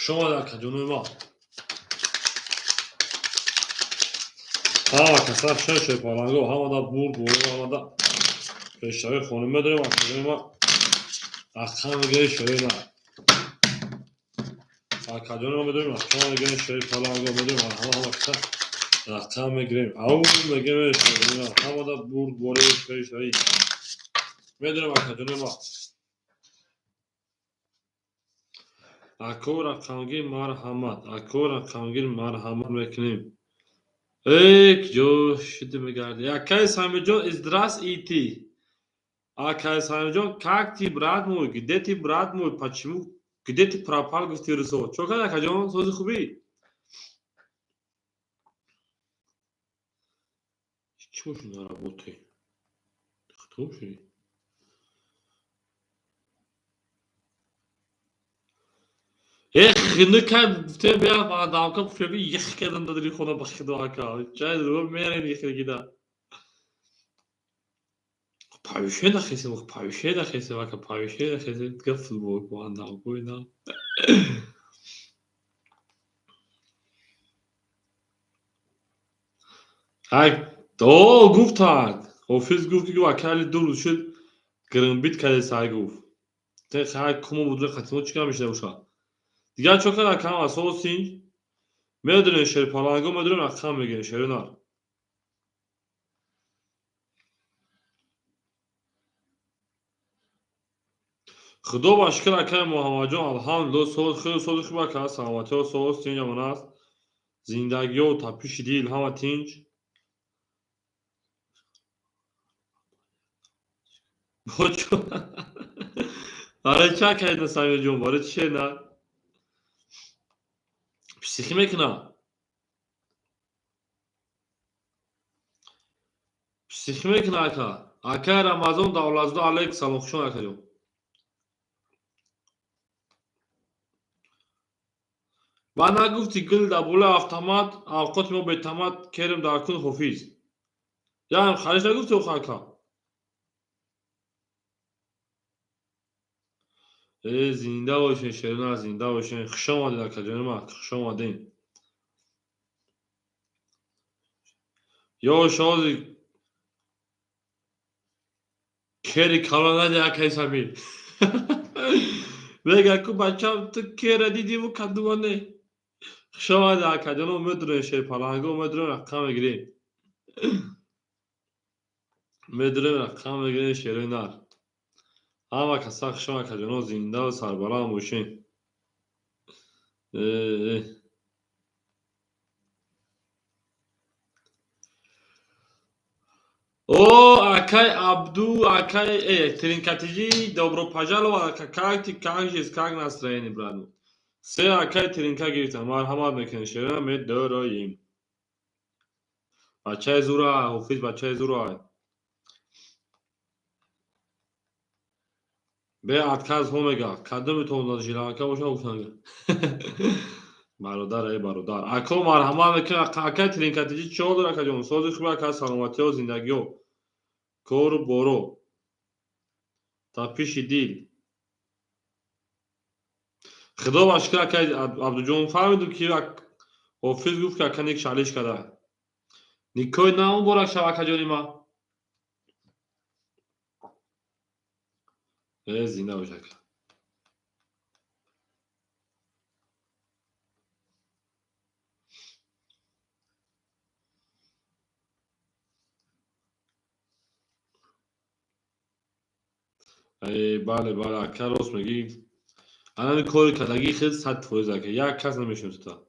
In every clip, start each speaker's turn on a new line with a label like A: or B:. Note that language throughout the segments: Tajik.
A: Хушомад, акаҷонои ма. Ҳама каса хушомад, шерпаланго, ҳамада бурд, бурд, ҳамада пешравӣ хоним медорем, акаҷони ма. Рақам мегирем, шери на. Акаҷони ма медорем, рақам мегирем, шерпаланго медорем, ҳама каса рақам мегирем. Ау мегирем, шери на. Ҳамада бурд, бурд, пешравӣ. Медорем, акаҷони ма. Ако рақамгир марҳамат, ако рақамгир марҳамат мекунем. Эй, куҷо шуди мегарди? Акай Самиҷон, здравствуйте. Акай Самиҷон, как ты, брат мой? Где ты, брат мой? Почему? Где ты пропал, гуфти русо? Чо карди, акаҷон? Сози хубӣ? Чӣ боши на работе? Хто шуди? Эх, хинука гуфте бия дамка пушаби ях кардам дар хона ба хидо ака. Чай рӯ мерем ихигида. Повыше нахесем, повыше нахесем, ака, повыше нахесем. Дига футбол кунам ина. Ай, о, гуфтанд. Ҳофиз гуфт ки ака али 2 рӯз шуд грмбит карде сай гуфт. Те хай кумо буд хатимо чӣ кар мешуда бошад. Дигар чо кард акам асос синҷ? Медонем шерпаланго медонем рақам мегирем шеринар. Худо ба шукр акай Муҳаммадҷон, алҳамдулилло, соз хеле сози хуб ака, саломатиҳо соз тинҷ амон аст. Зиндагиҳо тапиши дил ҳама тинҷ. Бочо. Барои чӣ акай Самирҷон, барои чӣ шер на? Психӣ мекунам. Психӣ мекунам ака. Акай Рамазон Давлатзода алейк салом, хушомад акаҷон. Ба нагуфти гул дар болои автомат, авқоти мо бетамат, керем дар кун ҳофиз. Ям хариш нагуфти охо ака? Э, зинда бошен, шерина, зинда бошен. Хуш омадед, акаҷони ма, хуш омадед. Ё шози кери калон нади акай Самир. Мега ку бачам ту кера дидиву кадума не. Хуш омадед, акаҷоно, медурем шерпаланго, медурем рақам мегирем. Медурем рақам мегирем шерои нар. Ҳама каса хуш омад, акаҷоно, зиндаву сарбаланд бошен. Э. О, акай Абду, акай Тринкатиҷи, добро пожаловать, ака, как ты, как жизнь, как настроение, брат? Се акай Тринка гирифтам, марҳамат мекунем, шерина медороем. Бачаи зура, ҳофиз бачаи зура. Бе отказ ҳо мега, кадом метавонад жиланка боша гуфтан. Бародар, эй бародар. Ако марҳамат мекунем, акай Тринкатиҷи чӣ ҳол дор, акаҷон? Сози хуб ака, саломатиҳо, зиндагиҳо. Кору боро. Тапиши дил. Худо ба шукр акай Абдуҷон фаҳмидум ки ҳофиз гуфт ки ака ник шалиш карда. Никоҳи нав муборак шав, акаҷони ма. Э, зинда бош ака. Э, бале, бале, ака рост мегӣ. Анани кори кардагӣ хел 100% ака. Як кас намешиносад.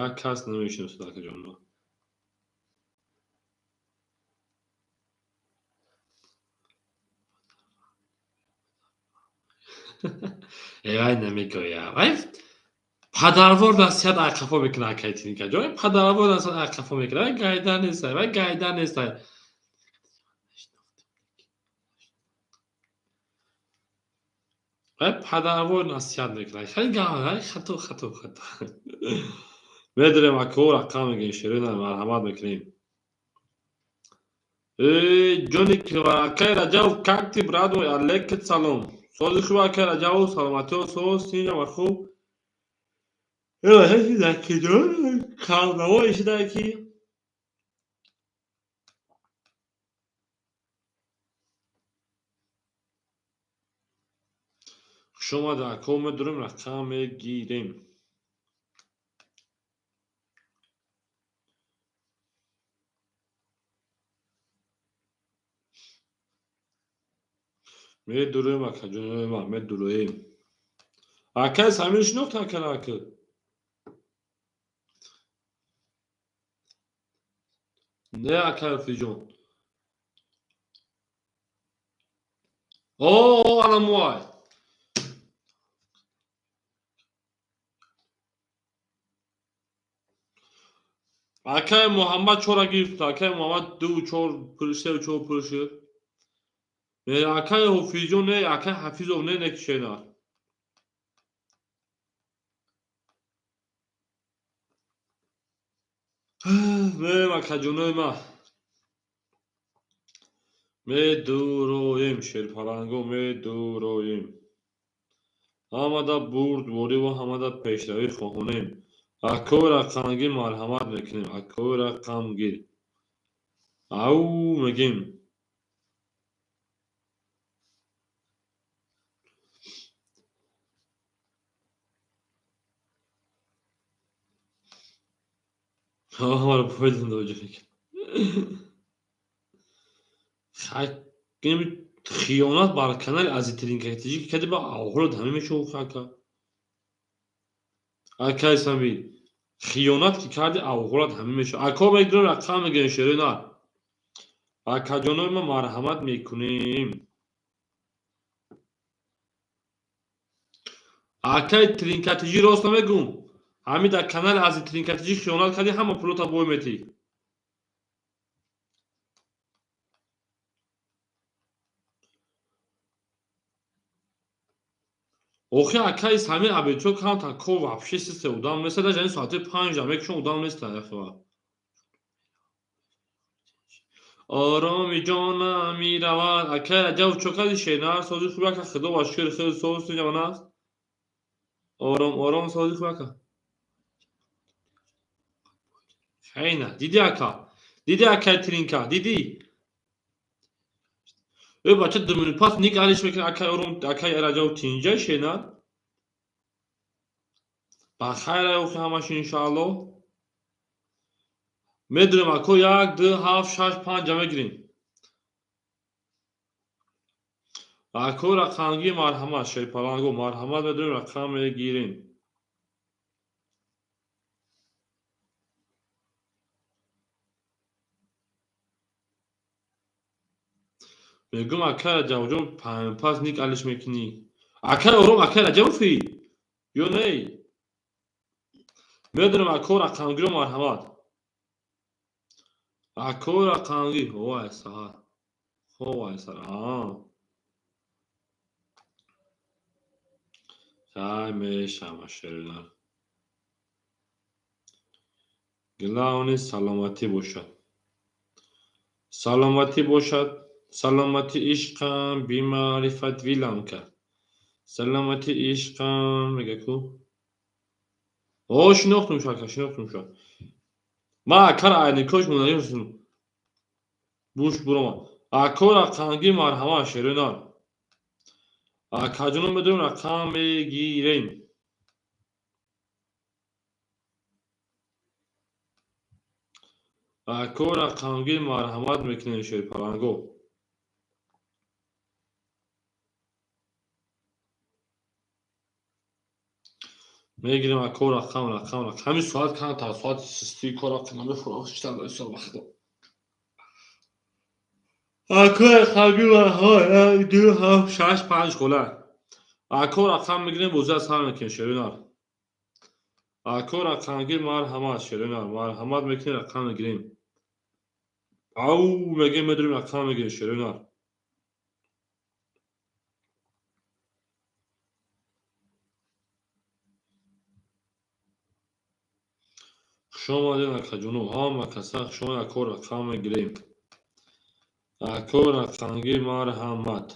A: Як кас намешиносад, акаҷон ма. Э, вай намегӯям. Вай падарвор насиҳат айқафо мекунад акай Тинкаҷон. Вай падарвор насиҳат айқафо мекунад. Вай гайда нестай, вай гайда нестай. Вай падарвор насиҳат мекунад. Хеле гап, вай хато, хато, хато. Медонем ако рақам мегирем, шерина марҳамат мекунем. Э, ҷони акай Раҷабов, как ты, брат мой? Алейкум салом. Сози хуб акай Раҷабов, саломатиҳо соз, тинҷ ва хуб. Калнавое шуда ки хуш омада, ако, медурем, рақам мегирем. Медурем, акаҷонои ман, медуроем. Акай Самир шинохт, акара, ака? Не, акай Рафиҷон. О, аламуай. Акай Муҳаммад чора гирифт, акай Муҳаммад ду чор пул, се чор пул шуд. Акай Ҳофизҷон не, акай Ҳафизов не, некишена. Мерем, акаҷонои ман. Медуроем, шерпаланго, медуроем. Ҳамада бурдборӣ ва ҳамада пешравӣ хоҳонем. Акои рақамгир марҳамат мекунем, акои рақамгир. Ау мегем. Ҳамаро пойдем доҷа мекунем. Хиёнат бар канали Азитринкатиҷӣ ки кади ба авҳолот ҳамин мешавад, ака. Акай Самир, хиёнат ки карди, авҳолат ҳамин мешавад. Ако, мегирем, рақам мегирем, шерои нар. Акаҷонои ма, марҳамат мекунем. Акай Тринкатиҷӣ, рост намегӯм? Ҳамин дар канали Азитринкатиҷӣ хиёнат кардӣ, ҳама пулота бой метӣ. Охи, акаи Самир, абечо камтар кор вообще систе одам неста, даже ин соати 5 мекушон одам неста яхва. Ороми ҷонам меравад. Акай Раҷаб, чо кардӣ, шернар, сози хуб, ака, худо ба шукр, хеле соз ҷавон аст. Ором ором, сози хуб, ака. Хайна, дидӣ, ака? Дидӣ, акай Тринка, дидӣ? Э, бача, 2 минут пас ник алиш мекунад, акай Ором, акай Раҷаб тинҷа, шернар. Ба хайр, охи, ҳамаш иншоалло. Медурем, ако, як, ду, ҳафт, шаш, панҷа мегирем. Ако рақамгир марҳамат, шерпаланго марҳамат, медурем, рақам мегирем. Мегӯм, акай Раҷабҷон, пас ник алиш мекунӣ. Акай Ором, акай Раҷабофӣ? Ё не? Медурем, ако рақамгиро марҳамат. Ако рақамгир, ҳовай саҳар. Ҳовай саҳар. Аа. Хай мешава, шеринар. Главное саломатӣ бошад. Саломатӣ бошад. Саломатӣ ишқам бимаърифат вилам кард. Саломатӣ ишқам мега ку? О, шинохтум шу, ака, шинохтум шу. Ман акара айникош мондаёшум. Буш буромад. Ако рақамгир марҳамат, шеринар. Акаҷоно, медурем, рақам мегирем. Ако рақамгир марҳамат мекунем, шерпаланго. Мегирем, ако, рақам, рақам, рақам. Ҳамин соат камтар соати систии кор намефурам, шитам исо вақто. Ако рақамгир марҳамат, як, ду, ҳафт, шаш, панҷ хола. Ако рақам мегирем, бозӣ аз ҳар мекунем, шеринар. Ако рақамгир марҳамат, шеринар, марҳамат мекунем, рақам мегирем. Ау мегем, медурем, рақам мегирем, шеринар. Хуш омадед, акаҷоно, ҳама каса хуш омадед, ако рақам мегирем. Ако рақамгир марҳамат.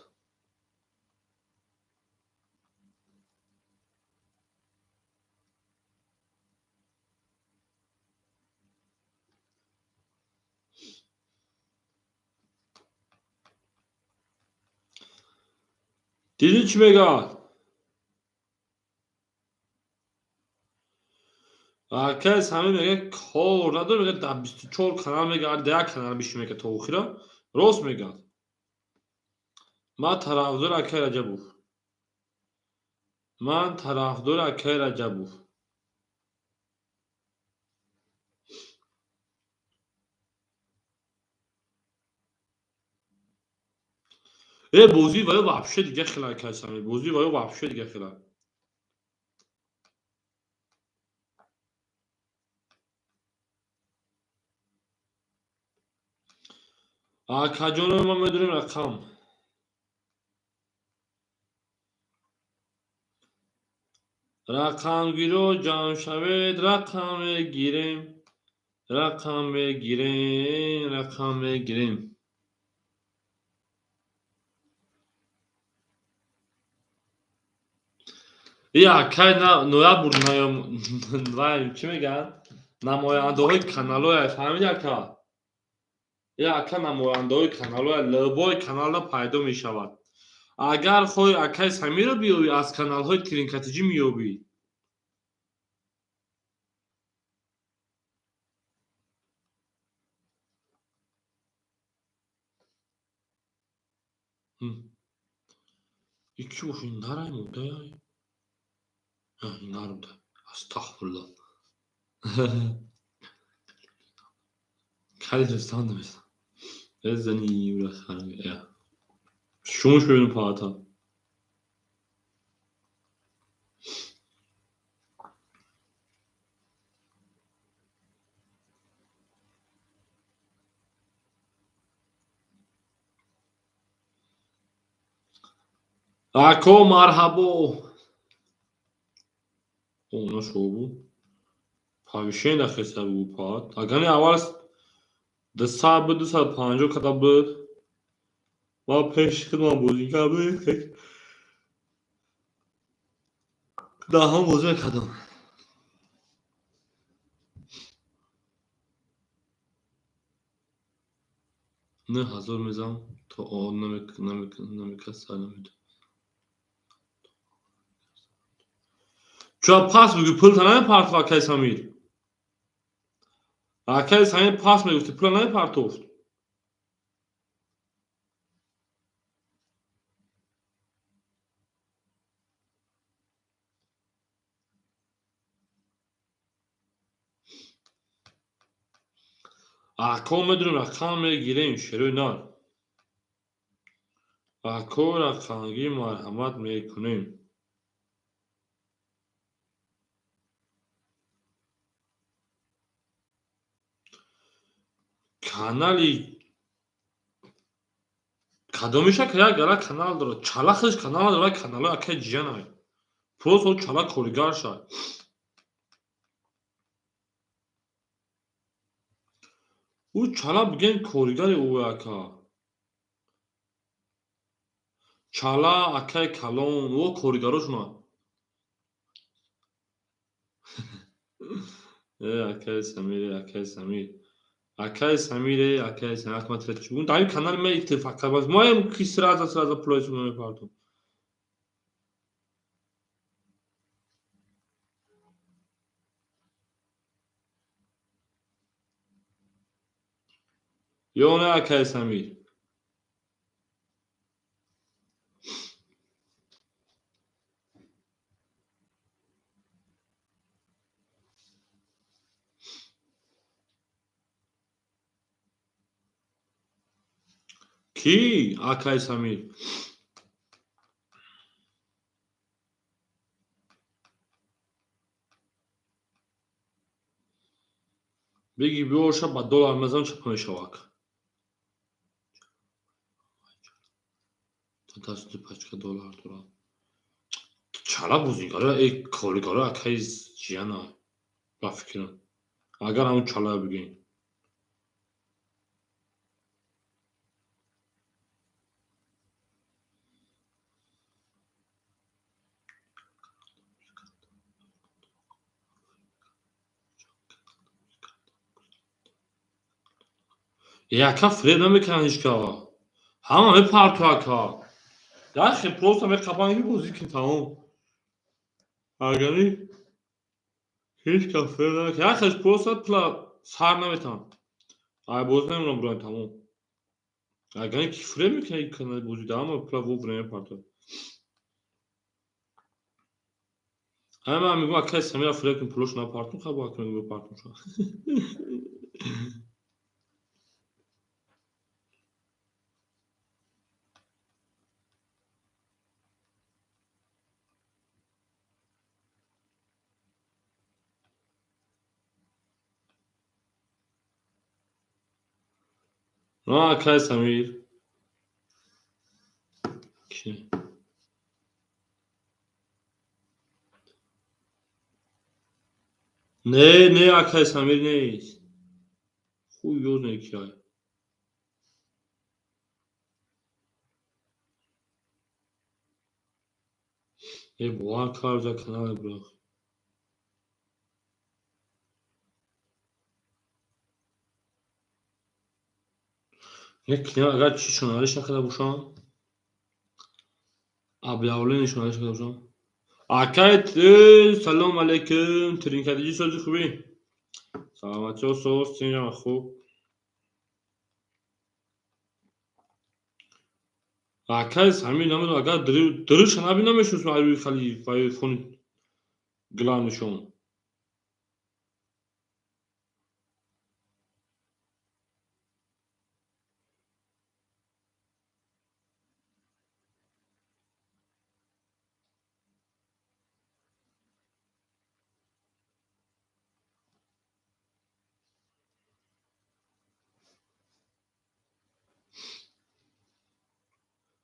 A: Дидӣ, чӣ мегӯяд? Акай Самир мегӯяд, кор надор, мегӯяд, дар 24 канал мегӯяд, дар як канал бишин, мегӯяд, то охира. Рост мегӯяд. Ман тарафдори акай Раҷабов. Ман тарафдори акай Раҷабов. Э, бозӣ ваё вообще дига хела, акай Самир, бозӣ ваё вообще дига хела. Акаҷоно, ма медонем рақам. Рақамгиро ҷамъ шавед, рақам мегирем, рақам мегирем, рақам мегирем. И акай ноябр вай чӣ мегӯянд? Намояндаҳои каналҳое, фаҳмиди, ака? И ака намояндаҳои каналҳое, любой каналда пайдо мешавад. Агар хоҳӣ акай Самирро биёбӣ, аз каналҳои Тринкатиҷӣ меёбӣ. И кӣ боша? Ин нарай мурдай? Ин нар буда. Астағфируллоҳ. Кали Рустам намесам. Зани шумуш бибинем паата. Ако, марҳабо. Она шобу. Повышение хеса бугу паат. Агани аввал 200 буд, 250 када буд. Ма пеши худман бозӣ кардем. Даҳон бозӣ мекардам. 9000 мезанам то намекаса намедонам. Чуа пас бугӯ, пулта намепартов, акай Самир. Акай Самир, пас мегуфти, пула намепартофт. Ако, медонем, рақам мегирем, шерои нар. Ако, рақамгир, марҳамат мекунем. Канали кадомиша ки як гала канал дорад, чала худаш канал надорад, каналҳои акай ҷиянай. Просто чала коригар шад. Ӯ чала бигем, коригари ӯ ака. Чала, акай калон, ӯ коригарошонанд. Э, акай Самир, акай Самир. Акай Самир, акай Самир, акма тира чӣ бигӯм? Дар ин канали ма иттифоқ моем, ки сразу сразу пулои мепартом. Ё не, акай Самир? Кӣ, акай Самир? Биги биёша, ба доллар мезанам, чапа мешава, ака. Дасту пачка доллар дорам. Чала бозигаро, э, коригаро акай ҷияна, ба фикрам. Агар ҳамун чалая бигӯем. Э, ака, фиреб намекунанд ҳеҷ кас. Ҳама мепарту, ака. Яхе просто меқапам ки бозӣ кун, тамом. Агани ҳеҷ кас фиреб намекунад. Яхеш просто пула сар наметавонад. Ай бозӣ намемонам буроям, тамом. Агани ки фиреб мекунад канали бозӣ да, ҳама пула вовремя мепартояд. Ҳама ман мегӯям, акай Самира фиреб кун, пулошо напартум, хай бо акай мегӯям партум шуд. Акай Самир. Ки? Не, не, акай Самир нест. Хуй ёз не ки ай. Э, бовар кар за канале брах. Не, агар чӣ шуналиш накарда бошам, объявление шуналиш накарда бошам. Акай, салом алейкум, тринкадиҷи, сози хубӣ? Саломатиҳо соз, тинҷама хуб. Акай Самир намедонам, агар дурӯша набинам мешунасам ай рӯи хали вай фони главнишон.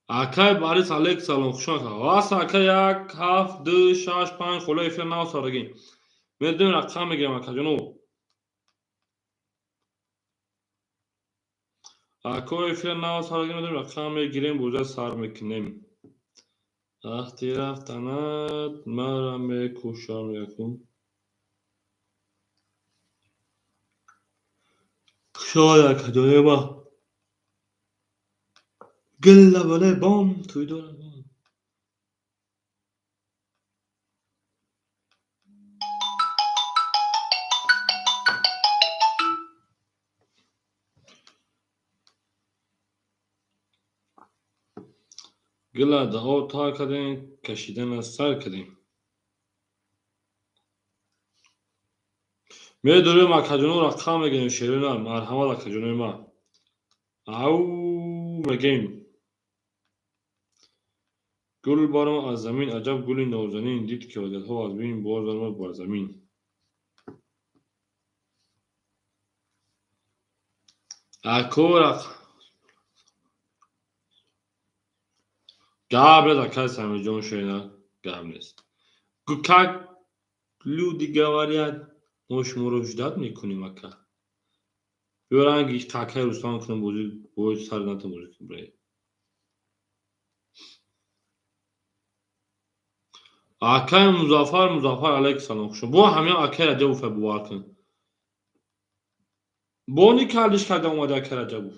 A: Акай Борис алейк салом, хуш омадед. Васа акай 1 7 2 6 5 холо эфир нав сарагин. Медонем рақам мегирам акаҷоно. Ако эфир нав сарагин, медонем рақам мегирем, боза сар мекунем. Вақти рафтанат мара мекушам якум. Хуш омадед акаҷони ма. Гилла бале бом тӯй дорам. Гилла даъо тар кардем, кашидана сар кардем. Медорем акаҷоно рақам мегирем, шерина, марҳамат акаҷонои ма. Ау мегем. Гул баром аз замин, аҷаб гули нозанин, дид ки ҳоҷатҳо аз бин боз баромад бар замин. Ако рақ гап нест, акай Самирҷон, шерина, гап нест. Как люди говорят, мо шуморо ждать мекунем, ака. Биё ранги какаи Рустам кунем бозӣ, бои сар натон бозӣ кунем, бре. Акай Музаффар, Музаффар алейк салом, хуш. Бо ҳамин акай Раҷабов бовар кун. Бо ни кардиш карда омада акай Раҷабов.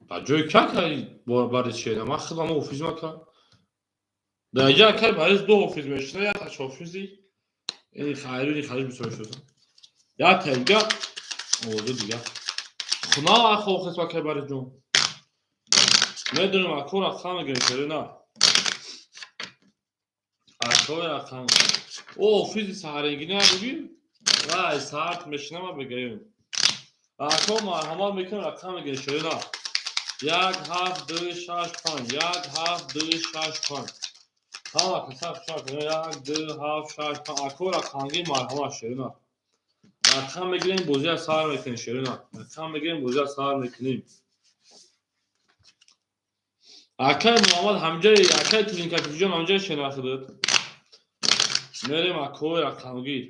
A: Ба ҷои ки акай Борис шеда? Ман худам ҳофиз мака. Дар инҷа акай Борис ду ҳофиз мешина, як таш ҳофизи ин хайру ин хариш бисёр мешиносам. Як та дига овоза дига. Хунав ах ҳофиз акай Борис ҷон. Медонем ако рақам мегирем, шере на. Ако рақам. О ҳофизи саҳарегӣ набуги? Вай саҳар мешинам бегирем. Ако марҳамат мекунем, рақам мегирем, шере на. 1 7 2 6 5 1 7 2 6 5. Ҳама каса хуш омадед. 1 2 7 6 5. Ако рақамгир марҳамат, шерина. Рақам мегирем, бозиа сар мекунем, шерина. Рақам мегирем, бозиа сар мекунем. Акай Муҳаммад ҳамҷаи акай Тринкатиҷон ҳамҷаи шинохтед. Мерем акои рақамгир.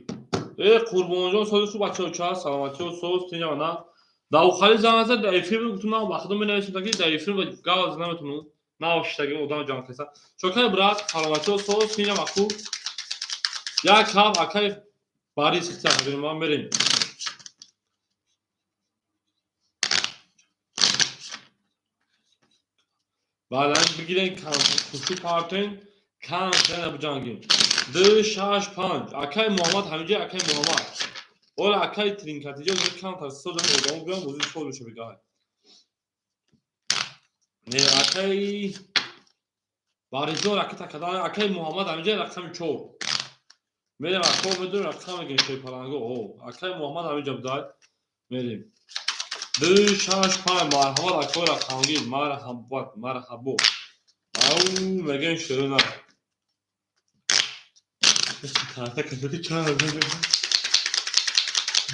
A: Э Қурбонҷон, сози хуб бачаҳо, ча саломатиҳо соз тинҷа на. Давхали занг зад дар эфир, гуфтум на ба худам менависам, ки дар эфир гап зада наметавонам. На шиштагим одам ҷамъ каса. Чокай брат, саломатиҳо соз тинҷа махуб. Як ҳафт акай Борис хита ман мерем. Баланд бигирен, хушу партоен, конкретно биҷангем. 2, 6, 5. Акай Муҳаммад ҳаминҷа, акай Муҳаммад. Ола акай тринкатиҷа камтар созам одамо биём, бозӣ соз меша бигай. Не, акай Баризо ракета кадан, акай Муҳаммад ҳаминҷа рақами 4. Мерем ако медонем рақам мегирем шерпаланго. О, акай Муҳаммад ҳаминҷа будай. Мерем. 2, 6, 5. Марҳамат акои рақамгир, марҳабат, марҳабо. Ау, мегем шерона. Карта кашоки чанд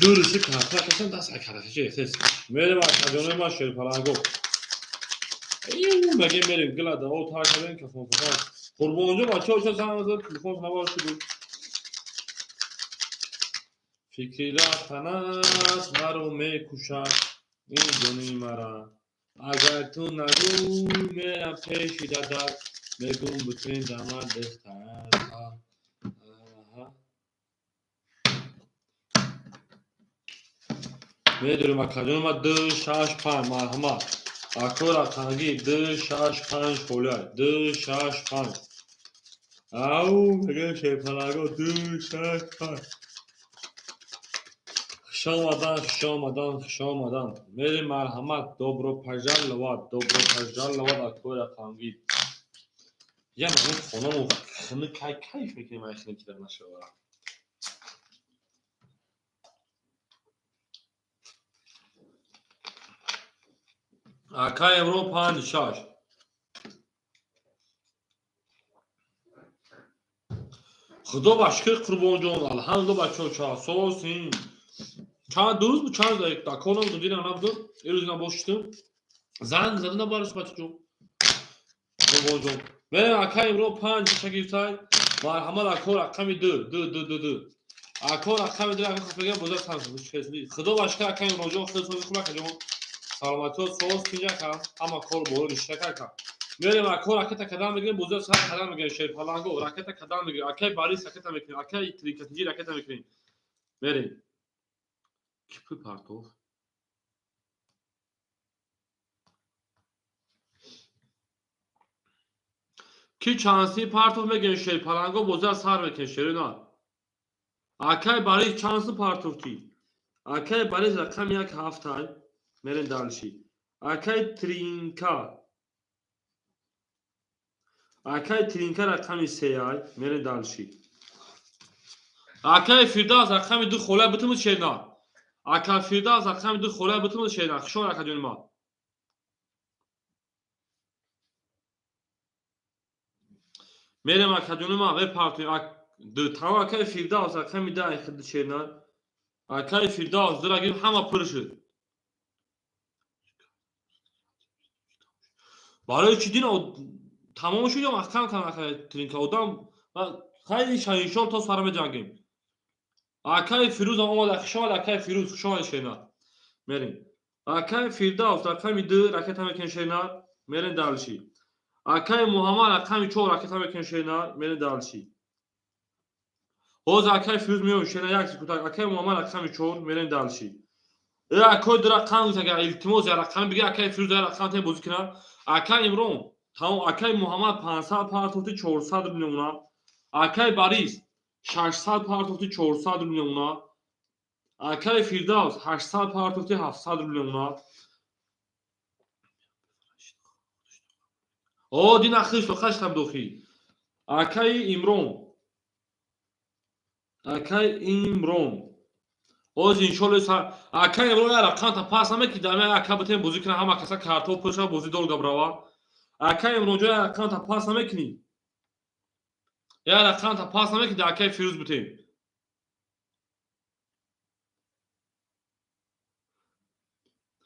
A: дуруси карта кашан даст карта чи мерем акаҷонои ман шерпаланго. Ию мегем мерем гила да о тар кардем кафон кафон. Қурбонҷон бачаҳо ча занг зад, телефон хабар шуд. Фикри рафтанат маро мекушад, ин ҷони мара. Агар ту нагӯй мерам пеши дадак, мегӯм бутин дамат духтар. Медурем акаҷон ма 2, 6, 5. Марҳамат. Ако рақамги 2, 6, 5 холиай. 2, 6, 5. Ау, мегӯем шерпалаго 2, 6, 5. Хуш омадан, хуш омадан, хуш омадан. Мерем марҳамат, добро пожаловать, добро пожаловать акои рақамгир. Я ман хонамо хинак кай кайф мекунем, ай хинак кида нашава. Акай Евро 5, 6. Худо ба шукр Қурбонҷон, алҳамдулилла бачаҳо часосин. Чанд ду рӯз буд, чанд рӯз кор набудам, дирам набудам, ирӯз набошидам. Занг зада набараш бачаҷон. Қурбонҷон. Мерем акай Имрон 5 ша гирифтай. Марҳамат ако рақами 2, 2, 2, 2, 2. Ако рақами 2 ако хафага бозар сам. Худо ба шукр акай Имронҷон, хеле сози хуб акаҷон. Саломатиҳо соз тинҷа ака, ҳама кор боло ришта ака. Мерем ако ракета кадан мегирем, бозар сар кадан мегирем, шерпаланго ракета кадан мегирем, акай Борис ракета мекунем, акай Трикатиҷи ракета мекунем. Мерем. Ки пул партофт? Ки чанси партофт мегирем шерпаланго бозар сар мекунем шерина. Акай Борис чанси партофтӣ? Акай Борис рақами 1 7 ай. Мерем дальше. Акай Тринка. Акай Тринка рақами 3 ай. Мерем дальше. Акай Фирдавс рақами 2 хола битумуд шерна. Ака Фирдавс рақами 2 хола битумуд шерна. Хуш омад акаҷони ма. Мерем акаҷони ма мепартоем. Тамом акай Фирдавс рақами 2 ай худ шерна. Акай Фирдавс дура гирифт ҳама пур шуд. Барои чӣ дин тамом шуд ё маҳкам кардам акай Тринка? Одам хайли шаҳиншоҳ то сара меҷангем. Акай Фирӯз ҳам омад, хуш омад акай Фирӯз, хуш омад шерна. Мерем. Акай Фирдавс рақами 2 ракета мекунем шерна. Мерем дальше. Акай Муҳаммад рақами 4 ракета мекунем шерна. Мерем дальше. Ҳозир акай Фирӯз меоем шерна як секунд. Акай Муҳаммад рақами 4 мерем дальше. Акой ду рақам гуфт, агар илтимос як рақам биги акай Фирӯз як рақам тем бозӣ кунад. Акай Имрон, тамом акай Муҳаммад 500 партофти 400 рубл мемонад. Акай Борис 600 партофти 400 рубл мемонад. Акай Фирдавс 800 партофти 700 рубл мемонад. О, дина хишт, хашт ҳам дохи. Акай Имрон. Акай Имрон. Ҳозир иншоалло акай Имрон як рақамта пас намекунӣ, дар як ака битем бозӣ кунад, ҳама каса картоф пӯша бозӣ долго бирава. Акай Имронҷон як рақамта пас намекунӣ? Як рақамта пас намекунӣ, дар акай Фирӯз битем.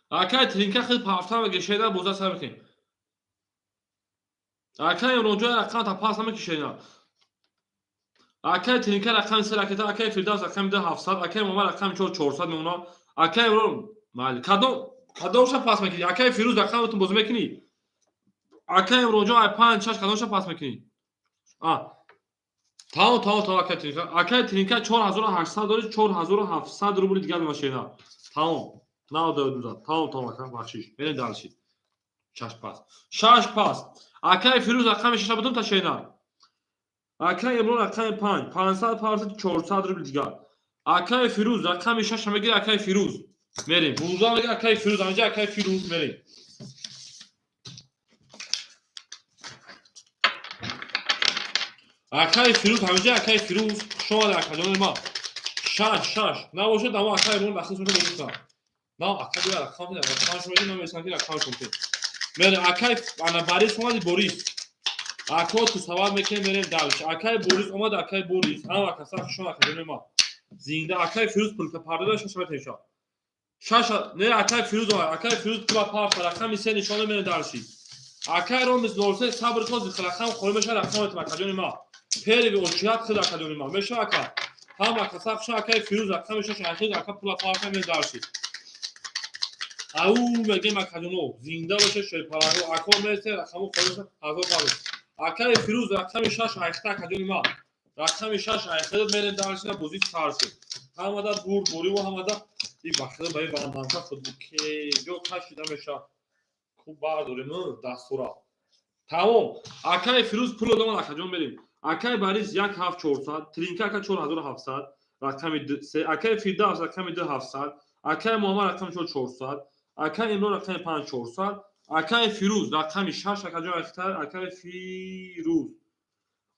A: Акай Тринка хел пафта мегирӣ, шеда боза сар мекунем. Акай Имронҷон як рақамта пас намекунӣ шеда. Акай Тринка рақами 3 ракета, акай Фирдавс рақами 2 700, акай Муҳаммад рақами 4 400 мемонад. Акай Имрон майли, кадом кадомша пас мекунӣ? Акай Фирӯз рақаматон бозӣ мекунӣ? Акай Имронҷон ай 5 6 кадомша пас мекунӣ? А. Тамом, тамом, тамом акай Тринка. Акай Тринка 4800 дорӣ, 4700 рубли дигар мешена. Тамом. Навда дуза. Тамом, тамом ака, бахшиш. Мерем дальше. Шаш пас, шаш пас. Акаи Фирӯз, рақами шаша будум ташена. Акаи Имрон, рақами панҷ, 500 парсад, 400 рубл дигар. Акаи Фирӯз, рақами шаша мегир. Акаи Фирӯз, мерем. Буза мегир, акаи Фирӯз анҷа. Акаи Фирӯз, мерем. Акаи Фирӯз ҳаминҷа. Акаи Фирӯз, хушомад, акаҷони ма. Шаш, шаш набошад, амо акаи Имрон дахил шуда бозӣ. На, ака, биё, рақам, рақам шумо медиҳам, намерасам ки рақам шумо. Мерем, акаи ана Борис омади. Борис ако, ту савол мекунем, мерем дальше. Акаи Борис омад, акаи Борис ҳама каса хушомад, акаҷони ма, зинда. Акаи Фирӯз пулка пардода, шаша метеша, шаша не. Акаи Фирӯз омад, акаи Фирӯз пула парта, рақами се нишона, мерем дальше. Акаи Ромис нолсе, сабр кун, рақам холӣ меша, рақам метам, акаҷони ма. Первый очередь худ, акаҷони ма, меша, ака. Ҳама каса хуша. Акаи Фирӯз, рақами шаш ахир, ака пула парта, мерем дальше. Ау мегем, акаҷоно, зинда боша, шерпаранго. Ако мерсе, рақаму холӣ, 1000 пару. Акаи Фирӯз, рақами шаш айхта, акаҷони ма, рақами шаш айхта, мерем дальше. Бозӣ сар шуд. Ҳамада бурд бориву ҳамада и вақта ба ванданка худ ҷо кашида меша. Хуб, бардорем дастура. Тамом, акаи Фирӯз пул додаман, акаҷон, мерем. Акаи Борис, як ҳафт 400, тринка, ака, 4700, рақами се. Акаи Фирдавс, рақами ду, 700. Акаи Муҳаммад, рақами чор, 400. Акаи Имрон, рақами панҷ, 400. Акаи Фирӯз, рақами шаш, акаҷон, айхта. Акаи Фирӯз,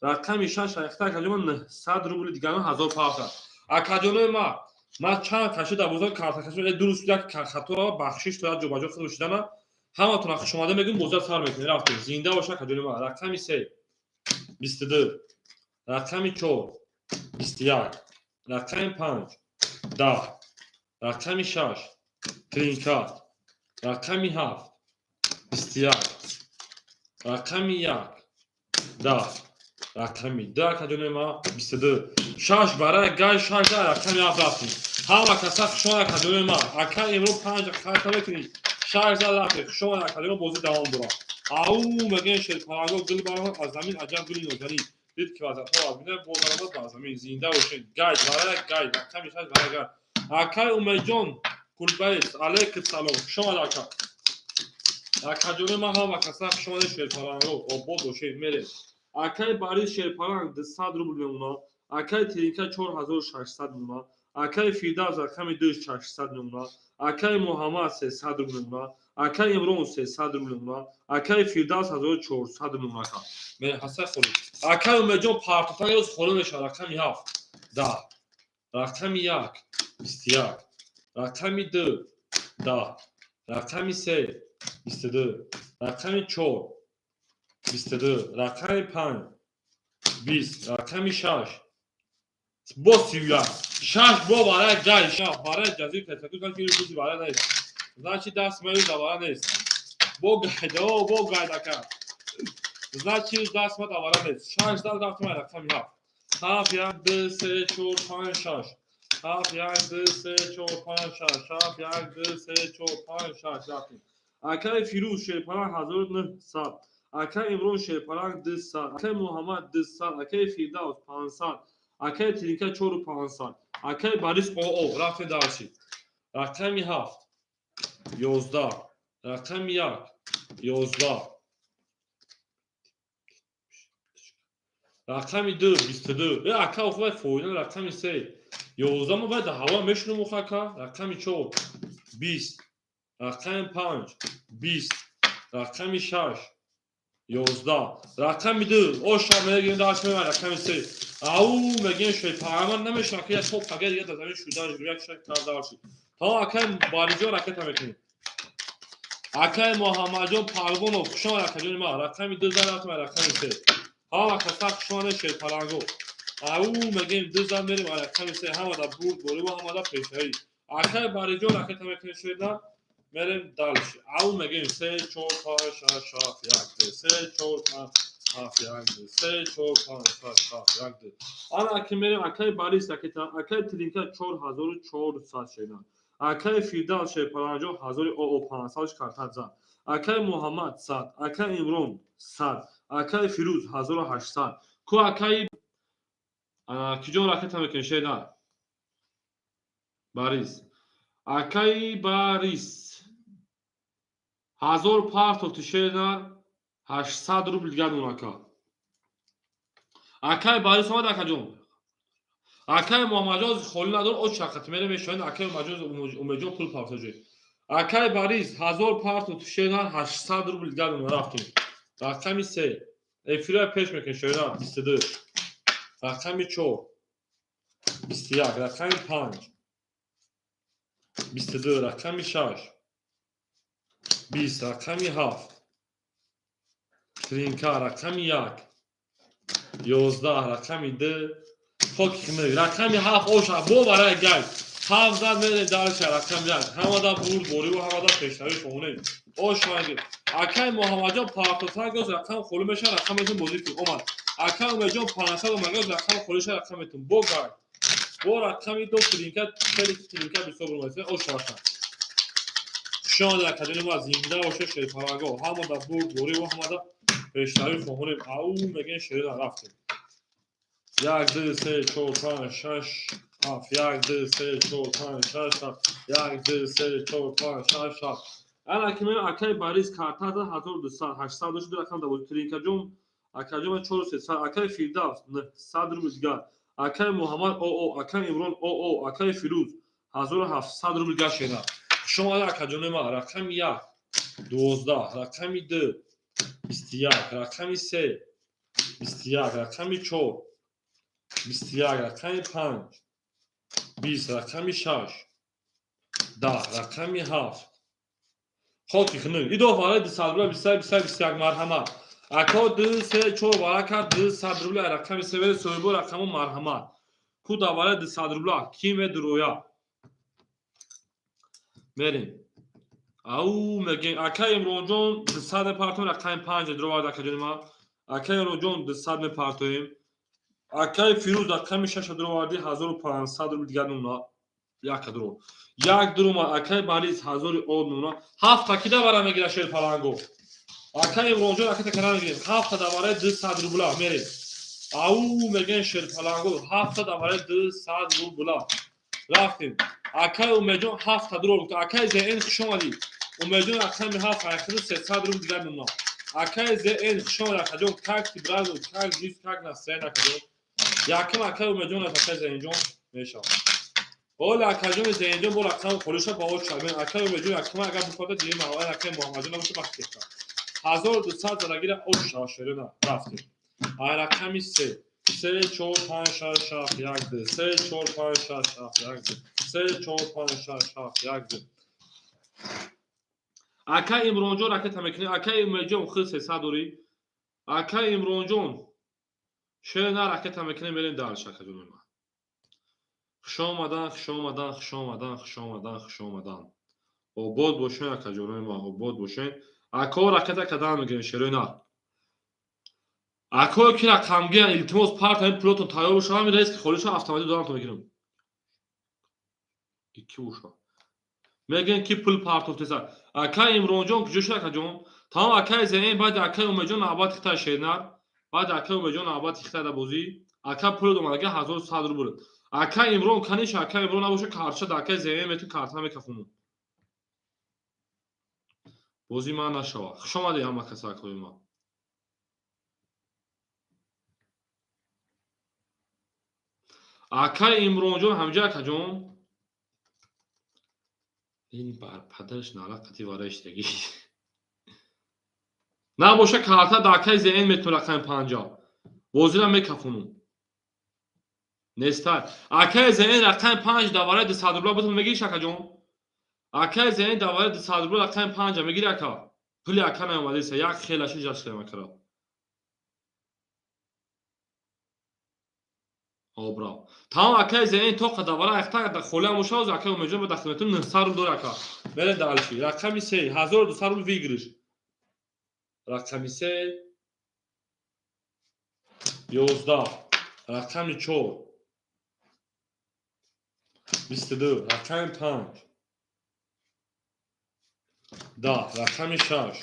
A: рақами шаш айхта, акаҷон, 900 рубли дигарон, 1000 павса. Акаҷонои ма, ман чанд каши дар бозор карта каши, дуруст як хаторо бахшиш то як ҷобаҷо худ шудана. Ҳаматон хушомада мегӯм, бозор сар мекунем, рафтем. Зинда боша, акаҷони ма. Рақами се, 22, рақами чор, 21, рақами панҷ, 10, рақами шаш, тринка, рақами ҳафт, 21, рақами як, 10, рақами ду, акаҷони ма, 22. Шаш барои гай, шаш да, рақами ҳафт, рафтем. Ҳама каса хушомад, акаҷони ма. Ака имрӯз панҷ карта мекунӣ, шаш зад, рафтем. Хушомад, акаҷоно, бозӣ давом дорад. Ау мегӯем, шерпаланго гул баромад аз замин, аҷаб гули нозанин дид ки вазатҳо аз бина боз баромад ба замин. Зинда бошед. Гайд барои гайд, рақами шаш барои гайд. Акаи Умедҷон Кулбаис, алейкум салом, хушомад, ака. Акаҷони ма, ҳама каса хушомади, шерпаланго, обод бошед, мерем. Акаи Борис шерпаланг 200 рубл мемонад. Акаи Тринка 4600 мемонад. Акаи Фирдавс, рақами ду, 600 мемонад. Акаи Муҳаммад 300 рубл мемонад. Акаи Имрон 300 рубл мемонад. Акаи Фирдавс 1400 рубл мемонад. Ҳаса холӣ. Акаи Умедҷон партофта ёз холӣ мешавад. Рақами ҳафт, 10, рақами як, 21, рақами ду, 10, рақами се, 22, рақами чор, 22, рақами панҷ, 20, рақами шаш бо 31, шаш бо барои гай, шаш барои ҷазир касакӯзи барои нест, значит, даст меюз авара нест, бо гайда, о бо гайдака, значит, даст мад авара нест. Шаш зад, рафтем. Рақами ҳафт, ҳафт, як, ду, се, чор, панҷ, шаш, ҳафт, як, ду, се, чор, панҷ, шаш, ҳафт, як, ду, се, чор, панҷ, шаш, рафтем. Акаи Фирӯз шерпаланг 1900, акаи Имрон шерпаланг 200, акаи Муҳаммад 200, акаи Фирдавс 500, акаи Тринка 4500, акаи Борис оо, рафтем дальше. Рақами ҳафт, 11, рақами як, 11, рақами ду, 22. Э, ака, охвай фоида. Рақами се, 11, мо бояд ҳаво мешунем ох, ака. Рақами чор, 20, рақами панҷ, 20, рақами шаш, 11, рақами ду, оша мегирем, даст мебарем. Рақами се, ау мегем, шерпараман намешавад, ки як топ пага дига дар замин шудан, як шак кардарши. То акаи Бариҷон ракета мекунем. Акаи Муҳаммадҷон Парвонов, хушомад, акаҷони ма. Рақами ду зад, рафтем. Рақами се. Ҳама каса хушомаде, шерпаланго. Ау мегем, ду зад, мерем. Рақами се. Ҳамада бурд бориву ҳамада пешравӣ. Акаи Бариҷон ракета мекунем, шерна, мерем дальше. Ау мегем, се, чор, панҷ, шаш, ҳафт, як, ду, се, чор, панҷ, ҳафт, як, ду, се, чор, панҷ, шаш, ҳафт, як, ду. Ана аки мерем. Акаи Борис ракета, акаи Тринка 4400 шена, акаи Фирдавс шерпаланҷо ҳазори оо 500 картат зад, акаи Муҳаммад 100, акаи Имрон 100, акаи Фирӯз 1800. Ку акаи киҷо ракета мекунем, шена? Борис, акаи Борис. 1000 партофти, шернар, 800 рубл дигар мон, ака. Акай Барис омад, акаҷон. Акай Муҳаммадҷон холӣ надор, о чақати мере мешавед. Акай Умедҷон пул партоҷи. Акай Барис 1000 партофти, шернар, 800 рубл дигар мон. Рафтем, рақами се эфира пеш мекунем, шернар, 22, рақами чор 21, рақами панҷ 22, рақами шаш 20, рақами ҳафт тринка, рақами як 11, рақами ду хоки химик, рақами ҳафт оша бо барои гай ҳафт зад. Мерем дарша, рақами як. Ҳамада бурд бориву ҳамада пешравӣ хоҳонем. Ошанги акай Муҳаммадҷон партофтан гоз, рақам холӣ мешавад, рақам метун бозӣ кун. Омад акай Умедҷон 500 омад, гоз рақам холӣ шавад, рақам метун бо гай бо рақами ду тринка. Хеле тринка бисёр бурмаст. Оша рақам хушомадед, акаҷони ма, зинда боша. Шерпалаго, ҳамада бурд бориву ҳамада пешравӣ хоҳонем. Ау мегӯем, шерина. Рафтем: як, ду, се, чор, панҷ, шаш, ҳафт. Як, ду, се, чор, панҷ, шаш, ҳафт. Як, ду, се, чор, панҷ, шаш, ҳафт. Ана ки меоям, акаи Барис карта зад, 1200, 800 шуд рақам дабози. Тринкаҷон, акаҷон, чору сесад. Акаи Фирдавс 900 рубл дигар. Акаи Муҳаммад оо, акаи Имрон оо, акаи Фирӯз 1700 рубл дигар. Шена, хушомада, акаҷони ма. Рақами як 12, рақами ду 21, рақами се 21, рақами чор 21, рақами панҷ 20, рақами шаш 10, рақами ҳафт хоки хунук. Идо вараи 200 рубля, 21, 21, 21. Марҳамат, ако, ду, се, чор вара кард, 200 рубля. Рақами севери соҳибо рақамо, марҳамат ку давараи 200 рубля ки медуроя. Мерем, ау мегем, ака Имронҷон 200 мепартоем, рақами панҷ дуровард, акаҷони ма. Ака Имронҷон 200 мепартоем. Акаи Фирӯз рақами шаша дуровардӣ, 1500 рубл дигар нуна. Яка дуро, як дурума. Акаи Барис ҳазори од нуна. Ҳафта ки давара мегира, шер паланго. Акаи Имронҷон, ака, такара мегирем. Ҳафта давараи 200 рубла мерем. Ау мегӯем, шерпаланго, ҳафта давараи 200 рубла. Рафтем, акаи Умедҷон ҳафта дуро гуфт. Акаи Зн, хуш омадӣ. Умедҷон рақами ҳафт 300 рубл дигар нуна. Акаи Зн, хуш омадӣ, акаҷон. Как ты, брат, как жизнь, как настроение, акаҷон? Якум акаи Умедҷон аст. Акаи Зеинҷон мешавад. Ола, акаҷони Зеинҷон бо рақами холиша ба оч шавем. Акаи Умедҷон якум агар бухода, дуюм аввал акаи Муҳаммадҷон набоша, бахт кефта. 1200 залагира оч шава, шерина. Рафтем, ай рақами се: се, чор, панҷ, шаш, ҳафт, як, ду, се, чор, панҷ, шаш, ҳафт, як, ду, се, чор, панҷ, шаш, ҳафт, як, ду. Акаи Имронҷон ракета мекунӣ. Акаи Умедҷон, худ 300 дорӣ. Акаи Имронҷон, шер на ракета мекунем. Мерем дальше, акаҷони ман. Хуш омадан, хуш омадан, хуш омадан, хуш омадан, хуш омадан. Обод бошен, акаҷонои ман, обод бошен. Ако, ракета кадан мегирем, шерои на. Акое ки рақамгиран, илтимос, партами пулотон тайёр боша. Ҳамин рейс ки холӣ шава, автоматик дорамтон мегирам. Икки боша, мегӯем, ки пул партофтеса. Акаи Имронҷон куҷо шуд, акаҷон? Тамом, акаи Зеин, баъди акаи Умедҷон навбати хита, шернар. Баъди акаи Умедҷон навбати хита да бозӣ. Ака пул домад, ака, 1100 рубл. Ака Имрон каниша? Ака Имрон набоша, картша да акаи Зеин метун, карта мекафонум. Бозӣ ман нашава. Хуш омадед, ҳама каса, акои ман. Акаи Имронҷон ҳамҷа, акаҷон, ин бар падараш нала қати вараиштагӣ набоша, карта да акаи Зеин метун, рақами панҷа. Бозира мекафонум. Нестай. Акаи Зеин, рақами панҷ давараи 200 рубла бутун мегириш, акаҷон? Акаи Зеин давараи 200 рубла, рақами панҷа мегири, ака? Пули ака наомадеса, як хелаши ҷашкам акара. Обрав. Тамом, акаи Зеин тоқа давара ахта холиам боша, оз акаи Умедҷон ба дахлметун 900 рубл дори, ака. Мерем дальше. Рақами се 1200 рубл выигрыш. Рақами се 11, рақами чор 22, рақами панҷ 10, рақами шаш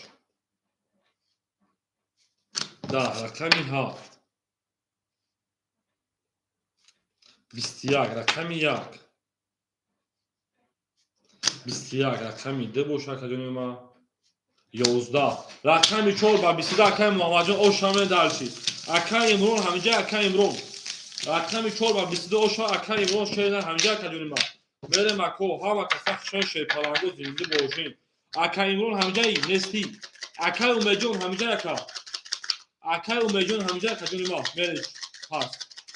A: 10, рақами ҳафт 21, рақами як 21, рақами ду боша, акаҷони ман. 11, рақами 4 ба 22. Акаи Муҳаммадҷон, ошаме дальше. Акаи Имрон ҳаминҷа, акаи Имрон, рақами 4 ба 22 оша. Акаи Имрон шерина ҳаминҷа, акаҷони ма. Мерем, ако, ҳама каса хушон, шерпаланго, зинда бошем. Ака Имрон ҳаминҷаи нестӣ? Акаи Умедҷон ҳаминҷа, ака, акаи Умедҷон ҳаминҷа, акаҷони ма, мерем. Пас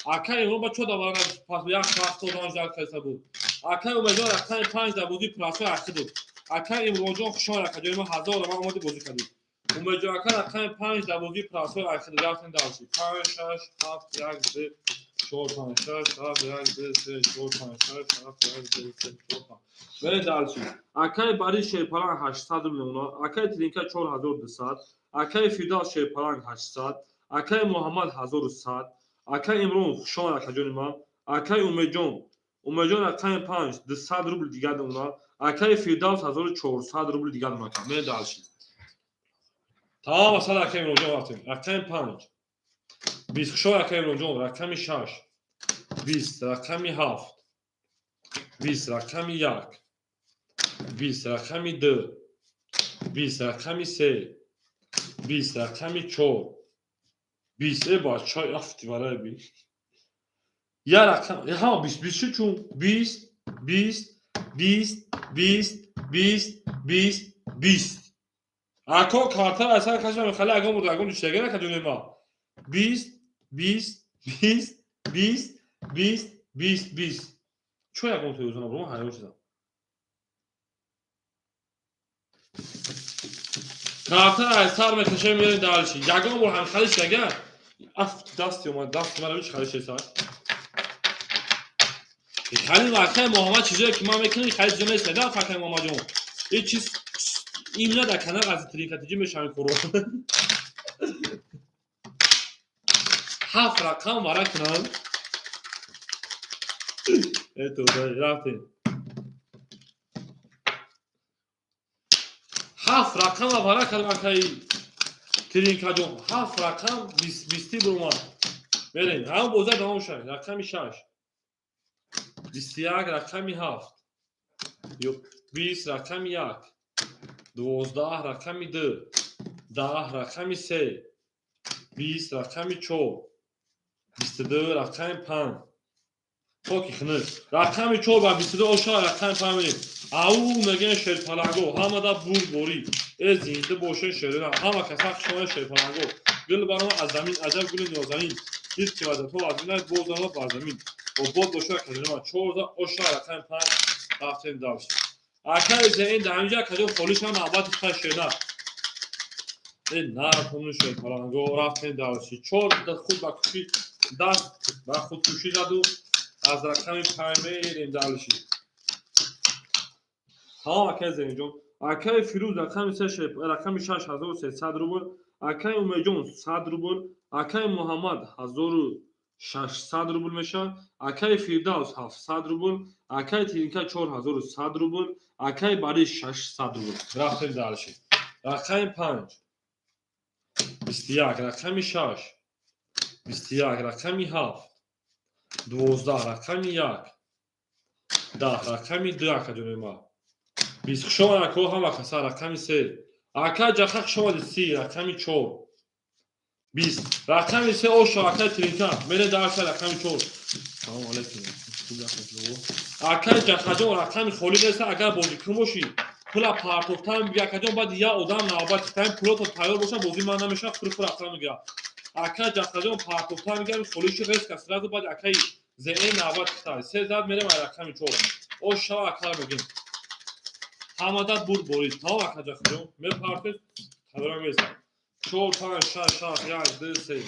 A: акаи Имрон ба чо давара пас як ҳафтодан жар кайса буд. Акаи Умедҷон рақами 5 дар бозии прасои ахи буд. Акаи Имронҷон, хушон, акаҷони ма, 1000 ама омади, бозӣ кардӣ. Умедҷон ака рақами 5 дар бозии прасои ахи буд. Рафтем дальше. Панҷ, шаш, ҳафт, як, ду, чор, панҷ, шаш, ҳафт, як, ду, се, чор, панҷ, шаш, ҳафт, як, ду, се, чор, панҷ. Мерем дальше. Акаи Барис шерпаланг 800 мемонад, акаи Тринка 4200, акаи Фирдавс шерпаланг 800, акаи Муҳаммад 1100. Акаи Имрон, хушон, акаҷони ман. Акаи Умедҷон, Умедҷон рақами 5, 200 рубл дигар мемонад. Акаи Фирдавс 1400 рубл дигар мемонад. Мерем дальше. Тамом асад, акаи Имронҷон, рафтем. Рақами 5, 20. Хушон, акаи Имронҷон. Рақами 6, 20, рақами 7, 20, рақами 1, 20, рақами 2, 20, рақами 3, 20, рақами 4, 20. Э, бача, афти барои би я рақам ҳама 20, 20 шуд, чун 20, 20, 20, 20, 20, 20, 20. Ако, карта асар кашам, хали ягон буд, ягон иштага накаҷони ма. 20, 20, 20, 20, 20, 20, 20. Чо ягон телевизион бурум, ҳайрон шудам. Карта аз сар мекашем, мерем дальше. Ягон бор ҳам хали шудага. Аф, дасти омад, дасти мара чи хали шеса. Хали акаи Муҳаммад, чизое ки ман мекунам, хали чизо нест, да, акаи Муҳаммадҷон. Ин чиз именно дар канал аз тринкатиҷӣ мешавем коро. Ҳафт рақам вара кунанд. Это рафтем. Ҳафт рақама вара кардам, акаи Тринкаҷон. Ҳафт рақам бисти буромад. Мерем. Ҳамон боза давом шавед. Рақами 6. 21, рақами 7. 20, рақами 1. 12, рақами 2. 10, рақами 3. 20, рақами 4. 22, рақами 5. Хоки хунук. Рақами 4 ба 22 оша, рақами 5 мерем. Ау мегӯян шерпаланго, ҳамада бурд борӣ. Э, зинда бошен, шерина. Ҳама каса хушомад, шерпаланго. Гул барома аз замин, аҷаб гули нозанин. Дид ки вазато аз бинад, бозама бар замин. Обод боша, акаҷонима. 14 оша, рақами 5, рафтем дальше. Акаи Зеин дар ҳаминҷа, акаҷон, холишам навбати хай шерина. Э, нархону шерпаланго, рафтем дальше. Чор худ ба кушӣ, даст ба худкушӣ заду. Аз рақами 5 мерем дальше. Тамом, акаи Зеинҷон. Акаи Фирӯз рақами 3, рақами 6, 1300 рубл. Акаи Умедҷон 100 рубл. Акаи Муҳаммад 1600 рубл мешавад. Акаи Фирдавс 700 рубл. Акаи Тиринка 4100 рубл. Акаи Барис 600 рубл. Рафтем дальше. Рақами 5, 21, рақами 6, 21, рақами 7, 12, рақами 1, 10, рақами 2, акаҷони ма. 20. Хушомад, ако, ҳама каса. Рақами 3. Ака Ҷаха, хушомади. 30, рақами 4, 20, рақами 3 ошо. Акаи Тринка, мере дальше, рақами 4. Салому алайкум. Акаи Ҷахаҷон, рақами холӣ неста, агар бозикун бошӣ, пула партофтан биги, акаҷон, баъд я одам навбат тайм пулото тайёр боша, бозӣ ман намешавад, пули худ рафтан мегирад. Акаи Ҷахаҷон, партофтан мегирад, холиши резко сразу, баъд акаи Зеин навбат китай. Се зад, мерем ай рақами 4. Ош шава, акара мегем. Ҳамадат бурд борид. Тамом, ака Ҷахаҷон, мепартед, тайёра мезад. Чор, панҷ, шаш, ҳафт, як, ду, се.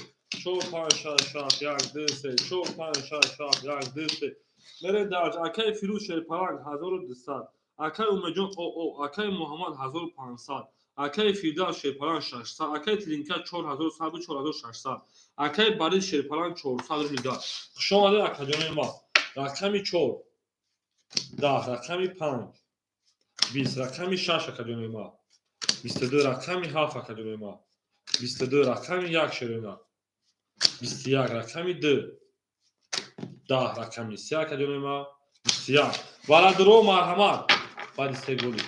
A: Чор, панҷ, шаш, ҳафт, як, ду, се. Чор, панҷ, шаш, ҳафт, як, ду, се. Мерем дарҷ. Акаи Фирӯз шерпаланг 1200. Акаи Умедҷон оо, акаи Муҳаммад 1500. Акаи Фирдавс шерпаланг 600. Акаи Тилинка 4100, 4600. Акаи Барис шерпаланг 400 рубл дигар. Хуш омадед, акаҷони ма. Рақами 4, 10, рақами 5, 20, рақами 6, акаҷони ма. 22, рақами 7, акаҷони ма. 22, рақами 1, шерина. 21, рақами 2, 10, рақами 3, акаҷони ма. 21. Барадуро, марҳамат. Баъди се голи,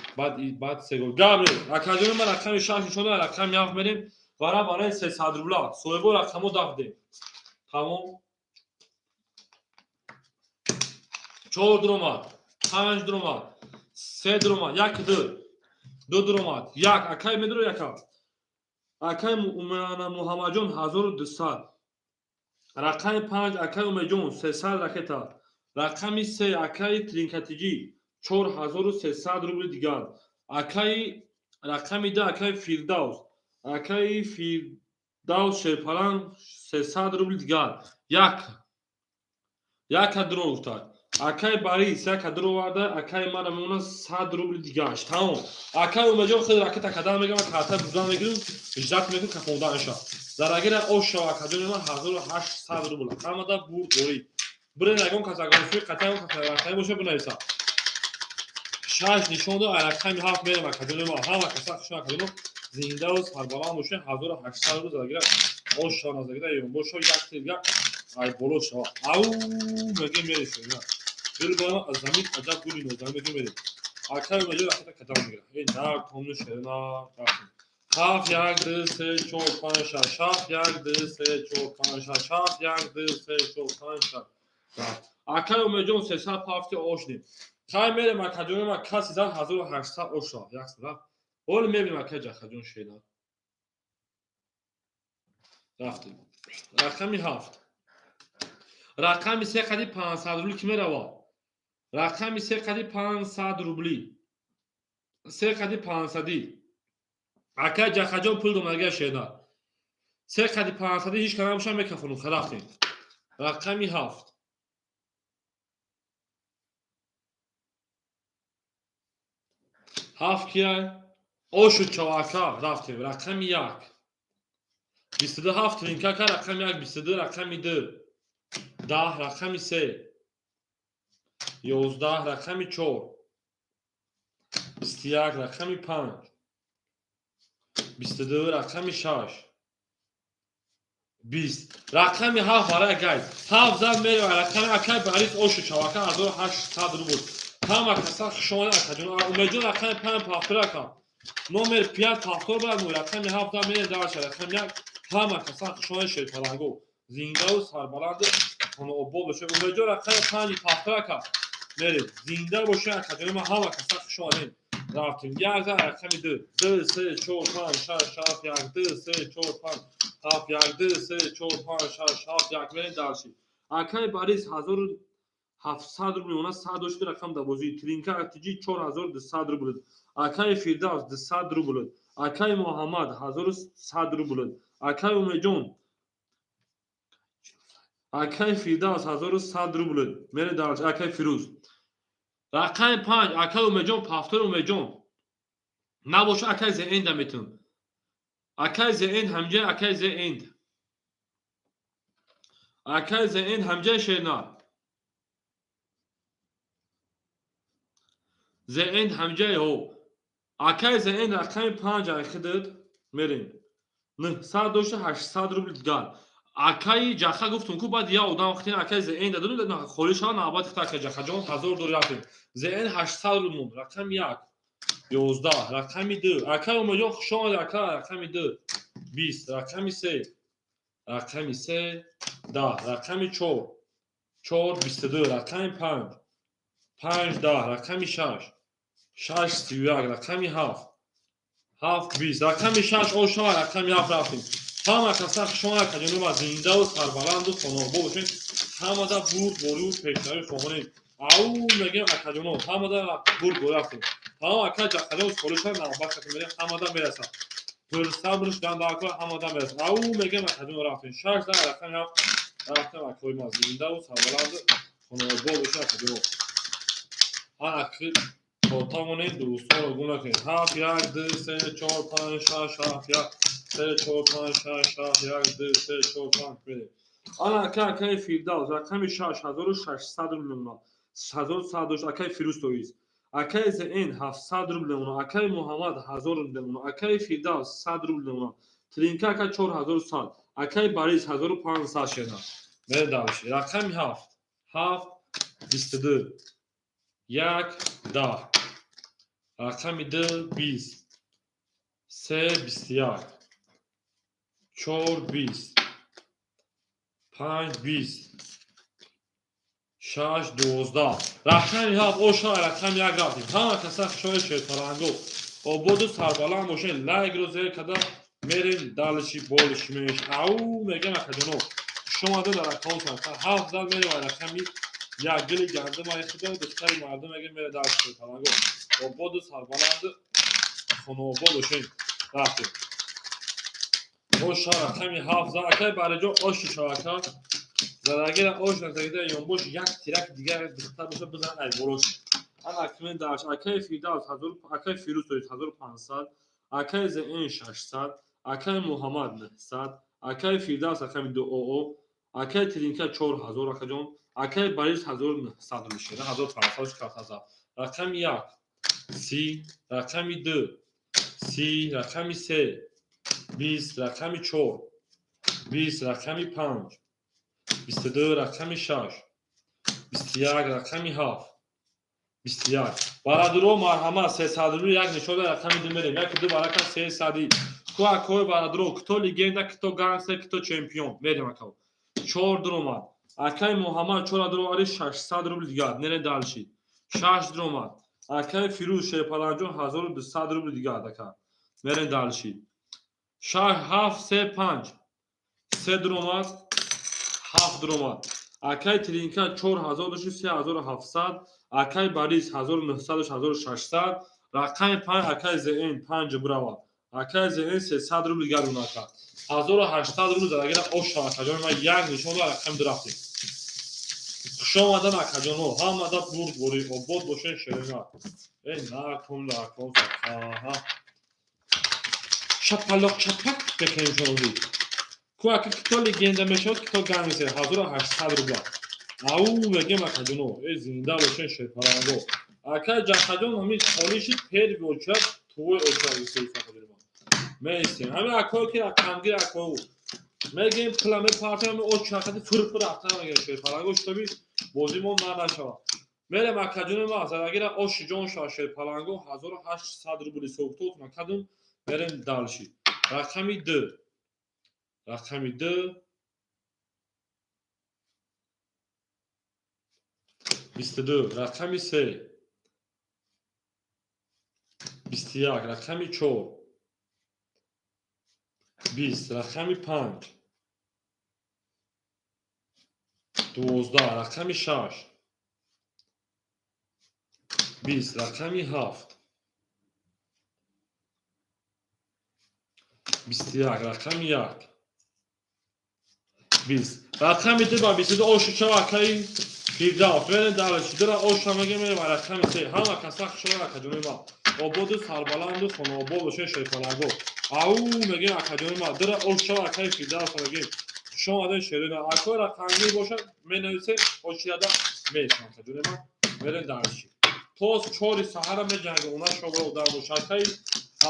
A: баъд се гол. Гап нест, акаҷони ман. Рақами шаш нишон, рақами ҳафт мерем. Вара барои 300 рубла соҳибо рақамо дафдем. Тамом. Чор дуромад, панҷ дуромад, се дуромад, як, ду, ду дуромад, як. Акай медуро, яка. Акай Муҳаммадҷон, 1200. Рақами панҷ, акай Умедҷон, 300 ракета. Рақами се, акаи Тринкатиҷӣ, 4300 рубли дигар. Акаи рақами ду, акаи Фирдавс, акаи Фирдавс Шерпаланг, 300 рубли дигар. Як, яка дуро гуфтад. Акаи Барис яка дуро оварда. Акаи мара мемонад 100 рубли дигараш. Тамом. Акаи Умедҷон хеле ракета кадан мегам, карта бузан мегирем, ждать мекунем кафонданаша. Зарагира ош шава, акаҷони ман, 1800 рубл. Ҳамада бурд борид. Бирен, ягон кас ягон суи қатъа, ягон кас рақами боша, бинависа. Шаш нишон дод, рақами ҳафт мерем, акаҷони ман. Ҳама каса хушон, акаҷоно, зиндаву сарбаланд бошед. 1800 рубл зарагира ош шава, назаргира ёнбошо, як дигар ай боло шава. Ау мегем, мересем. Гул аз замин, аҷаб гули нозанин, мегем, мерем. Акаи Умедҷон ракета кадам мегирад. Эй, на комну шерина. Ҳафт, як, ду, се, чор, панҷ, шаш. Ҳафт, як, ду, се, чор, панҷ, шаш. Ҳафт, як, ду, се, чор, панҷ, шаш. Акаи Умедҷон, 300 пафти ошдем. Хай, мерем, акаҷони ма. Каси зад, 1800 ош шавад. Яксад рафт. Ҳоли мебинем, акаи Ҷахаҷон шена. Рафтем. Рақами ҳафт. Рақами се қади 500 рубли ки меравад? Рақами се қади 500 рубли, се қади панҳсадӣ. Акай Ҷахаҷон пул домага шена. Се қади 500-ӣ ҳеҷ кара набошам, мекафонум. Рафтем. Рақами ҳафт. Ҳафт кияй? Ошу чавака. Рафтем. Рақами як, 22, ҳафт тринкака. Рақами як, 22. Рақами ду, 10. Рақами се, 11. Рақами чор, 21. Рақами панҷ, 22. Рақами шаш, 20. Рақами ҳафт барои гайд. Ҳафт зад, мерава. Рақами акай Барис, ошу чавака, 1800 рубл. Ҳама каса хушомад, акаҷон Умедҷон. Рақами панҷ повтор, ака. Номер пять повтор брат мой. Рақами ҳафт мерем дальше. Рақами як. Ҳама каса хушомад, шерпаланго, зиндаву сарбаланду хонаобод бошед. Умедҷон, рақами панҷи повтор, ака. Мерем. Зинда бошед, акаҷони ман. Ҳама каса хушомадем. Рафтем. Як за рақами ду, ду, се, чор, панҷ, шаш, ҳафт, як, ду, се, чор, панҷ, ҳафт, як, ду, се, чор, панҷ, шаш, ҳафт, як. Мерем дальше. Акаи Барис, 1700 рубл она сад дошти. Рақам дарвозаи тринка атиҷи, 4200 рубл. Акаи Фирдавс, 200 рубл. Акаи Муҳаммад, 1100 рубл. Акаи Умедҷон, акаи Фирдавс, 1100 рубл. Мерем дальше. Акаи Фирӯз, рақами панҷ. Акаи Умедҷон, повтор. Умедҷон набоша, акаи Зеэнда метун. Акаи Зеэнд ҳамҷа, акаи Зеэнд, акаи Зеэнд ҳамҷаи шерна. Зеэнд ҳамҷаи ҳо. Акаи Зеэнд, рақами панҷ айхидид. Мерем. 900 дошта, 800 рубл дигар. Акаи Ҷаха, гуфтум ку, баъд я одам хитин. Акаи Зеэн даду холӣ шава, навбат хита. Акаи Ҷахаҷон, 1000 дори. Рафтем. Зеэн 800 рубл монд. Рақами як, 11. Рақами ду, акаи Умедҷон, хушомад, ака. Рақами ду, 20. Рақами се, рақами се, 10. Рақами чор, чор, 22. Рақами панҷ, панҷ, 10. Рақами шаш, шаш, 31. Рақами ҳафт, ҳафт, 20. Рақами шаш ошава, рақами ҳафт. Рафтем. Ҳама каса хушомад, акаҷонума, зиндаву сарбаланду хонаобод бошед. Ҳамада бурд борию пешравӣ хоҳонем. Ау мегем, акаҷоно, ҳамада бурд борӣ. Рафтем. Тамом. Ака Ҷахаҷон солиша, навбат мерем. Ҳамада мерасад. Пурсабр шудан дар ҳамада мерасад. Ау мегем, акаҷоно. Рафтем. Шаш да рақами ҳафт. Рафтем, акои ма, зиндаву сарбаланду хонаобод бошед, акаҷоно. Ҳар акри то тавонед, дӯстонро гум накунед. Ҳафт, як, ду, се, чор, панҷ, шаш, ҳафт, як, се, чор, панҷ, шаш, ҳафт, як, ду, се, чор, панҷ. Мерем. Ана ака, акаи Фирдавс, рақами шаш, 1600 рубл мемонад. 1100 дошт акаи Фирӯз тоиз. Акаи Зн, 700 рубл мемонад. Акаи Муҳаммад, 1000 рубл мемонад. Акаи Фирдавс, 100 рубл мемонад. Тринка ака, 4100. Акаи Барис, 1500 шена. Мерем дальше. Рақами ҳафт, ҳафт, 22, як, 10. Рақами ду 20, се 21, чор 20, панҷ 20, шаш 12. Рақами ҳафт оша, рақами як рафтем. Ҳама каса хушои, шерпаланго, ободу сарбаланд бошед. Лайкро зер карда мерем дальше, больше меш. Ау мегем, акаҷоно, хушомада дар аккаунт. Ҳафт зад, мерем рақами як. Гили гандум ай худо, духтари мардум мегем, мере дальше. Шерпаланго, ободу сарбаланду хонаобод бошед. Рафтем, оша, рақами ҳафт зад. Акай бариҷо, оши шавака задагира, ош назагида ёнбош, як тирак дигар духтар боша, бизан ай болош. Ана акнун даш акай Фирдавс ҳазор, акай Фирӯз тоист 1500, акай Зн 600, акай Муҳаммад 900, акай Фирдавс рақами ду оо, акай Тиринка 4000, акаҷон, акай Борис 1900 мешавад, 1500 картаза. Рақами як 30, рақами ду 30, рақами се 20, рақами чор 20, рақами панҷ 22, рақами шаш 21, рақами ҳафт 21. Барадуро, марҳамат, 300 рубли, як нишода, рақами ду мерем. Яки ду барака, сесади ку, акои барадуро. Кто легенда, кто гангстер, кто чемпион? Мерем, акао. Чор дуромад, акаи Муҳаммад, чора дуровари, 600 рубли дигар. Мерем дальше. Шаш дуромад, акаи Фирӯз Шерпаланҷон, 1200 рубли дигар, ака. Мерем дальше. Шаш, ҳафт, се, панҷ, се дуромад, ҳафт дуромад. Акаи Тринка 4000 дошти, 3700, акаи Борис 1900 дошт, 1600. Рақами панҷ, акаи Зн, панҷ биравад, акаи Зн, 300 рубли дигар унака, 1800 рубли задагира. Оша, акаҷон, ман як нишон, рақами ду рафтем. Хушомадан, акаҷоно, ҳамада бурдборӣ, обод бошед, шерина. Э, накун, накун, аҳа, шапалоқ чапак мекунем шози ку, ака. Кто легенда мешавад, кто гангстер? 1800 рубла. Ау мегем, акаҷоно. Э, зинда бошед, шерпаланго. Акай Ҷахаҷон, ҳамин холиши первый очередь, твой очередь меистем. Ҳамин акое ки рақамгир, акоу мегем, пила мепартем, ҳамин очахати фирфир рафта мегем, шерпаланго, шутоби бозимон ман нашавад. Мерем, акаҷони ма, задагира оши ҷон шава, шерпаланго, 1800 рубли сохтотна кадум. Мерем дальше. Рақами ду, рақами ду 22, рақами се 21, рақами чор 20, рақами панҷ 12, рақами шаш 20, рақами ҳафт 21, рақами як 20, рақами ду ба 22. Оши шава, акаи Фирдавс. Мерем дальше. Дура оша мегем, мерем рақами се. Ҳама каса хушова, акаҷони ма, ободу сарбаланду хонаобод бошед, шерпаланго. Ау мегем, акаҷони ма. Дура ош шава, акаи Фирдавс, мегем, хушомаден, шерина. Акои рақамгир бошад, менависем, очирада меистам, акаҷони ма. Мерем дальше. То 4-и саҳара меҷангем, она шобро одам боша, акаи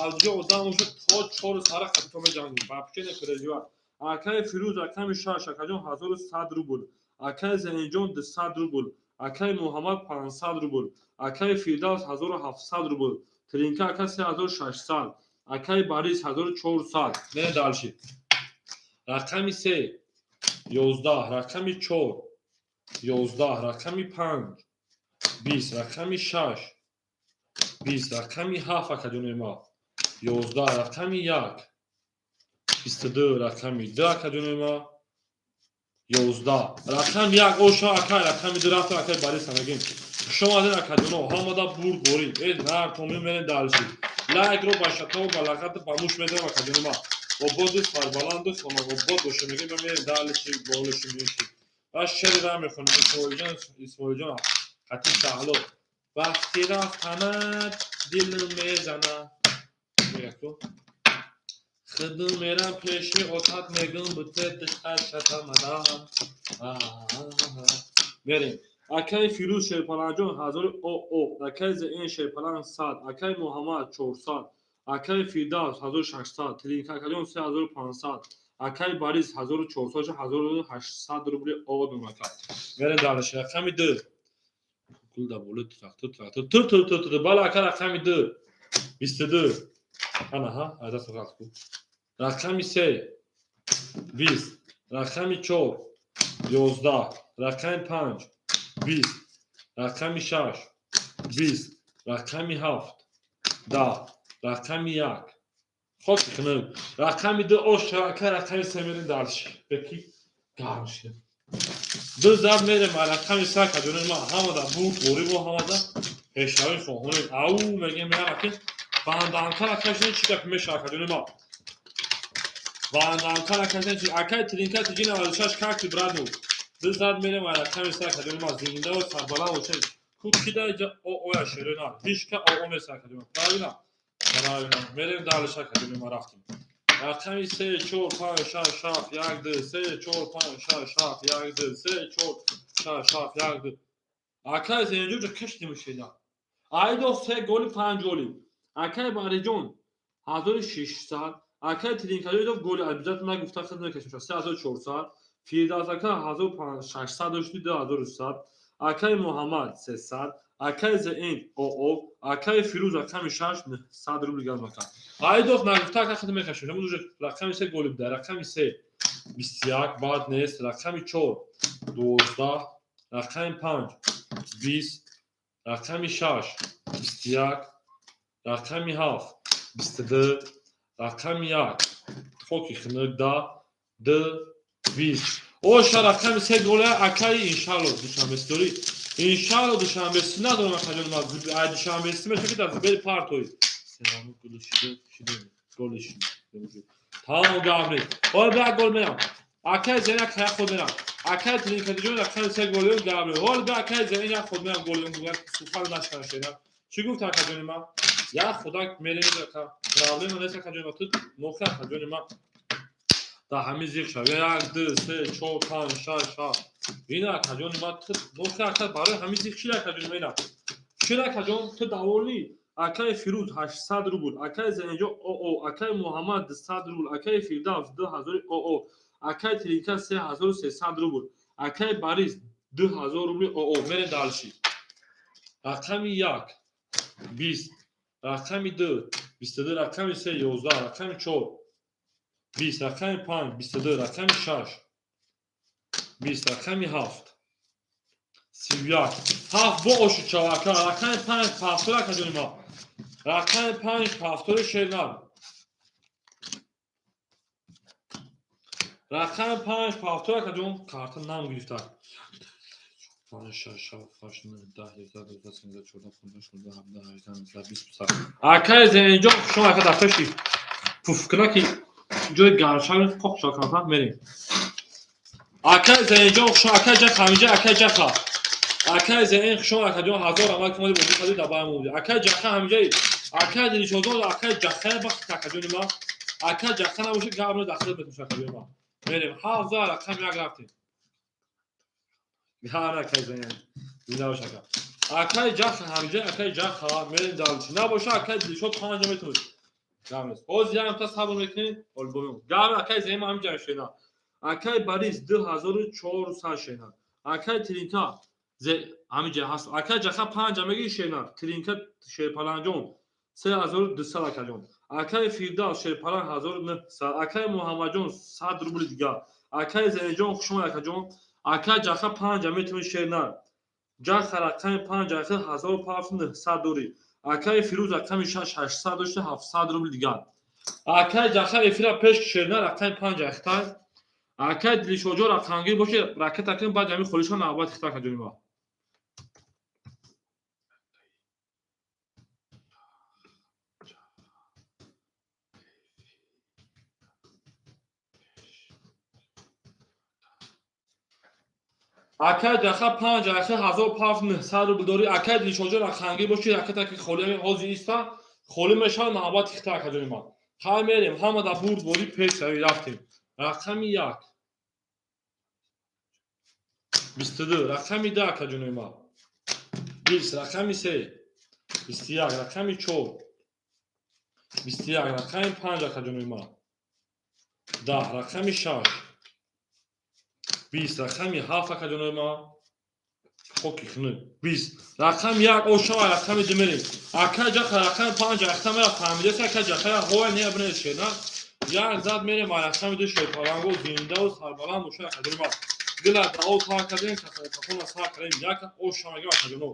A: Алҷо, одам боша, то 4-и саҳара қабито меҷангем, вообще не переживай. Акаи Фирӯз, рақами шаш, акаҷон, 1100 рубл, акаи Зенинҷон 200 рубл, акаи Муҳаммад 500 рубл, акаи Фирдавс 1700 рубл, Тринка ака 3600, акаи Борис 1400. Мерем дальше. Рақами се 11, рақами чор 11, рақами панҷ 20, рақами шаш 20, рақами ҳафт, акаҷони ма, 11, рақами як 22, рақами ду, акаҷони ма, 11, рақами як оша, акай, рақами ду рафта, акай Бориса мегем, хушомаден, акаҷоно, ҳамада бурдборӣ. Э, нартомӣ. Мерем дальше. Лайкро ба шатову ба лағату ба муш медорам, акаҷони ма. Ободу сарбаланду хонаобод боша, мегем, мерем дальше, больше меши. Ва шеъри ра мехонем, Исмоилҷон, Исмоилҷон хати Шаҳло. Вақти рафтанат дил мезанад, мегаку худум мерам пеши отат, мегум буте дихат шатамадам. Мерем, акаи Фирӯз Шерпаланҷон, ҳазори оо, акаи Зн Шерпаланг 100, акаи Муҳаммад 400, акаи Фирдавс 1600, Тринка акаҷон 3500, акаи Борис 1400, 1800 рубли одум, ака. Мерем дальше. Рақами ду. Гул да болои трактор, трактор. Ту ту ту ту. Бала, ака, рақами ду. 22. Ана ҳа, айда суғат ку. Рақами се. 20. Рақами чор. 11. Рақами панҷ. 20. Рақами шаш. 20. Рақами ҳафт. 10. Рақами як. Хоки хунук. Рақами ду ош, ака, рақами се мерем дальше. Беки гарм шид. Ду зад мерем, рақами се, акаҷони ма, ҳамада бурд ғорибо, ҳамада пешравӣ хоҳонем. Ау мегем, яраки банданка накашидем, чӣ гап меша, акаҷони ма? Банданка накашидем чи? Акай Тринка тиҷи 96, как ты, брат? Ду зад мерем, рақами се, акаҷони ма, зиндаву сарбаланд бошед. Ку кида иҷа оя шерена ҳичка оо нест, акаҷони ма. Правильно, правильно. Мерем дальше, акаҷони ма, рафтем. Рақами се, чор, панҷ, шаш, ҳафт, як, ду, се, чор, панҷ, шаш, ҳафт, як, ду, се, чор, шаш, ҳафт, як, ду. Акай зенҷоҷа кашти мешеда. Айдо се голи, панҷ голи. Акай Бариҷон 1600, акай Тринкаҷоидов голи обязательно нагуфта хид мекашем, 3400, Фирдавс ака 1600 дошти, 2100, акай Муҳаммад 300, акай Зеин оо, акай Фирӯз рақами шаш 900 рубли газ мака. Айдов нагуфта, ака, хид мекашем. Рақами се голи буда, рақами се 21, баъд нест, рақами чор 12, рақами панҷ 20, рақами шаш 21, рақами ҳафт 22, рақами як хоки хунук да д 20. Оша рақами се голя, акаи, иншалло душанбесидорӣ, иншалло душанбеси надорам, акаҷон, ай душанбеси меша, ки дар зибери партои голи тамом гап нест. Ҳола ба як гол мерам, акаи Зен, як як худ мерам, акаи Тринкадиҷон, рақами се голиён, гап нест. Ҳола ба акаи Зен як худ мерам, голиён сухан нашканашена. Чӣ гуфт, акаҷони ман? Як худак мерем, ака, проблема нест, акаҷони ман, ту нохи, акаҷони ман, дар ҳамин зиқ шав. Як, ду, се, чор, панҷ, шаш, ҳафт. Ина, акаҷони ман, ту нохи, ака, барои ҳамин зиқ шид, акаҷони ман, ина шид, акаҷон, ту довольный. Акаи Фирӯз 800 рубл, акаи Зенҷо оо, акаи Муҳаммад 200 рубл, акаи Фирдавс 2000 оо, акаи Тринка 3300 рубл, акаи Борис 2000 рубли оо. Мерем дальше. Рақами як 20, рақами ду 22, рақами се 11, рақами чор 20, рақами панҷ 22, рақами шаш 20, рақами ҳафт 31. Ҳафт бо оши чавака. Рақами панҷ ҳафтор, акаҷони ма, рақами панҷ ҳафтори шернар, рақами панҷ ҳафтор, акаҷон, карта нам гирифта. Панҷ, шаш, ҳафт, ҳашт, нӯҳ, 10, 11, 12, 13, 14, 15, 16, 17, 18, 19, 20, 21. Акаи Зенҷон, шумо, ака, дар пеши пуфкунаки ҷои гармшав қоқ шаканфа мерем. Акаи Зенҷон, хушо, акаи Ҷаха ҳаминҷа, акаи Ҷаха, акаи Зеин, хушо, акаҷон, ҳазор раҳмат, ки омади, бозӣ кардӣ, дар баъи мо будӣ. Акаи Ҷаха ҳаминҷаи, акаи Дилшодон, акаи Ҷахая бахт, акаҷони ман, акаи Ҷаха набоши, гап дар хидмат мешавад, акаҷони ман. Мерем, ҳафт за рақам як рафтем. Гап акаи Зеин, зинда бош, ака. Акаи Ҷаха ҳаминҷа, акаи Ҷаха, мерем дальше. Набоша, акаи Дилшод панҷа метавонед. Гап нест. Ҳозир якамта сабр мекунем, ҳол бобем. Гап, акаи Зеин ҳаминҷа шена. Акаи Борис 2400 шена. Акаи Тринка ҳаминҷа ҳаст. Акаи Ҷаха панҷа мегири, шена. Тринка Шерпаланҷон 3200, акаҷон. Акаи Фирдавс Шерпаланг 1900. Акаи Муҳаммадҷон 100 рубли дигар. Акаи Зеинҷон, хушомад, акаҷон. Акаи Ҷаха панҷа метавонӣ, шернар. Ҷаха рақами панҷ ахир ҳазору пафт нӯҳсад дорӣ. Акаи Фирӯз рақами шаш 800 дошта, 700 рубли дигар. Акаи Ҷаха эфира пеш, шернар рақами панҷ ахтай. Акаи Дилшоҷо рақамгир боши, ракета кун, баъд ҳамин холишон навбат хита, акаҷони ма. Акаи Ҷаха панҷ ахир ҳазору пафт нӯҳсад рубл дорӣ. Акаи Дилшоҷо рақамгир боши, ракета ки холӣ ҳозир иста, холӣ мешавад, навбати хита, акаҷони ман. Хай, мерем, ҳама дар бурдборӣ пеш рави, рафтем. Рақами як 22, рақами ду, акаҷони ман, 20, рақами се 21, рақами чор 21, рақами панҷ, акаҷони ман, 10, рақами шаш 20, рақами ҳафт, акаҷонои ман. Хоки хунук. 20. Рақами як ошава, рақами ду мерем. Акай ҷаха рақами панҷ ахта мера фаҳмидеса, акай ҷаха ҳоя не бинед шена. Як зад мерем а рақами ду, шерпаланго зиндаву сарбаланд боша, акаҷони ма. Гила дао тар кардем, кафона сар кардем. Як оша мегем, акаҷоно.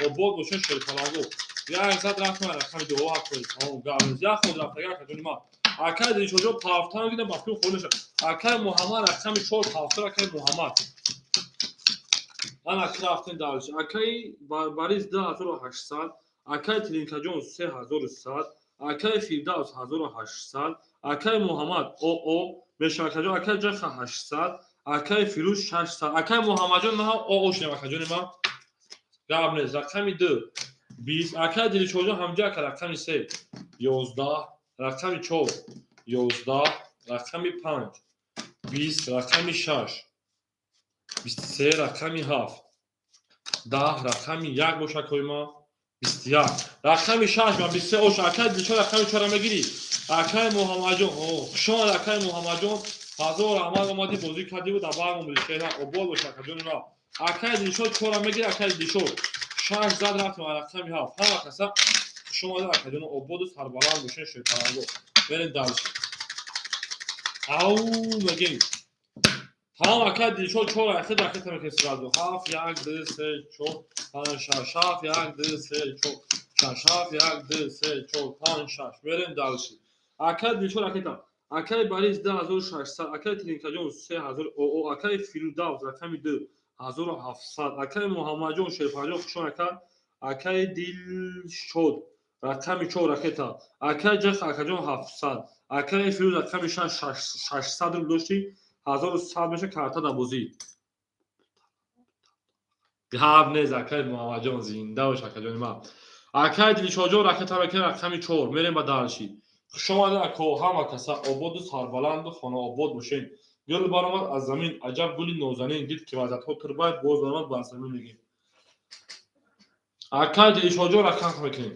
A: Обод боша, шерпаланго. Як зад рафтем а рақами ду, ҳаққои тамом гап. Як ход рафтага, акаҷони ма. Акай Дилшоҷон пафтан гидам, ба фикр холӣ мешавад. Акай Муҳаммад рақами чор пафтар, акай Муҳаммад. Ана ки рафтем дальше. Акай Борис 2800, акай Тилинкаҷон 3100, акай Фирдавс 1800, акай Муҳаммад ОО мешавакаҷон, акай Ҷаха 800, акай Фирӯз 600, акай Муҳаммадҷон ман ОО шудем, акаҷони ман. Гап нест. Рақами ду 20, акай Дилшоҷон ҳамҷа, ака рақами се 11, рақами чор 11, рақами панҷ 20, рақами шаш 23, рақами ҳафт 10, рақами як боша койма 21, рақами шаш ма 23 оша. Акай Дилшод рақами чора мегирӣ, акай Муҳаммадҷон. Хушомад, акай Муҳаммадҷон, ҳазор раҳмат, омадӣ, бозӣ кардиву дар барг омадӣ, шена обод боша, акаҷони ма. Акай Дилшод чора мегирӣ, акай Дилшод. Шаш зад рафтем, рақами ҳафт. Ҳама каса хушомадед, акаҷоно, ободу сарбаланд бошен, шерпаланго. Берем дальше. Ау мегем. Тамом, акай Дилшод чор ахи ракета мекунем сразу. Ҳафт, як, ду, се, чор, панҷ, шаш, ҳафт, як, ду, се, чор, шаш, ҳафт, як, ду, се, чор, панҷ, шаш. Берем дальше. Акай Дилшод ракета. Акай Борис 2600, акай Тилинкаҷон 3000 ОО, акай Фирдавс рақами ду 1700, акай Муҳаммадҷон Шерпаҷон хушон ака, акай Дилшод рақами чор ракета, акай Ҷаха акаҷон 700, акай Фирӯз рақами шаш 600 рубл доштӣ, 1100 меша карта дар бозӣ. Гап нест, акай Муҳаммадҷон, зинда бош, акаҷони ман. Акай Дилшодҷон ракета мекунем рақами чор, мерем ба дальше. Хушомадед, ако, ҳама каса ободу сарбаланду хонаобод бошед. Гул баромад аз замин, аҷаб гули нозанин, дид ки вазъятҳо турбай, боз баромад бар замин мегем. Акай Дилшодҷон рақам мекунем.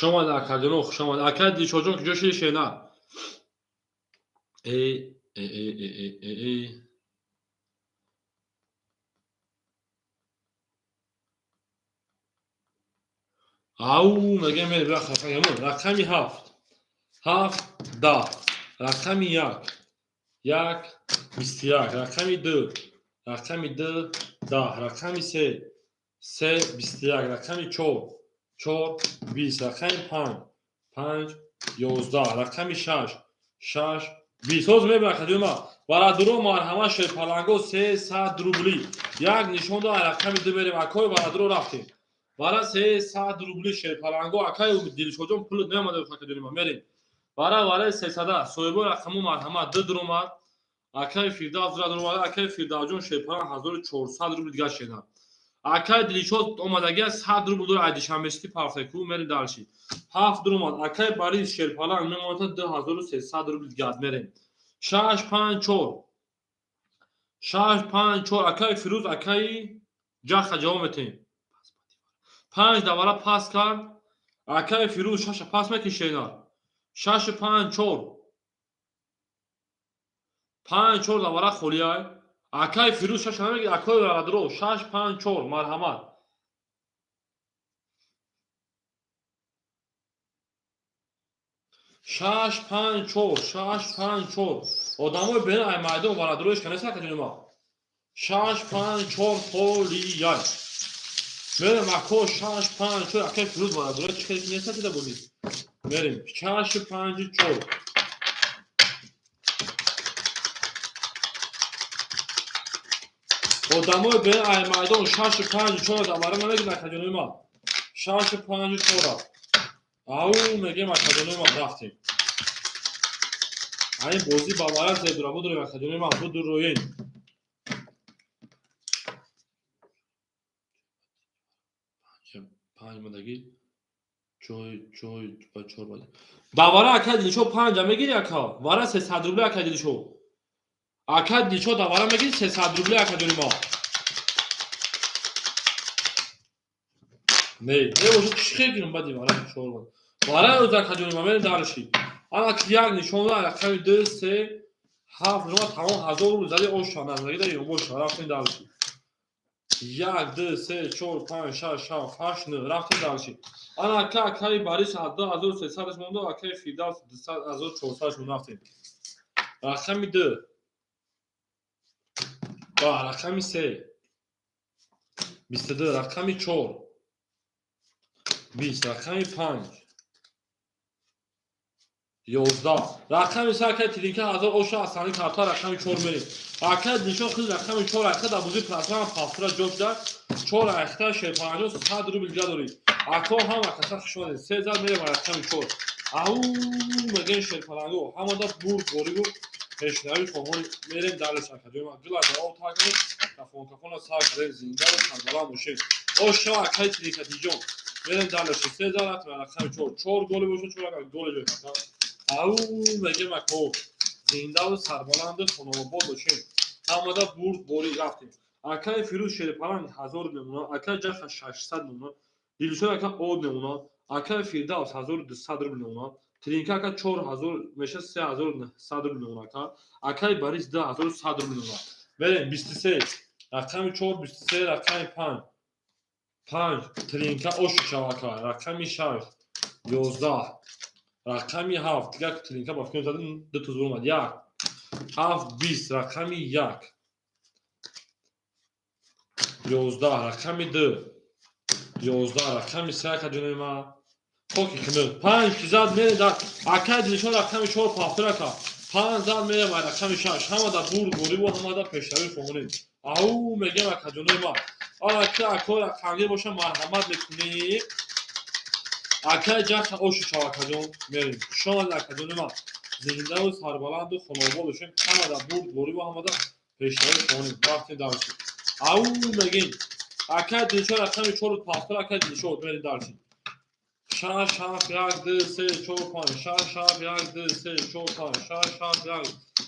A: Хушомад, акаҷоно, хушомад. Акай Дилшодҷон, куҷо шиди, шена? Э э э э э э э Ау мегем, мерем рақами ҳафт. Ҳафт 10, рақами як, як 21, рақами ду, рақами ду 10, рақами се, се 21, рақами чор, чор 20, рақами панҷ, панҷ 11, рақами шаш, шаш 20. Ҳозир мебинам, акаҷони ман. Барадуро, марҳамат, шерпаланго 300 рубли. Як нишон дод, рақами ду мерем. Акои барадуро, рафтем. Бара 300 рубли шерпаланго, акай Дилшодҷон, пулат наомада, акаҷони ман, мерем. Бара вараи сесада соҳибои рақаму, марҳамат, ду дуромад. Акай Фирдавс дуромад, акай Фирдавсҷон шерпаланг 1400 рубли дигар шена. Акай Дилшод омадагия 100 рубл дора, ай Душанбесити парфеку, мерем дальше. Ҳафт дуромад. Акай Борис шерпаланг мемонад 2300 рубли дигар, мерем. Шаш панҷ чор. Шаш панҷ чор, акай Фирӯз, акай Ҷаха ҷавоб метиҳем. Панҷ давара пас кард. Акай Фирӯз шаша пас мекишена. Шашу панҷ чор. Панҷ чор давара холиай. Акай Фирӯз шаша намегирад, акои Барадро шаш панҷ чор, марҳамат. Шаш панҷ чор, шаш панҷ чор. Одамои бена ай майдон барадроиш канеса, акаҷони ма. Шаш панҷ чор холияй. Мерем, ако, шаш панҷ чор, акай Фирӯз барадрои чӣ хеле неста дида бозӣ. Мерем шашу панҷу чор. Одамои бена ай майдон шашу панҷу чор давара намегирад, акаҷони ма. Шашу панҷу чора. Ау мегем, акаҷони ман, рафтем. Айн бозӣ ба вара зебра будурем, акаҷони ман, будуроен. Панҷ мадагӣ чой чой ба чор бади. Давара, акай Дилшод, панҷа мегири, ака? Вара 300 рубли, акай Дилшод. Акай Дилшод, давара мегири 300 рубли, акаҷони ма. Не, не бошад, чӣ хел кунем баъди вара чор бад. Барои ӯз, акаҷони ма, мерем дальше. Ана ки як нишон, рақами ду, се, ҳафт нишон, тамом, 1000 рубл зади, оша назарида ёбоша. Рафтем дальше. Як, ду, се, чор, панҷ, шаш, ҳафт, ҳашт, нӯ. Рафтем дальше. Ана ака, акаи Барис 2300-аш монду, акаи Фирдавс 1400-аш монду. Рафтем. Рақами ду ва рақами се, 22, рақами чор, 20, рақами панҷ, 11, рақами се. Акаи Тилинка 1000 оша асани карта. Рақами чор мерем. Акаи Дилшод хиз, рақами чор айхта дар бозии платформа пафтура ҷо шуда, чор айхта шерпанҷо 100 рубл дига дорӣ. Ако, ҳама каса хушомадед. Се зад, мерем рақами чор. Ау мегӯем, шерпаланго, ҳамада бурд боригу пешравӣ хоҳон. Мерем дальше, акаҷои ман. Гила дар об тар кардем, кафон кафона сар кардем. Зиндаву сарбаланд бошем. Оша, акаи Тилинкатиҷон, мерем дальше. Се зад, рафтем рақами чор. Чор голи бошад, чор агар голи ҷой кардам. Ау мегӯем, ако, зиндаву сарбаланду хонобод бошем. Ҳамада бурд борӣ. Рафтем. Акаи Фирӯз шерпаланг 1000 мемонад, акаи Ҷаха 600 мемонад, Дилшод ака од мемонад, акаи Фирдавс 1200 рубл мемонад, Тринка ака 4000 меша, 3900 рубл мемонад, ака. Акаи Борис 2100 рубл мемонад. Мерем. 23, рақами чор, 23, рақами панҷ, панҷ, Тринка оши шав, ака. Рақами шаш, 11, рақами ҳафт. Дигар Тринка ба фикр задем, ду туз омад. Як, ҳафт, 20, рақами як, 11, рақами ду, 11, рақами се. Ака ҷонои ман, хоки хинук, панҷ ки зад, мере дар акаи Дилшод. Рақами чор, пафтур, ака. Панҷ зад, мерем ай рақами шаш. Ҳамада бурд бориву ҳамада пешравӣ хоҳонем. Ау мегем, акаҷонои ман. Ана ки ако рақамгир боша, марҳамат мекунем. Акаи Ҷаха оши шав, акаҷон, мерем. Хушомадед, акаҷони ман. Зиндаву сарбаланду хонобод бошем. Ҳамада бурд бориву ҳамада пешравӣ хоҳонем. Рафтем дальше. Ау мегем, акаи Дилшод, рақами чору пафтур. Акаи Дилшод, мерем дальше. Шаш, ҳафт, як, ду, се, чор, панҷ, шаш, ҳафт, як, ду, се, чор, панҷ, шаш, ҳафт, як.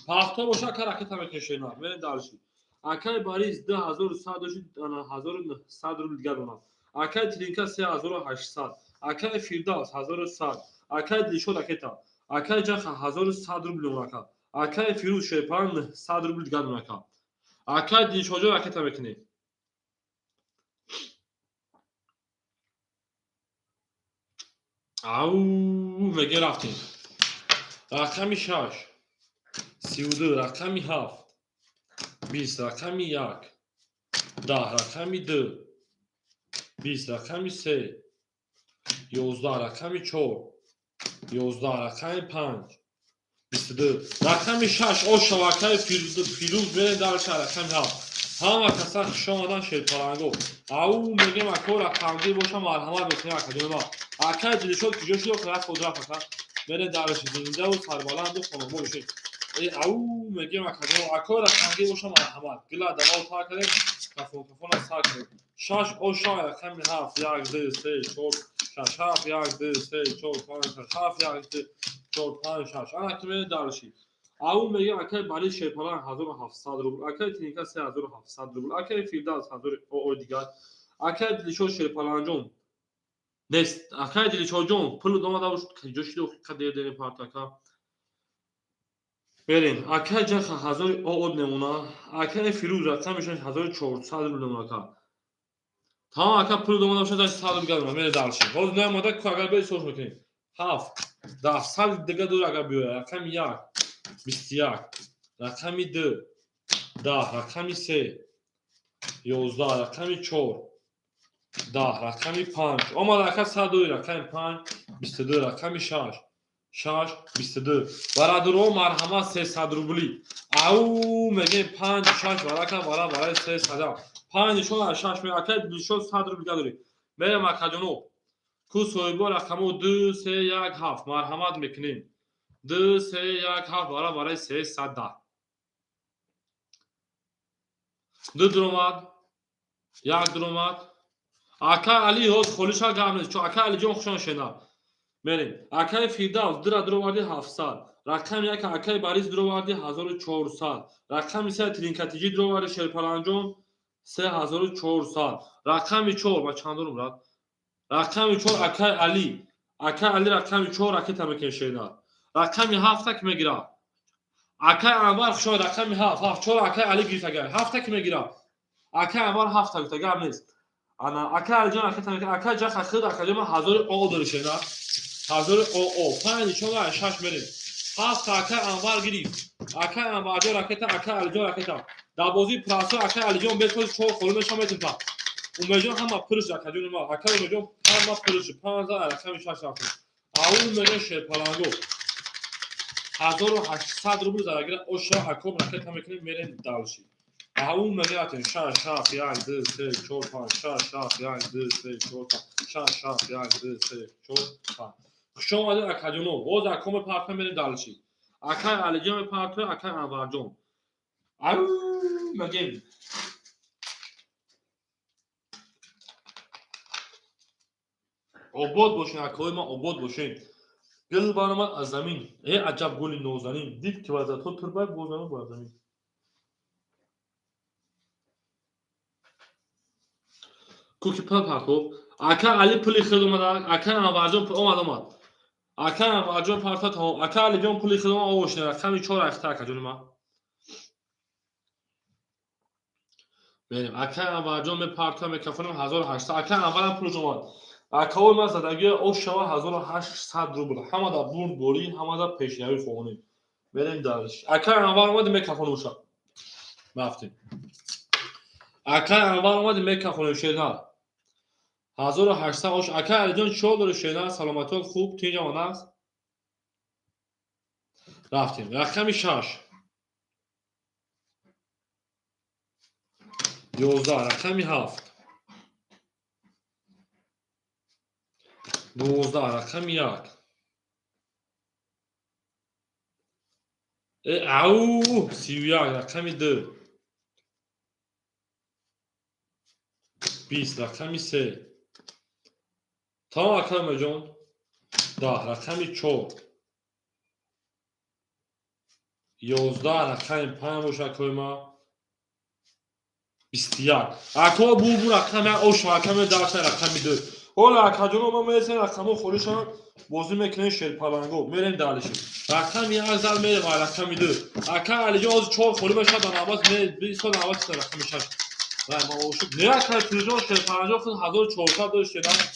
A: Пафтор боша, ака, ракета мекашена. Мерем дальше. Акаи Борис 2100 дошт, 1100 рубл дигар донад. Акаи Тринка 3800, акаи Фирдавс 1100, акаи Дилшод ракета, акаи Ҷаха 1100 рубл донад, ака. Акаи Фирӯз шерпан 100 рубл дигар донад, ака. Акаи Дилшодҷон, ракета мекунем. Ау меге, рафтем. Рақами шаш, 32, рақами ҳафт, 20, рақами як, 10, рақами ду, 20, рақами се, 11, рақами чор, 11, рақами панҷ, 22, рақами шаш. Ошав, акаи Фирӯз, мерем дальше. Рақами ҳафт. Ҳама каса хушомадан, шерпаланго. Ау мегем, ако рақамгир боша, марҳамат мекунем, акаҷони ман. Акаи Дилшод куҷо шуд? Рафт, рафт, ака. Мерем дальше. Зиндаву сарбаланду хонобод бошед. Ау мегем, акаҷон, ако рақамгир боша, марҳамат. Гила давол тар кардем, кафон кафона сар кардем. Шаш оша, рақами ҳафт, як, ду, се, чор, шаш, ҳафт, як, ду, се, чор, панҷ, шаш, ҳафт, як, ду, чор, панҷ, шаш. Ана ки мерем дальше. Ау мегем, акаи Барис шерпалан 1700 рубл, акаи Тиника 3700 рубл, акаи Фирдавс ҳазори о дигар, акаи Дилшод шерпаланҷон нест. Акаи Дилшодҷон, пул омада куҷо шуд? Қа дер дерем парт, ака. Мерем. Акаи Ҷаха ҳазори оод мемона, акаи Фирӯз рақам мешавад 1400 рубл мемона, ака. Тамом, ака, пул омада бошад, 100 рубл гардона. Мерем дальше. Ҳозир наомада ку, агар бери, сош мекунем. Ҳафт, 10, сад дига дор, агар биёяд. Рақами як, 21, рақами ду, 10, рақами се, 11, рақами чор, 10, рақами панҷ. Омад, ака, сад дори. Рақами панҷ, 22, рақами шаш, шаш, 22. Бародаро, марҳамат, 300 рубли. Ау мегем, панҷ, шаш, варака вара барои сесада. Панҷ нишон аз шаш. Акаи Дилшод, 100 рубл дигар дорӣ. Мерем, акаҷоно. Ку соҳибо рақамо ду, се, як, ҳафт, марҳамат мекунем. Ду, се, як, ҳафт, вара барои 310. Ду дуромад, як дуромад. Ака Али ҳоз холиша гап нест. Чо, ака Алиҷон, хушон шена. Мерем. Акаи Фирдавс дура дуроварди, 700, рақами як. Акаи Барис дуроварди, 1400, рақами се. Тринкатиҷӣ дуроварди, шерпаланҷон, 3400, рақами чор. Ба чанд дорум, брат? Рақами чор, акаи Али. Акай Али рақами 4 ракета мекунем, шернар. Рақами 7-та ки мегира? Акай Анвар, хушомад. Рақами 7, 7, 4 акай Али гирифт. Агар 7-та ки мегира? Акай Анвар 7-та гуфта, гап нест. Ана акай Алиҷон ракета мекунад. Акай Ҷаха худ, акаҷон, ман ҳазори о дори, шернар, ҳазори о 5 нишон, 6 мерем. 7-та акай Анвар гирифт. Акай Анварҷон ракета, акай Алиҷон ракета. Дар бозии прасо акай Алиҷон бесози чор холӣ мешавад, метим та Умеҷон ҳама пурш, акаҷони ма. Акай Умеҷон ҳама пурш, 5 рақами 6 рафтем. Ау меган шерпаланго, 1800 рубл зарагира оша. Аком ракета мекунем, мерем дальше. Ау меган рафтем. Шаш, ҳафт, як, ду, се, чор, панҷ, шаш, ҳафт, як, ду, се, чор, панҷ, шаш, ҳафт, як, ду, се, чор, панҷ. Хуш омадед, акаҷоно. Боз аком мепартоем, мерем дальше. Акай Алиҷон мепартоем, акай Анварҷон. Ау мегем. Обод бошен, акои ман, обод бошен. Гул баромад аз замин, э аҷаб гули нозанин, дид ки вазатҳо турбай бозанад бар замин. Куки пул партоб. Ака Али пули худ омада, ака Анварҷон омад, омад. Ака Анварҷон парта тамом. Ака Алиҷон пули худ омад, овошна рақами 4 ахта, акаҷони ман. Мерем. Ака Анварҷон мепарта, мекафонем, 1800. Ака Анварам пулш омад. Акаои ман задагии ош шава, 1800 рубл. Ҳамада бурдборӣ, ҳамада пешравӣ хоҳонем. Мерем дальше. Акай Анвар омади, мекафонем уша. Рафтем. Акай Анвар омади, мекафонем, шернар. 1800 ош. Акай Алиҷон, чиҳол дори, шернар? Саломатиёт хуб, тинҷ омада аст? Рафтем. Рақами 6. 11, рақами 7. 12, рақами 1. Ау, 31, рақами 2. 20, рақами 3. Тамом, акай Умеҷон. 10, рақами 4. 11, рақами 5 боша, акои ман. 21. Ако бу рақами ош, рақами даша, рақами 2. Ҳола, акаҷоно, ма мересем, рақамҳо холӣ шаванд, бозӣ мекунем шерпаланго. Мерем дальше. Рақами 1 зал мерем, рақами 2. Ака Алиҷон, ҳозир чор холӣ мешавад, ба навбат бисо, навбат рақами 6. Вай, ма ошуб. Не, акай Фирӯзҷон, шерпаланҷон худ 1400 дошт.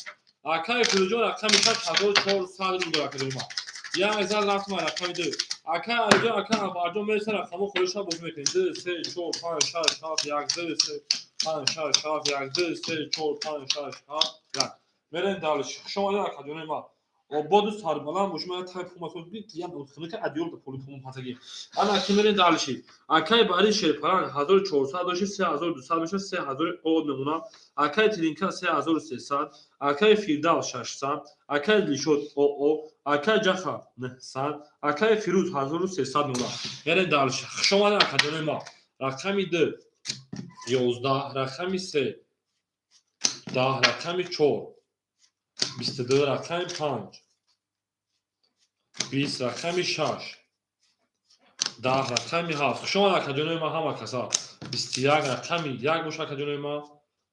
A: Акай Фирӯзҷон, рақами 6, 1400 рубл дорад, акаҷони ман. Як зал рафтем, рақами 2. Акай Алиҷон, акай Анварҷон мересем, рақамҳо холӣ шавад, бозӣ мекунем. 2, 3, 4, 5, 6, 7, 1, 2, 3, 5, 6, 7, 1, 2, 3, 4, 5, 6, 7, 1. Мерем дальше. Хуш омадед, акаҷони ман. Ободу сарбаланд бош. Ман тай пумасо бит я хунука адиёл да поли пумон патаги. Ана ки мерем дальше. Акай Бари шерпаланг 1400 доши, 3200 меша, 3000 од мемона. Акай Тилинка 3300, акай Фирдавс 600, акай Дилшод оо, акай Ҷаха 900, акай Фирӯз 1300 мемона. Мерем дальше. Хуш омадед, акаҷони ман. Рақами 2 11, рақами 3 10, рақами 4 22, рақами 5 20, рақами 6 10, рақами 7. Хуш омад, акаҷонои ман, ҳама каса. 21, рақами 1 боша, акаҷонои ман.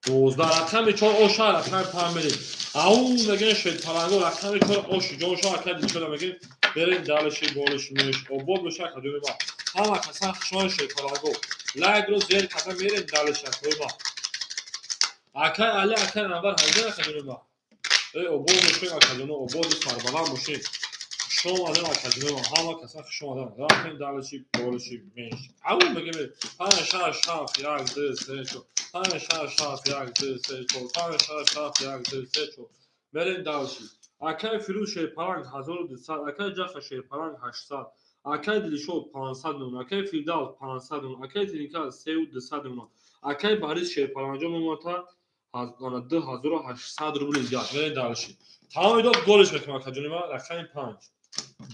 A: 12, рақами 4 оша, рақами 5 мерем. Ау мегӯем, шерпаланго, рақами 4 ош ҷоша, ака Дилшода мегӯем. Берем дальше, болиш меш. Обод боша, акаҷонои ман. Ҳама каса хуш омад, шерпаланго. Лайкро зер карда мерем дальше, акаи ман. Акай Али, акай Анвар ҳамҷа, акаҷонои ман. Эй, обод бошед, акаҷоно, ободу сарбаланд бошед. Хуш омадем, акаҷоно, ҳама каса хуш омадем. Рафтем дальше, болиши меш. Ау мегӯем, панҷ, шаш, ҳафт, як, ду, се, чор. Панҷ, шаш, ҳафт, як, ду, се, чор. Панҷ, шаш, ҳафт, як, ду, се, чор. Мерем дальше. Акай Фирӯз шерпаланг 1200, акай Ҷаха шерпаланг 800, акай Дилшод 500 мемонад, акай Фирдавс 500 мемонад, акай Тилинка 3200 мемонад, акай Борис шерпаланҷон мемонад 2800 рубли дигар. Мерем дальше. Тамоми дод голиш мекунам, акаҷони ман. Рақами 5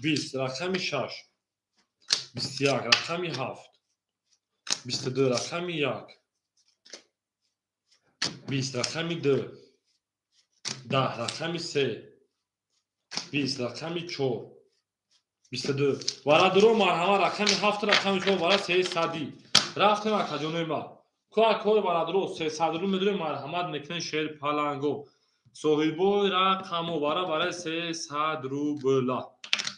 A: 20, рақами 6 21, рақами 7 22, рақами 1 20, рақами 2 10, рақами 3 20, рақами 4 22. Варадуро, марҳама, рақами 7, рақами 4 вара 300-ӣ. Рафтем, акаҷонои ман. Ку акои барадуро, 300 рубл медорем, марҳамат мекунем, шер паланго. Соҳибои рақамо барабари 300 рубла.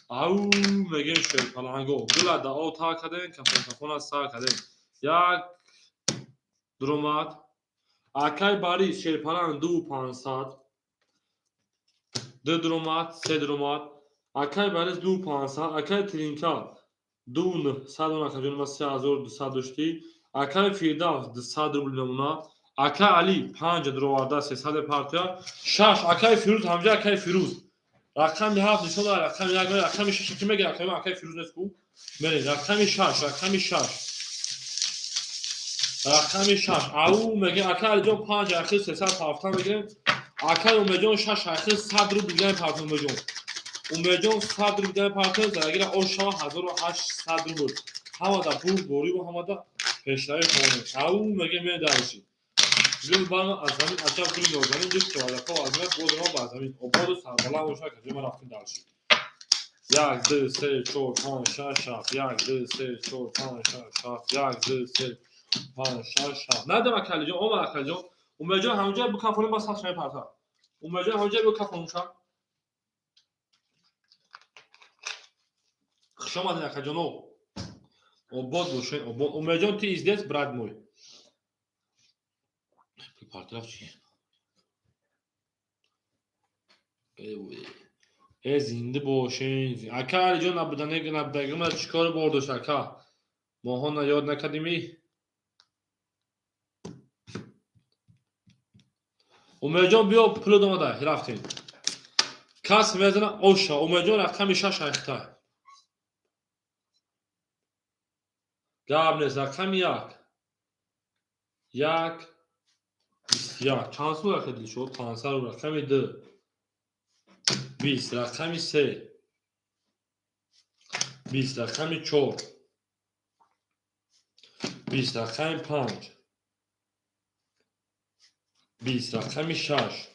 A: Ау мегем шерпаланго. Гула да об тар кардем, кафон кафона сар кардем. Як дуромад. Акай Барис шерпаланг 2500. Ду дуромад, се дуромад. Акай Барис 2500, акай Тринка 2900 акаҷон, 3200 доштӣ. Акай Фирдавс 200 рубл мемонад. Акай Али панҷ дуроварда, 300 партия. Шаш, акай Фирӯз ҳамҷа, акай Фирӯз. Рақами ҳафт нишон дорад, рақами як, рақами шаш ки мегӯяд, акай Фирӯз нест ку? Мерем, рақами шаш, рақами шаш. Рақами шаш. Ау мегӯем, акай Алиҷон панҷ ахир 300 ҳафта мегирем. Акай Умедҷон шаш ахир 100 рубл дигари партия, Умедҷон. Умедҷон 100 рубл дигари партия, зарагира ошава 1800 рубл. Ҳамада бурдбориву ҳамада пешравӣ хонем. Ау мегӯем, мерем дальше. Гул барма аз замин, аҷаб гули нозанин, дӯст вадако аз ман боз ма ба замин. Ободу сарбаланд бошад, каҷо ма рафтем дальше. Як, ду, се, чор, панҷ, шаш, ҳафт. Як, ду, се, чор, панҷ, шаш, ҳафт. Як, ду, се, панҷ, шаш, ҳафт. Надам, акалиҷон, омад акалиҷон. Умедҷон ҳамҷа бикафонем, ба сабт шавем парта. Умедҷон ҳамҷа бикафонем ша. Хуш омадед, акаҷоно. Обод бошед, обод. Умедҷон, ты здесь, брат мой? Партраф чи? Э, зинда бошен. Ака Алиҷон набуданег набудагима чӣ кор бор дошт, ака? Моҳо на ёд накардимӣ? Умедҷон, биё, пулот омада, рафтем. Кас мезана оша. Умедҷон рақами шаш айхта. Гап нест, рақами як. Як, 21. Чанд сум рақами Дилшод? 500 рубл. Рақами ду. 20. Рақами се. 20. Рақами чор. 20. Рақами панҷ. 20. Рақами шаш.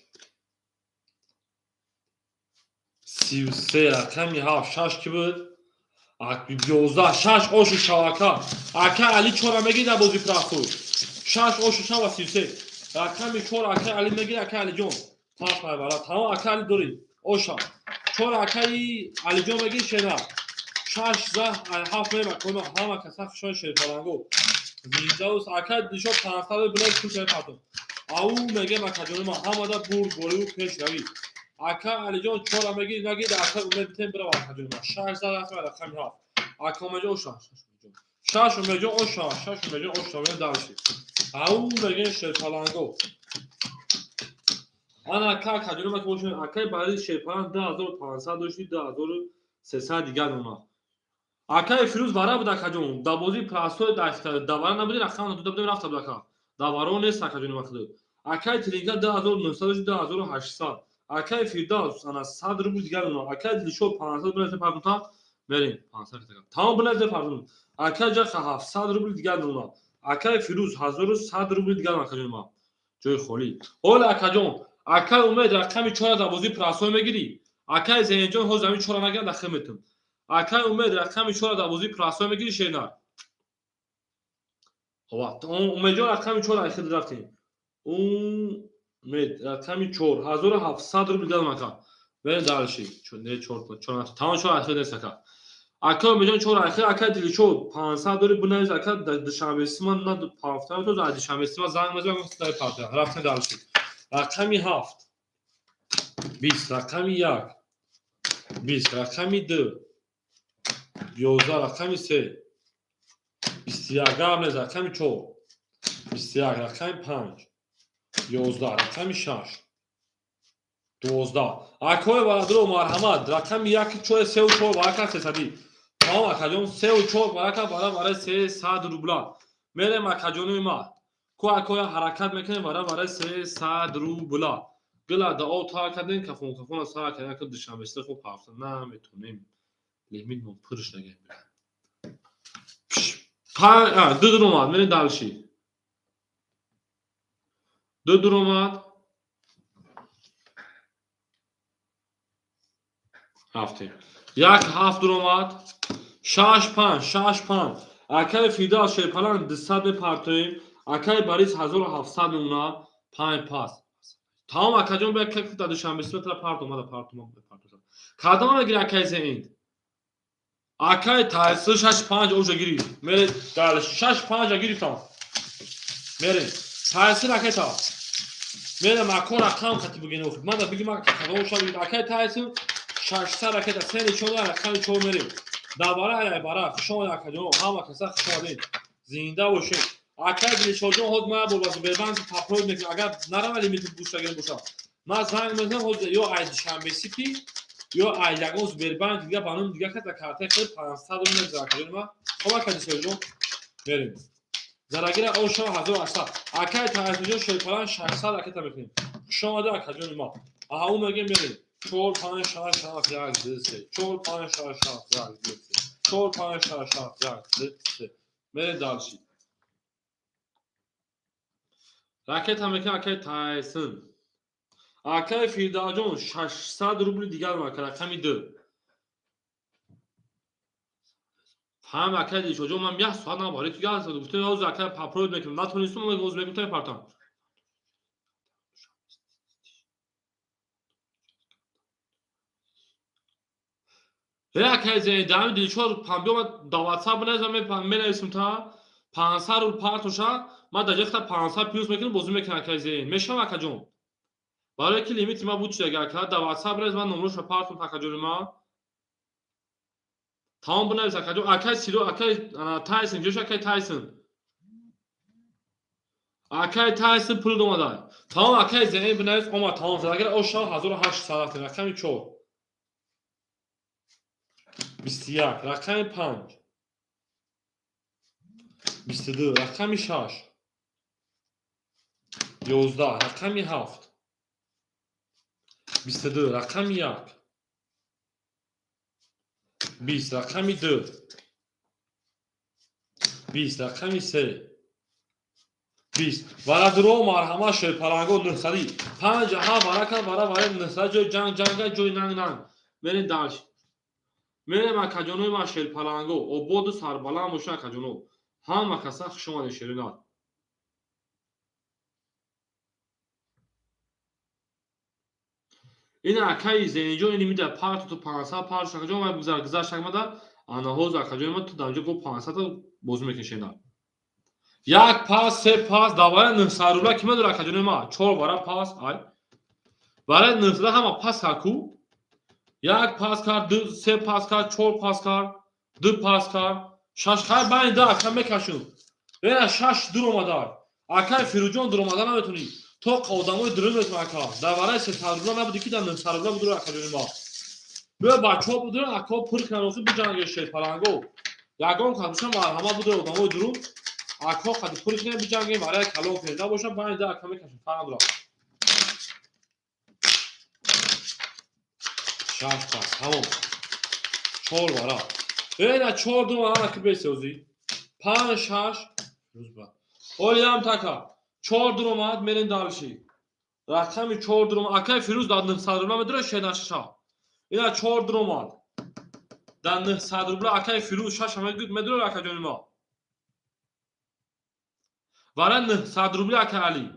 A: 33. Рақами ҳафт. Шаш ки буд? 11. Шаш ошу шавака. Ака Али чора мегирӣ дар бози простой. Шаш ошу шава 33. Рақами чор акай Али мегирӣ, акай Алиҷон. Пас майбара. Тамом, акай Али дорӣ. Оша. Чор акаи Алиҷон мегирӣ, шена. Шаш за ҳафт мема кома ҳама каса хушон шерпаланго. Зиндаус акай Дилшод 500 билет пул мепартом. Ау мегем, акаҷони ман, ҳамада бурдбориву пешравӣ. Ака Алиҷон чора мегирӣ, нагирӣ, ака Умед битем бирав, акаҷони ман. Шаш за рақами ҳафт. Ака Умедҷон оша. Шаш Умедҷон оша, шаш Умедҷон оша, мегем дальше. Ау мегем шерпаланго. Ана ака, акаҷони ман ки бошед, акаи Бариз шерпаланг 2500 дошти, 2300 дигар мемонад. Акаи Фирӯз вара буд, акаҷон. Дар бозии простой давара набудӣ, рақам надода будем, рафта буд, ака. Даваро нест, акаҷони ман худо. Акаи Тринка 2900 дошти, 2800. Акаи Фирдавс ана 100 рубл дигар мемонад. Акаи Дилшод 500 бинависед партонта, мерем 500. Тамом, бинависед партон. Акаи Ҷаха 700 рубл дигар мемонад. Акаи Фирӯз 1100 рубл дигар, акаҷони ман. Ҷои холӣ. Ҳола, акаҷон, акаи Умед рақами чора дар бозии простой мегирӣ? Акаи Зейнҷон ҳозир ҳамин чора нагирад, дахил метум. Акаи Умед рақами чора дар бозии простой мегирӣ, шернар? Умедҷон рақами чора айхид рафтем. Умед рақами чор 1700 рубл дадам, ака. Мерем дальше. Не, чор, чор, тамом, чор айхид нест, ака. Ака Умедҷон чор айхид, ака Дилшод 500 дори, бинавис, ака. Душанбесима на пафта, то душанбесима занг мезанам, партия. Рафтем дальше. Рақами ҳафт. 20. Рақами як. 20. Рақами ду. 11. Рақами се. 21. Гап нест, рақами чор. 21. Рақами панҷ. 11. Рақами шаш. 12. Акои бародаро, марҳамат, рақами як, чор, сеу чор барака, 300-ӣ. Тамом, акаҷон, сеу чор барака барабари 300 рубла. Мерем, акаҷонои ма. Ку акоя ҳаракат мекунем барабари 300 рубла. Гила да об тар кардем, кафон кафона сар кардем, ака душанбеста хуб ҳафта наметонем. Лимитмон пурш нагем. Ду дуромад, мерем дальше. Ду дуромад. Рафтем. Як ҳафт дуромад. Шаш панҷ, шаш панҷ. Акаи Фирдавс шерпаланг 200 мепартоем. Акаи Барис 1700 мемонад. Панҷ пас. Тамом, акаҷон, бия, дар Душанбе сметра парт омада, парт омада, парт. Кадома мегири, акаи Зеин? Акаи Тайсир шаш панҷ оҷа гирифт. Мере дальше, шаш панҷа гирифтам. Мерем. Тайсир, акаи та. Мерем, ако рақам хати бигин охир. Ман да биги, ман кадом ша бигин. Акаи Тайсир 600 ракета, се нишон, рақами чор мерем. Давара ай бара, хуш омадед, акаҷон, ҳама каса хуш омадед. Зинда бошед. Акаи Дилшодҷон, ҳоз ман бо Сбербанк папрод мекунам. Агар нарава лимити буштагир бошад. Ман занг мезанам ҳоз, ё ай Душанбе Сити, ё ай ягон Сбербанк дига, ба номи дига каса картаи худ 500 рубл мегузарад, акаҷони ман. Хоб, ака Дилшодҷон, мерем. Зарагира ошо 1800. Акаи Тайсирҷон, шерпалан 600 ракета мекунем. Хуш омадед, акаҷони ман. Аҳа, ӯ мегем, мерем. 4 5 6 7 1 2 3 4 5 6 7 1 2 3 4 5 6 7 1 2 3. Мерем дальше. Ракета мекунем, акаи Тайсон. Акаи Фирдавҷон 600 рубли дигар мака, рақами ду. Фаҳм, акаи Дилшодҷон, ман як соат набарӣ ту як соат гуфтем, ҳозир акаи папрод мекунам. Натонистум, ҳозир мегум, та мепартам. Э, акаи Зейн, дами Дилшод памбиёма дар WhatsApp бинависам, менависам та 500 рубл партоша, ман дар ҷахта 500 плюс мекунам, бозӣ мекунам, акаи Зейн. Мешавам, акаҷон? Барое ки лимити ман буд чидаги, ака, дар WhatsApp бинавис, ман номрошро партом, акаҷони ман. Тамом, бинавис, акаҷон. Акаи Сиро, акаи Тайсон, ҷош акаи Тайсон. Акаи Тайсон пул омада. Тамом, акаи Зейн, бинавис, омад, тамом. Агар оша 1800 рафтем, рақами 4. 21, рақами 5. 22, рақами 6. 11, рақами 7. 22, рақами 1. 20, рақами 2. 20, рақами 3. 20. Варадуро марҳамат, шерпаланго нӯҳсадӣ. Панҷ ҳа варака вара вара нӯҳсад, ҷои ҷанг ҷанга, ҷои нанг нанг. Мерем дальше. Мерем, акаҷонои ман, шерпаланго, ободу сарбаланд бошед, акаҷоно. Ҳама каса хуш омадед, шеринат. Ин акаи Зейниҷон, ин мида парту ту 500 парту, акаҷон, вай гузар гузашт акмада, ана ҳозир, акаҷони ман, ту дар ҷо го 500 бозӣ мекунӣ, шеринат. Як пас, се пас, давара 900 рубла ки медора, акаҷони ман? Чор вара пас, ай. Барои 900 ҳама пас кард ку? Як пас кард, ду, се пас кард, чор пас кард, ду пас кард, шаш, хай, байни ду ака мекашум. Ена шаш дур омада. Акаи Фирӯҷон, дур омада наметонӣ. То одамои дурун метавон, ака. Дар вараи 300 рубла набуди ки дар 900 рубла будур, акаҷони ман. Биё, бачаҳо будуран, ако пур кунан, охир биҷанге, шерпаланго. Ягон кас бошам, марҳамат, будур одамои дурун. Ако қади пур кунем, биҷангем, вараи калон кунем. Набошам, байни ду ака мекашем, фарқ надорад. Шаш пас, тамом. Чор вара. Ена чор ду ана ки бесёзӣ. Панҷ, шаш. Рӯз брат. Олиам така. Чор дур омад, мерем дальше. Рақами чор дур омад. Акаи Фирӯз дар 900 рубла медора шенаша. Ина чор дур омад. Дар 900 рубла акаи Фирӯз шаша медора, акаҷони ма. Вара 900 рубли, ака Али.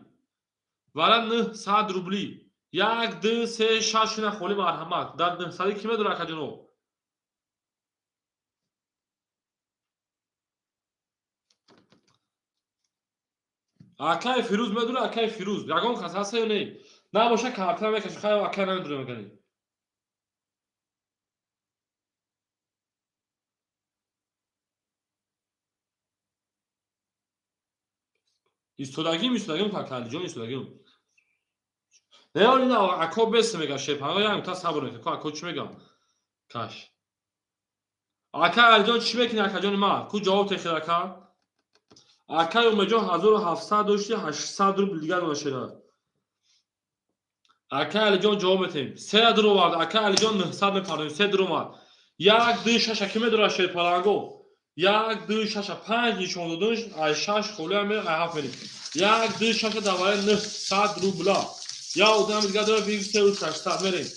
A: Вара 900 рубли. Як, ду, се, шаш, ина холи, марҳамат. Дар 900 ки медора, акаҷоно? Акаи Фирӯз медура, акаи Фирӯз. Ягон кас ҳаста ё не? Набоша, карта мекаши, хай, акай намедура мекани. Истодагим, истодагим, ака Алиҷон, истодагим. Не, ина ако бес мега, шепанго як та сабр мекунад. Ако чӣ мегам? Каш. Ака Алиҷон, чӣ мекунӣ, акаҷони ман? Ку ҷавоб техед, ака? Акаи Умедҷон, 1700 дошти, 800 рубл дигар дона. Акаи Алиҷон, ҷавоб метем. Се дур овард. Акаи Алиҷон, 900 мепардозем. Се дур омад. Як, ду, шаша ки медорад, шерпаланго? Як, ду, шаша, панҷ нишон додун, ай шаш холиам ай ҳафт мерем. Як, ду, шаша дар барои 900 рубла. Я одам дигар дорад, биг сеу 600 мерем.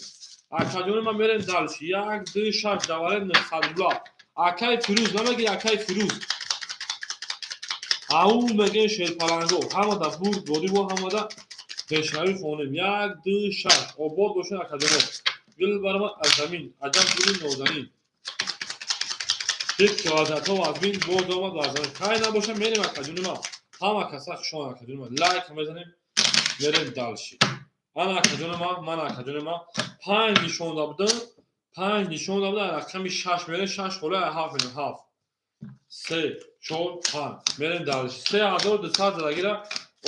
A: Акаҷони ман, мерем дальше. Як, ду, шаш дар барои 900 рубла. Акаи Фирӯз намегӣ, акаи Фирӯз? Ау мегӯем, шерпаланго. Ҳамада бурд бодӣ бо ҳамада. Пешравӣ хонем. Як, ду, шаш. Обод бошед, акаҷоно. Гул баромад аз замин, аҷаб гули нозанин. Дид ки вазъиятҳо вазмин, боз омад бар замин. Хай набоша, мерем, акаҷони ман. Ҳама каса хуш омад, акаҷони ман. Лайк мезанем, мерем дальше. Ана, акаҷони ман, ман, акаҷони ман, панҷ нишон будам, панҷ нишон будам, рақами шаш мерем, шаш хола, ҳафт мерем, ҳафт. Се, чор, панҷ. Мерем дальше. 3200 задагира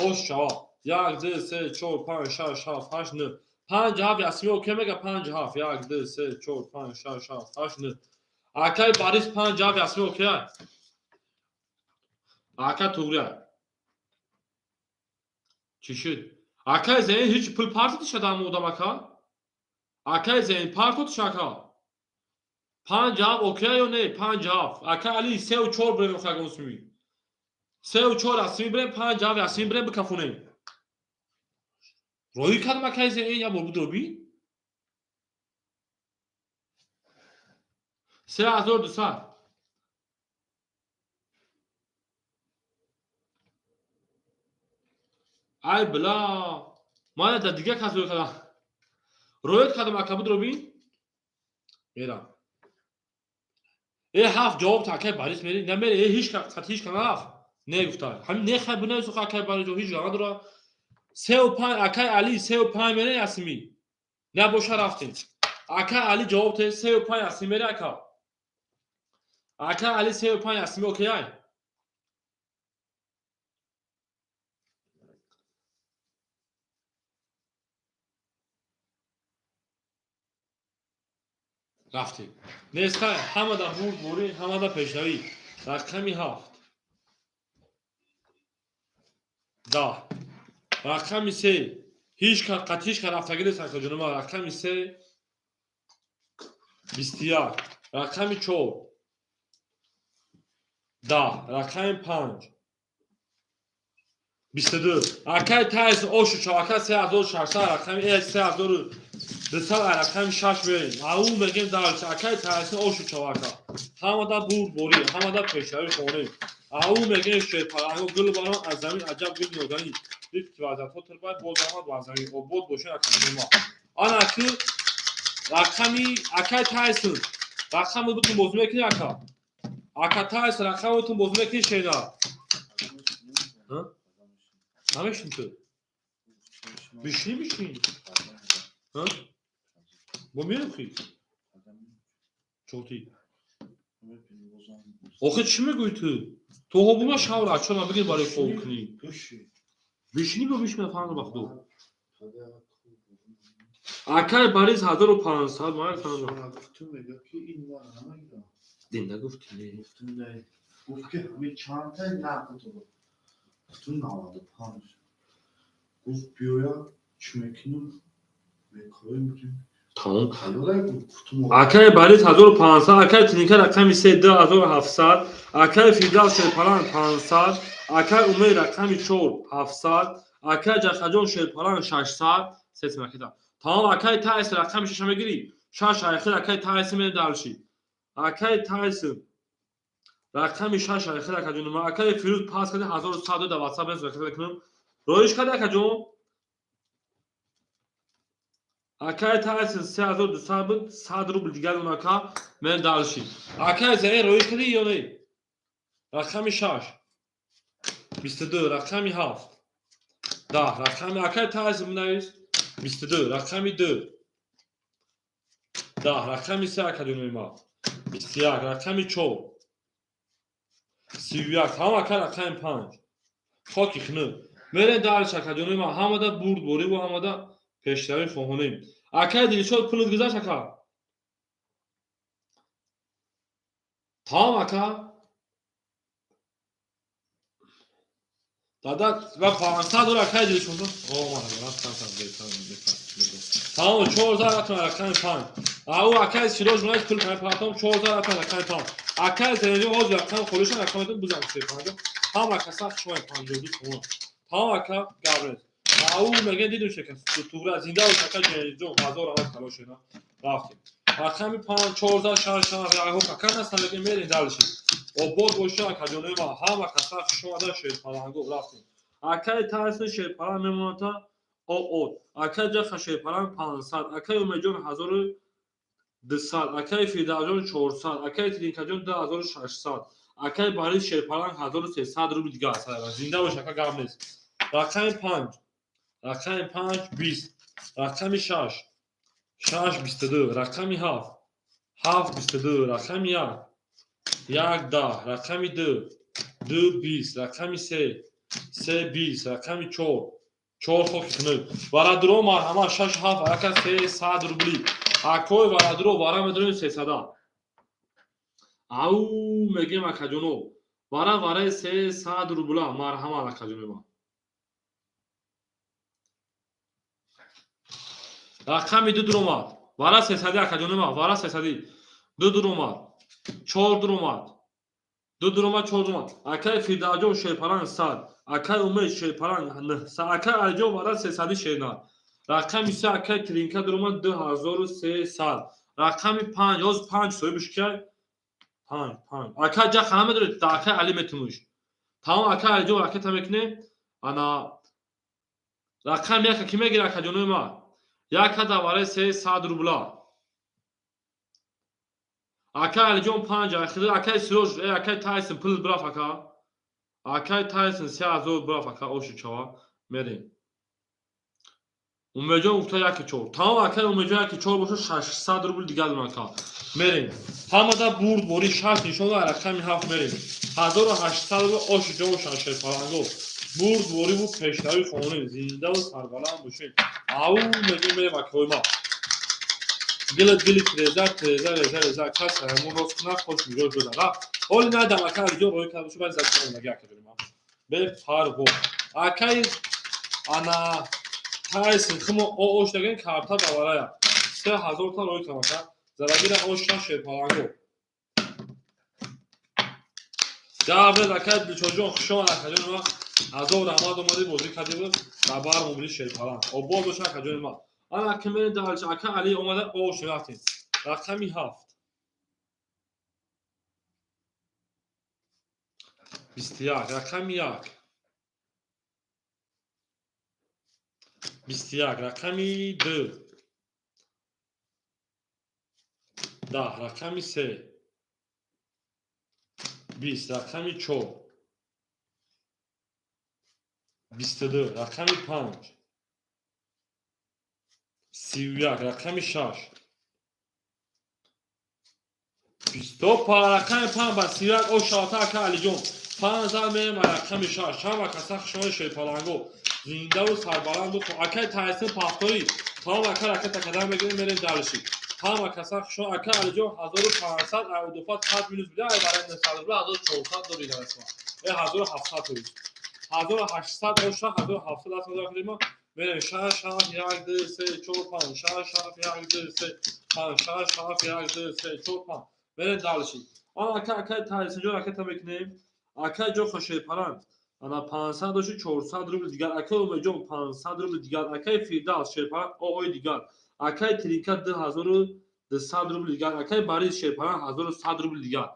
A: ош шава. Як, ду, се, чор, панҷ, шаш, ҳафт, ҳашт, нӯ. Панҷ, ҳафт, ясми окей мега, панҷ, ҳафт. Як, ду, се, чор, панҷ, шаш, ҳафт, ҳашт, нӯ. Акай Борис, панҷ, ҳафт, ясми окей? Ака, туғри. Чӣ шуд? Акай Зейн, ҳеҷ пул партотиша дам одам, ака? Акай Зейн, партотиша, ака? Панҷ ҳафт окей ё не? Панҷ ҳафт. Ака Али, сеу чор бирем, хагон суми. Сеу чор ясми бирем, панҷ ҳафт ясми бирем, бикафонем. Роҳӣ кардам, акай Зейн, як бор будро бин. 3200. Ай била, ман дар дигар кас рӯй кардам. Роят кардам, ака, будро бин. Мерам. Э, ҳафт ҷавоб та, акай Борис, мери, намери, э, ҳеҷ қат ҳеҷ ка нарафт. Не гуфта. Ҳамин не, хай бинавису, акай Борис, ҳеҷ га надора. Сеу панҷ, акай Али, сеу панҷ мере ясми. Набоша, рафтем. Акай Али, ҷавоб те, сеу панҷ ясми мере, ака. Акай Али, сеу панҷ ясми окей ай? Рафтем. Нест, хай, ҳамада бурдборӣ, ҳамада пешравӣ. Рақами ҳафт. 10. Рақами се. Ҳеҷ ка қат ҳеҷ ка рафтагӣ нест, акаҷони ман. Рақами се. 21. Рақами чор. 10. Рақами панҷ. 22. Акай Тайс, ошу чав, ака, 3600, рақами 3200, рақами шаш мерем. Ау мегем дальше. Акай Тайс, ошу чав, ака. Ҳамада бурдборӣ, ҳамада пешравӣ хонем. Ау мегем, шерпаланго, гул барон аз замин, аҷаб гул нозанин. Дид ки вазъиятҳо тирбай, боз омад бар замин. Обод бошед, акаҷони ман. Ана ки рақами акай Тайсон. Рақами бутун бозӣ мекунӣ, ака? Ака Тайсон, рақами бутун бозӣ мекунӣ, шена? Намешин ту? Бишин, бишин. Бо мерухӣ? Чоти. Охи, чӣ мегӯӣ ту? Ту ҳобума шавра, чо ма бигир барои хоб кунӣ? Бишинӣ, бо бишина, фаҳм ба худо. Акай Борис, 1500, ман фаҳмам. Дин нагуфтӣ, не.
B: Гуфт ки ҳамин чандта нақд дод. Гуфтум 95. Гуфт биёя, чӣ мекунем? Мекоем будем.
A: Тамом.
B: Ҳалолай гуфтум.
A: Акай Борис, 1500, акай Тиника, рақами се, 2700, акай Фирдавс шерпалан, 500, акай Умед, рақами чор, 700, акай Ҷахаҷон шерпалан, 600, се макета. Тамом, акай Тайс, рақами шаша мегирӣ? Шаш айхир, акай Тайс, мерем дальше. Акай Тайс, рақами шаш айхир, акаҷон. Акай Фирӯз, пас карди 1100 дар WhatsApp мекунам. Роиш карди, акаҷон? Акай Тайсон, 3200 буд, 100 рубл дигар он, ака, мен дальше. Акай Зейн, роиш кардӣ ё не? Рақами шаш. 22, рақами ҳафт. 10, рақами акай Тайсон бинавис. 22, рақами ду. 10, рақами се, акаҷонои ман. 21, рақами чор. 31, тамом, ака, рақами панҷ. Хоки хунук. Мерем дальше, акаҷонои ман, ҳамада бурдборӣ ва ҳамада пешравӣ хоҳонем. Акай Дилшод, пулат гузашт, ака? Тамом, ака? Дада ва 500 дора, акай Дилшод. О, тамом, 4000 рафтам, рақами панҷ. Ау, акай Сироҷ мунайс, пул партом, 4000 рафтам, рақами панҷ. Акай Зайнҷон, ҳозир рақами холишан, рақами бузам, се панҷо. Ҳама каса хушмай, 52 сомон. Тамом, ака, гап нест. Ау мегӯян, дидум шека туғра, зинда бош, ака Ҷанҷон, ҳазор равад талошена. Рафтем. Рақами панҷ, 14, шаш, шаш, яҳо кака настан, лекин мерем дальше. Обод боша, акаҷонои ман, ҳама каса хуш омада, шерпаланго, рафтем. Акаи Тайсон шерпаланг мемонад. О акай Ҷаха шерпаланг 500, акай Умедҷон 1200, акай Фирдавсҷон 400, акай Тиринкаҷон 2600, акай Борис шерпаланг 1300 рубл дигар. Зинда бош, ака, гап нест. Рақами панҷ, рақами панҷ 20, рақами шаш, шаш 22, рақами ҳафт, ҳафт 22, рақами як, як 10, рақами ду, ду 20, рақами се, се 20, рақами чор, чор хоки хунук. Варадуро, марҳамат, шаш, ҳафт, ака, 300 рубли. Акой варадуро, вара медонем, 300-а. Ау мегем, акаҷоно, вара, вараи 300 рубла, марҳамат, акаҷони ман. Рақами ду дуромад, вара 300-и, акаҷони ман, вара 300-и. Ду дуромад, чор дуромад, ду дуромад, чор дуромад. Акай Фирдавҷон шерпаланг 100, акай Умед шерпаланг 900, акай Алиҷон, вара 300-и шернар. Рақами се, акай Тринка дуромад, 2300. Рақами панҷ, ҳоз панҷ соҳибаш кияй? Панҷ, панҷ акай Ҷаха намедонед, акай Али метумуш. Тамом, акай Алиҷон, ракета мекунем. Ана рақами яка ки мегира, акаҷонои ман? Яка давараи 300 рубла. Акай Алиҷон панҷ, акай Сироҷ, акай Тайсон пул бираф, ака. Акай Тайсон 3000 бираф, ака, оши чава. Мерем. Умедҷон гуфта яки чор. Тамом, акай Умедҷон, яки чор боша, 600 рубл дигар дорам, ака. Мерем. Ҳамада бурд бори, шаш нишон, рақами ҳафт мерем. 1800 рубл оши ҷо бошанд шерпаланго. Бурд бориву пешравӣ хонем, зиндаву сарбаланд бошед. Ау мегем, мерем, акои ма. Гилат гили треза треза реза реза, кас ҳамон рост кунад, хош миҷоз буда. Рафт. Ҳоли надам, ака Алиҷон роҳӣ карда боша, баъди закон омадаги, акаҷони ман. Бефарғо. Акай ана Тайсон хумо ош даген карта даварая. 3000-та роҳӣ кардам, ака. Зарагира ош шерпаланго. Габред, акай Дилшодҷон, хуш омад, акаҷони ман. Ҳазор раҳмат, омадӣ, бозӣ кардӣ, дар бар шерпаланг. Обод боша, акаҷони ман. Ана ки мерем дальше, ака Али омада, ош рафтем. Рақами ҳафт. 21, рақами як. 21, рақами ду. 10, рақами се. 20, рақами чор. 22, рақами панҷ. 31, рақами шаш. Бистопа, рақами панҷ ба 31 о шавата, ака Алиҷон. Панҷ зан мерем, рақами шаш. Чанд каса хушони шерпаланго. Зиндаву сарбаланду акай Тайсон пахторӣ. Тамом, ака, ракета кадан мегирем, мерем дальше. Ҳама каса хушон, ака Алиҷон, 1500 айдуфат 100 минус бида, ай барои 900 рубла 1400 дори дарасма. Э 1700 тоист. 1800 оша, 1700 аст мадахлима. Мерем шаш, ҳафт, як, ду, се, чор, панҷ, шаш, ҳафт, як, ду, се, панҷ, шаш, ҳафт, як, ду, се, чор, панҷ. Мерем дальше. Ана ака, акай Тайсонҷон ракета мекунем. Акай Ҷоха шерпаланг. Ана 500 доши, 400 рубл дигар. Акай Умедҷон 500 рубл дигар. Акай Фирдавс шерпаланг оой дигар. Акай Тринка 2200 рубл дигар. Акай Борис шерпаланг 1100 рубл дигар.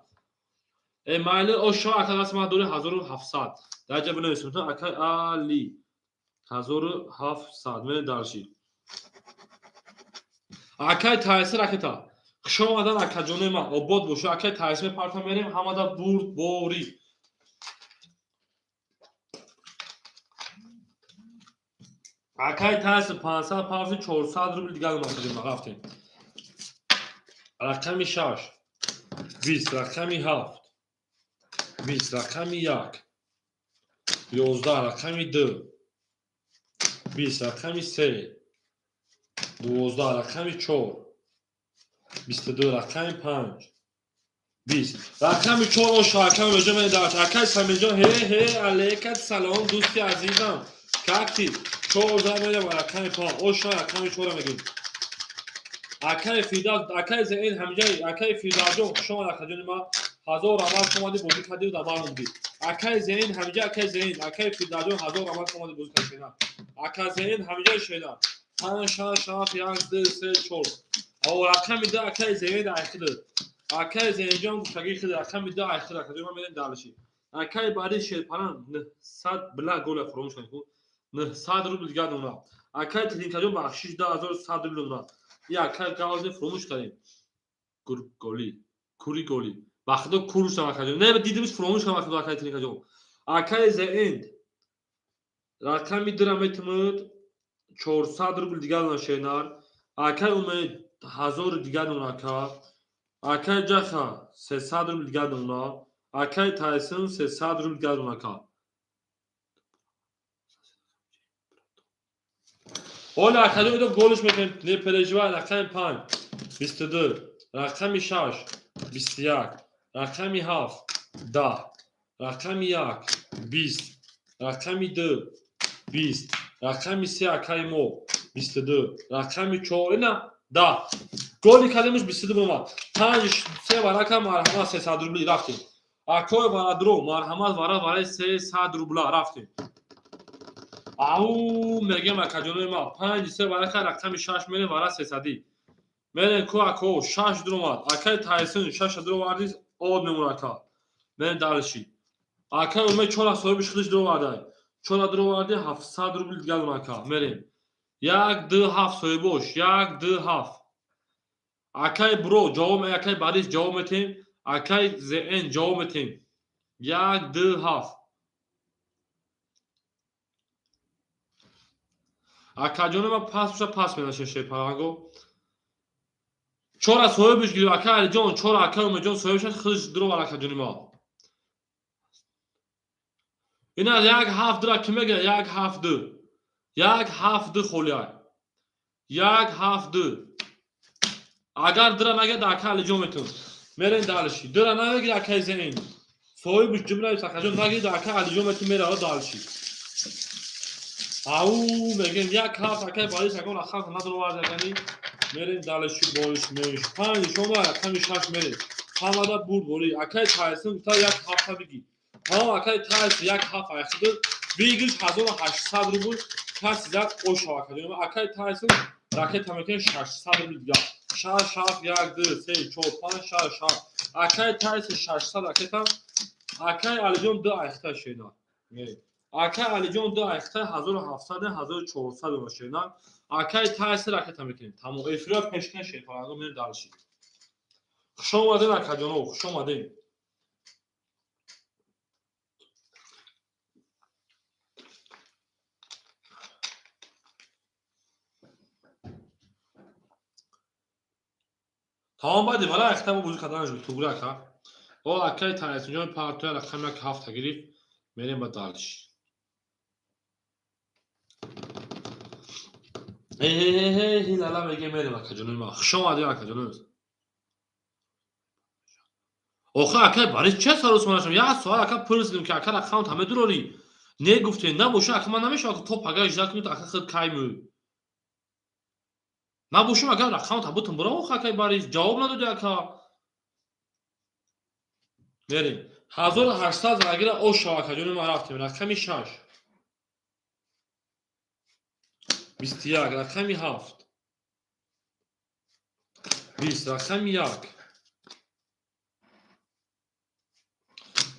A: Э майли ошо, ака даст ман дори 1700. Дар ҷа бинависем акай Али 1700, мерем дальше. Акай Тайсир ракета. Хуш омадан, акаҷонои ман, обод боша. Акай Тайсир мепарта, мерем, ҳамада бурд борӣ. Акай Тайсир 500 павзи, 400 рубл дигар омад, рафтем. Рақами шаш 20, рақами ҳафт 20, рақами як 11, рақами ду 20, рақами се 12, рақами чор 22, рақами панҷ 20, рақами чор оша, акай Умедҷон мендач. Акай Самирҷон, ҳе ҳе, алейкат салом, дӯсти азизам, как ты? Чор зан мерем, рақами панҷ оша, рақами чора мегирем. Акай Фирдавс, акай Зеин ҳамҷаи, акай Фирдавсҷон, хуш омад, акаҷони ман. Ҳазор раҳмат, омадӣ, бозӣ кардӣ, дар бар мондӣ. Акай Зеин ҳамҷа, акай Зеин, акай Фирдавсҷон, ҳазор раҳмат, омадӣ, бозӣ кардӣ, шена. Ака Зеин ҳамҷаи, шена. Панҷ, шаш, ҳафт, як, ду, се, чор. О рақами ду, акай Зеин айхиды. Акай Зеинҷон гуфтагӣ хиды, рақами ду айхиды, акаҷон ман, мерем дальше. Акай Борис шерпаланг 900 била гола фуромӯш кунед. 900 рубл дигар дона. Акай Тилинкаҷон, бахшиш, 2100 рубл дона. И акай гавзе фуромӯш кардем. Гурголи, кури голи. Ба худо, курушам, акаҷон. Не, дидимиш, фуромӯш кардам, акаҷон, акай Тилинкаҷон. Акай The End. Рақами дира метимуд 400 рубл дигар дона шенар. Акай Умед 1000 дигар дона ака. Акай Ҷаха 300 рубл дигар дона. Акай Тайсон 300 рубл дигар дона ака. Ҳоли акаҷон, идо голиш мекунем, не переживай. Рақами панҷ 22, рақами шаш 21, рақами ҳафт 10, рақами як 20, рақами ду 20, рақами се, акаи мо, 22, рақами чор ина 10. Голи кардемш, 22 омад. Панҷ се варака, марҳамат, 300 рубли рафтем. Акои варадро, марҳамат, вара вараи 300 рубла рафтем. Ау, мегем, акаҷонои ма, панҷ се варака, рақами шаш мерем, вара сесадӣ мерем ку. Ако, шаш дуромад. Акаи Тайсон шаша дуроварди, од мемонад, ака. Мерем дальше. Акаи Умед чора соҳиби худиш дуровардай, чора дуроварди, 700 рубл дигар дона, ака. Мерем, як ду ҳафт, соҳибош, як ду ҳафт. Акаи Бро ҷавоб, акаи Барис ҷавоб метем, акаи Зн ҷавоб метем. Як ду ҳафт. Акаҷони ма, пас боша, пас менашем. Шерпаланго чора соҳибиш гирифт, акаи Алиҷон чора, акаи Умедҷон соҳиб худиш дуровар. Акаҷони ма, ина як ҳафт дура ки мегирад? Як ҳафт ду, як ҳафт ду холиай, як ҳафт ду. Агар дура нагирад, акаи Алиҷон метун. Мерем дальше. Дура намегирад, акаи Зеин соҳибиш ҷумла, акаҷон, нагирад, акаи Алиҷон метун, мерава дальше. Ау, мегем, як ҳафт. Акаи Барис ягон рақам надоровардагани. Мерем дальше, болиш меш панҷ шома, рақами шаш мерем. Ҳамада бурд бори. Акаи Тайсон гуфта, як ҳафта биги. Ҳам акаи Тайсон як ҳафт айхиду бигирш, 1800 рубл каси зад ошава. Акаҷон, акаи Тайсон ракета мекунем, 600 рубл дигар. Шаш ҳафт, як ду се чор панҷ шаш ҳафт. Акаи Тайсон 600 ракета. Акаи Алиҷон ду айхита шена. Акаи Алиҷон ду айхита, 1700, 1400 шена. Акаи Тайсон ракета мекунем, тамом. Эфира пешкан шефаранго. Мерем дальше. Хуш омадем, акаҷоно, хуш омадем. Тамом, баъди вала айхита мо бозӣ кардан шуд. Тугри, ака. О, акаи Тайсонҷон партоя, рақами як ҳафта гирифт. Мерем ба дальше. Ҳилала мегем, мерем, акаҷонои ма. Хуш омадем, акаҷоно. Охи, акай Барис, ча сарусмонашам? Як соат, ака, пурсидем, ки ака, рақамат ҳаме дурорӣ, не гуфте. Набоша, ака, ман намешавам то пага ижра кунед. Ака, худ кай мӯ набошам, агар рақамат ҳабутам бурам. Охи, акай Барис, ҷавоб надоди, ака. Мерем, 1800 рагира ошава, акаҷони ма, рафтем. Рақами шаш 21, рақами ҳафт 20, рақами як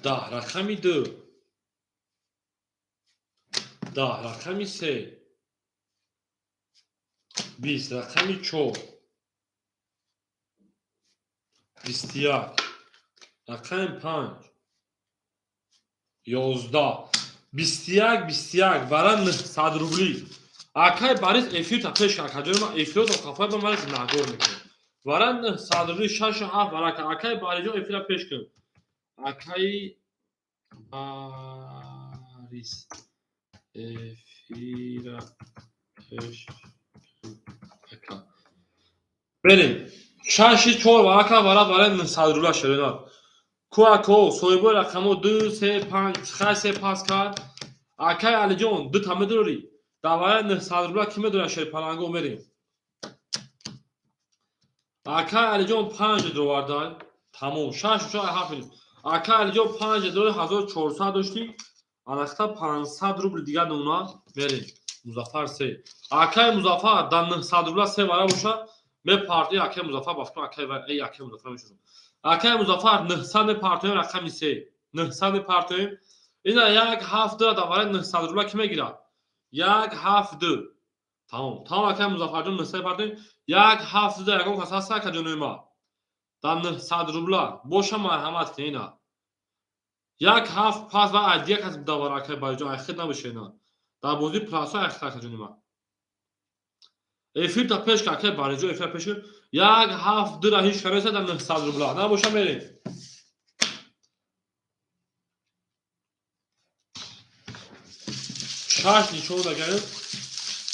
A: 10, рақами ду 10, рақами се 20, рақами чор 21, рақами панҷ 11. 21, 21 вара, 900 рубли. Акай Барис, эфирта пеш кар. Акаҷони ман, эфирото хафай ба ман нагор мекунем. Вара 900 рубли, шашу ҳафт варака. Акай Бариҷон, эфира пеш кун. Акаи Барис, эфира пеш ака. Берем, шаши чор варака, вара вара 900 рубла. Шерена ку, ако, соҳибои рақамо ду се панҷ хай се пас кард. Акай Алиҷон, ду та медорӣ дар вараи 900 рубла, ки медорад? Шерпаланго мерем. Акай Алиҷон панҷ дровардай, тамом. Шаш чор ҳафт. Акай Алиҷон панҷ дори, 1400 доштӣ, анахта 500 рубл дигар нуна. Мерем, Музаффар се. Акай Музаффар, дар 900 рубла се вара боша, мепарти. Акай Музаффар, бафтум, акай, эй, акай Музаффар мешудам. Акай Музаффар, 900 мепартоем, рақами се 900 мепартоем. Ина як ҳафт дора дар вараи 900 рубла ки мегирад? 1 7 2. Тамом. Тамом, акай Музаффарҷон, 900 партоем. 1 7 2. Ягон кас ҳаст, акаҷонои ма? Дар 900 рубла боша, марҳамат кунед. Ина 1 7 пас ва айдия кас давар, акай Бариҷон, айхид набоша. Ина дар бозии прасо айхид, акаҷони ма. Эфир та пеш ка, акай Бариҷон, эфир пеш. 1 7 2 ра ҳеҷ кас дар 900 рубла набоша, мерем. Шаш нишон дагаем.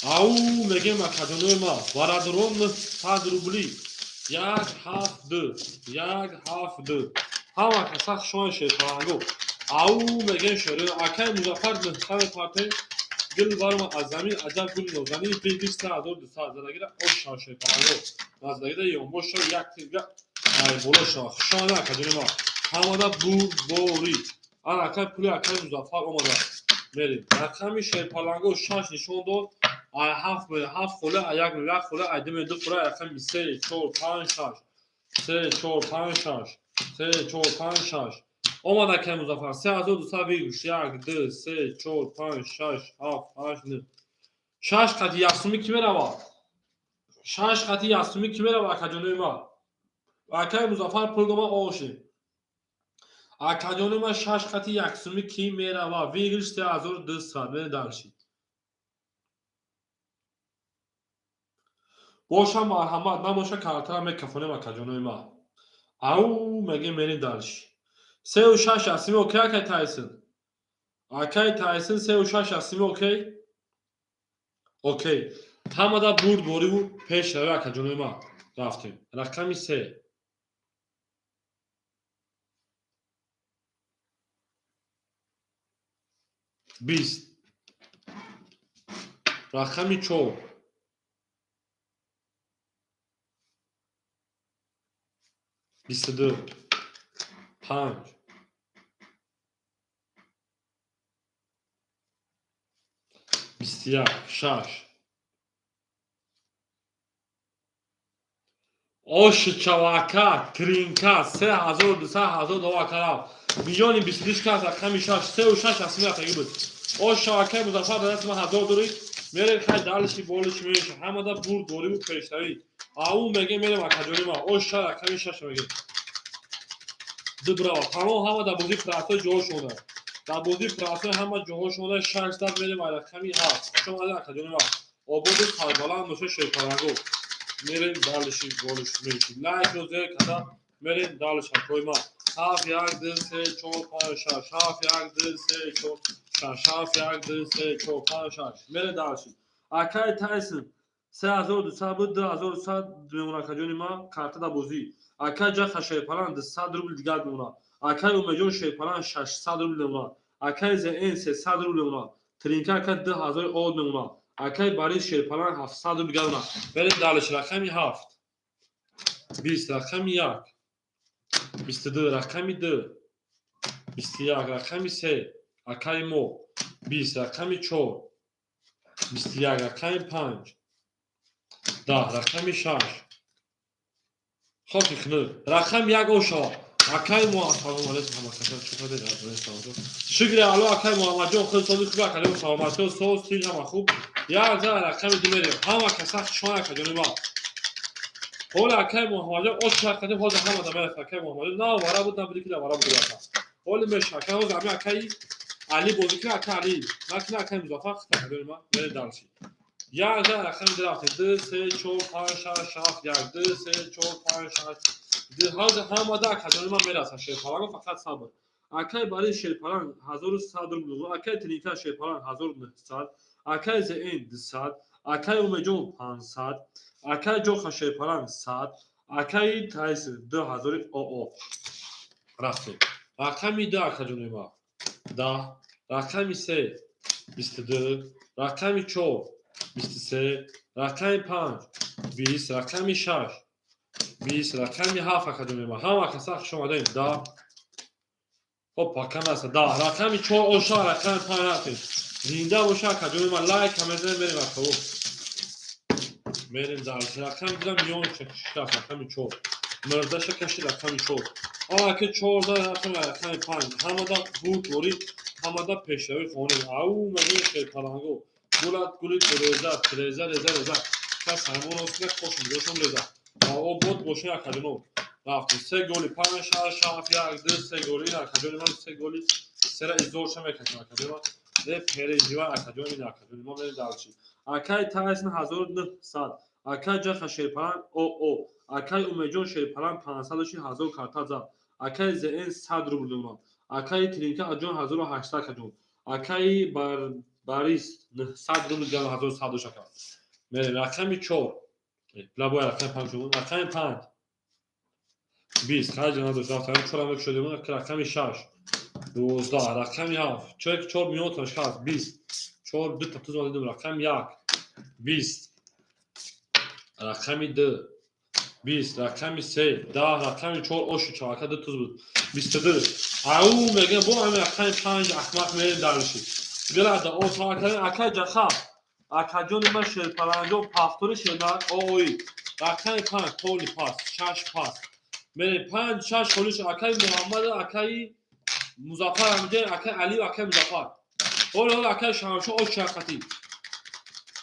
A: Ау мегем, акаҷонои ма, бародарон, 900 рубли. 1 7 2, 1 7 2. Ҳама каса хушомад, шерпаланго. Ау мегем, шеро акай Музаффар, 900 мепартоем. Гул барома аз замин, аҷаб гули нозанин. 2200 задагира ошшава, шерпаланго назадагира ёнбошава, як тирга ай боло шава. Хушомада, акаҷони ма, ҳамада бурдборӣ. Ана акай, пули акай Музаффар омада, мерем. Рақами шерпаланго шаш нишон дод. Ай ҳафт мере, ҳафт хола, ай як мере, як хола, ай ду мере, ду хола. Рақами се, чор, панҷ, шаш, се, чор, панҷ, шаш, се, чор, панҷ, шаш омад. Акай Музаффар, 3200 выигрыш. Як, ду, се, чор, панҷ, шаш, ҳафт, ҳашт, нӯ. Шаш қати яксумӣ кӣ меравад? Шаш қати яксумӣ кӣ меравад, акаҷонои ма? Акай Музаффар пул дома, ошем. Акаҷонои ма, шаш қати яксумӣ кӣ меравад? Выигрыш 3200. Мерем дальше. Боша, марҳамат, набоша, картара мекафонем, акаҷонои ма. Ау мегем, мерем дальше. Сеу шаш асими окей, акай Тайсон? Акай Тайсон, сеу шаш асими окей? Окей. Ҳамада бурд бориву пеш равӣ, акаҷонои ма. Рафтем. Рақами се. 20. Рақами чор. 22. 5. 21. 6. Оши чавака, тринка, 3200 ҳазор доллар кардам. Миллиони 22 кас, рақами шаш, сеу шаш асми рафтагӣ буд. Ош чавакаи Музаффар, дар дасти ман ҳазор дорӣ. Мерем, хай, дальше болиш меша. Ҳамада бурд бориву пешравӣ. Ау мегем, мерем, акаҷони ма. Ош ша, рақами шаш мегем. Ду брава. Тамом, ҳама дар бозии прасо ҷоҳошонда. Дар бозии прасо ҳама ҷоҳошонда. Шаш дад, мерем ай рақами ҳафт. Хуш омадед, акаҷони ма. Ободу сарбаланд боша, шерпаланго. Мерем дальше, болиш меши. Лайкро зер када, мерем дальше, акои ма. Ҳафт, як, ду, се, чор, панҷ, шаш. Ҳафт, як, ду, се, чор, шаш. Ҳафт, як, ду, се, чор, панҷ, шаш. Мерем дальше. Акай Тайсон, 3200 буд, 2200 мемона, акаҷони ма, карта дар бозӣ. Акай Ҷаха шерпаланд, 100 рубл дигар мемона. Акай Умеҷон шерпаланд, 600 рубл мемона. Акай Зн, 300 рубл мемона. Тринка ака, 2000 од мемона. Акай Борис шерпаланд, 700 рубл дигар мемона. Мерем дальше. Рақами ҳафт. 20. Рақами як. 22. Рақами ду. 21. Рақами се. Акаи мо. 20. Рақами чор. 21. Рақами панҷ. 10. Рақами шаш. Хоки хунук. Рақами як ошава. Акай мо, ассалому алайкум, ҳама каса, чӣ кардед? Шукри Алло, акай Муҳаммадҷон, худ сози хуб, акаҷон, саломатиё, соз, тинҷ, ҳама хуб. Як зан рақами ду мерем. Ҳама каса хушон, акаҷони ма. Ҳола акай Муҳаммадҷон оч кардем, ҳозир ҳама да мерасад. Акай Муҳаммадҷон на вара буд, на буди ки вара буд, ака. Ҳоли меша, акай, ҳозир ҳами акай Али бозӣ кунад, акай Али. Накунад, акай Музаффар хит, акаҷони ма. Мерем дальше. Як зан рақами ду рафтем. Ду, се, чор, панҷ, шаш, ҳафт, як, ду, се, чор, панҷ, шаш. Ҳозир ҳамада, акаҷони ман, мерасад шерпаланго, фақат сабр. Акай Бари шерпаланг, 1100 рубл. Акай Тринка шерпаланг, 1900. Акай Зн, 200. Акай Умеҷон, 500. Акай Ҷоха шерпаланг, 100. Акаи Тайс, 2000 оо. Рафтем. Рақами ду, акаҷони ма. 10. Рақами се. 22. Рақами чор. 23. Рақами панҷ. 20. Рақами шаш. 20. Рақами ҳафт, акаҷони ма. Ҳама каса хуш омадем. 10. Хоб, пака наста. 10. Рақами чор оша, рақами панҷ рафтем. Зинда боша, акаҷони ма, лайк мезанем, мерем, акао. Мерем дальше. Рақами дидам миён шаст, рақами чор. Мирдаша каши, рақами чор. Аки чорда рафтем, рақами панҷ. Ҳамада бурд ворид, ҳамада пешравӣ хонем. Ау мегӯем, шерпаланго. Гулат гули реза, реза, реза, реза. Кас ҳамон ост кошум, гошум реза. Обод бошин, акаҷоно. Рафтем. Се голи, панҷ, шаш, ҳафт, як, ду, се голи. Ин акаҷони ман се голи. Сера изорша мекашам, акаҷони ман. Не переживай, акаҷони, ин акаҷони мо мерем дальше. Акай Тайсон 1900. Акай Ҷаха Шерпалан ОО. Акай Умедҷон Шерпалан 500 дошти, 1000 карта зад. Акай ЗН 100 рубл донам. Акай Тринка аҷон 1800 каҷон. Акай Барис 900 рубл гам 1100 дошт, ака. Мерем рақами 4. Лабоя рақами 5 шуд. Рақами 5. 20 хаҷ надошт. Рақами 4 ам шудем. Рақами 6. 12, рақами 7. Чой 4 минуташ ҳаст. 20. 4 ду та туз дидем. Рақами 1. 20. Рақами 2. 20, рақами 3, 10, рақами 4 оши чавака ду туз буд. 22. Ау мегӯям бо ҳамин рақами 5 ахмақ мерем дальше. Гилада о савакаи акай ҷаха. Акаҷони ман Шерпаланҷон пафтори шернак оои. Рақами 5 толи пас, 6 пас. Мерем 5 6 холиш акай Муҳаммад, акай Музаффар ҳамҷа, акай Али, акай Музаффар. Ҳол ҳол акай Шамшо ош чақати.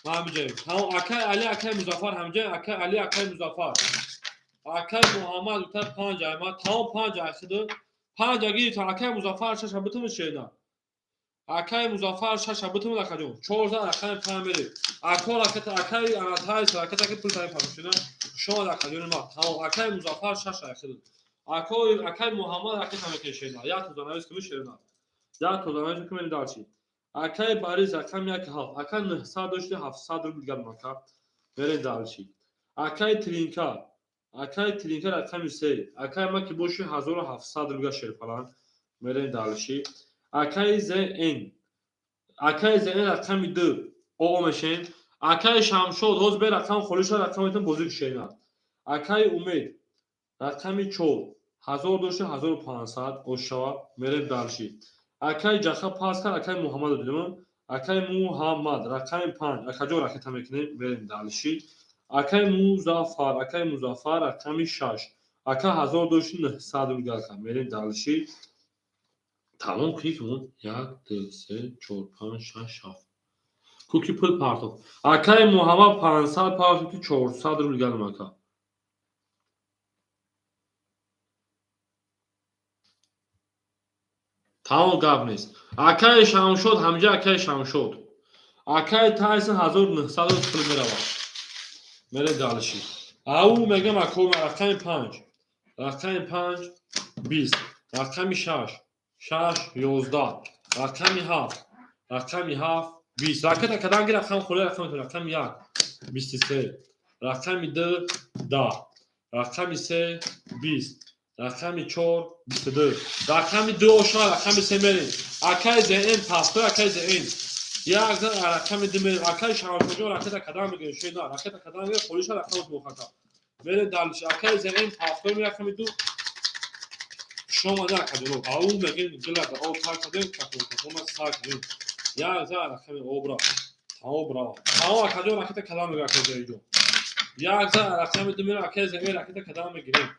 A: Ҳамҷа. Тамом акай Али, акай Музаффар ҳамҷа, акай Али, акай Музаффар. Акай Муҳаммад ута 5 айма, тамом 5 айхиду. 5 агири акай Музаффар 6 битум шена. Акай Музаффар 6 битум, акаҷон. 4 зан рақами 5 мере. Ако ракета акай Анатай ракета ки пул тай пашина. Шома акаҷони ма. Тамом акай Музаффар 6 айхиду. Ако акай Муҳаммад ракета мекешена. Як тозанавис кими шена. Як тозанавис кими дальше. Акай Барис рақами 1 7. Акай 900 дошти, 700 рубл гап мака. Мерем дальше. Акай Тринка. Акай Тринка рақами 3. Акай ма ки боши 1700 рубл шерпалан. Мерем дальше. Акай ЗН. Акай ЗН рақами 2. О мешен. Акай Шамшод ҳоз бе рақам холиша рақам метон бозӣ кушена. Акай Умед рақами 4. 1000 дошти, 1500 ошава. Мерем дальше. Акай Ҷаха пас кард, акай Муҳаммадро дидем. Акай Муҳаммад рақами 5. Акаҷон ракета мекунем, мерем дальше. Акай Музаффар, акай Музаффар рақами 6. Ака 1000 дошти, 900 рубл ака. Мерем дальше. Тамом кик мон 1 2 3 4 5 6 7. Куки пул партоф. Акай Муҳаммад 500 партоф, 400 рубл галам ака. Тамом гап нест. Акай Шамшод ҳамҷа, акай Шамшод. Акай Тайсон 1900 пул меравад. Мере дальше. Ау мегам ако рақами 5. Рақами 5 20. Рақами 6 6 11. Рақами 7. Рақами 7 20. Ракета каданги рақам холи рақами рақами 1 23. Рақами 2 10. Рақами 3 20. Рақами 4 22. Рақами 2 оша рақами 3 мерем. Акай ЗН паспорт акай ЗН. Як зан рақами 2 мерем. Акай Шамшоҷон ракета кадан мегирем. Шена ракета кадан мегирем. Холиша рақам мохака. Мерем дальше. Акай ЗН паспорт рақами 2. Шома да акаҷоно. Ау мегирем гилада о тар кадем кафон кафон сар кадем. Як зан рақами обра. Тамом браво. Тамом акаҷон ракета кадан мегирем акай ЗН. Як зан рақами 2 мерем. Акай ЗН ракета кадан мегирем.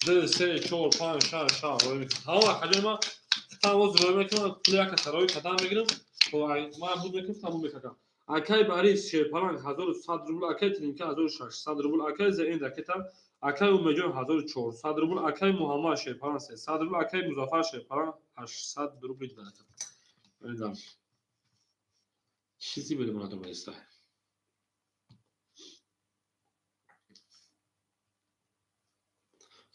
A: 2 3 4 5 6 7 рой мекунам. Тамом акаҷон ман тамоз рой мекунам, пули яка сарои кадан мегирам. Ман буд мекунам, тамом мекакам. Акай Борис Шерпаланг 1100 рубл, акай Тринка 1600 рубл, акай ЗН ракета, акай Умедҷон 1400 рубл, акай Муҳаммад Шерпаланг 300 рубл, акай Музаффар Шерпаланг 800 рубл ракета. Медам. Чизи били мурадом еста.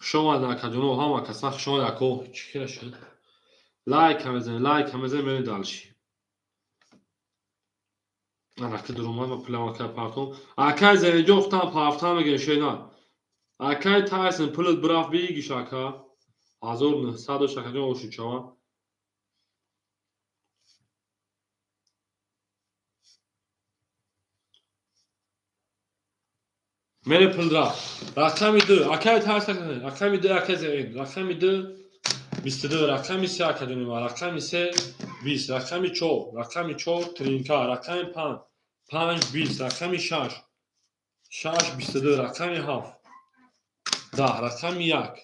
A: Хуш омадед, акаҷоно, ҳама каса хуш омадед, ако. Чӣ хела шуд? Лайк ҳам мезанем, лайк ҳам мезанем, мерем дальше. Анаки дуромад ма пулам акай партом. Акай Зайниҷон хутам партам мегирем шена. Акай Тайсон пулат бирафт бигиш ака. 1900 дошт акаҷон оши чава. Мере пул рафт. Рақами 2 акай Тайсон рақами 2 акай Зайн рақами 2 22, рақами 3 акаҷони ма рақами 3 20, рақами 4 рақами 4 Тринка, рақами 5 5 20, рақами 6 6 22, рақами 7 10, рақами 1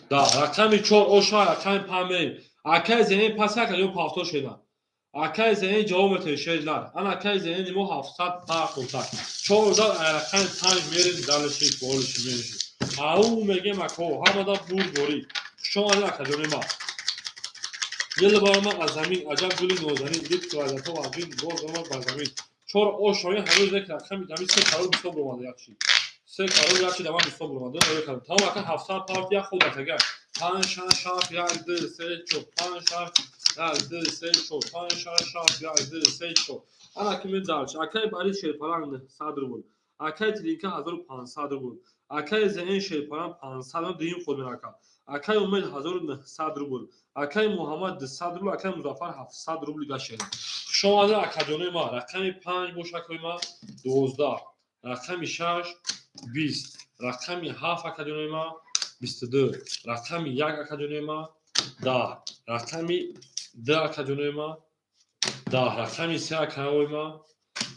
A: 10, рақами 4 оша рақами 5 мерем. Акай Зайн пас акаҷон пафтор шуда. Акай зени ҷавоб метавед шерлар. Ана акай зени мо 700 пахтотак. 4 рақами 5 мерем далиши болиши мериши. Ау мегем ако ҳамада бурдборӣ. Хуш омадед акаҷони ма. Дил барома аз замин, аҷаб гули нозанин, дид квадратҳо аз ҷин боз омад бар замин. Чор ошои ҳанӯз як рақами ҳамин се карор бисёр буромада якчи. Се карор якчи даман бисёр буромада. Тамом ака 700 парт як худ атага. 5 6 7 1 2 3 4 5 6 1 2 3 4 5 6 7 1 2 3 4. Ана ки медарч. Акай Борис Шерпаланг 900 рубл. Акай Тринка 1500 рубл. Акай Зен Шерпаланг 500 дуюм худ мерака. Акай Умед 1900 рубл. Акай Муҳаммад 200 рубл. Акай Музаффар 700 рубл гашед. Хуш омадед акаҷонои ма. Рақами 5 бош акои ма 12. Рақами 6 20. Рақами 7 акаҷонои ма 22. Рақами 1 акаҷонои ма 10. Рақами 2 акаҷонои ма 10. Рақами 3 акаои ма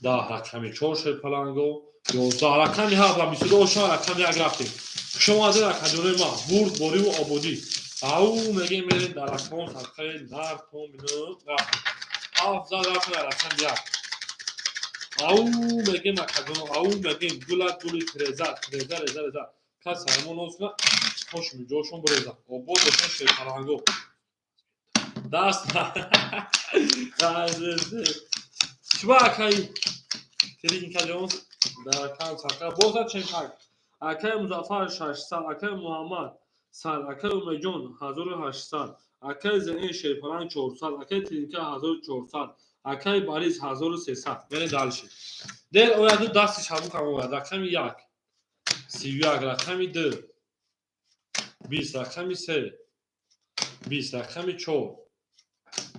A: 10. Рақами 4 шерпаланго 11. Рақами 7 ва 22 ошо рақами 1 рафтем. Хуш омадед акаҷонои ма. Бурд, бориву ободӣ. Ау мегем мерем дар рақам садқаи нартон бино рафтем. 7 зад рафтем дар рақами 1. Ау мегем акаҷоно, ау мегем гула гули тиреза, тиреза реза реза. Кас ҳаймон носна хошми ҷошон биреза. Обод бошен шерпаланго. Даст. Чиба акай Тринка ҷон дар рақам садқа бозад ченпак. Акай Музаффар 600, акай Муҳаммад 100, акай Умедҷон 1800, акай Зеин Шерпаланг 400, акай Тринка 1400, акай Борис 1300. Мерем дальше. Дер ояду дасти шабукам ояд. Рақами 1 31, рақами 2 20, рақами 3 20, рақами 4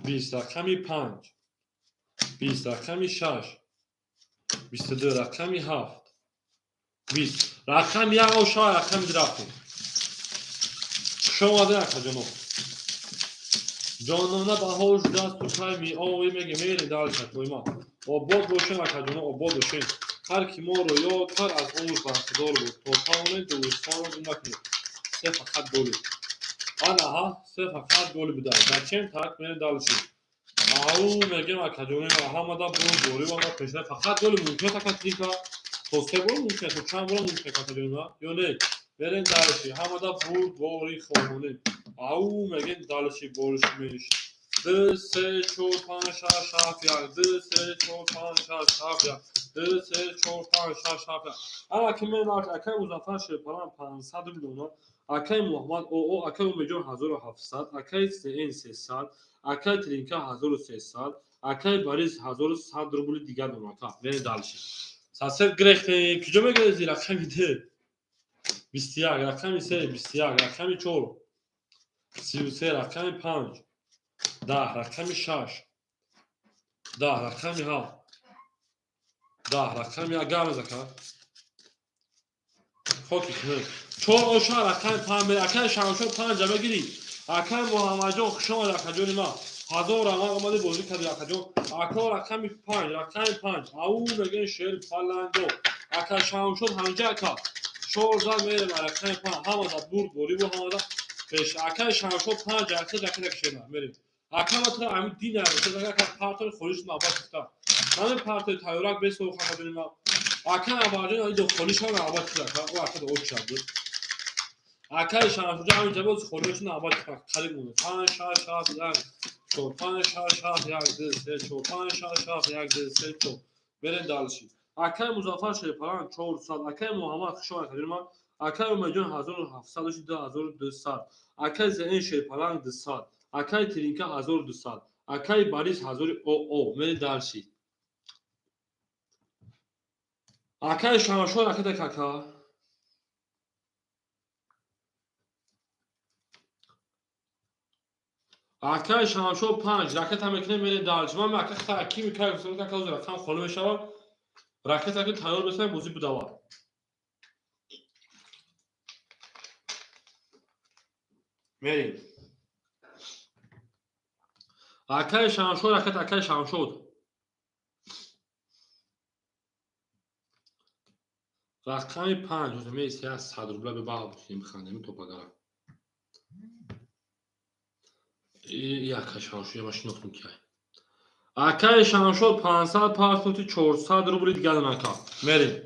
A: 20, рақами 5 20, рақами 6 22, рақами 7 20, рақами 1 оша рақами 2 рафтем. Хуш омадед акаҷоно. Ҷонона баҳор шудааст ту кай меоӣ меге мерем дальше акои ма. Обод бошем акаҷоно, обод бошем. Ҳар ки моро ёд кард аз умр бархдор буд. То тавонед дӯстонро гум накунед. Се фақат голи. Ана ҳа, се фақат голи буда. Зачем так мерем дальше. Ау мегем акаҷони ма ҳамада бурд борӣ ва ма пешна фақат голи мумкин ака трика. То се бор мумкин, то чанд бор мумкин акаҷони ма? Ё не? Мерем дальше. Ҳамада бурд борӣ хоҳонем. Ау мегем дальше бориш меш. 2 3 4 5 6 7 1 2 3 4 5 6 7 1 2 3 4 5 6 7 1. Ана ки мен акай Музаффар Шерпаланг 500 миллиона, акай Муҳаммад ОО, акай Умедҷон 1700, акай СН 300, акай Тринка 1300, акай Борис 1100 рубли дигар дорам ака. Мерем дальше. Сасер гирехтем. Куҷо мегирези? Рақами 2 21, рақами 3 21, рақами 4 33, рақами 5 10, рақами 6 10, рақами 7 10, рақами 1 гам зака. Хоки кунед. 4 оша рақами 5 мер. Акай Шамшо 5 мегири. Акай Муҳаммадҷон хуш омад акаҷони ма. 1000 рамақ омади бозӣ карди акаҷон. Ака рақами 5, рақами 5. Ау мегӯян шер паланго. Ака Шамшод ҳамҷа ака. 4 зад мерем рақами 5. Ҳамада бурд бориву ҳамада пеш. Акай Шамшод 5 ака ака шера мерем. Ака матра ами дина ака партои холиш навбат кифта. Ман партои тайёрак бесо хакаҷони ма. Ака Абаҷон али до холишам навбат кифта. О ака до оча буд. Акай Шамшод ҳамин ҷабоз холиш навбат кифта. Қариб монда. 5 6 7 1 4 5 6 7 1 2 3 4 5 6 7 1 2 3 4. Мерем дальше. Акай Музаффар Шерпаланг 400, акай Муҳаммад хуш омад акаҷони ма. Акай Умедҷон 1700 2200, акай Зеин Шерпаланг 200, акай Тринка 1200, акай Борис 1000 ОО. Мерем дальше. Акай Шамшод акада кака. Акай Шамшод 5 ракета мекунем мерем дальше. Ман ака хата ки мекай гуфтам ака рақам холӣ мешавад. Ракета ки тайёр бесам бозӣ будава. Мерем. Акай Шамшод ракета акай Шамшод. Рақами 5 ҳозир меист 100 рубла бе баъд механдем то пагара. Як Шамшод я машинохтум ки. Акаи Шамшод 500 партофти, 400 рубли дигар дон, ака. Мерем.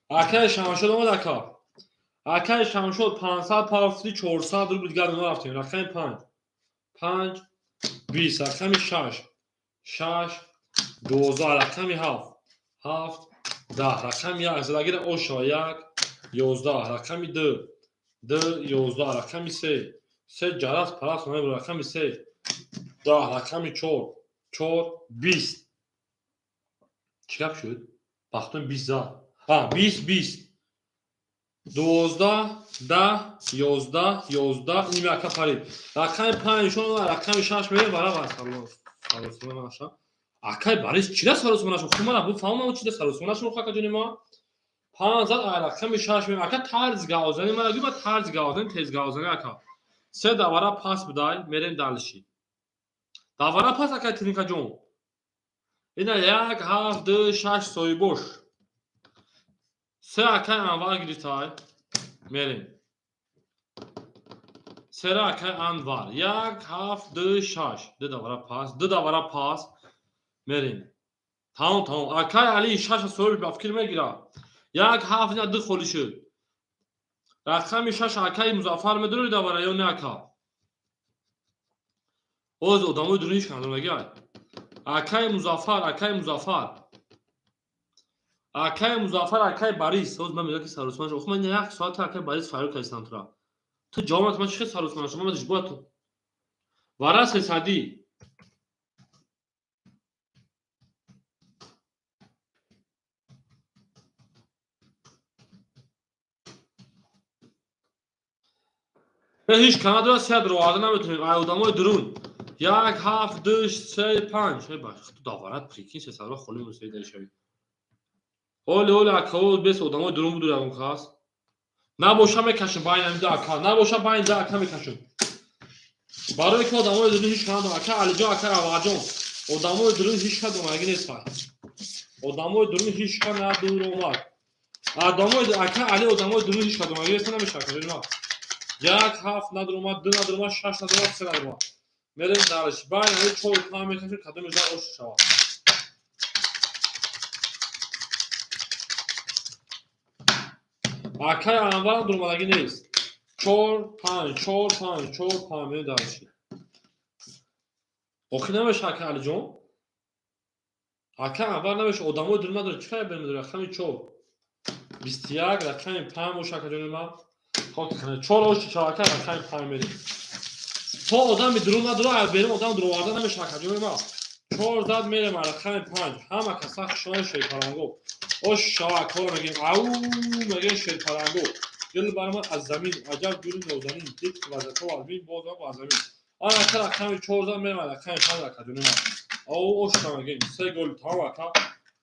A: Акаи Шамшод омад, ака. Акаи Шамшод 500 партофти, 400 рубли дигар дон, рафтем. Рақами панҷ. Панҷ, 20, рақами шаш. Шаш, 12, рақами ҳафт. Ҳафт, 10, рақами як, задагира ошава, як, 11, рақами ду. Ду, 11, рақами се. Се ҷарас парас рақами се. 10, рақами чор. Чор, 20. Чӣ гап шуд? Бахтон 20 зад. А, 20, 20. 12, 10, 11, 11, ними ака парид. Рақами панҷ нишон, рақами шаш мерем, барабар саросима наша. Акай Борис чира саросима наша? Хуб, мана буфаҳмам, чида саросима наша, ака ҷони ма. Панҷ зад, рақами шаш мерем. Ака, тарз гавзани мана гӯ, тарз гавзани, тез гавзани, ака. Се давара пас будай, мерем дальше. Давара пас, акай Тиника ҷон. Ина як, ҳафт, ду, шаш соҳибош. Се акай Анвар гирифтай. Мерем. Сера акай Анвар. Як, ҳафт, ду, шаш. Ду давара пас, ду давара пас. Мерем. Тамом, тамом. Акай Али шаша соҳиби ба фикр мегира. Як, ҳафт, ина ду холӣ шуд. Рақами шаш акаи Музаффар медонӣ давара ё не, ака? Оз одамои дуруниш кандонагиай. Акаи Музаффар, акаи Музаффар. Акаи Музаффар, акаи Борис. Оз ман мегӯям ки саросимаш. Охи ман як соата акаи Борис фарёд кардистам тура. Ту ҷавоб ман чӣ саросимаш? Ман бояд ту. Вара сесадӣ. Ҳеҷ канадора сеяд роварда наметонем. Ай одамои дурун. Як, ҳафт, ду, се, панҷ. Ту даварат, прикинь, сесадро холӣ мусоида шавӣ. Оли, оли, акао, бес одамои дурун буду ягон кас. Набоша мекашем байни ҳамин ду ака. Набоша байни ду ака мекашем. Барои ки одамои дурун ҳеҷ канадора. Ака Алиҷон, ака Аварҷон. Одамои дурун ҳеҷ ка домагӣ нест. Одамои дурун ҳеҷ ка надур омад. Одамои ака Али, одамои дурун ҳеҷ ка домагӣ нест, намешава. Як, ҳафт надуромад, ду надуромад, шаш надуромад, се надуромад. Мерем дальше. Байни ҳамин чор панҷ мекашем, кадоме зад ош шавад. Акай Анварам дуромадагӣ нест. Чор, панҷ, чор, панҷ, чор, панҷ, мерем дальше. Охи намеша, ака Алиҷон? Ака Анвар намеша, одамои дурум надорад. Чӣ қадар берем? Рақами чор. 21, рақами панҷ боша, акаҷони ман. Чор оши шавака, рақами панҷ мерем. То одами дурун надора, берем одам дуроварда намеша, акаҷони ман. Чор зад, мерем рақами панҷ. Ҳама каса хушони шерпаланго. Ош шавакҳо мегем, ау мегем шерпаланго. Дил бар ман аз замин, аҷаб гули нозанин, дид вазато аз мин, бозам аз замин. Ана ака рақами чор зад, мерем рақами панҷ, акаҷони ман. Ау ош мегем, се гол тамом, ака.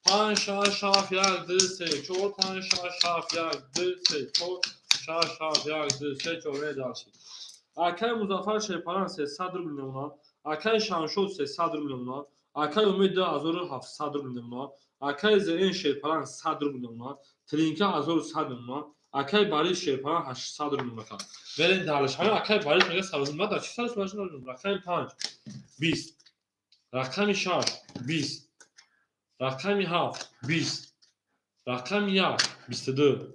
A: Панҷ, шаш, ҳафт, як, ду, се, чор, панҷ, шаш, ҳафт, як, ду, се, чор, шаш, ҳафт, як, ду, се, чор, мерем дальше. Акаи Музаффар шерпаланг 300 рубл мемонад. Акаи Шамшод 300 рубл мемонад. Акаи Умед 2700 рубл мемонад. Акаи Зерин шерпаланг 100 рубл мемонад. Тринка 1100 мемонад. Акаи Борис шерпаланг 800 рубл мемонад. Мерем дальше. Ҳамин акаи Борис мега саросима дар чӣ саросима шуд? Рақами панҷ 20. Рақами шаш 20. Рақами ҳафт 20. Рақами як 22.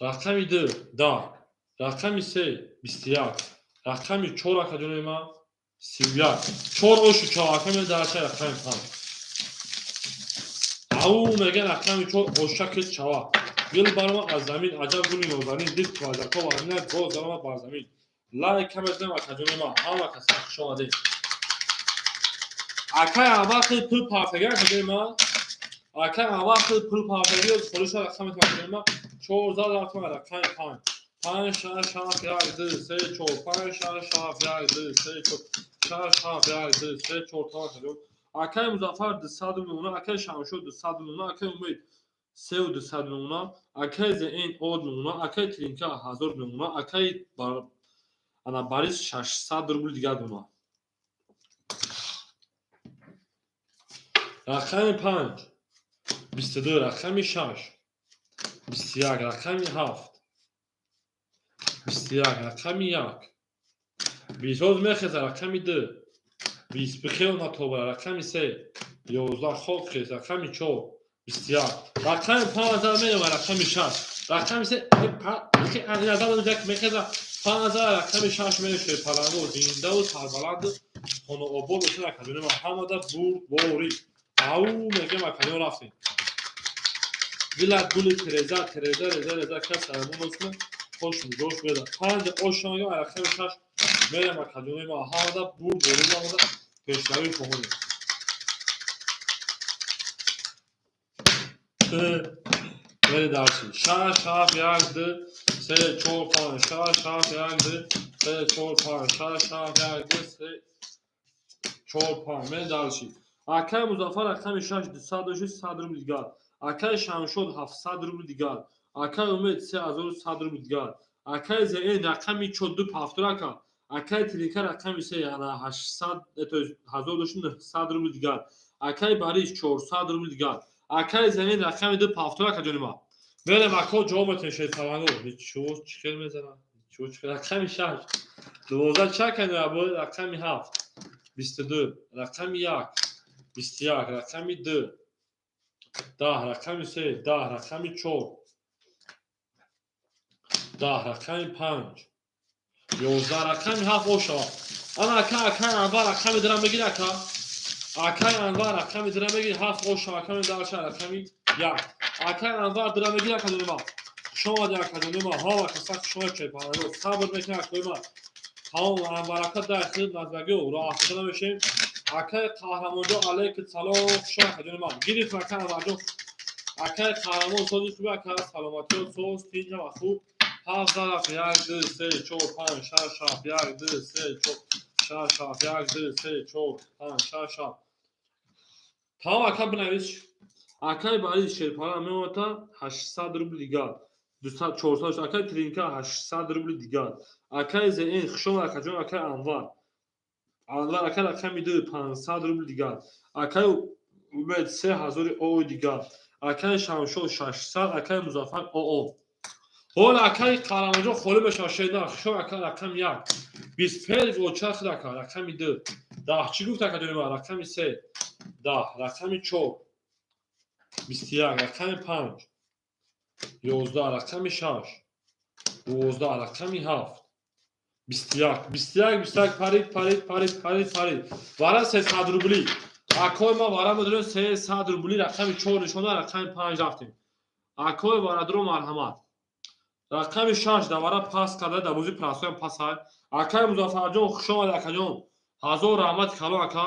A: Рақами ду 10. Рақами се 21. Рақами чор, акаҷони ман, 31. Чор ошу чор, ака, ме дальше рақами панҷ. Ау меган рақами чор оша кис чава. Гил барма аз замин, аҷаб гули нозанин, дид вазако вазина боз даромад бар замин. Лайк камедем, акаҷони ман, ҳама каса хуш омадед. Акай аввал хеле пул партаги, акаҷони ман. Акай аввал хеле пул партаги, холиша рақами акаҷони ман. Чор зад, рафтам рақами панҷ. Панҷ, шаш, ҳафт, як, ду, се, чор, панҷ, шаш, ҳафт, як, ду, се, чор, шаш, ҳафт, як, ду, се, чор, тамом акаҷон. Акаи Музаффар 200 мемонад, акаи Шамшод 200 мемонад, акаи Умед 300 мемонад, акаи Зеин од мемонад, акаи Тринка 1000 мемонад, акаи ана Борис 600 рубл дигар мемонад. Рақами панҷ 22, рақами шаш 21, рақами ҳафт 21, рақами як бисоз мехеза, рақами ду. 20 бихел натобара. Рақами се, 11, хок хес. Рақами чор, 21. Рақами панҷ мерема. Рақами шаш, рақами се мехеза. Панҷ, рақами шаш мереше. Паланго зиндаву сарбаланду хонаобод бошед, акаҷони ман. Ҳамада бурдборӣ ау мегем, акаҷон. Рафтем. Дилат гули тереза, тереза, реза, реза, кас сарамон хош нигоҳ беда. Панҷ оша мегем, рақами шаш мерем, акаҷони ман. Ҳамада бурдборӣ, ҳамада пешравӣ хоҳонем. Бери дарси. Шаш, ҳафт, як, ду, се, чор, панҷ, шаш, ҳафт, як, ду, се, чор, панҷ, шаш, ҳафт, як, ду, се, чор, панҷ. Бери дарси. Акаи Музаффар, рақами шаш, 200 дошти, 100 рубл дигар. Акаи Шамшод, 700 рубл дигар. Акаи Умед, 3100 рубл дигар. Акаи Зн, рақами чор, ду ҳафтур, ака. Акаи Тринка, рақами се, 800, то есть 1000 дошти, 900 рубл дигар. Акаи Борис, 400 рубл дигар. Акаи Замин, рақами ду, ҳафтур, ака ҷони ман. Мерем, ако, ҷавоб метавонед. Шерпаланго ничего чӣ хел мезанад, ничего чӣ хел. Рақами шаш, 12, чакани або. Рақами ҳафт, 22. Рақами як, 21. Рақами ду, 10. Рақами се, 10. Рақами чор, 10. Рақами панҷ, 11. Рақами ҳафт ошава. Ана, ака, акаи Анвар, рақами дара мегири, ака. Акаи Анвар, рақами дара мегири, ҳафт ошава. Рақами дарша, рақами як. Акаи Анвар дара мегири, ака ҷони ман. Хуш омади, ака ҷони ман. Ҳама каса хуш омад. Чайпанаро сабр мекунем, акои ман. Тамом, Анварака дар хид наздагӣ роҳафта намешем. Акаи Қаҳрамонҷон, алайкум салом, хуш омад, ака ҷони ман. Гирифт, ака Анварҷон. Акаи Қаҳрамон, сози хуби, ака? Саломатиё, соз, тинҷа ва хуб. Ҳафт зараф. Як, ду, се, чор, панҷ, шаш, ҳафт. Як, ду, се, чор, шаш, ҳафт. Як, ду, се, чор, панҷ, шаш, ҳафт. Тамом, ака, бинавис. Акаи Бариз Шерпара меомада, 800 рубл дигар. Дусад, 400. Акаи Тринка, 800 рубли дигар. Акаи Зн, хушомад, акаҷон. Акаи Анвар, Анвар ака, рақами ду, 500 рубли дигар. Акаи Умед, 3000 оо дигар. Акаи Шамшод, 600. Акаи Музаффар, оо. Ҳол акаи Қаҳрамонҷон холӣ мешавад. Шедан, хушом, ака. Рақами як, 25 очахд, ака. Рақами ду, 10. Чӣ гуфт, ака ҷони ман? Рақами се, 10. Рақами чор, 21. Рақами панҷ, 11. Рақами шаш, 12. Рақами ҳафт, 21. 21, 21. Парид, парид, парид, парид, парид. Вара 300 рубли, акои ма. Вара медонем, 300 рубли. Рақами чор нишонда, рақами панҷ рафтем. Акои варадро, марҳамат. Рақами шаш давара пас карда, дар бозии прасоям пасай. Акаи Музаффарҷон, хушомад, акаҷон, ҳазор раҳмати калон, ака.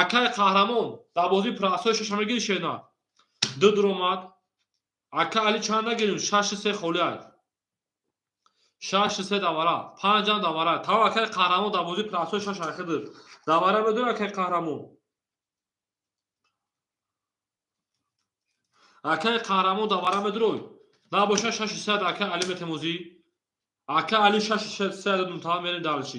A: Акаи Қаҳрамон, дар бозии прасои шаша мегири, шена? Ду дуромад. Ака Али, чанд нагирем? Шаши се холиай. Шаши се давара, панҷам давара. Тамом, акаи Қаҳрамон, дар бозии прасои шаш айхидир давара медори. Акаи Қаҳрамон, акаи Қаҳрамон, давара медурой набоша, шаши се акаи Али метемозӣ. Ака Али, шаши се дадум. Тамом, мерем дальше.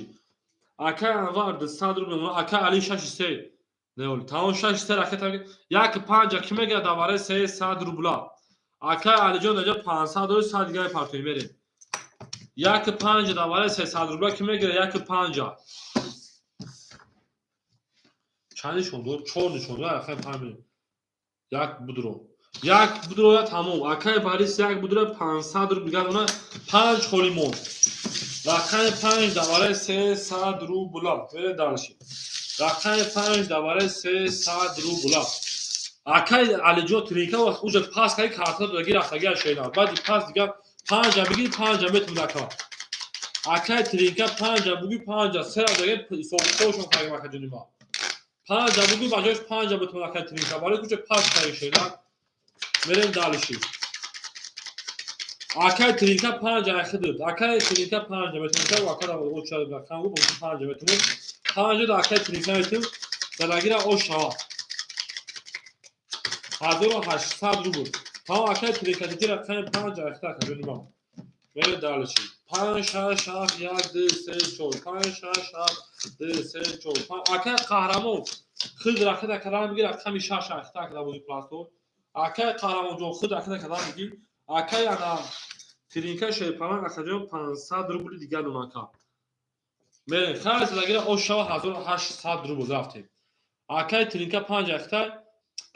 A: Акаи Анвар, 200 рубл. Ака Али, шаши се неоли. Тамом, шаши се ракета. Як панҷа ки мегирад давараи 300 рубла? Акаи Алиҷон, даҷа 500 дори, 100 дигари партоӣ. Мерем. Як панҷа давараи 300 рубла ки мегирад? Як панҷа чанд нишон дод? Чор нишон дод. Акаи панҷ мерем. Як будро, як будроя. Тамом, акаи Борис, як будроя, 500 рубл дигар дона. Панҷ холӣ монд. Рақами панҷ давараи 300 рубла. Мерем дальше. Рақами панҷ давараи 300 рубла. Акаи Алиҷон, тринка уже пас каи, карта додаги, рафтаги ашена. Баъди пас дигар панҷа бигир, панҷа метавон, ака. Акаи Тринка, панҷа буги, панҷа се даги ҳисобкитобшон кардем, акаҷони ма. Панҷа буги, ба ҷояш панҷа метавон, акаи Тринка, барои куча пас каи, шена. Мерем дальше. Акаи Тринка, панҷа айхидид. Акаи Тринка, панҷа метавон. Ака оча рақам гу, панҷа метавон. Панҷа да акаи Тринка метавон. Дарагира ош шава. 1800 рубл. Тамом, акаи Тринка, диди, рақами панҷа айхида, акаҷони ма. Мерем дальше. Панҷ, шаш, ҳафт, як, ду, се, чор, панҷ, шаш, ҳафт, ду, се, чор, панҷ. Акаи Қаҳрамон, худ ракета кадам бигир. Рақами шаш айхида, ака, дар бозии пластор. Акаи Қаҳрамонҷон, худ ракета кадам бигир. Акаи ана Тринка Шерпаланг, акаҷон, 500 рубли дигар дон, ака. Мерем, хайр, задагира ош шава 1800 рубл рафтем. Акай Тринка панҷ ахта,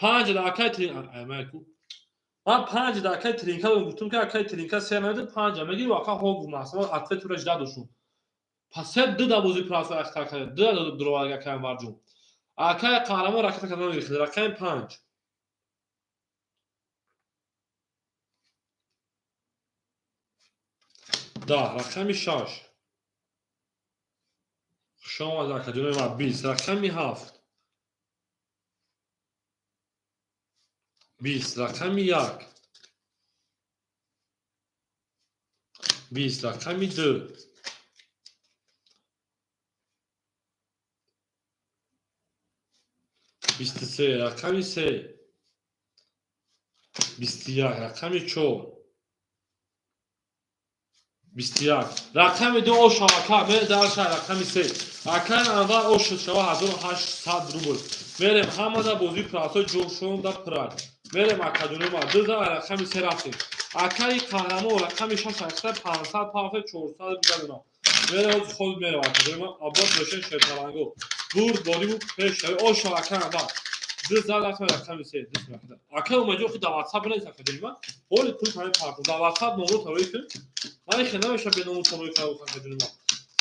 A: панҷ да акай Тринка, ман панҷ да акай Тринка гуфтум, ки акай Тринка се намеда, панҷа мегири, ака ҳо гуфт, мақсад ответ тура жда доштум. Пас се ду да бози прасо ахта акай, ду да дуроварга акай Анварҷон. Акай Қаҳрамон ракета кардан гирифт, рақами панҷ. 10, рақами шаш. Хуш омадед, акаҷонои ман, 20, рақами ҳафт. 20, рақами як. 20, рақами ду. 23, рақами се. 21, рақами чор. 21, рақами ду ош ака, мере дарша рақами се. Акай Анвар ош шава 1800 рубл. Мерем, ҳамада бозии прасо ҷӯшон да пурад. Мерем, акаҷонои ман, ду за рақами се рафтем. Акаи Қаҳрамон рақами шаш ахта 500 пафе 400 бигардонам. Мерем, ҳозир худ мерем, акаҷонои ман, обод бошен, шерпаланго. Бурд бориву пеш шави ош шава акай Анвар. Ду за рафтем рақами се. Ду за. Акай Умаҷон хи дар WhatsApp бинавис, акаҷони ман. Ҳоли пул ҳамин партов. Дар WhatsApp номро тароӣ кун. Ман хе намеша бе номро тароӣ кунам, акаҷони ман.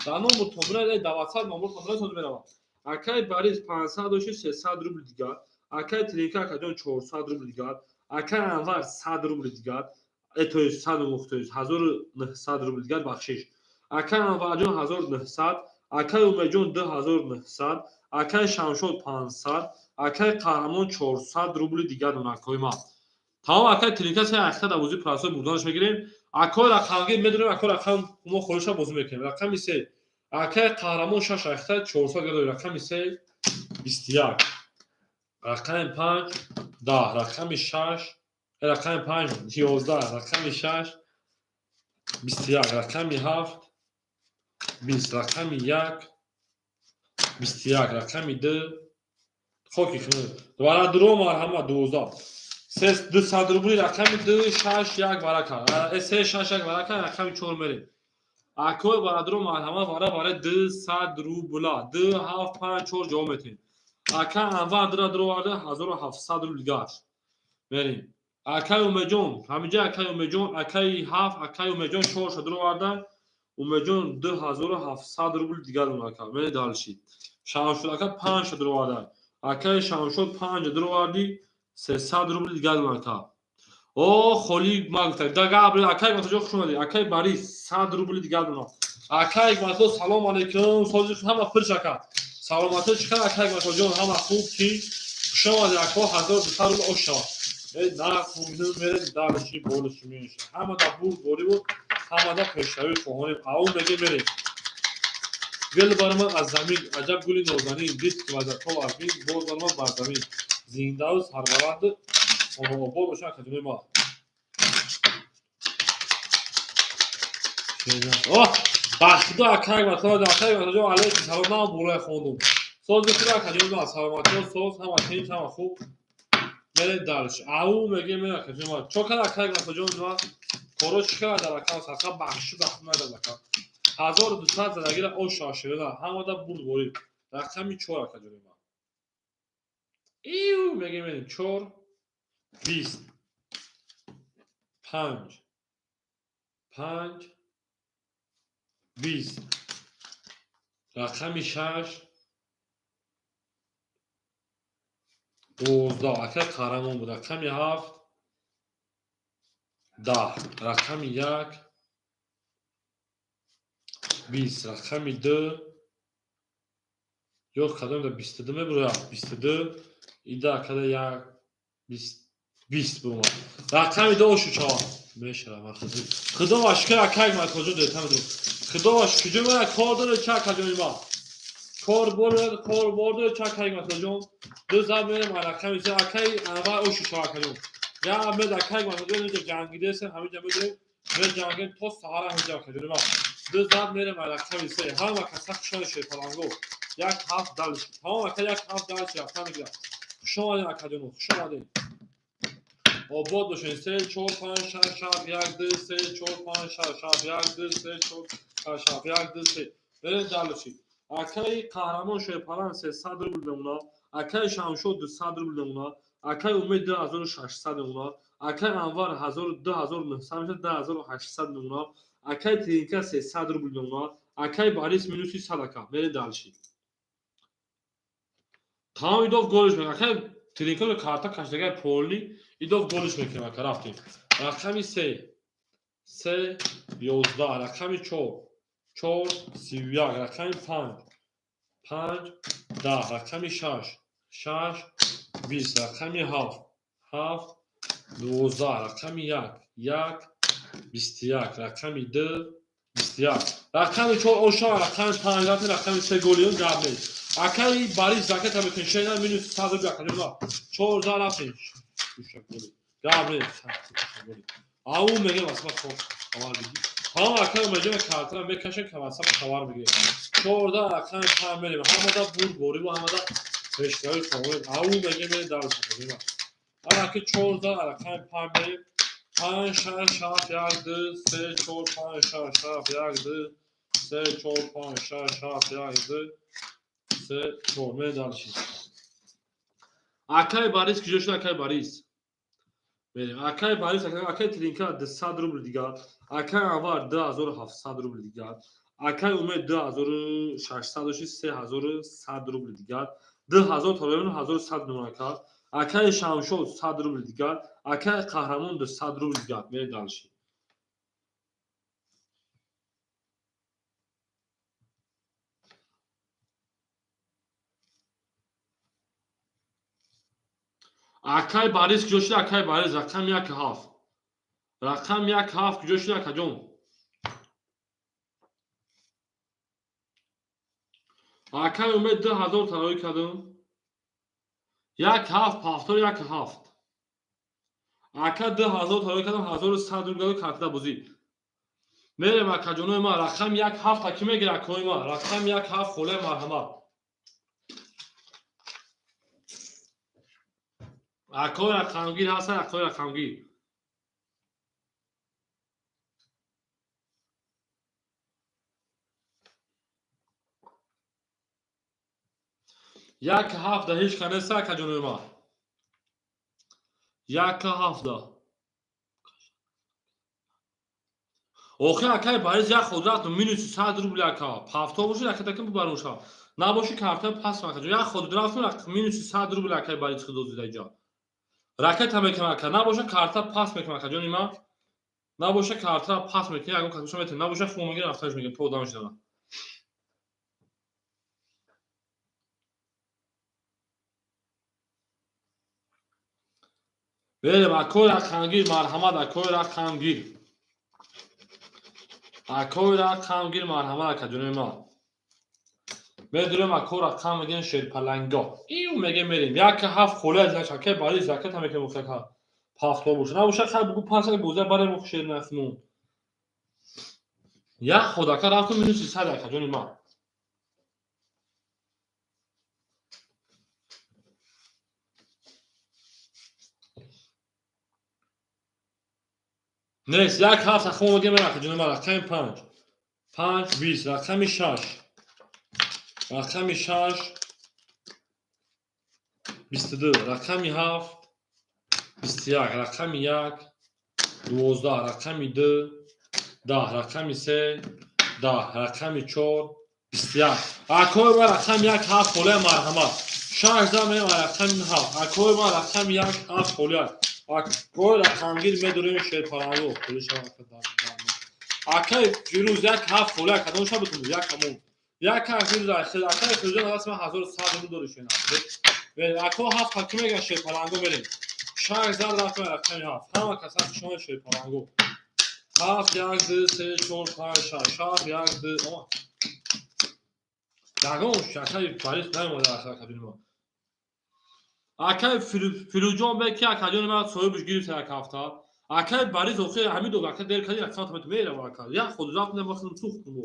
A: Дар номро тароӣ, дар WhatsApp номро тароӣ созу меравам. Акай Борис 500 дошти, 300 рубл дигар. Акай Тринка акаҷон 400 рубл дигар. Акай Анвар 100 рубл дигар. То есть 100 нух, то есть 1900 рубл дигар бахшиш. Акай Анварҷон 1900, акай Умеҷон 2900, акай Шамшод 500, акай Қаҳрамон 400 рубли дигар донакҳои ман. Тамом, акай Тринка се ахта дар бозии прасои бурданаш мегирем. Акой рақамгир медонем, акой рақам мо холиша бозӣ мекунем. Рақами се. Акай Қаҳрамон шаш ахта 400 дигар. Рақами се 21. Рақами панҷ 10, рақами шаш, рақами панҷ 11, рақами шаш 21, рақами ҳафт 20, рақами як 21, рақами ду хоки хунук. Вара дуро марҳамат 12. Се 200 рубли рақами ду шаш як варака. Се шаш як варака, рақами чор мерем. Акой барадро марҳамат вара вара 200 рубла. Ду ҳафт панҷ чор ҷавоб метем. Ака Анвар дура дуроварда 1700 рубл гашт. Мерем. Акай Умеҷон, ҳаминҷа акай Умеҷон, акаи ҳафт, акаи Умеҷон чорша дуроварда. Умеҷон 2700 рубл дигар ака. Мере дальше. Шамшод ака панҷша дуроварда. Акаи Шамшод панҷа дуровардӣ, 300 рубл дигар ака. О, холи ма гуфтам. Да габр, акаи Матоҷон хуш омадӣ. Акаи Борис 100 рубл дигар донам. Акаи Мато салом алейкум. Сози ҳама пирш ака. Саломатӣ чӣ хел, акаи Матоҷон, ҳама хуб ки? Хуш омадӣ, ако, 1200 рубл ош шава. Э, нарх муминун мерем дальше болиши меша. Ҳама да бурд бориву ҳама да пешравӣ хоҳонем. Ау меге мерем. Гул бар ман аз замин, аҷаб гули нозанин, дид ки вазатҳо аз бин, боз бар ман бар замин. Зиндаву сарбаланд хонаобод бошад, акаҷонои ман. Оҳ, бахтидо акай Матоҷон, акай Матоҷон алейкум салом, ман болои хондум. Сози худо, акаҷонои ман, саломатиҳо соз, ҳама тинч, ҳама хуб. Мерем дальше. Ау меге мерем, акаҷонои ман. Чо кад акай Матоҷон ман? Коро чӣ кад дар акам саха бахшу бахт надад ака. 1200 задагира ош шаширина, ҳамада бурд борид. Рақами чор, акаҷонои ман. Иу меге мерем чор 20 панҷ панҷ 20, рақами шаш 12, акай Қаҳрамон буд, рақами ҳафт 10, рақами як 20, рақами ду ё кадом да 22 мебурояд, 22 ида акада як 20 бумад. Рақами ду ошу чава мешава. Худо ва шукр, акай Матоҷон детам ду. Худо ва шукр, ҷои ман кор дора ча, акаҷони ман. Кор бор, кор бор дора ча, акай Матоҷон. Ду зад мерем рақами се, акай Анвар ошу чава, акаҷон. Я мед акай Матоҷон инҷа ҷангидесем, ҳаминҷа медорем, меҷангем то саҳара ҳаминҷа, акаҷони ман. Ду зад мерем рақами се. Ҳама каса хушони шерпаланго. Як ҳафт дальше. Тамом, ака, як ҳафт дальше рафтан мегирад. Хуш омадед, акаҷоно, хуш омадед. Обод бошед. Се чор панҷ шаш ҳафт як ду се чор панҷ шаш ҳафт як ду се чор шаш ҳафт як ду се. Мерем дальше. Акаи Қаҳрамон Шерпалан 300 рубл мемонад, акаи Шамшод 200 рубл мемонад, акаи Умед 2600 мемонад, акаи Анвар 2900 мешавад, 2800 мемонад, акаи Тринка 300 рубл мемонад, акаи Борис минуси 100 ака. Мерем дальше. Тамом, идов голиш мекунем. Акаи Тринка карта кашдагай полни, идов голиш мекунем ака, рафтем. Рақами 3 3 11, рақами 4 4 31, рақами 5 5 10, рақами 6 6 20, рақами 7 7 12, рақами 1 1 21, рақами 2 21, рақами 4 оша, рақами 5 рафтем, рақами 3 голиён гап нест. Акаи Борис заката мекунем, шена минус 100 рубл акаҷон. 14 рафтем. Гап нест. Ау мегем асма хабар бигир. Ҳама акаи меҷои картара мекашем, ка ватсап хабар бигирем. 14 рақами 5 мерем. Ҳамада бурдборӣ ва ҳамада пешравӣ хоҳем. Ау мегем мерем дар сафар. Араки 14 рақами 5 мерем. 5 6 7 1 2 3 4 5 6 7 1 2 3 4 5 6 7 1 2 3 4 мерем дальше. Акаи Борис куҷо шуд, акаи Борис? Мерем. Акаи Борис, акаи Тринка 200 рубл дигар, акаи Анвар 2700 рубл дигар, акаи Умед 2600 дошти 3100 рубл дигар, 2000 толибон 1100 рубл ака, акаи Шамшод 100 рубл дигар, акаи Қаҳрамон 200 рубл дигар. Мерем дальше. Акаи Борис куҷо шуд, акаи Борис? Рақами 1 7. Рақами 1 7 куҷо шуд, акаҷон? Акаи Умед 2000 тароӣ кардам. 1 7 повтор 1 7. Ака 2000 тароӣ кардам, 1100 рубл картада бозӣ. Мерем акаҷонои ман, рақами 1 7 аки мегирад акои ман. Рақами 1 7 холаи марҳамат. Акои рақамгир ҳастан, акои рақамгир. Як ҳафта ҳеҷ ка нест, акаҷонои ман. Як ҳафта. Охир акаи Борис як худ рафт минуси 100 рубл ака. Пафто бошад ака таким бубарум шав. Набоши карта пас акаҷон. Як худ рафт минуси 100 рубл акаи Борис худозида иҷа. Ракета мекунам ака, набоша карта пас мекунам акаҷони ман. Набоша карта пас мекунам, ягон кас боша метавонад. Набоша хуб мегирам, рафтанаш мегирам, то одамаш дорам. Мерем акои рақамгир, марҳамат, акои рақамгир. Акои рақамгир, марҳамат, акаҷони ман. Медурем акои рақам мегирем шерпаланго. Ию мегем мерем. 1 7 холӣ аз як акаи Борис заката мекунем гуфта пафто боша. Набоша хай бугу пас боза барем шер нафмон. Як худ ака рафтум минуси 100 акаҷони ман. Нест, 1 7 ахмо мегем акаҷони ман, рақами 5 5 20, рақами 6 рақами 6 22, рақами 7 21, рақами 1 12, рақами 2 10, рақами 3 10, рақами 4 21. Акои ман рақами 1 7 холия марҳамат. 6 зан меем рақами 7. Акои ман рақами 1 7 холия. Акои рақамгир медорем шерпаланго. Акаи Фирӯз 1 7 холия кадом шаб бутун? Як ҳамон. Як ҳафт Фирӯз акаи Фирӯзон ҳаст ман 1100 рубл дориш. Ако 7 ҳаким меган шерпаланго мерем. 6 зан рафтем рақами 7. Ҳама кас ҳаст шумо шерпаланго. 7 1 2 3 4 5 6 7 1 2. Ягон акаи Борис наомада акаҷони ман. Акаи Фирӯзҷон бе ки акаҷони ман соҳибаш гирифт як ҳафта. Акаи Борис охир ҳамин дод ака дер кади рақам тамат мерава ака. Як худ рафт намахтам сухтум.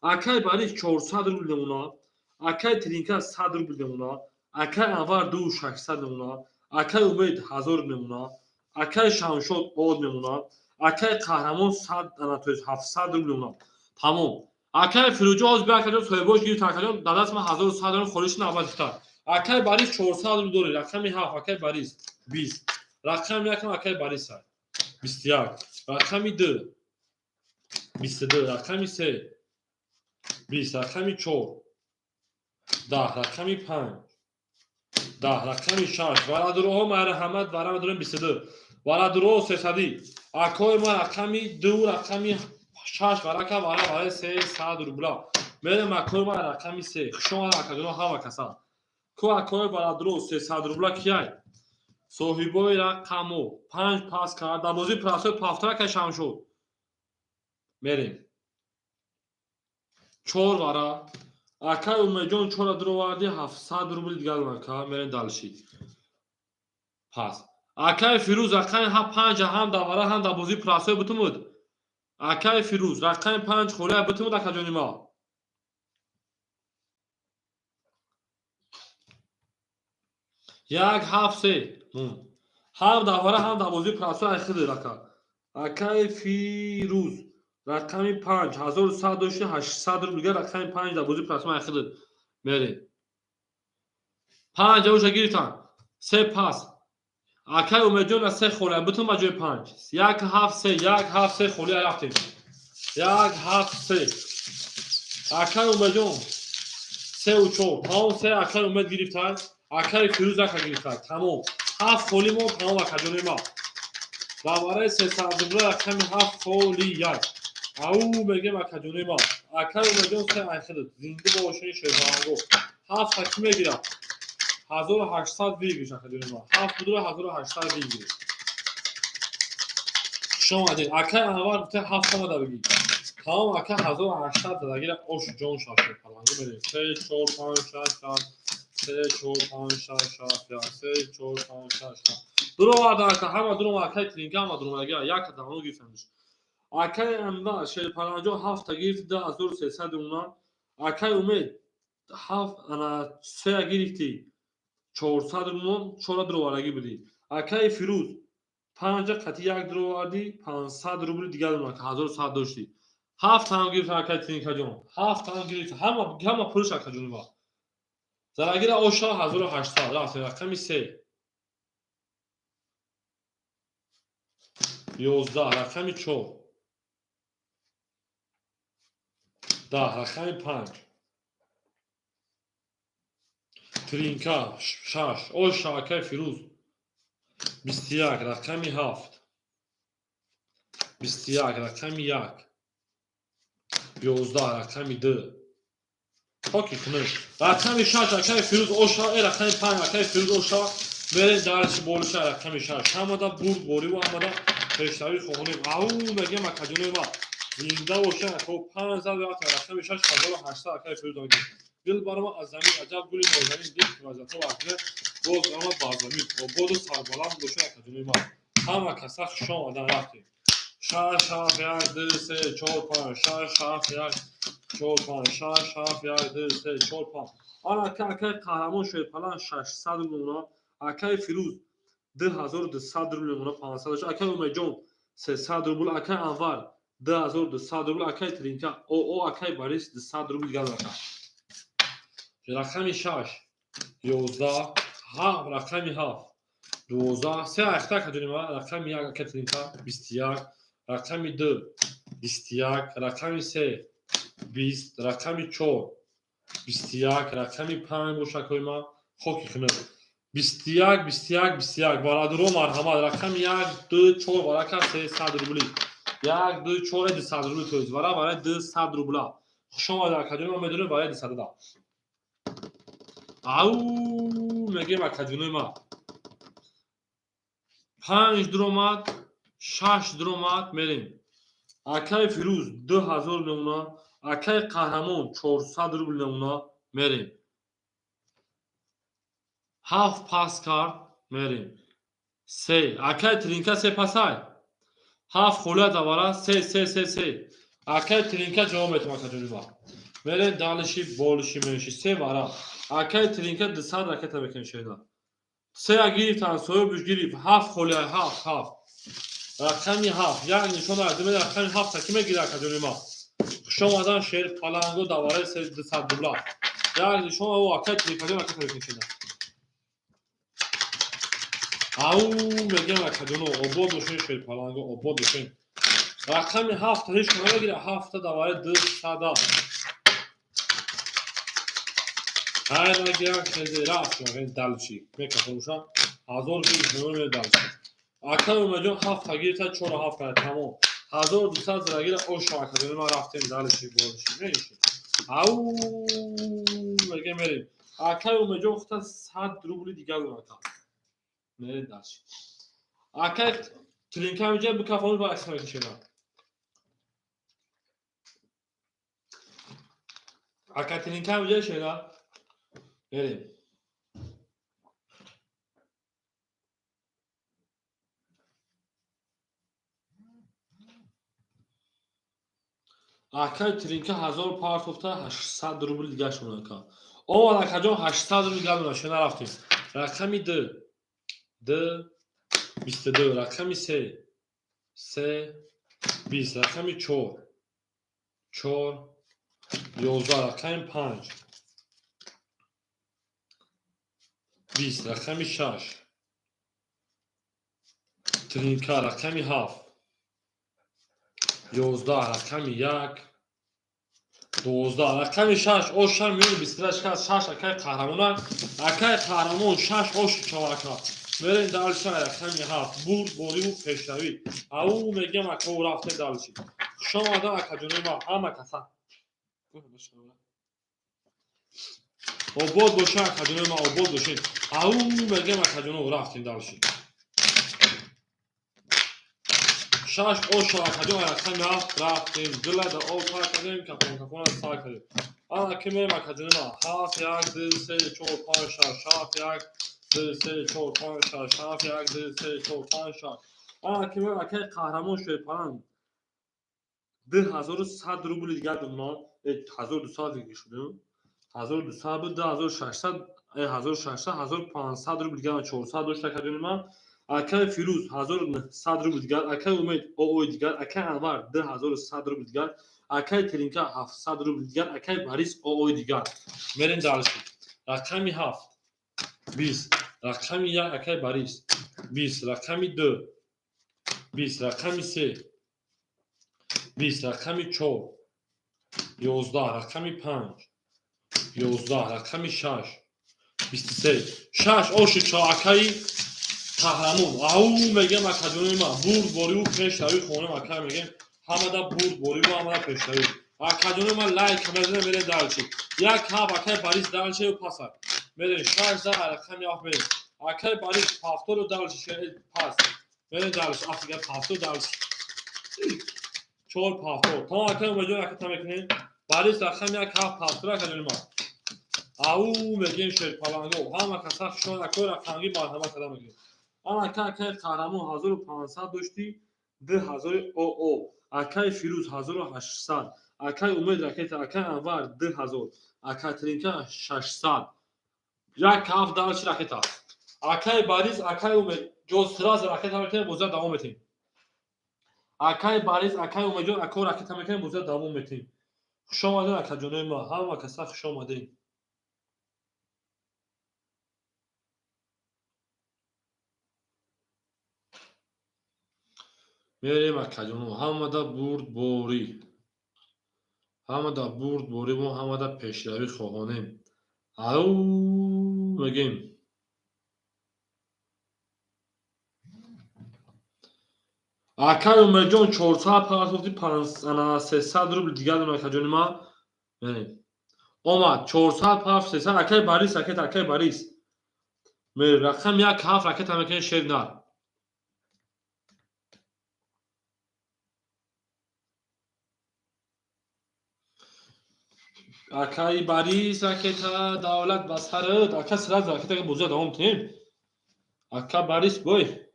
A: Акаи Борис 400 рубл мемонад, акаи Тринка 100 рубл мемонад, акаи Анвар 2600 мемонад, акаи Умед 1000 мемонад, акаи Шамшод од мемонад, акаи Қаҳрамон 100 ана то 700 рубл мемонад. Тамом. Акай Фирӯзҷон, ҳозир бия, акаҷон, соҳибош гирифтан. Акаҷон, дар даст ман 1100 дорам, холиш навбат гирифтан. Акай Борис, 400 рубл доред. Рақами ҳафт, акай Борис, 20. Рақами якам акай Борис, 21. Рақами ду, 22. Рақами се, 20. Рақами чор, 10. Рақами панҷ, 10. Рақами шаш. Варадуроҳо, марҳамат, варама дорем, 22. Варадуроҳо сесадӣ, акои ма. Рақами ду, рақами шаш, варака, вара барои 300 рубла. Мерем, акои ма, рақами се. Хушомад, акаҷоно, ҳама каса. Ку, акои барадуро, 300 рубла кияй? Соҳибои рақамо панҷ пас кард, дар бозии простой повтор кашам шуд. Мерем, чор вара. Акай Умедҷон, чора дуроварди, 700 рубли дигар ака. Мерем дальше. Пас акай Фирӯз, рақами панҷа ҳам дар вара, ҳам дар бозии простой бутумуд. Акай Фирӯз, рақами панҷ холия бутумуд, акаҷони ма. Як, ҳафт, се монд. Ҳам дар вара, ҳам дар бозии простой айхидир, ака. Акай Фирӯз, рақами панҷ, 1100 дошти, 800 рубл дигар. Рақами панҷ дар бозии простой айхидир. Мерем, панҷ оша гирифтан, се пас. Акай Умедҷон, се холия бутун ба ҷои панҷ. Як, ҳафт, се, як, ҳафт, се холия рафтем. Як, ҳафт, се. Акай Умедҷон, сеу чор, тамом. Се акай Умед гирифтан, акай Фирӯз ака гирифтан, тамом. Ҳафт холи мо, тамом, акаҷони ма. Дар барои 300 рубла рақами ҳафт холи як. Ау мегем, акаҷони ма. Акай Умедҷон, се айхидат. Зинда бошини, шербаранго. Ҳафт ки мегирад? 1800 выигрыш, акаҷони ма. Ҳафт будура, 1800 выигрыш. Хуш омадед. Акай Анвар гуфта, ҳафт омада бигӣ. Тамом, ака, 1800 задагира, ош ҷон шашо паланго. Мерем. Се, чор, панҷ, шаш, ҳафт. Се, чор, панҷ, шаш, ҳафт, як. Се, чор, панҷ, шаш, ҳафт. Дуроварда, ака, ҳама дурома, акай Тринка, ҳама дуромадаги, як даҳоно гирифтандиш. Акай Анвар шерпаланҷо ҳафта гирифт, 2300 уна. Акай Умед, ҳафт, ана сея гирифтӣ, 400 румон, чора дуровардагӣ будӣ. Акай Фирӯз, панҷа қати як дуровардӣ, 500 рубли дигар уна, 1100 доштӣ. Ҳафт ҳам гирифт, акай Тринкаҷон. Ҳафт ҳам гирифт, ҳама ҳама пулш, акаҷони ма. Зарагира оша, 1800 рафт. Рақами се, 11. Рақами чор, 10. Рақами панҷ, Тринка, шаш, оша, акай Фирӯз. 21. Рақами ҳафт, 21. Рақами як, 11. Рақами ду, хоки кунед. Рақами шаш, акай Фирӯз, оша. Э, рақами панҷ, акай Фирӯз, оша. Мерем дарси болиша. Рақами шаш. Ҳамада бурд бориву ҳамада пешравӣ хоҳонем. Ау мегем, акаҷонои ма, зинда боша. Ако, 500 рафта. Рақами шаш, 1800, акай Фирӯз гирифт. Дил барома аз замин, аҷаб гули нозанин, дил вазато акне боз омад бар замин. Ободу сарбаланд боша, акаҷонои ма. Ҳама каса хуш омадан. Рафтем. Шаш, ҳафт, як, ду, се, чор, панҷ, шаш, ҳафт, як, чор, панҷ, шаш, ҳафт, як, ду, се, чор, панҷ. Ана ака, акаи Қаҳрамон шерпалан 600 рубл. Акаи Фирӯз, 2200 рубл мемона, 500. Акаи Умедҷон, 300 рубл. Акаи Анвар, 2200 рубл. Акаи Тринка оо, акаи Борис, 200 рубл дигар. Ака, рақами шаш, 11, ҳафт. Рақами ҳафт, 12. Се ахта, акаҷони ма. Рақами як, акаи Тринка, 21. Рақами ду, 21. Рақами се, 20. Рақами чор, 21. Рақами панҷ бошакҳои ма, хоки хунук. 21, 21, 21. Барадуро, марҳамат. Рақами як, ду, чор варака, 300 рубли. Як, ду, чор, 200 рубли. Тоист вара барои 200 рубла. Хуш омадед, акаҷони ма. Медонем, барои 200. Ау мегем, акаҷонои ма. Панҷ дуромад, шаш дуромад. Мерем. Акаи Фирӯз, 2000 мемона. Акаи Қаҳрамон, 400 рубл мемона. Мерем. Ҳафт пас кард. Мерем. Се, акаи Тринка, се пасай. Ҳафт холия давара. Се, се, се, се. Акаи Тринка, ҷавоб метам, акаҷони ма. Мерем дальше, болиши менши. Се вара, акаи Тринка, 200 ракета мекунем. Шеда сея гирифтан, соҳибш гирифт. Ҳафт холия, ҳафт, ҳафт. Рақами ҳафт, як нишон. Рақами ҳафта ки мегирад, акаҷони ма? Хуш. Хушомадан шер паланго давараи 200 рубла. Як нишон о акай телефон ака телефон. Ау мегем акаҷоно обод бошен шер паланго обод бошен. Рақами 7 ҳеч кам намегира 7 давараи 200. Ҳай нагирам хезе рафт дальше. Мекафонуша 1000 гир дальше. Ака Умаҷон 7 гирифта 4 7 кард тамом. 1200 зира гира оша акаҷони ман рафтем дальше болши меши. Ау мегем мерем. Акай Умаҷон гуфта 100 рубли дигар ака. Мерем дальше. Акай Тринка миҷа бикафонуш ба акс мекашена. Ака Тринка миҷа шена. Мерем. Акай Тринка 1000 партофта 800 рубл дигар шуд ака. Омад акаҷон 800 рубл дигар шуд шена рафтем. Рақами 2 2 22, рақами 3 3 20, рақами 4 4 11, рақами 5 20, рақами 6 Тринка, рақами 7 11, рақами 1 12, рақами 6 оша миёни 28 кас 6 акай қаҳрамона акай қаҳрамон 6 ош чавака. Мерем дальше рақами 7 бурд бориву пешравӣ. Ау мегем ака рафтем дальше. Хуш омадан акаҷонои ма ҳама каса. Обод бошен акаҷонои ма обод бошен. Ау мегем акаҷоно рафтем дальше. 6 оша акаҷон рақами 7 рафтем. Дила да об сар кардем, кафон кафона сар кардем. Ана ки мерем акаҷонои ма 7 1 2 3 4 5 6 7 1 2 3 4 5 6 7 1 2 3 4 5 6. Ана ки мерем акаи қаҳрамон шерпаланг 2100 рубли дигар додам. 1200 дига шудем. 1200 буд, 2600, 1600, 1500 рубл дигар 400 дошта акаҷони ман. Акаи Фирӯз 1900 рубл дигар, акаи Умед ОО дигар, акаи Анвар 2100 рубл дигар, акаи Тринка 700 рубл дигар, акаи Борис ОО дигар. Мерем дальше. Рақами 7 20, рақами 1 акаи Борис 20, рақами 2 20, рақами 3 20, рақами 4 11, рақами 5 11, рақами 6 23 6 оши чо акаи қаҳрамон. Ау мегем акаҷонои ман бурд бориву пешравӣ хонем акай мегем ҳамада бурд бориву ҳамада пешравӣ. Акаҷонои ман лайк мезанем мерем дальше. Як ҳафт акаи Борис дальше паса. Мерем 6 за рақами 7 мерем. Акаи Борис ҳафтору дальше пас. Мерем дальше. Афига ҳафтор дальше. 4 ҳафтор. Тамом акаи Умедҷон ака та мекунем. Борис рақами 1 7 ҳафтор акаҷони ман. Ау мегем шерпаланго. Ҳама каса хушон акои рақамги марҳамат када мегем. Ана ака акаи қаҳрамон 1500 дошти 2000 ОО. Акаи Фирӯз 1800. Акаи Умед ракета, акаи Анвар 2000. Акаи Тринка 600. Як ҳафт дальше ракета. Акаи Борис, акаи Умед ҷо сразу ракета мекунем, бозия давом метем. Акаи Борис, акаи Умедҷон ако ракета мекунем, бозия давом метем. Хуш омадед акаҷонои ма, ҳама каса хуш омадед. Мерем акаҷоно, ҳамада бурдборӣ. Ҳамада бурдборӣ мо ҳамада пешравӣ хоҳонем. Ау мегем. Акаи Умедҷон 400 партофти 300 рубл дигар дорам акаҷони ман. Мерем. Омад 400 парт 300 акаи Борис ракета, акаи Борис. Мерем рақами 1 7 ракета мекунем шер нар. Акаи Борис ракета давлат ба сарат. Ака сразу ракета бозия давом кунем. Ака Борис бой.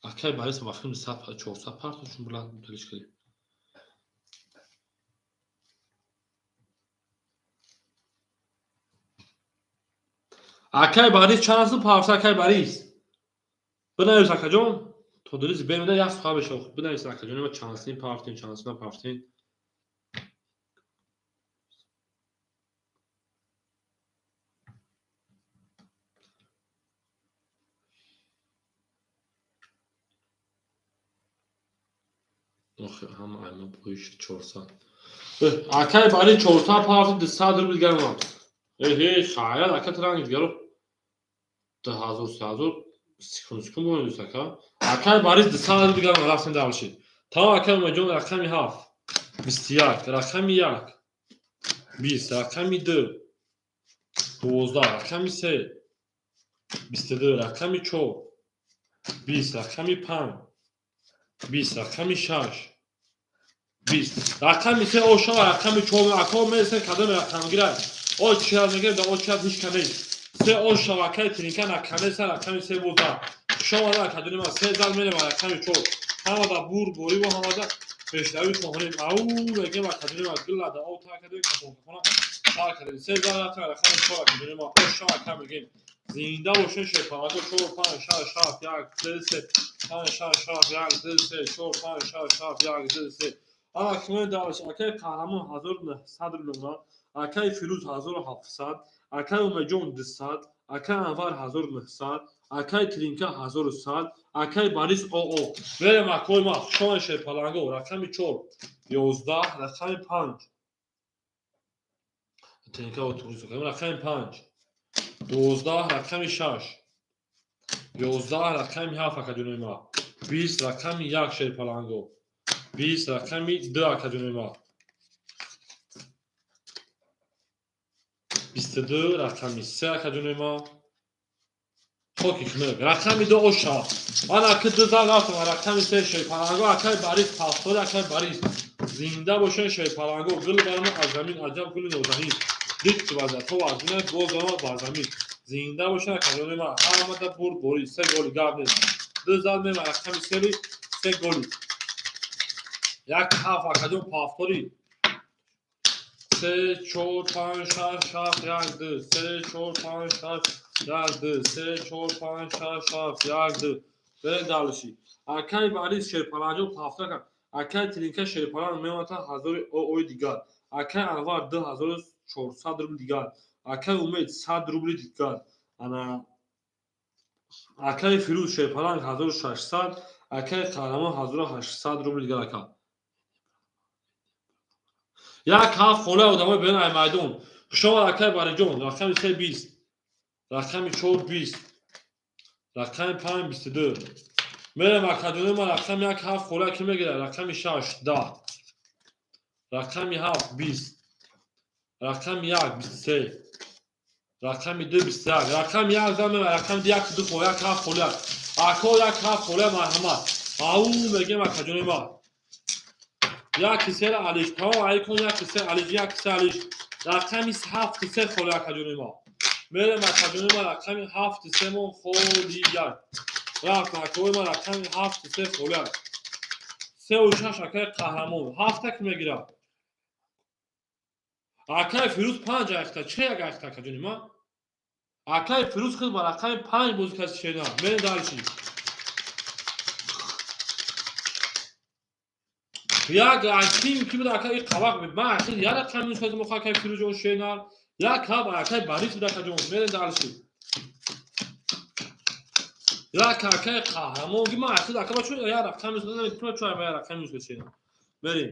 A: Акаи Борис вақти 400 партошун буланд талиш кардем. Акаи Борис чанд сум парта акаи Борис? Бинавис акаҷон. То дурӯз бемеда як сухан бешав. Бинавис, акаҷони ма, чанд син пафтин, чанд сина пафтин. Охи, ҳама айма боиш 400. Акай бари 400 пафти, 200 рубл гарма. Эҳе, хайрат, ака, транг дигаро 2000, 3000 секунд секунд боинус, ака. Акай бари 200 рубл гарма, рафтем дальше. Тамом, акай Умедҷон, рақами 7 21, рақами 1 20, рақами 2 12, рақами 3 22, рақами 4 20, рақами 5 20, рақами 6 20, рақами 3 ошава, рақами 4. Ако месен кадом рақамгира о чиаз мегирем, да о чиаз ҳеч ка нест. Се ошава, акай тринка наканеса, рақами 3 боза. Хушомада, акаҷони ман, се зал мерем, рақами 4. Ҳамада бур бориву ҳамада пешравӣ хоҳонем. Ау мегем, акаҷони ман, гилада ов тар кардем, кафон кафона тар кардем. Се зал рафтем, рақами 4, акаҷони ман, ошава, ака, мегем. Зинда бошен, шерпанаго. Чор, панҷ, шаш, ҳафт, як, ду, се, панҷ, шаш, ҳафт, як, ду, се, чор, панҷ, шаш, ҳафт, як, ду, се. Ана кимои давлаш: акаи Қаҳрамон 1900 рубл мемонад, акаи Фирӯз 1700, акаи Умедҷон 200, акаи Анвар 1900, акаи Тринка 1100, акаи Борис оо. Мерем, акои ма, хушомад, шерпаланго. Рақами 4 11, рақами 5, Тринка, рақами 5 12, рақами 6 11, рақами 7, акаҷонои ма, 20, рақами 1, шерпаланго, 20, рақами 2, акаҷонои ма, 22, рақами 3, акаҷонои ма, хоки хунук, рақами 2 оша. Ана ки ду зал рафтам, рақами 3, шерпаланго, акаи Барис пафтори, акаи Барис, зинда бошен, шерпаланго. Гул бармо аз замин, аҷаб гули нозанин, дид ки вазъиятҳо вазминад, боз омад бар замин. Зинда бошен, акаҷонои ман, ҳамада бурд борӣ, се голи, гап нест. Ду зал мема, рақами сери, се голи, як ҳафт, акаҷон, пафтори. Се, чор, панҷ, шаш, ҳафт, як, ду, се, чор, панҷ, шаш, як, ду, се, чор, панҷ, шаш, ҳафт, як, ду. Берем дальше. Акаи Барис шерпаланҷон пафтор, акаи Тринка шерпаланг мемонад ҳазори ои дигар, акаи Анвар 2400 рубл дигар, акаи Умед 100 рубли дигар, ана акаи Фирӯз шерпаланг 1600, акаи Қаҳрамон 1800 рубли дигар. Ака, як ҳафт холаи одамои берун ай майдон. Хушомад, акаи Бариҷон. Рақами 3 20, рақами 4 20, рақами 5 22. Мерем, акаҷони ман, рақами 1 ҳафт холая ки мегирад? Рақами 6 10, рақами 7 20, рақами 1 23, рақами 2 21, рақами 1 зан мема, рақами 2 як ду хол, як ҳафт холая, ако, як ҳафт холая, марҳамат. Ау мегем, акаҷони ман, як сера алиш, тамом, алейкум, як се алиш, як се алиш, рақами 7 се холия, акаҷони ма. Мерем, акаҷони ма, рақами 7 семон холия рафт, акои ма, рақами 7 се холия. Сеу шаш, акаи Қаҳрамон, ҳафта ки мегирад? Акаи Фирӯз панҷ айхта, че як айхта, акаҷони ма? Акаи Фирӯз худ ба рақами 5 бозӣ каси шена. Мерем дальше. Як аким ки буд, ака, и қабақ ман ахир як рақам минус мо, акаи Фирӯзҷон шенар, як ҳаб акаи Барис буд, акаҷон. Мерем дальше. Як акаи Қаҳрамон ги ман ахир, ака, чун як рақам минус наметавонам, чун як рақам минус шена. Мерем,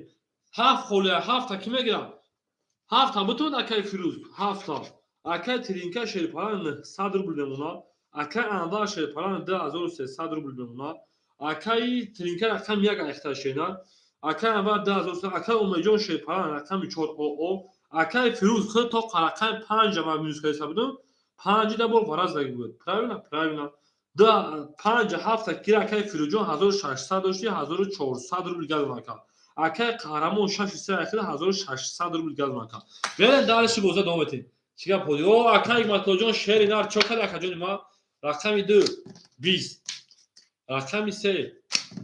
A: ҳафт холия, ҳафта ки мегирам? Ҳафта бутон, акаи Фирӯз, ҳафта. Акаи Тринка шерпалан 900 рубл мемонад, акаи Анвар шерпалан 2300 рубл мемонад, акаи Тринка рақами 1 айхта шена, акаи Анвар 2000, акаи Умедҷон шерпалан рақами 4 оо, акаи Фирӯз худ то рақами 5 ман минус кардиса будам, панҷида бор вараз заги буд. Правильно, правильно. Панҷ ҳафта кира, акаи Фирӯзҷон, 1600 дошти, 1400 рубл газ макард. Акаи Қаҳрамон шаши се айхида 1600 рубл газ макард. Берем дальше, боза давом метем. Чӣ гап ҳоди? О, акаи Ҳикматуллоҷон, шери нар чо кард, акаҷони ма? Рақами 2 20, рақами 3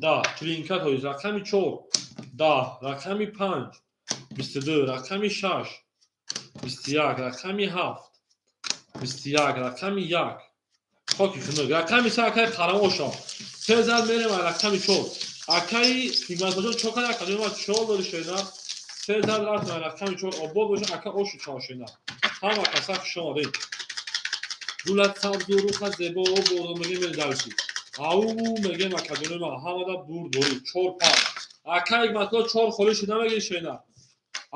A: 10, тринка тоиз, рақами 4 10, рақами 5 22, рақами 6 21, рақами 7 21, рақами 1, хоки хунук, рақами 3, акаи Қаҳрамон, оша. Се зад, мерем рақами чор. Акаи Ҳикматуллоҷон, чо када, акаҷон? Ма чор дори, шена. Се зад, рафтем рақами чор. Обод боша, ака. Ошу чавшена, ҳама каса хуш омадед. Гулат сабзу, рухат зебо бодо, мегем. Мерем дальше. Ау, мегем, акаҷони ма, ҳамада бурдборӣ. Чор пар, ака Ҳикматулло, чор холӣ шуд, намегири, шена?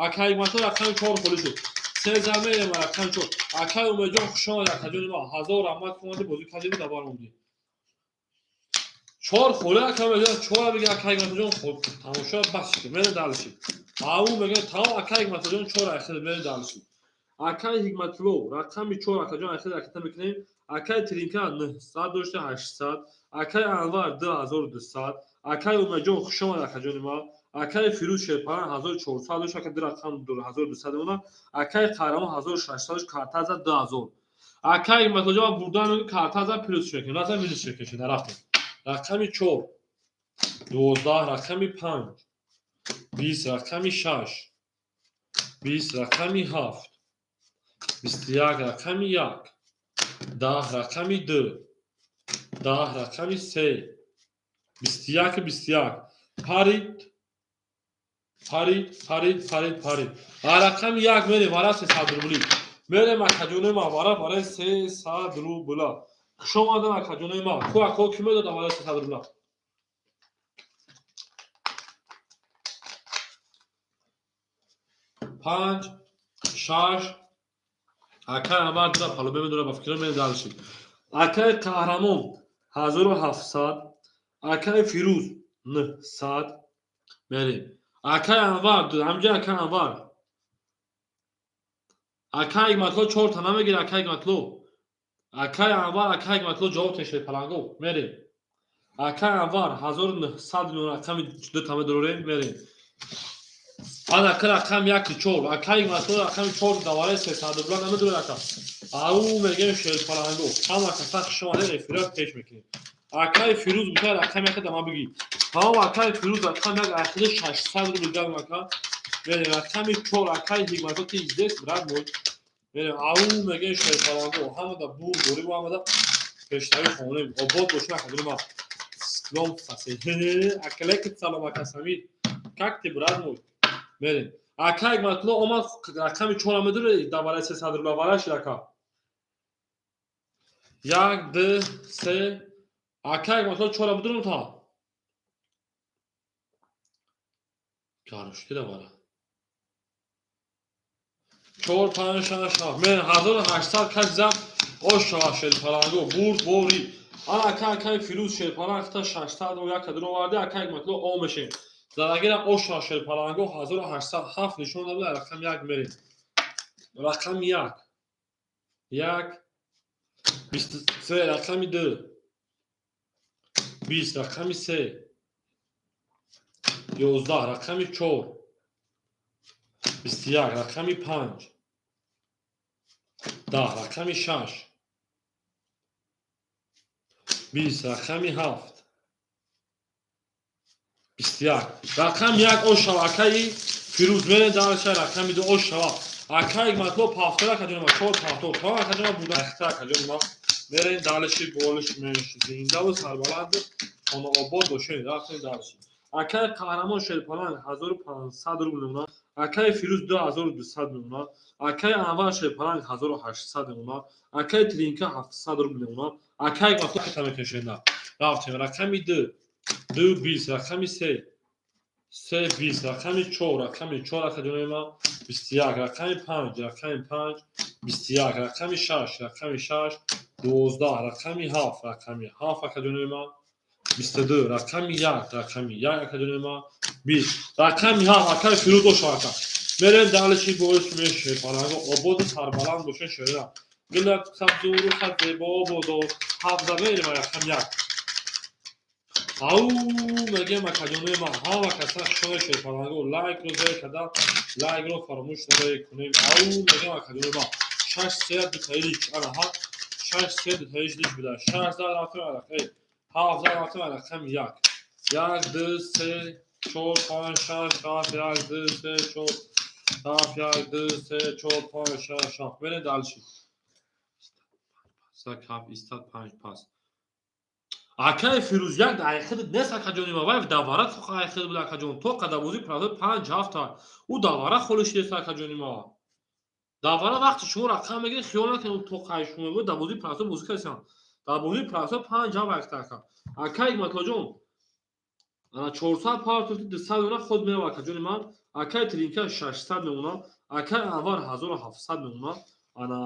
A: Ака Ҳикматулло, рақами чор холӣ шуд. Се зад, мерем рақами чор. Акаи Умедҷон, хуш омадед, акаҷони ма. Ҳазор раҳмат, ки омадӣ, бозӣ кардиду давар мондӣ. Чор холӣ, ака Умедҷон, чора биги. Ака Ҳикматуллоҷон, тамошо бас шуд, мерем дальше. Ау, мегем, тамом. Ака Ҳикматуллоҷон, чор айхел, мерем дальше. Акаи Ҳикматулло, рақами чор, акаҷон, айхел ракета мекунем. Акаи Тринка 900 дошта, 800. Акаи Анвар, 2200. Акаи Умедҷон, хуш омад, акаҷони ма. Акаи Фирӯз Шерпаран 1400 дошт, ака, ду рақам 1200 мемонад. Акаи Қаҳрамон 1600 дошт, карта зад, 2000. Акаи Ҳикматуллоҷон, бурдан карта зад, плюс мекунем, наза минус мекунем. Рафтем, рақами чор 12, рақами панҷ 20, рақами шаш 20, рақами ҳафт 21, рақами як 10, рақами ду 10, рақами се 21, 21. Парид, парид, парид, парид, парид. Рақами як мерем, вара 300 рубли мерем, акаҷонои ма, вара барои 300 рубла. Хуш омадан, акаҷонои ма. Ку, ако, ки медодам барои 300 рубла? Панҷ, шаш. Акай Анвар дуда палубе медора, ба фикр, мерем дальше. Акаи Қаҳрамон 1700, акаи Фирӯз 900. Мерем, акаи Анвар, ҳамҷа, акаи Анвар. Акаи Ҳикматло, чорта намегири, акаи Ҳикматло? Акаи Анвар, акаи Ҳикматло, ҷавоб тешед, паланго. Мерем, акаи Анвар, 1900 миллион, рақами дута медорем, мерем. Ана ка рақам яки чор, акаи Ҳикматло, рақами чор, давараи 300 рубла намедоред, ака? Ау, мегем, шерпаланго, ҳама каса хуш омадед. Эфира пеш мекунем. Акаи Фирӯз гуфта, рақами яка дама бигӣ. Тамом, акаи Фирӯз, рақами як, ахири 600 рубл гам, ака. Мерем, рақами чор, акаи Ҳикматло, ты здесь, брат мой? Мерем. Ау, мегем, шерпаланго, ҳамада бур дорим, ҳамада пешравӣ хонем. Обод бошем, акадори ма. Салом, акалеки, салом, ака Самир, как ты, брат мой? Мерем, ака Ҳикматло омад, рақами чора медори, давараи 300 рубла варашид, ака. Як, ду, се, ака Ҳикматло, чора бидурум та гарушти давара. Чор, панҷ, шаш, ҳафт, мен 1800 кас зад. Ошава, шерпаланго, бурд бори. Ана ака, акаи Фирӯз шерпаланг та 600 як кадро оварди. Ака Ҳикматло, омешем задагира. Ошава, шерпаланго, 1800, ҳафт нишон дабуда. Рақами як мерем, рақами як, як, 23, рақами ду 20, рақами се 11, рақами чор 21, рақами панҷ 10, рақами шаш 20, рақами ҳафт 21, рақами як. Ошава, акаи Фирӯз, мерем дальше, рақами ду. Ошава, акаи Матло, пафтор, акаҷони ма, чор пафтор. То акаҷони ма буда, акаҷони ма, мерем дальше. Болиш менш, зиндаву сарбаланду хонаобод бошед. Рафтем дальше. Акаи Қаҳрамон шерпаланг 1500 рубл мемонад, акаи Фирӯз 2200 мемонад, акаи Анвар шерпаланг 1800 мемонад, акаи Тринка 700 рубл мемонад. Акаи Матло мекашена. Рафтем, рақами ду, ду 20, рақами се, се 20, рақами чор, рақами чор, акаҷони ма, 21, рақами панҷ, рақами панҷ 21, рақами шаш, рақами шаш 12, рақами ҳафт, рақами ҳафт, акаҷони ма, 22, рақами як, рақами як, акаҷони ма, 20, рақами ҳафт. Акаи Фирӯз, оша, ака. Мерем дальше, боис меше, фаранго, ободу сарбаланд боше. Шера гилат сабзу, рухат зебо бодо. Ҳафт мерем, рақами як. Ау, мегем, акаҷонои ма, ҳама каса хушоне, шерпаланго. Лайкро зер карда, лайкро фаромӯш намекунем. Ау, мегем, акаҷонои ма, шаш се дутаилич, ана ҳа, шаш се дутаилич лич буда. Шаш зад, рафтем, ҳафт зад, рафтем, рақами як, як, ду, се, чор, панҷ, шаш, ҳафт, як, ду, се, чор, ҳафт, як, ду, се, чор, панҷ, шаш, ҳафт. Мерем дальше. Ҳафт, истад, панҷ пас. Акаи Фирӯз, як айхид нест, акаҷони ма, вай давара айхид буд, акаҷон. То қадабозӣ правда панҷ ҳафта ӯ давара холӣ шидест, акаҷони ма. Давара вақти шумо рақам мегиред, хиёл накунед, то қай шумо мегӯяд. Дар бозии правда бозӣ кардесам, дар бозии правда панҷ ҳафт айхта, ака. Акаи Ҳикматуллоҷон, ана 400 партофти, 200 мемона, худ мерава, акаҷони ман. Акаи Тринка 600 мемона, акаи Анвар 1700 мемона, ана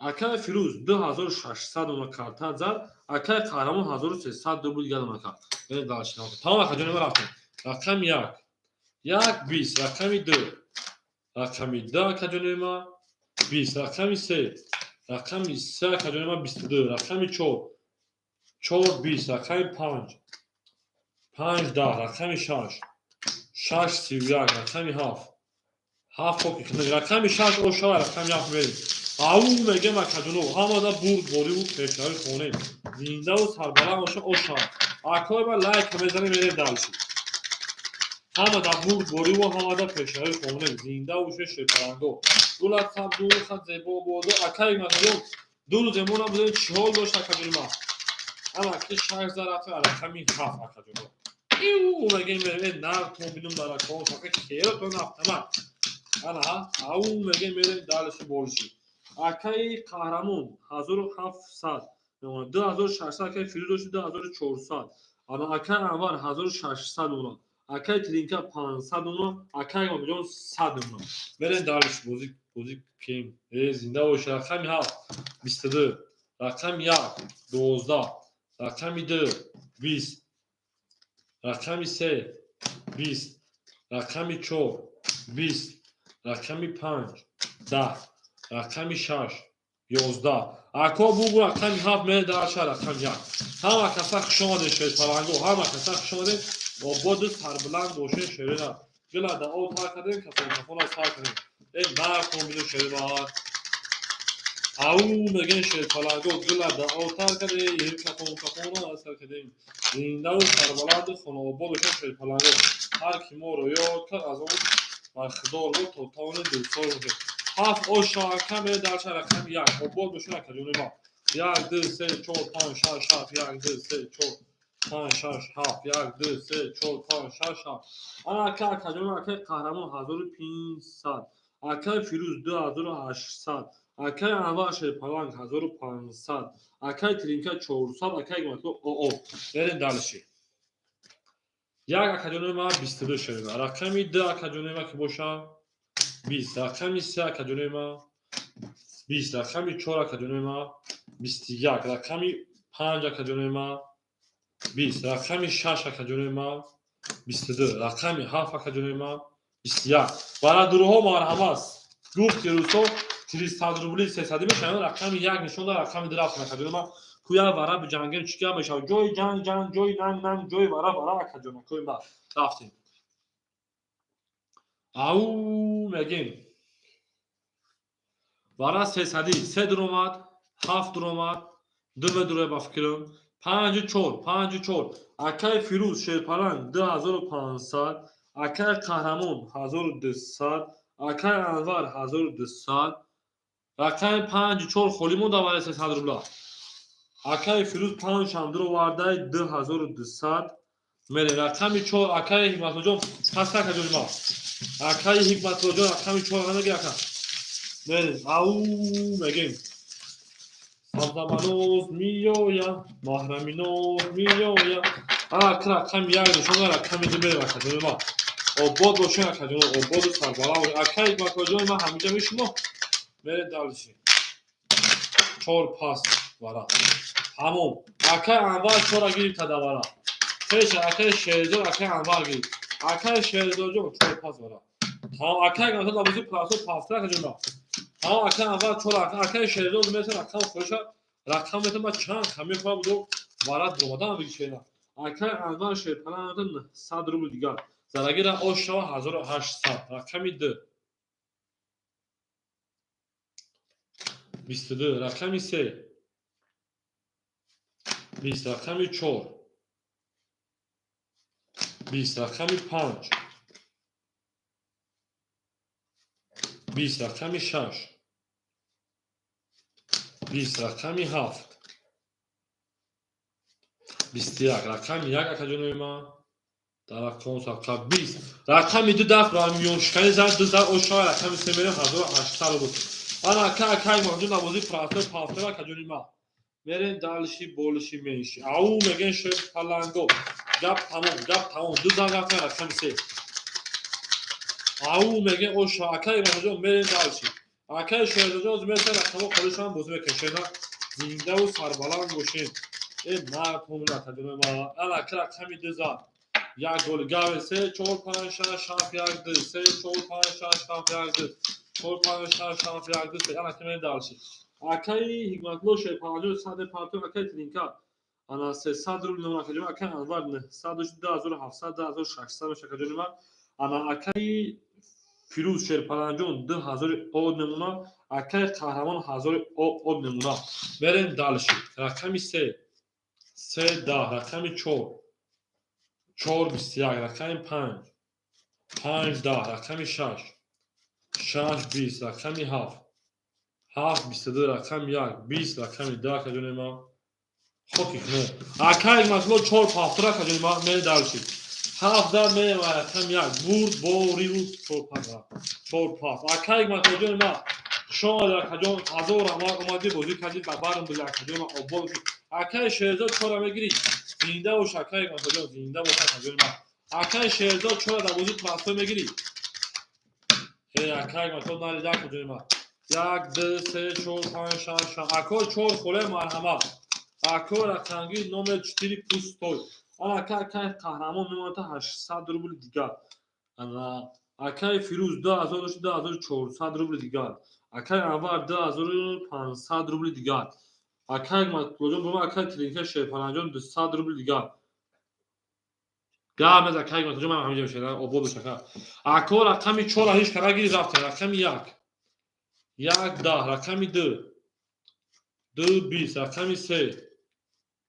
A: акаи Фирӯз 2600 мемона, карта зад. Акаи Қаҳрамон 1300 рубл дигар ака. Тамом, акаҷони ман, рафтем. Рақами як, як, 20. Рақами ду, рақами ду, акаҷони ман, 20. Рақами се, рақами се, акаҷони ман, 22. Рақами чор, чор, 20. Рақами панҷ, панҷ, 10. Рақами шаш, шаш, 31. Рақами ҳафт, ҳафт. Рақами шаш ошава, рақами ҳафт мерем. Ау мегем, акаҷоно, ҳамада бурд бориву пешравӣ хонем, зиндаву сарбаланд боша. Оша, акои ма, лайк мезанем, мерем дальше. Ҳамада бурд бориву ҳамада пешравӣ хонем, зинда боше, шерпаланго. Гулат сабзу хат зебо бодо. Акаи масалон, 2 рӯзе мо набудем, чӣ ҳол дошт, акаҷони ма? Ана ки шаш за рафта, рақами ҳафт, акаҷоно. Иу мегем, мерем, нар то бинум даракон фақат керотон автомат. Ана ау мегем, мерем дальше больше. Акаи Қаҳрамон 1700, 2600. Акаи Фирӯз дошти 2400. Ана акаи Анвар 1600 мемонад, акаи Тринка 500 мемонад, акаи Мамиҷон 100 мемонад. Мерем дальше, бозӣ бозӣ кем. Э, зинда бошед. Рақами ҳафт, 22. Рақами як, 12. Рақами ду, 20. Рақами се, 20. Рақами чор, 20. Рақами панҷ, 10. Рақами шаш, 11. Ако бугу, рақами ҳафт мере дальше, рақами як. Ҳама каса хуш омадед, шерпаланго, ҳама каса хуш омадед, ободу сарбуланд бошед. Шерина гила да об тар кардем, кафон сар кардем. Э, наркон биду, шербаҳар. Ау мегӯем, шерпаланго, гила да об тар кардем, кафон кафона сар кардем. Зиндаву сарбаланду хонаобод бошед, шерпаланго. Ҳар ки моро ёд кард, аз он бархдор буд, то тавонем дилсоз бошед. Ҳафт оша, ака, мере дальше, рақами як. Обод бошед, акаҷони ма. Як, ду, се, чор, панҷ, шаш, ҳафт. Як, ду, се, чор, панҷ, шаш, ҳафт. Як, ду, се, чор, панҷ, шаш, ҳафт. Ана ака, акаҷони, акаи Қаҳрамон 1500, акаи Фирӯз 2800, акаи Анвар шерпаланг 1500, акаи Тринка 400, акаи Гиматло оо. Мерем дальше. Як, акаҷони ма, 22 шева. Рақами ду, акаҷони ма, ки боша, 20. Рақами се, акаҷони ма, 20. Рақами чор, акаҷони ма, 21. Рақами панҷ, акаҷони ма, 20. Рақами шаш, акаҷони ма, 22. Рақами ҳафт, акаҷони ма, 21. Барадуруҳо марҳамат. Гуфт рӯзҳо 300 рубли сесадӣ мешавад. Рақами як нишон дор, рақами ду рафт, акаҷони ма. Куя вара биҷангем, чӣ гап мешавад? Ҷои ҷанг ҷанг, ҷои нанг нанг, ҷои вара вара, акаҷонакои ма. Рафтем. Ау мегем, вара сесадӣ, се дуромад, ҳафт дуромад, ду медуре ба фикрам. Панҷу чор, панҷу чор. Акаи Фирӯз шерпаланг 2500, акаи Қаҳрамон 1200, акаи Анвар 1200. Рақами панҷу чор холӣ монда вари 300 рубла. Акаи Фирӯз панҷ шамдуро вардаи 2200. Мерем, рақами чор. Акаи Ҳикматуллоҷон паст, акаҷони ма. Акаи Ҳикматуллоҷон, рақами чор намеги, ака. Мерем, ау мегем. Сабзаманоз меоям, маҳраминоз меоям. Ака, рақами як нишон, рақами ду мерем, акаҷони ма. Обод бошед, акаҷон, ободу сарбаланд. Акаи Ҳикматуллоҷони ман, ҳамиҷа мешумо. Мерем дальше. Чор пас вара. Тамом. Акаи Анвар чора гирифта да вара. Пеша акаи Шерзод, акаи Анвар гирифт. Акаи Шерзодҷон, чор пас вара. Тамом, акаи Ҳикматулло лабози пласо пафта, акаҷон ма. Тамом, акаи Анвар чора, акаи Шерзод метон рақам хоша, рақам метон ба чанд мехоҳад буду вара дуромадан биги шена. Акаи Анвар шерпалан 100 рубл дигар. Зарагира ош шава 1800. Рақами ду. 22. Рақами се. 20. Рақами чор. 20. Рақами панҷ. 20. Рақами шаш. 20. Рақами ҳафт. 21, рақами як, акаҷонои ман, дар рақам сақа 20, рақами ду дафт ба миёншикани зад, ду зад ошава. Рақами се мерем, 1800 рубл. Ана ака, акаи маҳҷун, навози простой пафтор. Акаҷони ман, мерем дальше, больше, меньше. Ау меген шои паланго. Гап тамом, гап тамом. Ду зан рафтан, рақами се. Ау меген оша. Акаи маҳҷун, мерем дальше. Акаи шоҳизоҷон, меса рақамо холишам бозӣ мекашена. Зиндаву сарбаланд бошем. Э мард ҳомил, акаҷони ман. Ана ака, рақами ду зад. Як гол гаве. Се, чор, панҷ, шаш, ҳафт, як, ду, се, чор, панҷ, шаш, ҳафт, як, ду, чор, панҷ, шаш, ҳафт, як, ду, се. Ана ки мерем дальше. Акаи Ҳикматулло Шерпаланҷон, саде партон. Акаи Тилинка, ана 300 рубл номер. Акаҷони, акаи Анвар 907, 2600, 2600 меша, акаҷони ман. Ана акаи Фирӯз Шерпаланҷон, 2000 од намуна. Акаи Қаҳрамон, ҳазори од намуна. Мерем дальше. Рақами се, се, 10. Рақами чор, чор, 21. Рақами панҷ, панҷ, 10. Рақами шаш, шаш, 20. Рақами ҳафт, ҳафт, 22. Рақами як, 20. Рақами 10, акаҷони ман. Хоки кунем. Акаи Ҳикматулло, чор пафтор. Акаҷони ман, мерем дальше. Ҳафт дар мерем, рақами як. Бурд бориву чор, панҷ, чор, пафт. Акаи Ҳикматуллоҷони ман, хушомадед, акаҷон. Ҳазор раҳмат, омадӣ, бозӣ кардӣ, ба барм буди, акаҷони ман, обод бошӣ. Акаи Шерзод, чора мегирӣ. Зинда бош, акаи Ҳикматуллоҷон, зинда бош, акаҷони ман. Акаи Шерзод, чора дар бозии простой мегирӣ. Э акаи Ҳикматулло, нарида, акаҷони ман. Як, ду, се, чор, панҷ, шаш, шаш. Ако, чор холе, марҳамат. Ако, рақамги номер четыре пустой. Ана ака, акаи Қаҳрамон мемонад, 800 рубли дигар. Ана акаи Фирӯз, 2000 дошти, 2400 рубли дигар. Акаи Анвар, 2500 рубли дигар. Акаи Ҳикматуллоҷон бома. Акаи Тилинка Шерпаланҷон, 200 рубли дигар. Гап нез, акаи Ҳикматуллоҷон, ман ҳаминҷа мешавам. Обод бош, ака. Ако, рақами чора ҳеҷ кара гири, рафтем. Рақами як, як, 10. Рақами ду, ду, 20. Рақами се,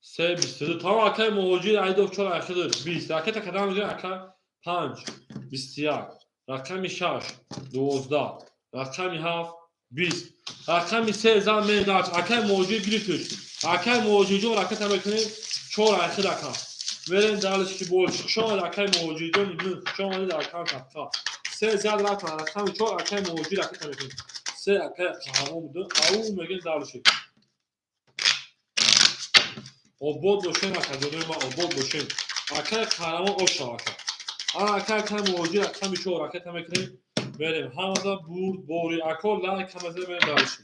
A: се, 22. Тамом. Акаи Муҳоҷир Айдов, чора ахир, 20. Ракета кадам мегирем, ака? Панҷ, 21. Рақами шаш, 12. Рақами ҳафт, 20. Рақами се зан медач. Акаи Муҳоҷир гирифтуш. Акаи Муҳоҷирҷон, ракета мекунем чор ахир, ака. Мерем дальше ки больше. Хуш омадед, акаи Муҳоҷирҷон, хуш омадед, акам капка. Се зад рафтан, рақами чор. Акаи Муҳоҷир, ракета мекунем се. Акаи Қаҳрамон буду. Ау мегем дальше. Обод бошем, акаҷонои ман, обод бошем. Акаи Қаҳрамон, оша, ака. Ана ака, акаи Муҳоҷир, рақами чор ракета мекунем, мерем. Ҳамада бурд бори. Ако, лайк ҳамаза. Мерем дальше.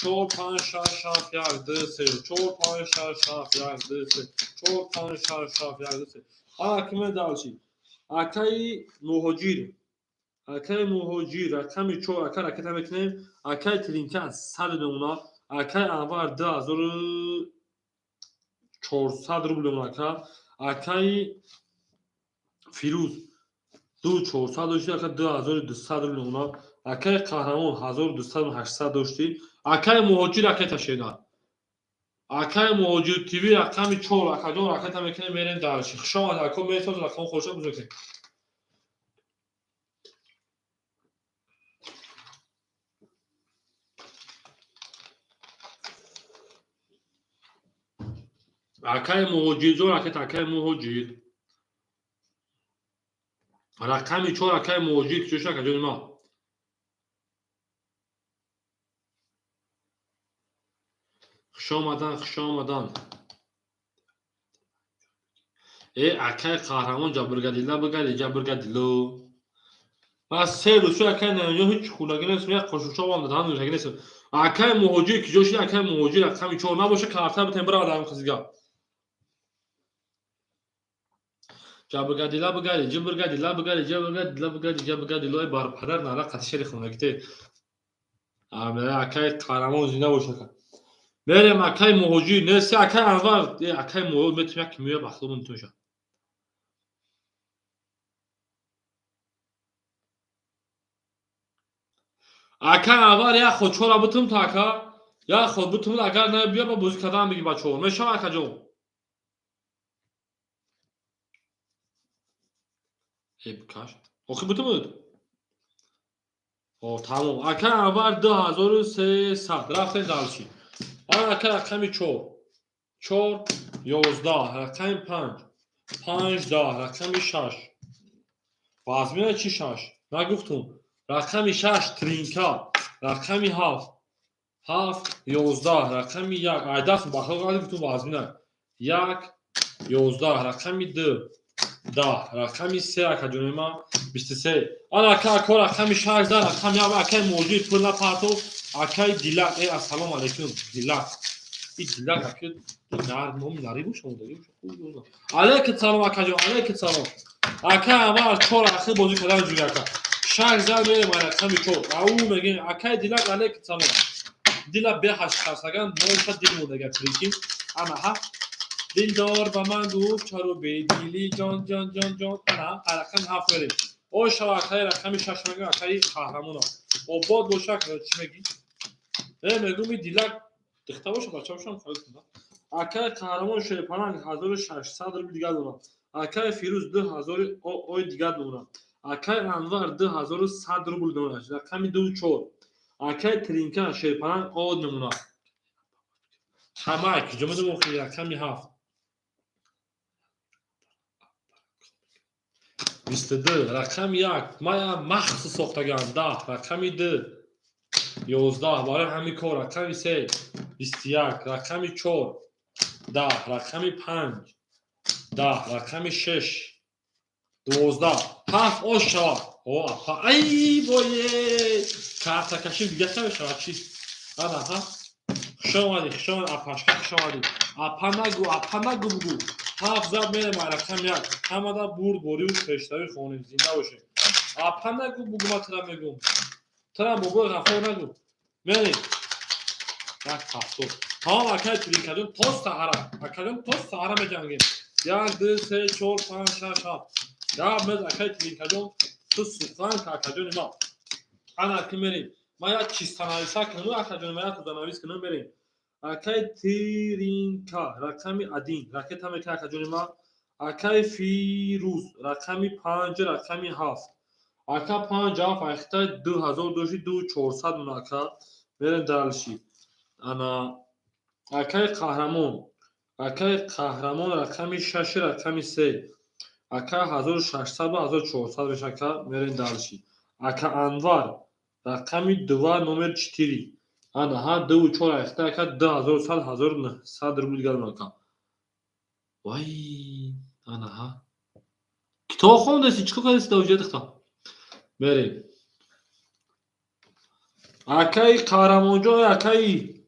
A: Чор, панҷ, шаш, ҳафт, як, ду, се, чор, панҷ, шаш, ҳафт, як, ду, се, чор, панҷ, шаш, ҳафт, як, ду, се. Ана ки мерем дальше. Акаи Муҳоҷир, акаи Муҳоҷир, рақами чор, ака, ракета мекунем. Акаи Тилинка, 100 намуна. Акаи Анвар, 2400 рубл намуна. Ака, акаи Фирӯз, ду чорсад дошти, ака, 2200 рубл намуна. Акаи Қаҳрамон, 1200, 800 дошти. Акаи Муҳоҷир, ракета шена. Акаи Муҳоҷир ТВ, рақами чор. Акаҷон, ракета мекунем, мерем дальше. Хушомад, ако, месоз рақам хоша бузургем. Акаи Муҳоҷирҷон, ракета. Акаи Муҳоҷир, рақами чор. Акаи Муҳоҷир куҷо шуд, акаҷони ман? Хушомадан, хушомадан. Э акаи Қаҳрамон, ҷабргадила бигади, ҷабргадило. Ман се рӯз шуд, акаи Наимҷон, ҳеҷ хӯрдагӣ нестам, як қошуқча даҳан дӯшагӣ нестам. Акаи Муҳоҷир куҷо шуд? Акаи Муҳоҷир, рақами чор набоша, карта битем, биравад ҳамин қизига. Ҷабргадила бигади, ҷибргадила бигади, ҷабргадила бигади, ҷабргадило. Бар падар нара қати шери хонагите. Акаи Қаҳрамон, зинда бош, ака. Мерем, акаи Муҳоҷир нест. Акаи Анвар, акаи Муҳоҷир, метавонем як мӯя бахлобон туша. Акаи Анвар, як ход чора бутум то, ака, як ход бутум. Агар набиё, ба бозӣ кардан биги ба чор мешава, акаҷон. Э бикаш, охи бутумуд. О, тамом. Акаи Анвар, 2300. Рафтем дальше. Ана ака, рақами чор, чор, 11, рақами 5, 5, 10, рақами 6. Вазмина чи 6? Нагуфтум. Рақами 6, Тринка, рақами 7, 7, 11, рақами 1. Айдаст бахл гуфтум, вазмина. 1, 11, рақами 2, 10, рақами 3, акаҷони ман, 23. Ана, ака, ако, рақами 6, 10, рақами 1. Акаи Моҷид, пул напартов. Акаи Дилак, э, ассалому алайкум, Дилак. И Дилак, ака, нар номи нари боша. Алейкум салом, акаҷон, алейкум салом. Ака Амар, чор ахир бозӣ кардан ҷури, ака. Шаш зан мерем, рақами чор. Ау мегем, акаи Дилак, алейкум салом. Дила беҳаш тарсаган номша дил мондага, прикинь. Ана ҳа, дилдор ба ман гуфт: «Чаро бедилӣ, ҷон, ҷон, ҷон, ҷон?» Ана, рақами 7 мерем. О шава, акаи, рақами 6 мегӯм, акаи Қаҳрамона, обод боша. Чӣ мегӣ? Э, мегӯм, и Дилак дихта боша, бача бошам. Акаи Қаҳрамон, Шерпаланг, 1600 рубл дигар дорам. Акаи Фирӯз, 2000 ой дигар дорам. Акаи Анвар, 2100 рубл дорад, рақами ду, чор. Акаи Тринка, Шерпаланг од мемонад. Ҳамак ҷо медонам, охи. Рақами 7, 22, рақами 1, мая махсус сохтагам, 10, рақами 2, 11, барои ҳамин кор, рақами 3, 21, рақами 4, 10, рақами 5, 10, рақами 6, 12, ҳафт ош шавад. О, апа, ай вое, картакаши дига ча мешавад? Чи? Ана ҳа, хуш омадӣ, хуш омадӣ, апашка, хуш омадӣ. Апа нагу, апа нагу, бугу. Ҳафт зад, мерем, рақами 1. Ҳамада бурдбориву пештавӣ хонем, зинда бошем. Апа нагу, бугу, ма тира мегум, тира бобои Ғафор нагу. Мерем, як 70. Тамом, акаи Тринкаҷон, то саҳара, акаҷон, то саҳара меҷангем. Як, ду, се, чор, панҷ, шаш, ҳафт. Гап мез, акаи Тринкаҷон, ту сухан ка, акаҷони ма. Ана ки мерем, ман як чистанависа кунам, акаҷони ма, як тузанавис кунам, мерем. Акаи Тиринка, рақами 1, ракета мека, акаҷони ма. Акаи Фирӯз, рақами 5, рақами 7, ака, 5, 7, айхта 2000 дошти, 2400 мон, ака. Мерем дальше. Ана, акаи Қаҳрамон, акаи Қаҳрамон, рақами 6, рақами 3, ака, 1600 ба 1400 меша, ака. Мерем дальше. Ака Анвар, рақами 2, номер 4. Ана ҳа, дуву чор, айхта, ака, 2100, 1900 рубл дигар, ака. Вай, ана ҳа, китоб хондаси, чӣ кор кардеси дар дихта? Мерем, акаи Қаҳрамонҷон, акаи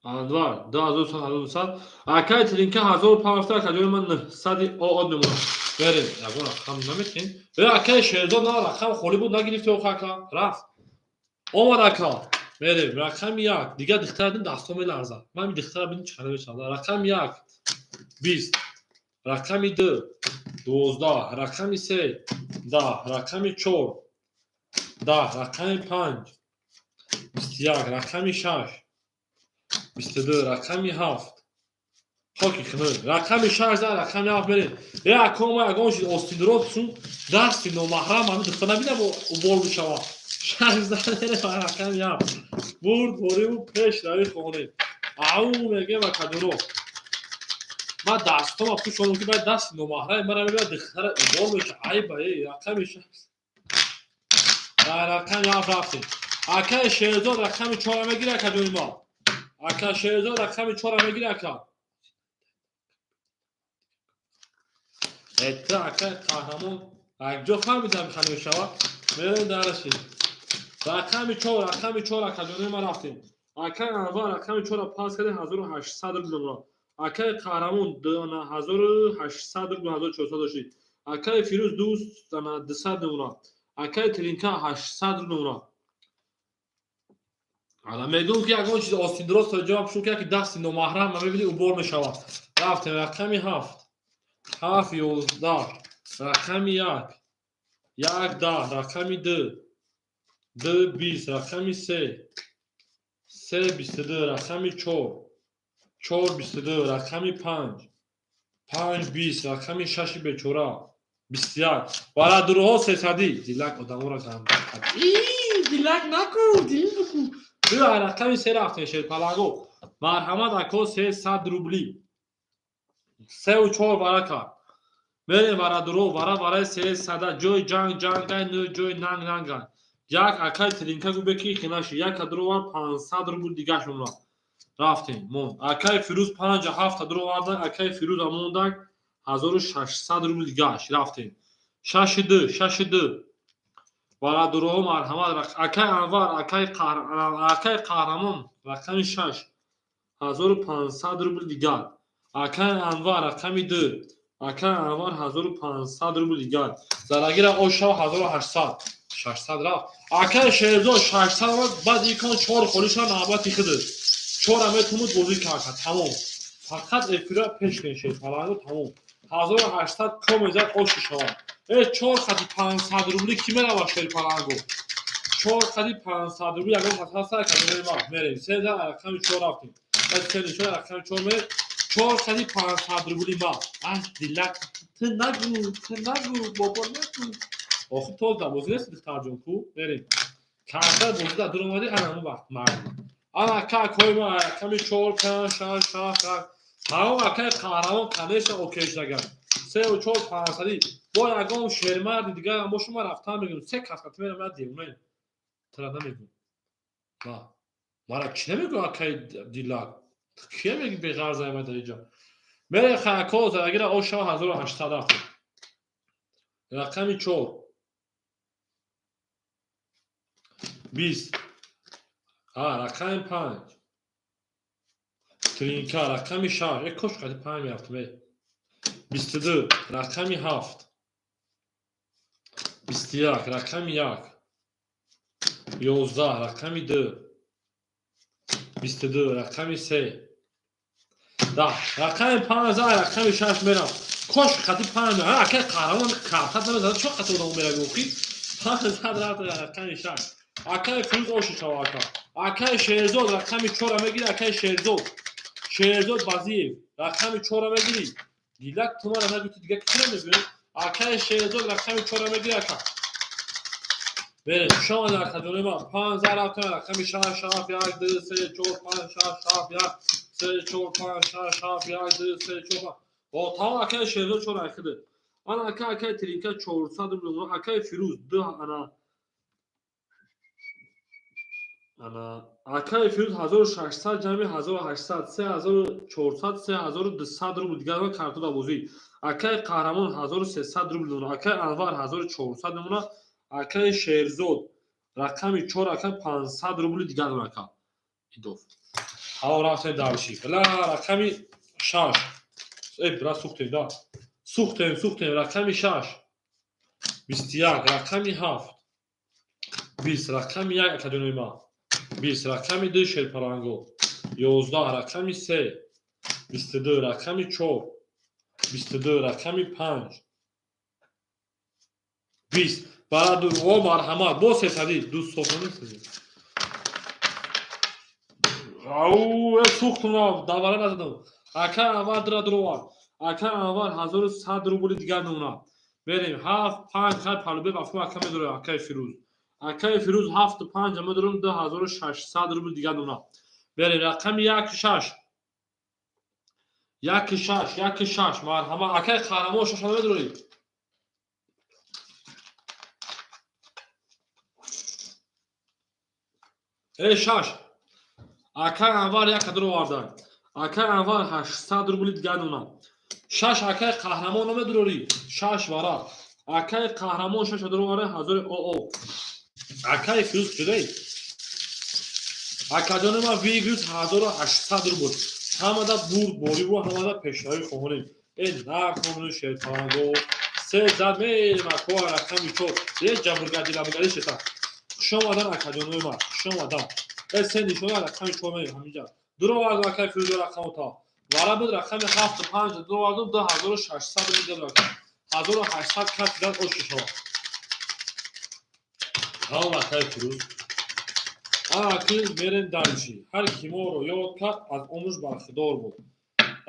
A: Анвар, 2100. Акаи Тринка, 1050, акаҷони ман, 900 од мемонад. Мерем, ягон рақам наметем. Э, акаи Шерзод, на, рақам холӣ буд, нагирифти охо, ака. Рафт, омад, ака. Мерем, рақами 1. Дигар дихтара дин, дастҳо меларзад. Ман дихтара бинем, чӣ қадар мешавад. Рақами 1, 20, рақами 2, 12, рақами 3, 10, рақами 4, 10, рақами 5, 21, рақами 6, 22, рақами 7, хоки хунук, рақами 6 зан, рақами 7, мерем. Е, ако, ма ягон чиз остинрод чун дасти номаҳрам ҳами духтар набинам, убор бишавад. 6 зан, мерем, рақами 7. Бурд бориву пеш рави хонем. Ау мегем, акадуро. Ман дастҳома пӯшонам, ки баъд дасти номаҳрами мара мебинад, духтара убор меша. Айба. Е, рақами 6, рақами 7 рафтем. Акаи Шерзод, рақами 4-а мегири, акаҷони ма. Ака Шерзод, рақами 4-а мегири, ака. Это, акаи Қаҳрамон, якҷо фаҳмидам, хани мешавад. Мерем дараши. Рақами 4, рақами 4, акаҷони ма, рафтем. Акаи Анвар, рақами 4-а пас карди, 1800 рубл мемонад. Акаи Қаҳрамон, 1800 рубл, 1400 дошти. Акаи Фирӯз, 200 мемонад. Акаи Тринка, 800 рубл мемонад. Ана, мегӯм, ки ягон чиз остиндроз то ҷавоб шуд, ки дасти номаҳрам ма мебини, убор мешавад. Рафтем, рақами 7, 7, 11, рақами 1, 1, 10, рақами 2, 2, 20, рақами 3, 3, 22, рақами 4, 4, 22, рақами 5, 5, 20, рақами 6-и бечора, 21. Барадурҳо 300-ӣ. Дилак одаморо ганда кард. Дилак накун, дил бикун. Рақами 3 рафтем, Шерпалаго. Марҳамат, ако, 300 рубли. Сеу чор вара кард. Мерем, варадуро, вара вараи 300-а. Ҷои ҷанг ҷангай, ну ҷои нанг нангай. Як акай тринка губе ки хинаши. Як кадровар 500 рубл дигаш монад. Рафтем, монд. Акай Фирӯз панҷа ҳафта дуровардан, акай Фирӯза мондак 1600 рубл дигаш. Рафтем. Шаши ду, шаши ду. Варадуроҳо, марҳамат. Акай Анвар, акай Қаҳрамон, рақами шаш. 1500 рубл дигар. Акай Анвар, рақами ду. Акай Анвар 1500 рубл дигар. Зарагира ошава 1800. 600 рафт. Акай Шерзод 600 омад, баъд икон чор холиша навбати худаш. Чора метумуд бозӣ кард, тамом. Фақат эфира пеш кунед, шерпаланго, тамом. 1800 ко мезад оши шавад. Э, чор хати 500 рубли ки меравад, шерпаланго? Чор хати 500 рубли ягон кас ҳаст, кадомаи ма мерем. Се за рақами чор рафтем. Баъд се нишон рақами чор мерем. Чор хати 500 рубли ма. Ах, дилак, ту нагӯ, ту нагӯ, бобо, нагӯ. Охи то да бозӣ нест, духтарҷон, ку? Мерем. Карда бозӣ да дур омадӣ, ана ҳамон вақт марди. Ана акай ма рақами чор, панҷ, шаш, ҳафт, ҳашт. Тамом, акай Қаҳрамон, конечно, окей шудагар. Сеу чор панҷсадӣ. Бо ягон шермарди дигар бо шумо рафтан мегӯм. Се кас қати мерам, я девонаем. Тара намегӯм. Ма. Мара чӣ намегӯ, акай Дилак? Кия меги беғарза ма дар инҷо? Мере хако зарагира оша 1800 рафтем. Рақами чор. 20. А, рақами панҷ. Тринка, рақами шаш. Э, кош қати панҷ мерафтем, э. 22, рақами ҳафт. 21, рақами як. 11, рақами ду. 22, рақами се. 10, рақами панҷ, рақами шаш мерам. Кош қати панҷ. Акай Қаҳрамон картат намезанад, чо қати одамо мерави охи? Панҷ зад рафт рақами шаш. Акай Фирӯз оши шава, ака. Акай Шерзод рақами чора мегири, акай Шерзод. Шерзод Базиев рақами чора мегири. Дилак, ту мара нагӯ, ту дига киро мегӯӣ? Акай Шерзод рақами чора мегири, ака. Берем, шумо дар акаҷони ман. Панҷ зад рафтем рақами шаш, ҳафт, як, ду, се, чор, панҷ, шаш, ҳафт, як, се, чор, панҷ, шаш, ҳафт, як, ду, се, чор, панҷ. О, тамом, акай Шерзод чора айхиды. Ана ака, акай Тринка 400 рубл, акай Фирӯз ду, ана акай Фирӯз 1600 ҷамъи 1800, 3400, 3200 рубл дигар картода бозӣ. Акай Қаҳрамон 1300 рубл мемонад, акай Анвар 1400 мемонад, акай Шерзод рақами чор, акай 500 рубли дигар дорад, ака. Идоф. Ҳаво рафтем дальше. Ла, рақами шаш. Э, бира, сухтем, да. Сухтем, сухтем, рақами шаш. 21, рақами ҳафт. 20, рақами як, акаҷонои ман. 20, рақами ду, шерпаланго. 11, рақами се. 22, рақами чор. 22, рақами панҷ. 20. Бараду, о, марҳамат, бо сесадӣ, ду соф намесазӣ. Ау, э, сухтум, давара назадам. Акай Анвар дура дуровард. Акай Анвар 1100 рубли дигар мемонад. Мерем, ҳафт, панҷ, хай палубе вафо ака медорем, акай Фирӯз. Акай Фирӯз ҳафту панҷ медорем, 2600 рубл дигар мемонад. Мерем, рақами як, шаш. Як, шаш, як, шаш, марҳамат. Акай Қаҳрамон шаша намедорӣ? Э, шаш. Акай Анвар як кадр овардан. Акай Анвар 800 рубли дигар мемонад. Шаш, акай Қаҳрамон намедорӣ? Шаш вара. Акай Қаҳрамон шаш дуровара ҳазори оо. Акай Фирӯз куҷодаи? Акаҷони ман вигрус 1800 рубл. Ҳамада бурд бориву ҳамада пешравӣ хоҳонем. Э, накону шерпаланго. Се зад мерем, ако, рақами чор. Е, ҷабргади лабгади шета. Хуш омадан, акаҷонои ман. Хуш омадан. Э, се нишона рақами чор мерем ҳаминҷа. Дуровард акай Фирӯз рақаму та. Вара буд рақами ҳафту панҷ дуровардум, 2600 рубл дод ака. 1800 кас дигар оши шавад. Тамом, акай Фирӯз. Ана ки мерем дальше. Ҳар ки моро ёд кард, аз умрш бархдор буд.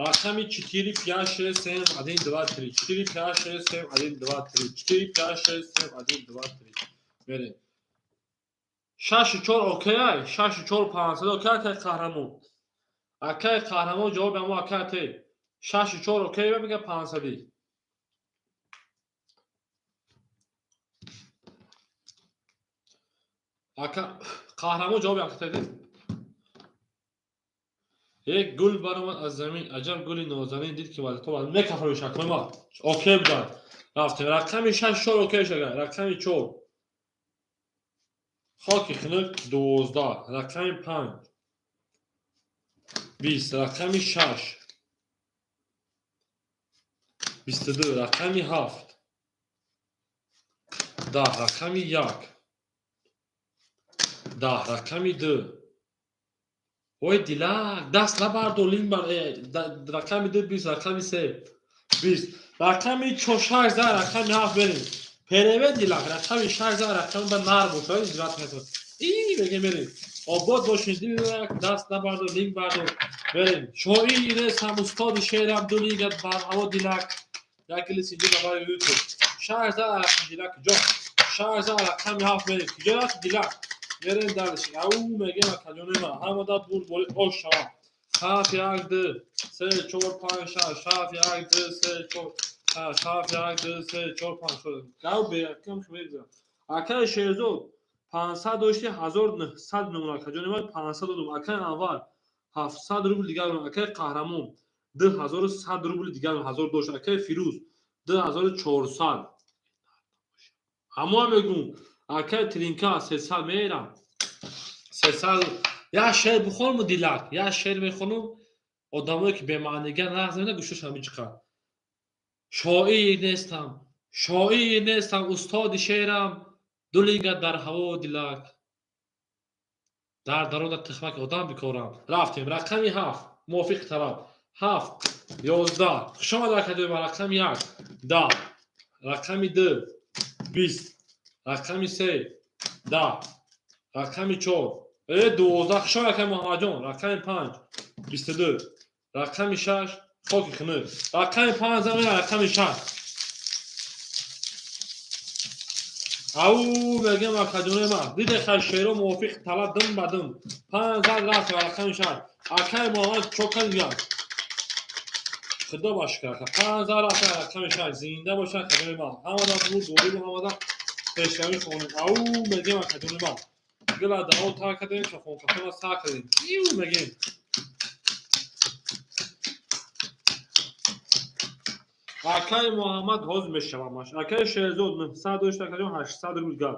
A: Рақами 4, 5, 6, 7, 1, 2, 3. 4, 5, 6, 7, 1, 2, 3. 4, 5, 6, 7, 1, 2, 3. Мерем. Шашу чор окей? Шашу чор панҷсад окей, акай Қаҳрамон? Акай Қаҳрамон, ҷавоби ҳамо акай те шашу чор окей мега, 500. Ака Қаҳрамон, ҷавоби ака те. Як гул баромад аз замин, аҷаб гули нозанин, дид ки вазито мекафрои шакои ма окей будан. Рафтем, рақами шаш чор окей шага. Рақами чор, хоки хунук, 12. Рақами панҷ, 20. Рақами шаш, 22. Рақами ҳафт, 10. Рақами як, 10. Рақами ду. Ой, Дилак, даст набардор, линк бар. Рақами ду, 20. Рақами се, 20. Рақами чор, шаш за, рақами ҳафт берем. Переве, Дилак. Рақами шаш за, рақами ба нар бошад, иҷрат касад и меге, мерем. Обод бошед, Дилак, даст набардор, линк бардор, берем. Шоири нестам, устоди шеърам, ду лингат бар ҳаво, Дилак, як лис инҷо ба бари Ютуб. Шаш за рақам, Дилак ҷо, шаш за, рақами ҳафт мерем. Киҷо рафти, Дилак? Мерем дальше. Ау мегем, акаҷони ман, ҳамада бурдбори ош шавам. Ҳафт, як, ду, се, чор, панҷ, шаш. Ҳафт, як, ду, се, чор, шаш. Ҳафт, як, ду, се, чор, панҷ, шаш. Гав беякам мегзарам. Акаи Шерзод, 500 дошти, 1900 мемонад. Акаҷони ман, 500 додум. Акаи Анвар, 700 рубл дигар. Акаи Қаҳрамон, 2100 рубли дигар, ҳазор дошт. Акаи Фирӯз, 2400. Ҳамоа мегӯм. Акаи Тринка, 300 мерам, 300. Як шеър бихонму, Дилак, як шеър мехонум. Одамое ки бемаъниган нағз мебинад, гӯшашон мечиқад. Шоир нестам, шоир нестам, устоди шеърам, ду лингат дар ҳаво, Дилак, дар дарона тухмаки одам бикорам. Рафтем, рақами ҳафт, мувофиқи талаб. Ҳафт, 11. Хушомад, академия. Рақами як, 10. Рақами ду, 20. Рақами се, 10. Рақами чор, 12. Хушомад, акаи Муҳаммадҷон. Рақами панҷ, 22. Рақами шаш, хоки хунук. Рақами панҷ замина, рақами шаш. Ау мегем, акаҷони ман, диде хай, шеро мувофиқи талаб, дим ба дим. Панҷ зад, рафт рақами шаш. Акаи Муҳаммад, чока дигар, худо ба шукр, ака. Панҷ зад, рафт рақами шаш. Зинда бошад, акаҷони ман, ҳамада бур борибу, ҳамада пешравӣ хонем. Ау мегем, акаҷони ман, гила даво тар кардем, кафон кафона сар кардем. Иу мегем. Акаи Муҳаммад, ҳозир мешавам. Акаи Шерзод, 900 дошт, акаҷон, 800 рубл дигар.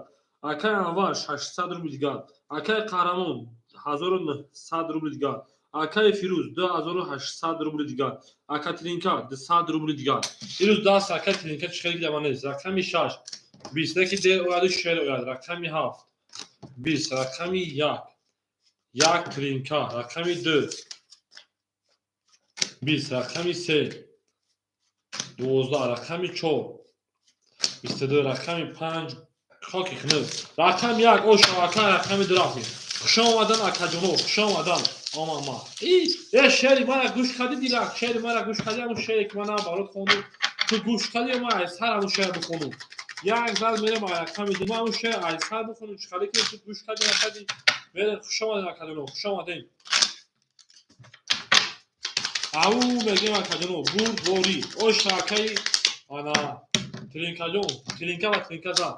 A: Акаи Анвар, 600 рубл дигар. Акаи Қаҳрамон, 1900 рубл дигар. Акаи Фирӯз, 2800 рубли дигар. Ака Тринка, 200 рубли дигар. Ирӯз даст ака Тринка чӣ хеле гидама нест. Рақами шаш, 20. Неки дер ояду шер ояд. Рақами ҳафт, 20. Рақами як, як. Тринка. Рақами ду, 20. Рақами се, 12. Рақами чор, 22. Рақами панҷ, хоки хунук. Рақами як, оша, ака. Рақами ду рафтем. Хуш омадан, акаҷоно, хуш омадан, омама. Е, шери мара гӯш кардӣ, Дилак? Шери мара гӯш кардӣ? Ҳамун шере ки ман барот хондум, ту гӯш кардӣ ё ман аз сар ҳамун шере бихонум? Як зал мерем рақами ду, ман ҳамун шере аз сар бихонум. Чӣ хеле ки ту гӯш кардӣ, накардӣ? Мерем. Хуш омадем, акаҷоно, хуш омадем. Ау мегем, акаҷоно, бурд борӣ оша. Акаи ана Тринкаҷон, тринка ва тринка зад.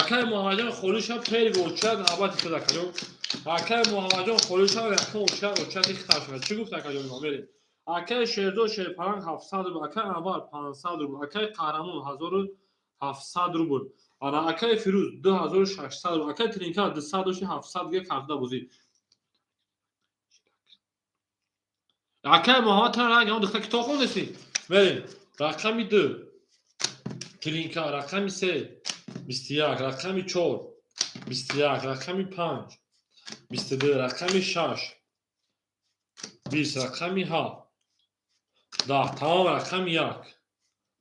A: Акаи Муҳаммадҷон, холиша первый очередь, навбати худ, акаҷон. Акаи Муҳаммадҷон, холиша якум очередь, очереди хитар шавад. Чӣ гуфт, акаҷон? Мерем. Акаи Шерзод Шерпаранг, 700 рубл. Акаи Анвар, 500 рубл. Акаи Қаҳрамон, 1700 рубл. Ана акаи Фирӯз, 2600 рубл. Акаи Тринка, 200 дошти, 700 дига карда бозӣ. Акаи Муҳаммад, тан ранг ҳамон духтар китоб хондеси. Мерем, рақами ду, тринка. Рақами се, 21. Рақами чор, 21. Рақами панҷ, 22. Рақами шаш, 20. Рақами ҳафт, 10. Тамом. Рақами як,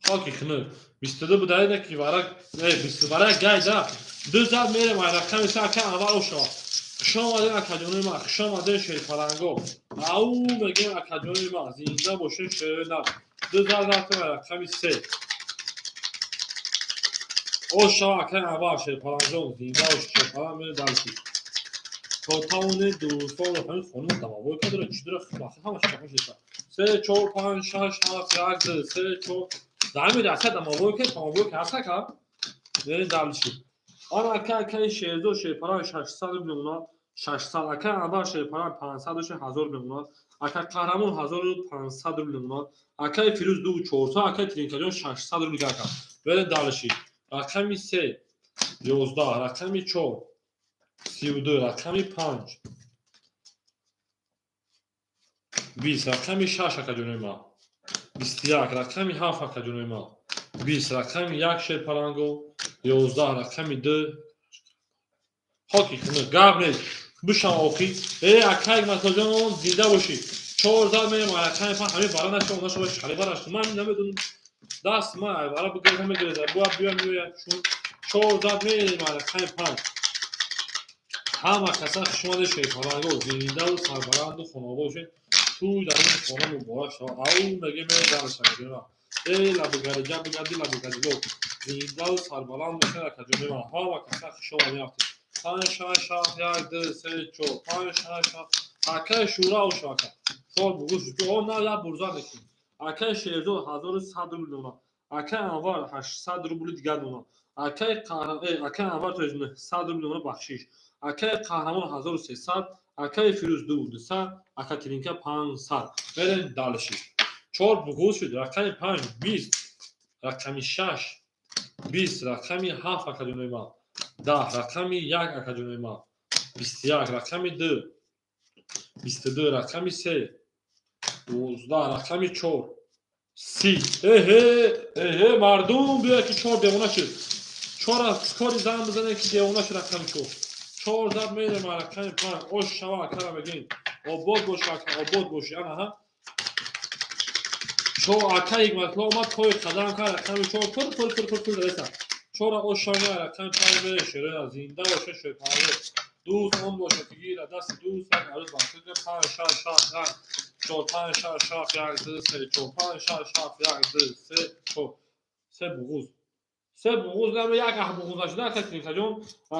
A: хоки хунук, 22 будаида ки варак варак гайда. Ду зад, мерем ай рақами се. Ака аввал шава. Хуш омадем, акаҷони ман, хуш омадем, шерпаланго. Ау мегем, акаҷони ман, зинда бошем, шерои нав. Ду зад, рафтем ай рақами се. Ош шава, акаи аввал, шерпаланҷон, зинда бош, шерпаланг. Мерем дальше. То тавоне дӯстон, ҳамин хонум домовой кадора, чӣ дора, ҳамаш чапа шида. Се, чор, панҷ, шаш, ҳафт, як, ду, се, чор. Даҳами раста домовой ка, домовой ка ҳаста ка? Берин дальше. Ана ака, акаи Шерзод Шерпаран 600 рубл мемонад. 600. Акаи Анвар Шерпаран 500 дошта, 1000 мемонад. Ака Қаҳрамон 1500 рубл мемонад. Акаи Фирӯз 2400, акаи Тринкаҷон 600 рубл ака. Берин дальше. Рақами се 11, рақами чор 32, рақами панҷ 20, рақами шаш, акаҷонои ман, 21, рақами ҳафт, акаҷонои ман, 20, рақами як, Шерпаланго, 11, рақами ду, хоки хунук, гап нест, бишав охи. Э, акай Матоҷон, зинда бошӣ. Чор зад мерем, рақами панҷ, ҳамин бара нашава, нашава, шали бараш. Ман намедонам, даст ма бара бигиреза, мегиреза, буя биё, меояд, чун чор зад мерем, рақами панҷ. Ҳама каса хушомадед, Шерпаланго, зиндаву сарбаланду хонобод бошед. Тӯй дар ин хона муборак шавад. Ау меге, мерем дальше. Э, лабугариҷа бигарди, лабугарило. Зиндаву сарбаланд бошед, акаҷони ман. Ҳама каса хушомад мерафтем. Панҷ, шаш, ҳафт, як, ду, се, чор, панҷ, шаш, ҳафт. Акаи Шӯра оша, ака. Чор бугӯш. О, на, як бурза мекунем. Акаи Шерзод 1100 рубл мемонад. Акаи Анвар 800 рубли дигар мемонад. Акаи Қаҳрам, э, акаи Анвар, то 900 рубл мемонад, бахшиш. Акаи Қаҳрамон 1300, акаи Фирӯз 200, ака Тиринка 500. Берем дальше. Чор бугӯз шуд. Рақами панҷ 20, рақами шаш 20, рақами ҳафт, акаҷонои ман, 10, рақами як, акаҷонои ман, 21, рақами ду 22, рақами се 12, рақами чор 30. Эҳе, эҳе, мардум, биё ки чор девона шуд. Чора кори зан бизане ки девона шуд. Рақами чор, чор зад мерем, рақами панҷ. Ош шава, акара мегӯем, обод боши, ака, обод боши. Анаҳа, чор ака Ҳикматулло омад, пои қадам кард. Рақами чор пур пур пур пур пур реса. Чора ош шава, рақами панҷ мере. Шероя зинда боша, шерпаланго. Дӯст он боша ки гира дасти дӯст, як арӯз бахшида. Панҷ, шаш, ҳафт, як, чор, панҷ, шаш, ҳафт, як, ду, се, чор, панҷ, шаш, ҳафт, як, ду, се, чор. Се буғуз, се буғуз, наме як аҳ буғуз нашуда. Ака Тринкаҷон,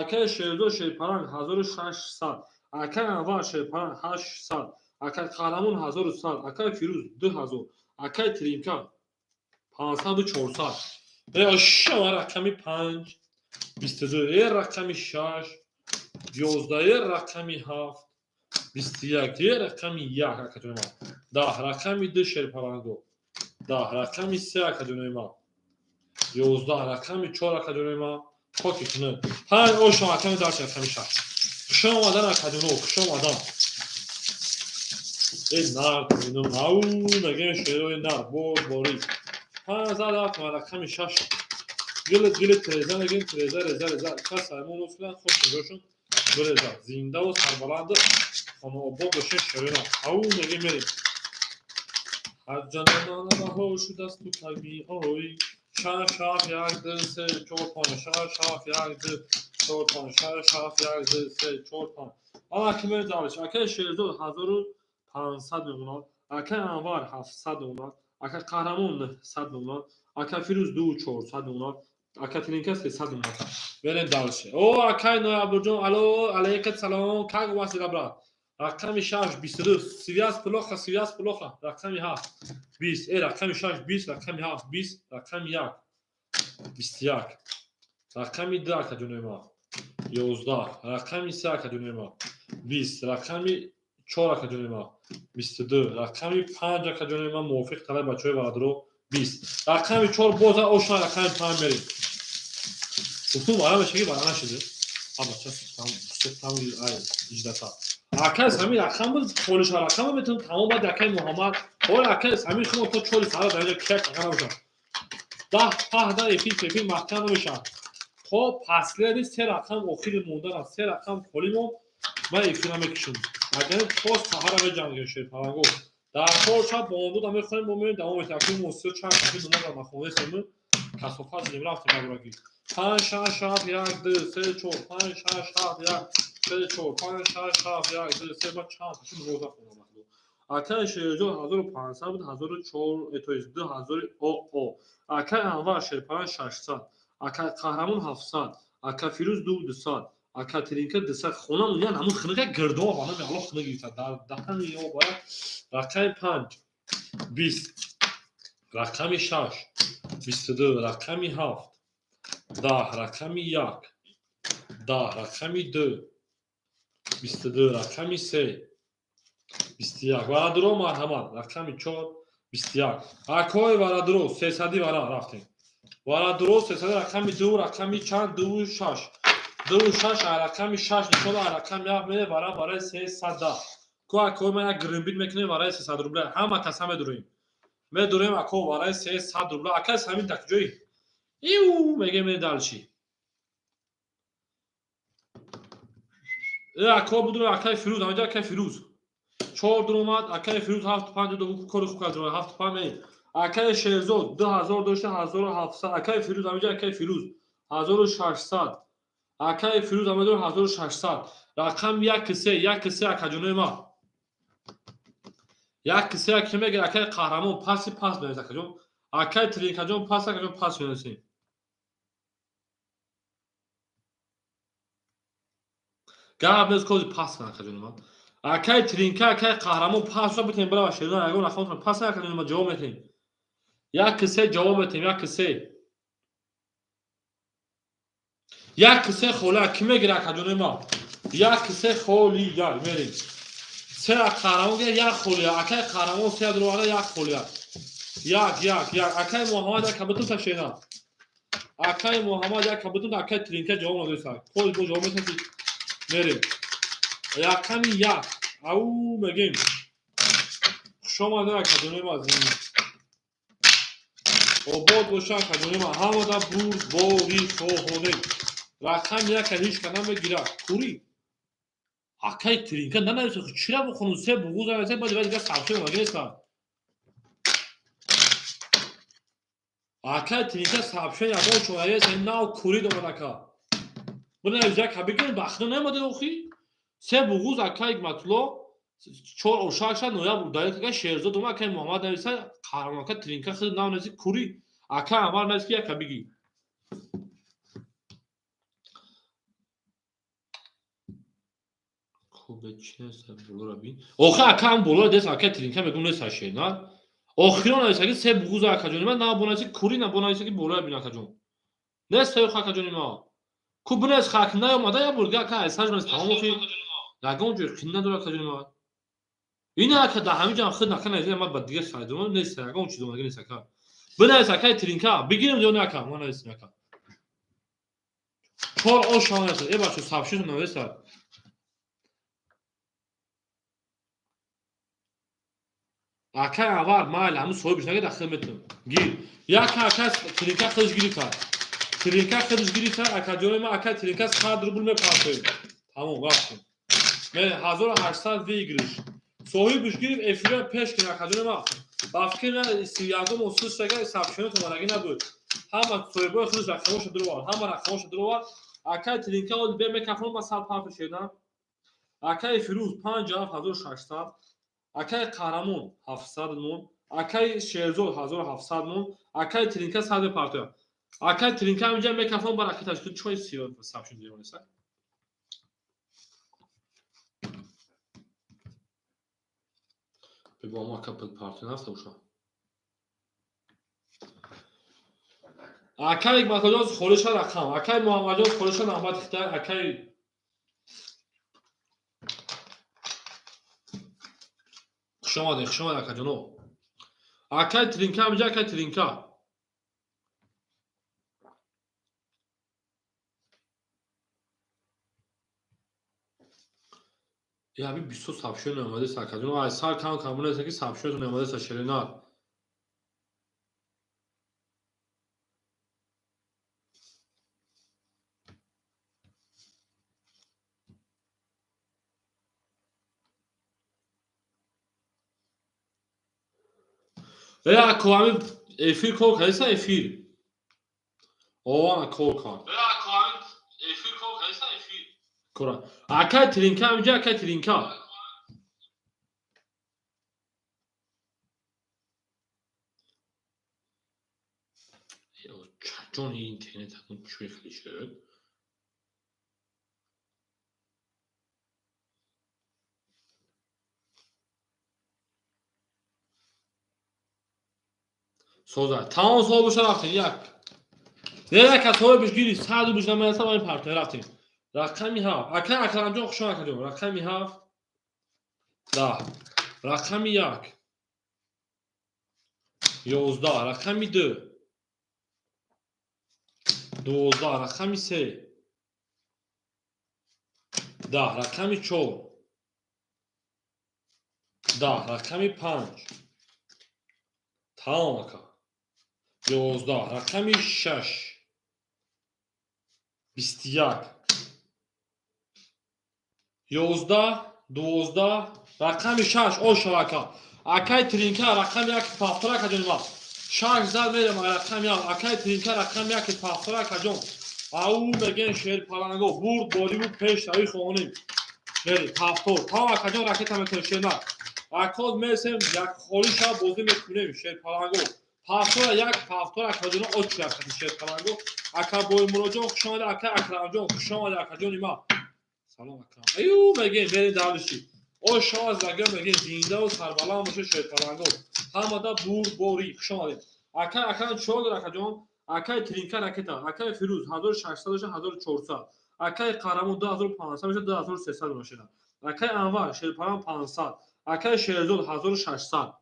A: акаи Шерзод Шерпаланг 1600, акаи Анвар Шерпаланг 800, акаи Қаҳрамон 1100, акаи Фирӯз 2000, акаи Тринка 500-у 400. Э, ошава, рақами панҷ 22, э, рақами шаш 11, э, рақами ҳафт 21, е, рақами як, акаҷони ман, 10, рақами ду, Шерпаланго, 10, рақами се, акаҷони ман, 11, рақами чор, акаҷони ман, хоки хунук. Панҷ ошо, аками дарси, рақами шаш. Хуш омадан, акаҷоно, хуш омадан. Э, нар ау мегӯем, шерои нар бор борид. Панҷ зад рафт, рақами шаш. Гилит гилит треза мегӯем, треза, реза, реза. Кас саймон офтидан, хош нигоҳшон биреза. Зиндаву сарбаланду хонаобод бошед, шерои нар. Ау мегӯем, мерем. Ҳаҷҷанананабаҳо шудасту кайми ой. Шаш, ҳафт, як, ду, се, чор, панҷ, шаш, ҳафт, як, ду, чор, панҷ, шаш, ҳафт, як, ду, се, чор, панҷ. Ана ки мерем дальше. Акаи Шерзод 1500 мемонад, акаи Анвар 700 мемонад, ака Қаҳрамон 900 мемонад, ака Фирӯз 2400 мемонад, ака Тилинка 300 мемонад. Берем дальше. О, акай Ноябрҷон, алло, алейкум салом, как у вас дела, брат? Рақами шаш 22, связь плохо, связь плохо. Рақами ҳафт 20, э, рақами шаш 20, рақами ҳафт 20, рақами як 21, рақами ду, акаҷонои ман, 11, рақами се, акаҷонои ман, 20, рақами чор, акаҷонои ман, 22, рақами панҷ, акаҷонои ман, мувофиқ талаби бачаҳои бародаро, 20, рақами чор боза ошна, рақами панҷ мерем. Гуфтум, бара меша ки бара нашиде. А бача сухтам, ай иҷдата. Акай Самир рақам буд, холиша рақама метавон тамом. Баъд акай Муҳаммад, ҳола акай Самир шумо то чори саҳара дар инҷо кияк ака набошад. Даҳ паҳда эфир пефир маҳкам намешавад. То последний се рақам охири мондан аст, се рақам холӣ монд, ман эфира мекушам. Агар то саҳара меҷангем, шерпаланго. Дар чор шаб бомдода мехонем, мо меоем, давом метавем. Акнун мо се чанд кафи намоза нахондаистем, касофат шудем, рафтем набураки. Панҷ, шаш, ҳафт, як, ду, се, чор, панҷ, шаш, ҳафт, як, се, чор, панҷ, шаш, ҳафт, як, ду, се. Ман чанд кафи намоза хондам. Акаи Шерҷон 1500 буд, ҳазору чор, то есть 2000 о о. Акаи Анвар Шерпаланг 600, акаи Қаҳрамон 700, ака Фирӯз 200. Ака Тринка 200 хона ян ҳамун хинака гирдоб ҳама алло хина гирифта дар даҳани ё бояд. Рақами 5 20, рақами 6 22, рақами 7 10, рақами 1 10, рақами 2 22, рақами 3 21. Варадуро марҳамат. Рақами 4 21. Акои варадуро 300 вара рафтем. Варадуро 300, рақами 2, рақами чанд? 2 6, 2 6, рақами 6 нишон, рақами 1 мере вара барои 310. Ку акои ман як гринбит мекунем вараи 300 рубля. Ҳама каса медурем. Медурем ако вараи 300 рубля. Акай самин так ҷои. Иу мегем дальше. Ако будро акай Фирӯз, ҳаминҷа акай Фирӯз. 4 дуромад, акай Фирӯз 7 5 ду кори хуб кард, 7 5. Акай Шерзод 2000 дошта 1700. Акай Фирӯз ҳаминҷа акай Фирӯз 1600. Акай Фирӯз ҳаминҷа 1600. Рақам 1 3 1 3 акаҷонои ма. 1 3 ки мегир акай Қаҳрамон паси пас менависад акаҷон. Акай Тринкаҷон пас, акаҷон пас менависем. Гап нест, кози пас акаҷони ма. Акай Тринка, акай Қаҳрамон пас битем бирава Шерзод ягон рақамтон пас акаҷони ма ҷавоб метем. 1 3 ҷавоб метем, 1 3. 1 3 хола ки мегир акаҷони ма? 1 3 холи як мерем. Се Қаҳрамон гир як холи, акай Қаҳрамон се дуроварда як холи. Як як як акай Муҳаммад як кабутун ташена. Акай Муҳаммад як кабутун, акай Тринка ҷавоб надоста. Коз бо ҷавоб метем мерем. Рақами 1 ау мегем. Хуш омадед акаҷони ма азиз. Обод боша акаҷони ма. Ҳамада бурдборӣ хоҳонем. Рақами 1 ҳеҷ ка намегирад. Кури. Акай Тринка нанависа, чира бухонум се буғуз нависа, баъд дигар сабши омаги неста. Акай Тринка сабши ягон чораест, нав курид омад ака. Бинавис як ҳабигирем, бахта наомаде охи. Се буғуз акай Ҳикматулло 4 ошак шад ноябр удалит ака Шерзод омад, акай Муҳаммад нависа, Қаҳрамон ака Тринка худ нав нависи кури. Акай Анвар навис ки як ҳабиги. Охи ака ҳам боло дест, акай Тринка мегум нест шер, на? Охирон нависа ки се буғуз акаҷони ман, на бонависи кури, на бонависи ки болоя бин акаҷон. Нест охи акаҷони ма. Ку бинавис хак наомада я бурга ака айсаж менавис тамом охи. Ягон ҷой қин надора акаҷони ма. Ина ака да ҳамин ҷо худ нака нависа, ман ба дигар сайдома нест, ягон чиз омадаги нест ака. Бинавис акай Тринка, бигирем ё не ака, ма нависем ака. 4 ош нависа, э бачо сабши нависа. Акай Анвар майли, ҳамун соҳибш нагир дахил метавон. Гир. Як ака Тринка худш гирифта. Тринка худш гирифта, акаҷони ма акай Тринка 100 рубл мепартоем. Тамом, рафтем. Ме 1800 выигрыш. Соҳибш гирифт, эфира пеш кин акаҷони ма. Ба фикри ман 31 осуш шага сабшинот омадаги набуд. Ҳама соҳибои худш рақамошо дуровард, ҳама рақамошо дуровард. Акай Тринка оли бе мекафон ма 100 парто шедам. Акай Фирӯз 5600. Акай Қаҳрамон 700 мон, акай Шерзод 1700 мон, акай Тринка 100 партоя. Акай Тринка ҳаминҷа мекафон бар акай ташкил чой сабшин дивонеса. Бебо ама ака партоя нафта уша. Акай Ҳикматуллоҷон холиша рақам, акай Муҳаммадҷон холиша навбати хитай, акай хуш омадед, хуш омадед акаҷоно. Акай Тринка ҳаминҷа, акай Тринка. Ҳами бисто сабшиё наомадест акаҷоно. Ай сар кам кам бинависед ки сабшиётон наомадест шеринар. Ако ҳамин эфир кор кардеса эфир. Ована кор кард. Ако ҳамин эфир кор кардеса эфир. Кора. Акай Тринка ҳаминҷа, акай Тринка. Ҷони интернет ҳакун чӯй хеле шуд. Соза. Тамом, сол боша, рафтем. Як. Не, як аз соҳибаш гири, 100 рубл намераса, ва ин партнер, рафтем. Рақами ҳафт. Ака Акрамҷон, хуш омад, акаҷон. Рақами ҳафт. 10. Рақами як. 11. Рақами ду. 12. Рақами се. 10. Рақами чор. 10. Рақами панҷ. Тамом, ака. 11. Рақами шаш. 21. 11, 12, рақами шаш, ошава, ака. Акай Тринка, рақами як, повтор, акаҷон ма. Шаш зад, мерем рақами як. Акай Тринка, рақами як, повтор, акаҷон. Ау меген, шерпаланго, бурд бориву пешравӣ хонем. Мери, повтор. Тамом, акаҷон, ракета метавонем, шерна. Акоз месем, як холи шаб бозӣ мекунем, шерпаланго. Повтора як, повтора, акаҷоно, очи акаҷон, шерпаланго. Ака Боймуроҷон, хуш омадед, ака Акрамҷон, хуш омадед, акаҷони ма. Салом, акрам. Аю мегем, мерем дальше. Ошо загар мегем, зиндаву сарбаланд бошед, шерпаланго. Ҳамада бурдборӣ, хуш омадед. Ака Акрам чор дор, акаҷон. Акай Тринка ракета, акай Фирӯз 1600 боша, 1400. Акай Қаҳрамон 2500 боша, 2300 бошад. Акай Анвар шерпаланг 500. Акай Шерзод 1600.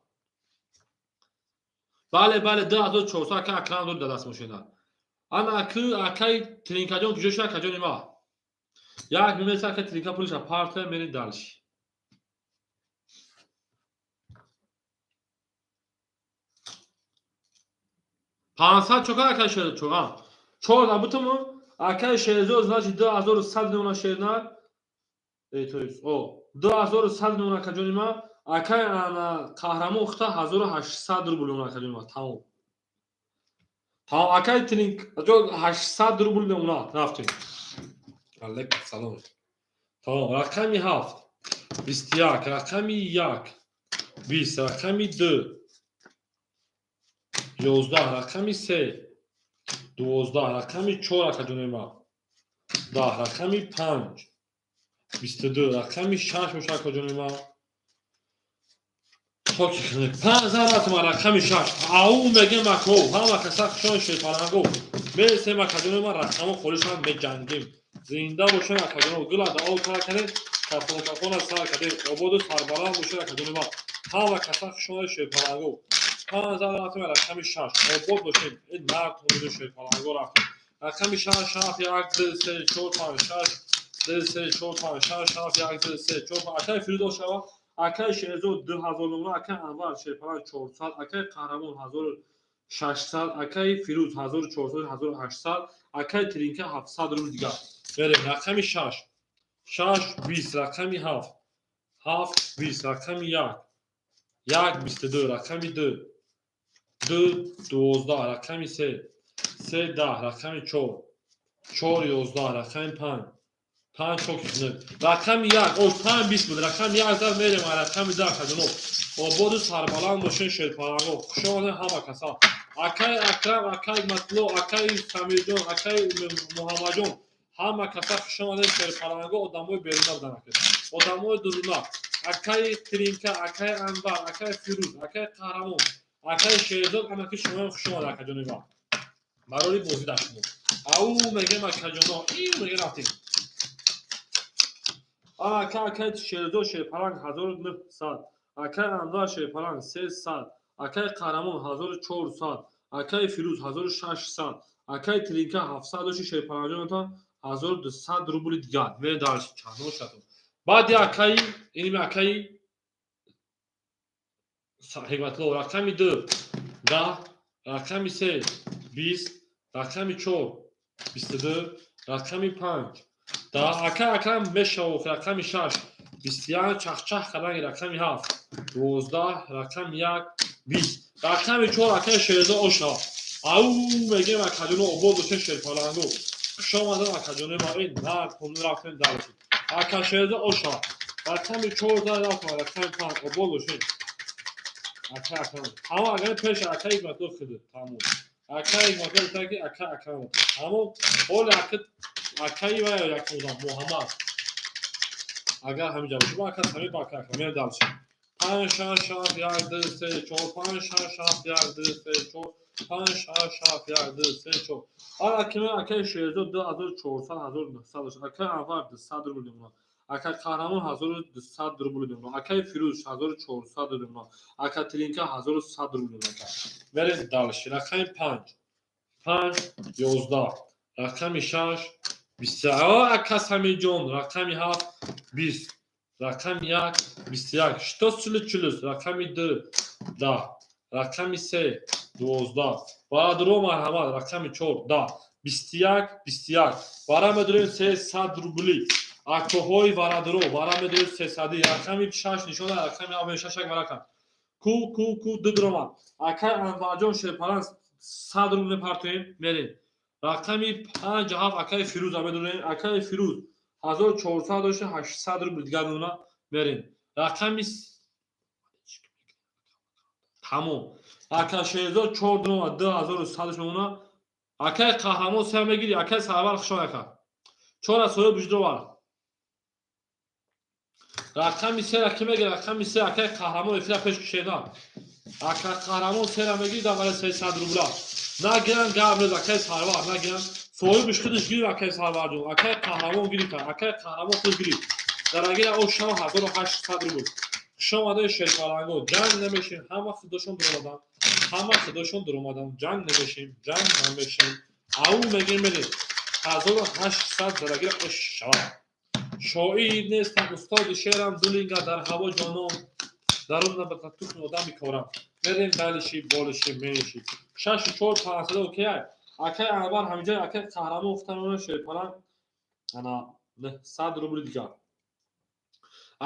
A: Бале, бале, 2400, акай Акрам дор даст мошина. Ана аки акай Тринкаҷон куҷо шуд, акаҷони ма? Як минут, акай Тринка пулиша парта, мерем дальше. 500 чока, акай Шерзод чока. Чор набутуму? Акай Шерзод, значит, 2100 мемона, шернар. Э, то есть, о, 2100 мемона, акаҷони ма. Акай ана Қаҳрамон хута 1800 рубл мемона, акаҷони ма. Тамом. Тамом, акай Тринкаҷон 800 рубл мемона. Рафтем. Алейкум салом. Тамом, рақами ҳафт. 21, рақами як. 20, рақами ду. 11, рақами се. 12, рақами чор, акаҷони ма. 10, рақами панҷ. 22, рақами шаш боша, акаҷони ма. Панҷ рафтем, рақами шаш. Ау мегем, ако, ҳама каса хушон, шерпаланго. Мересем, акаҷони ма, рақамо холишам, меҷангем. Зинда бошем, акаҷоно, гула дао кара кардем, кафон кафона сар кардем, ободу сарбаланд бошед, акаҷони ма. Ҳама каса хушон, шерпаланго. Панҷ рафтем, рақами шаш. Обод бошем. Э, нард ҳумиду шерпаланго, рафтем. Рақами шаш, ҳафт, як, ду, се, чор, панҷ, шаш, ду, се, чор, панҷ, шаш, ҳафт, як, ду, се, чор, панҷ. Акай Фирӯз ошава. Акай Шерзод 2000 номра, акай Анвар шерпаланг 400, акай Қаҳрамон 1600, акай Фирӯз 1400, 1800, акай Тринка 700 рубл дигар. Мерем, рақами шаш. Шаш, 20, рақами ҳафт. Ҳафт, 20, рақами як. Як, 22, рақами ду. Ду, 12, рақами се. Се, 10, рақами чор. Чор, 11, рақами панҷ. Панҷ чоки. Рақами як, о, панҷ 20 буд, рақами як зад, мерем, рақами 10, акаҷоно. Ободу сарбаланд бошед, шерпаланго. Хуш омадед ҳама каса. Акай Акрам, акай Матло, акай Самирҷон, акай Муҳаммадҷон. Ҳама каса хуш омадед, шерпаланго, одамои беруна будан, ака. Одамои дуруна. Акай Тринка, акай Анвар, акай Фирӯз, акай Қаҳрамон, акай Шерзод, анаки шумоям хуш омадед, акаҷони ма. Барори бозӣ дар шумо. Ау мегем, акаҷоно, ин меге, рафтем. Ака, акай Шерзод шерпаланг 1900, акай Анвар шерпаланг 300, акай Қаҳрамон 1400, акай Фирӯз 1600, акай Тринка 700 доши, шерпалангҷонатон 1200 рубли дигар. Мерем дальше, чандон шатон. Баъди акаи, иними акаи Ҳикматулло, рақами ду 10, рақами се 20, рақами чор 22, рақами панҷ 10, ака Акрам мешавох, рақами шаш 21, чахчах карданги, рақами ҳафт 12, рақами як 20, рақами чор, акаи Шерзо ошава. Ау мегем, акаҷоно, обод бошед, шерпаланго. Хуш омадед, акаҷоно ма, ин нард хун, рафтем дальше. Ака Шерзо ошава. Рақами чор зад, рафтем рақами панҷ, обод бошед. Ака Акрам. Тамом, агар пеш ака Ҳикматулло хиди. Тамом. Ака Ҳикматулло гуфта ки ака Акрам. Тамом. Ҳоли ака акаи ва як одам Муҳаммад. Агар ҳаминҷа бошад, ака Самир ба ака Акрам. Мерем дальше. 5, 6, 7, 1, 2, 3, 4, 5, 6, 7, 1, 2, 3, 4, 5, 6, 7, 1, 2, 3, 4. Ана кими акай Шерзод 2400, 1900, акай Анвар 200 рубл мемонад, акай Қаҳрамон 1200 рубл мемонад, акай Фирӯз 1400 рубл мемонад, акай Тилинка 1100 рубл мемонад. Мерем дальше. Рақами 5, 5, 11, рақами 6, 21, ака Самиҷон, рақами 7, 20, рақами 1, 21, что чилу, рақами 2, 10, рақами 3, 12, бародаро марҳамат, рақами 4, 10, 21, 21, вара медорем 300 рубли, акоҳои варадро, вара медорем 300, рақами 6 нишона, рақами 7, 6, 1 варака. Ку, ку, ку, ду дромад. Акай Анварҷон Шерпалан 100 рубл мепартоем, мерем. Рақами 5, 7, акай Фирӯза медорем, акай Фирӯз 1400 дошта, 800 рубл дигар мемонад, мерем. Рақами тамом. Ака Шерзод 4 дромад, 2100 мемонад. Акай Қаҳрамон 3 мегири, акай Сарвар хушон ака. 4 соҳиб буҷдовар. Рақами 3 ки мегири, рақами 3 акай Қаҳрамон эфира пеш кушена. Ака Қаҳрамон 3 мегири, дар барои 300 рубла. Нагиран гап нест, акай Сарвар, нагиран. Соҳибиш худаш гирифт, акай Сарварҷон. Акай Қаҳрамон гирифт, акай Қаҳрамон худ гирифт. Дарагира о шава 1800 рубл. Хуш омадаи шерпаланго, ҷанг намешем, ҳама худошон дуромадан, ҳама худошон дуромадан, ҷанг намешем, ҷанг намешем. Ау мегем мерем. 1800 дарагира ош шава. Шоир нестам, устоди шеърам, дулинга дар ҳаво ҷоном, дарун ба тухми одам мекорам. Мерем далиши, болиши, мениши. 6, 4, 500 окей. Акай Анвар ҳаминҷо, акай Қаҳрамон гуфтам, шерпаланг ана 900 рубл дигар.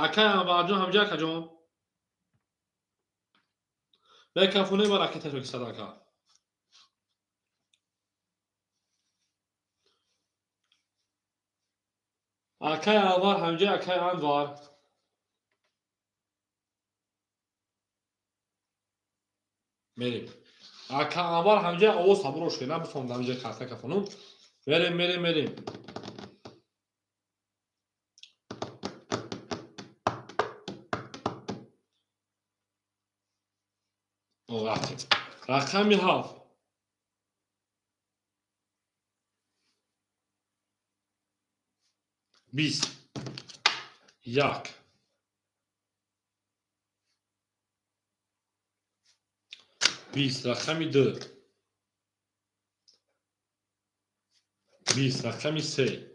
A: Акай Анварҷон ҳаминҷо, акаҷон. Микрофони ма ракета шо садака. Акай Анвар ҳаминҷо, акай Анвар. Мерем. Ака Анвар ҳаминҷо овоз ҳамроҳ шуд, набифаҳмам ҳаминҷо карта кафонум. Мерем, мерем, мерем. Рақами 7. 20, 1, 20, рақами 2, 20, рақами 3,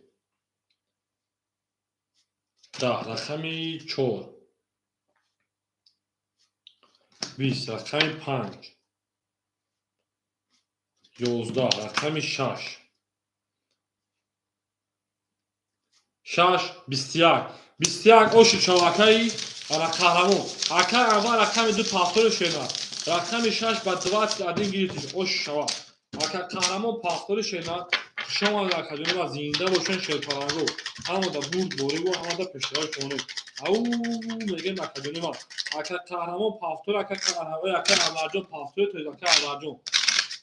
A: 10, рақами 4, 20, рақами 5, 11, рақами 6, 6, 21, 21 оши шавакаи ана Қаҳрамон. Акай Анвар рақами 2 пафтори шена. Рақами 6 ба 21 гирифтиш ош шава. Ака Қаҳрамон пафтори шена. Хуш омадед акаҷон ва зинда бошен шерпаланго. Ҳамада бурд бориву ҳамада пешравӣ хонед. Ау мегем акаҷони ман. Ака Қаҳрамон пафтори, ака Қаҳрамон, ака Анварҷон пафтори, то ака Анварҷон.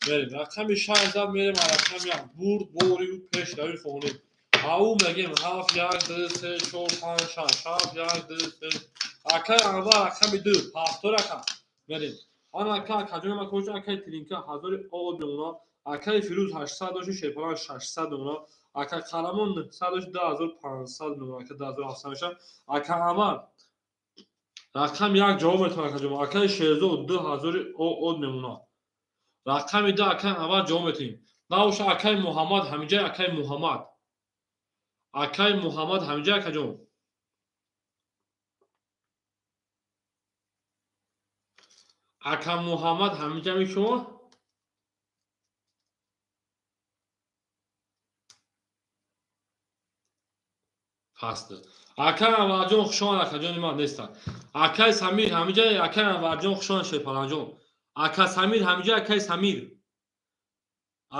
A: Мерем. Рақами 6 зад мерем рақами 1. Бурд бориву пешравӣ хонед. Ау мегем 7, 1, 2, 3, 4, 5, 6, 7, 1, 2, 3. Акай Анвар рақами 2 пафтори ака. Мерем. Ана ака акаҷони ман кӯча акай Тилинка 1000 од мемонад. Акай Фирӯз 800 дошт, Шерпаланг 600 мемонад. Ака Қаҳрамон 900 дошт, 2500 мемонад, ака 2700 мешавад. Ака Анвар рақами 1 ҷавоб метавонад акаҷон. Акай Шерзод 2000 од мемонад. Рақами 2 акай Анвар ҷавоб метиҳем. Набоша акай Муҳаммад ҳаминҷа, акай Муҳаммад. Акай Муҳаммад ҳаминҷа акаҷон. Ака Муҳаммад ҳаминҷа ми шумо? Паст. Акай Анварҷон хуш омад, акаҷони ман нестанд. Акай Самир ҳаминҷа, акай Анварҷон хуш омад, Шерпаланҷон. Ака Самир ҳаминҷа, акай Самир.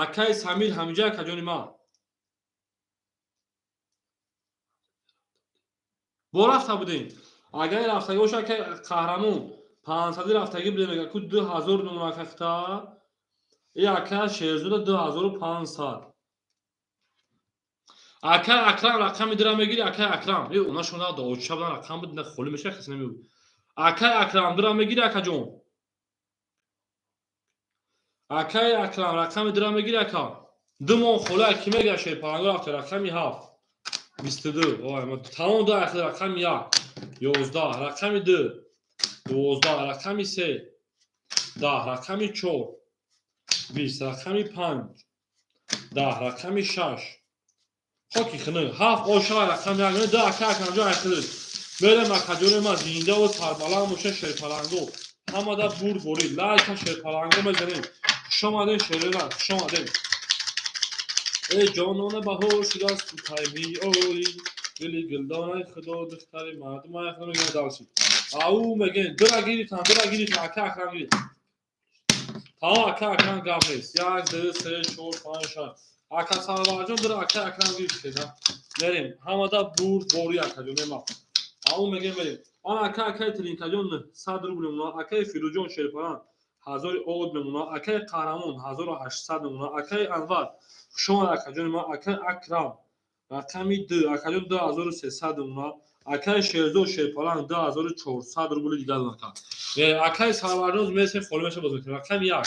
A: Акай Самир ҳаминҷа, акаҷони ман. Бо рафта будем. Агар рафтагӣ боша, акай Қаҳрамон 500 рафтагӣ будем, мега ку 2000 мемонад акахта. И ака Шерзода 2500. Акай Акрам рақами 2 мегири, акай Акрам. Э, она шуна да оча будан рақам буд, на холӣ меша, касе намегӯ. Акай Акрам, дура мегири, акаҷон? Акай Акрам, рақами дура мегири, ака? Ду мон хола ки мега, шерпаланго рафта. Рақами ҳафт, 22. Тамом, ду ахир. Рақами як, 11, рақами ду, 12, рақами се, 10, рақами чор, 20, рақами панҷ, 10, рақами шаш, хоки хинӣ ҳафт ошава, рақами як, ду. Ака Акрамҷон, ахир мерем. Акаҷони ма, зиндаву сарбаланд боша. Шерпаланго, ҳамада бурд борид. Лайка, шерпаланго мезанем. Хушомадем, шерина, хушомадем. Э ҷонона, баҳор шудааст, ту кай меоӣ? Дили гулдонаи худо, духтари мардумаи худо. Мегӯям, дальше ау мегӯем. Дура гирифтам, дура гирифтам, ака Акрам гирифт. Тамом, ака Акрам, гап нест. Як, ду, се, чор, панҷ, шаш. Ака Сарварҷон, дура ака Акрам гирифт. Мерем, ҳамада бурд бори, акаҷон ема. Ау мегӯем, мерем. Ан ака, акаи Тринкаҷон, 100 рубл мемонад. Акаи Фирӯзҷон шерпаран, ҳазори од мемонад. Акаи Қаҳрамон, 1800 мемонад. Акаи Анвар, хушомад, акаҷони ман. Акаи Акрам, рақами ду, акаҷон, 2300 мемонад. Акаи Шерзод шерпаланг, 2400 рубли дигар ака. Акаи Сарварҷон, месем, холӣ меша, боз мекунем. Рақами як,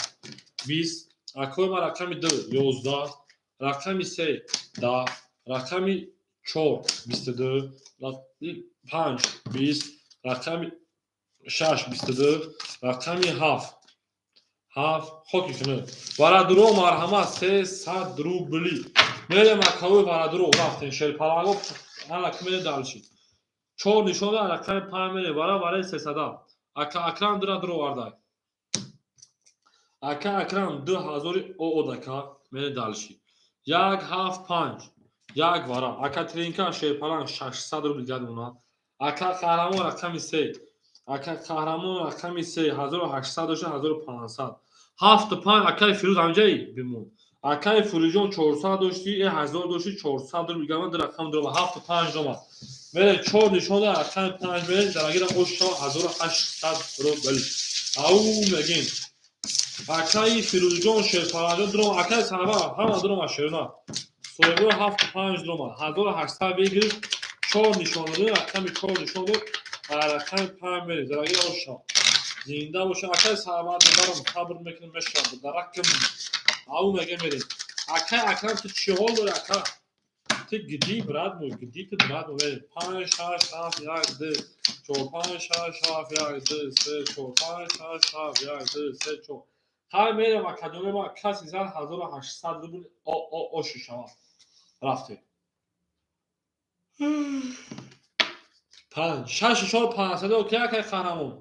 A: 20, акои ман. Рақами ду, 11, рақами се, 10, рақами чор, 22, панҷ, 20, рақами шаш, 22, рақами ҳафт, ҳафт, хоки кунед. Варадуро, марҳамат, 300 рубли. Мерем, акавои варадуро рафтем. Шерпаланго ана ки мерем дальше. Чор нишон, рақами панҷ мерем. Вара, вараи сесада. Ака Акрам дура дуровардай. Ака Акрам, ду ҳазори оод, ака. Мерем дальше. Як, ҳафт, панҷ, як, вара. Ака Тринка шерпаланг, 600 рубли дигар. Ака Қаҳрамон, рақами се, ака Қаҳрамон, рақами се, 1800 дошта, 1500. Ҳафту панҷ. Акаи Фирӯз, ҳамҷаи бимон. Акаи Фирӯзҷон, 400 дошти, э ҳазор дошти, 400 рубли дигар. Ду рақам дурома, ҳафту панҷ дома. Мерем, чор нишон, рақами панҷ мерем. Дарагира ош шава, 1800 рубл. Ау мегем. Акаи Фирӯзҷон шерпаланҷон дурома. Акаи Сарвар, ҳама дурома. Шерона соҳибои ҳафту панҷ дурома, 1800 бигирифт. Чор нишон додем, рақами чор нишон дод. Рақами панҷ мерем. Дарагира ош шава, зинда боша. Акаи Сарвар, дарам сабр мекунем, мешавад даракм. Ау мега, мерем. Акаи Акрам, ту чӣ ҳол дори, ака? Ту где, брат мой, где ту, брат мой? Мерем. Панҷ, шаш, ҳафт, як, ду, чор, панҷ, шаш, ҳафт, як, ду, се, чор, панҷ, шаш, ҳафт, як, ду, се, чор. Ҳай, мерем, акаҷони ма. Каси зад, 1800 рубл оши шавад. Рафтем. Панҷ, шаш, чор, панҷсад. Окей, акаи Қаҳрамон,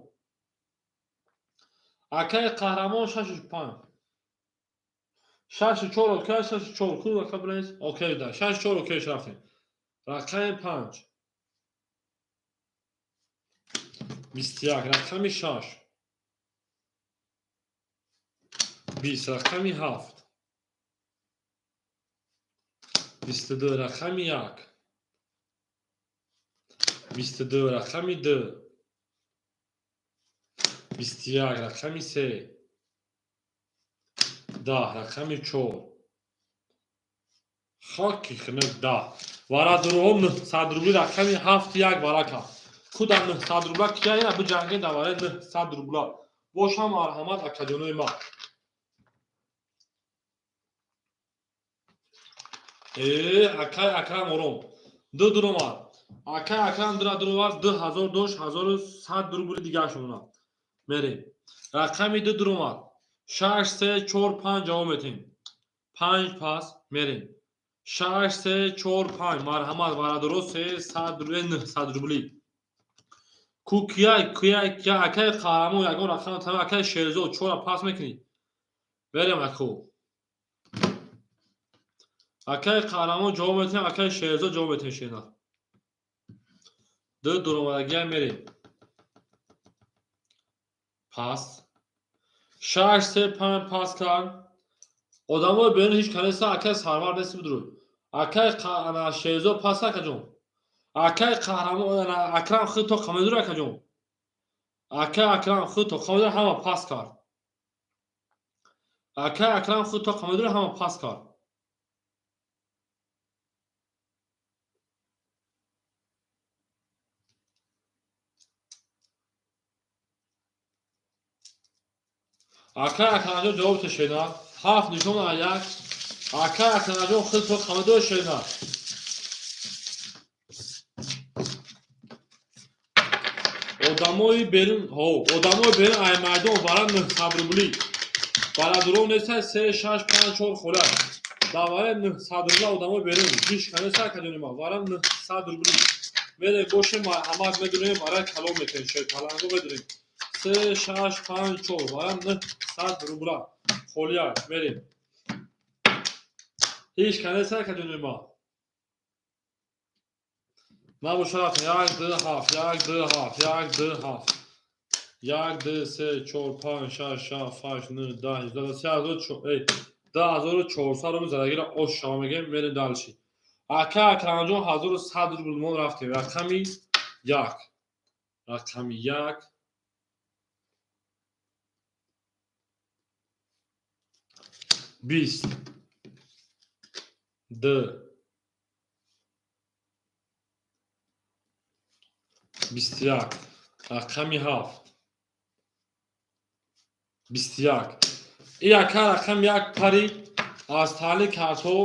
A: акаи Қаҳрамон, шашу панҷ, шашу чор. Окей, шашу чор ку, ака бирес. Окей, да, шашу чор, окей, рафтем. Рақами панҷ, 21, рақами шаш, 20, рақами ҳафт, 22, рақами як, 22, рақами ду, 21, рақами се, 10, рақами чор, хоки хинак, 10. Варадуруҳо, 900 рубли. Рақами ҳафт, як, вара кард. Куда 900 рубла кия ина биҷанге дар вараи 900 рубла бошам. Марҳамат, акаҷонои ма. Э, акай Акрам, ором. Ду дуромад. Акай Акрам дура дуровард, 2000 дошт, 1100 рубли дигарш монад. Мерем. Рақами ду дуромад. Шаш, се, чор, панҷ, ҷавоб метем. Панҷ пас, мерем. Шаш, се, чор, панҷ. Марҳамат, варадоро, 300 рубли, 900 рубли. Ку кияй, кияй, кия? Акай Қаҳрамон, ягон рақам тама. Акай Шерзод, чора пас мекунӣ. Мерем, аку. Акай Қаҳрамон ҷавоб метем, акай Шерзод ҷавоб метем, шена. Ду дуромадагиам, мерем. Пас. Шаш, се, панҷ, пас кард. Одамои берун ҳеҷ ка неста, акай Сарвар нест бидуруд. Акай Шерзод пас, акаҷон. Акай Қаҳрамон, Акрам худ то қамедур, акаҷон. Акай Акрам худ то қамедур, ҳама пас кард. Акай Акрам худ то қамедур, ҳама пас кард. Ака Акрамҷон, ҷавоб тешена. Ҳафт нишон як. Ака Акрамҷон, худто хамадо шена. Одамои берун, ҳо, одамои берун ай майдон вара 900 рубли. Барадурон неста, се, шаш, панҷ, чор холят. Даваре 900 рубла одамои берун. Гиш канеса кадонима. Вара 900 рубли. Мере боше, марҳамат, медонем, ара калом мекунем, шерпаланго медонем. Се, шаш, панҷ, чор, вара 900 рубла. Холия, мерем. Ҳеҷ канеса кадонима. Набоша, рафтем. Як, ду, ҳафт, як, ду, ҳафт, як, ду, ҳафт. Як, ду, се, чор, панҷ, шаш, ҳафт, ҳашт, нӯ, 10, 18, 34, эй, 2400 рубл задагиро ош шава мегӯем, мерем дальше. Ака Акрамҷон, 1100 рубл мон, рафтем. Рақами як. Рақами як. 20. Д. 21. Рақами ҳафт. 21. И ака рақами як пари аз таҳлил картҳо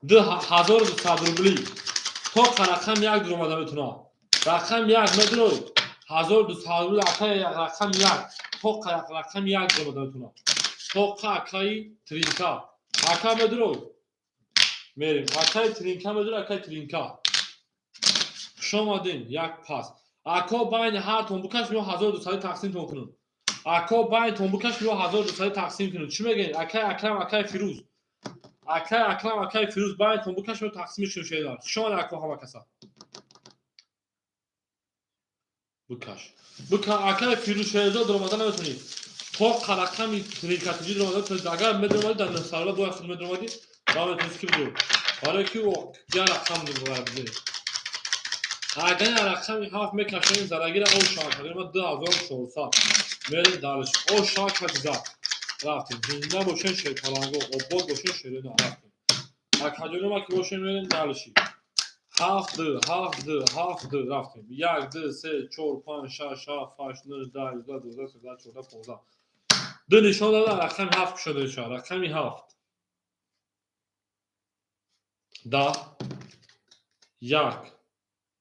A: 2200 рубли. То рақами як дуромада метавонад. Рақами як медурой. 1200 рубли, ака рақами як. То рақами як дуромада метавонад. Тоқа акаи Тринка. Ака медурой. Мерем. Акаи Тринка медурой, акаи Тринка. Хуш омадем, як пас. Ако байни ҳар тонбукаш миё 1200 тақсимтон кунам. Ако байни тонбукаш миё 1200 тақсим кунам. Чӣ мегӯед? Акаи Акрам, акаи Фирӯз. Акаи Акрам, акаи Фирӯз, байни тонбукаш миё тақсим мешунем, шедар. Хуш омадед, ако, ҳама каса. Букаш. Бука, акаи Фирӯз, Шерзод, дуромада наметавонӣ. То рақами тринкатиҷӣ дуромада метавонӣ. Агар медуромадӣ дар 900 бояд худ медуромадӣ, ба метавонӣ ки бидур. Барои ки як рақам бизанӣ. Агар рақами ҳафт мекашем, зарагира о шава кардем, 2400. Мерем дальше. О шава кардиза. Рафтем. Зинда бошен, шерпаланго, обод бошен, шерина, рафтем. Акаҷонома ки бошем, мерем дальше. Ҳафт, ду, ҳафт, ду, ҳафт, ду, рафтем. Як, ду, се, чор, панҷ, шаш, ҳафт, ҳашт, нӯ, 10, 11, 12, 13, 14, 15. Ду нишон дада, рақами ҳафт кушода мешавад. Рақами ҳафт. 10. Як.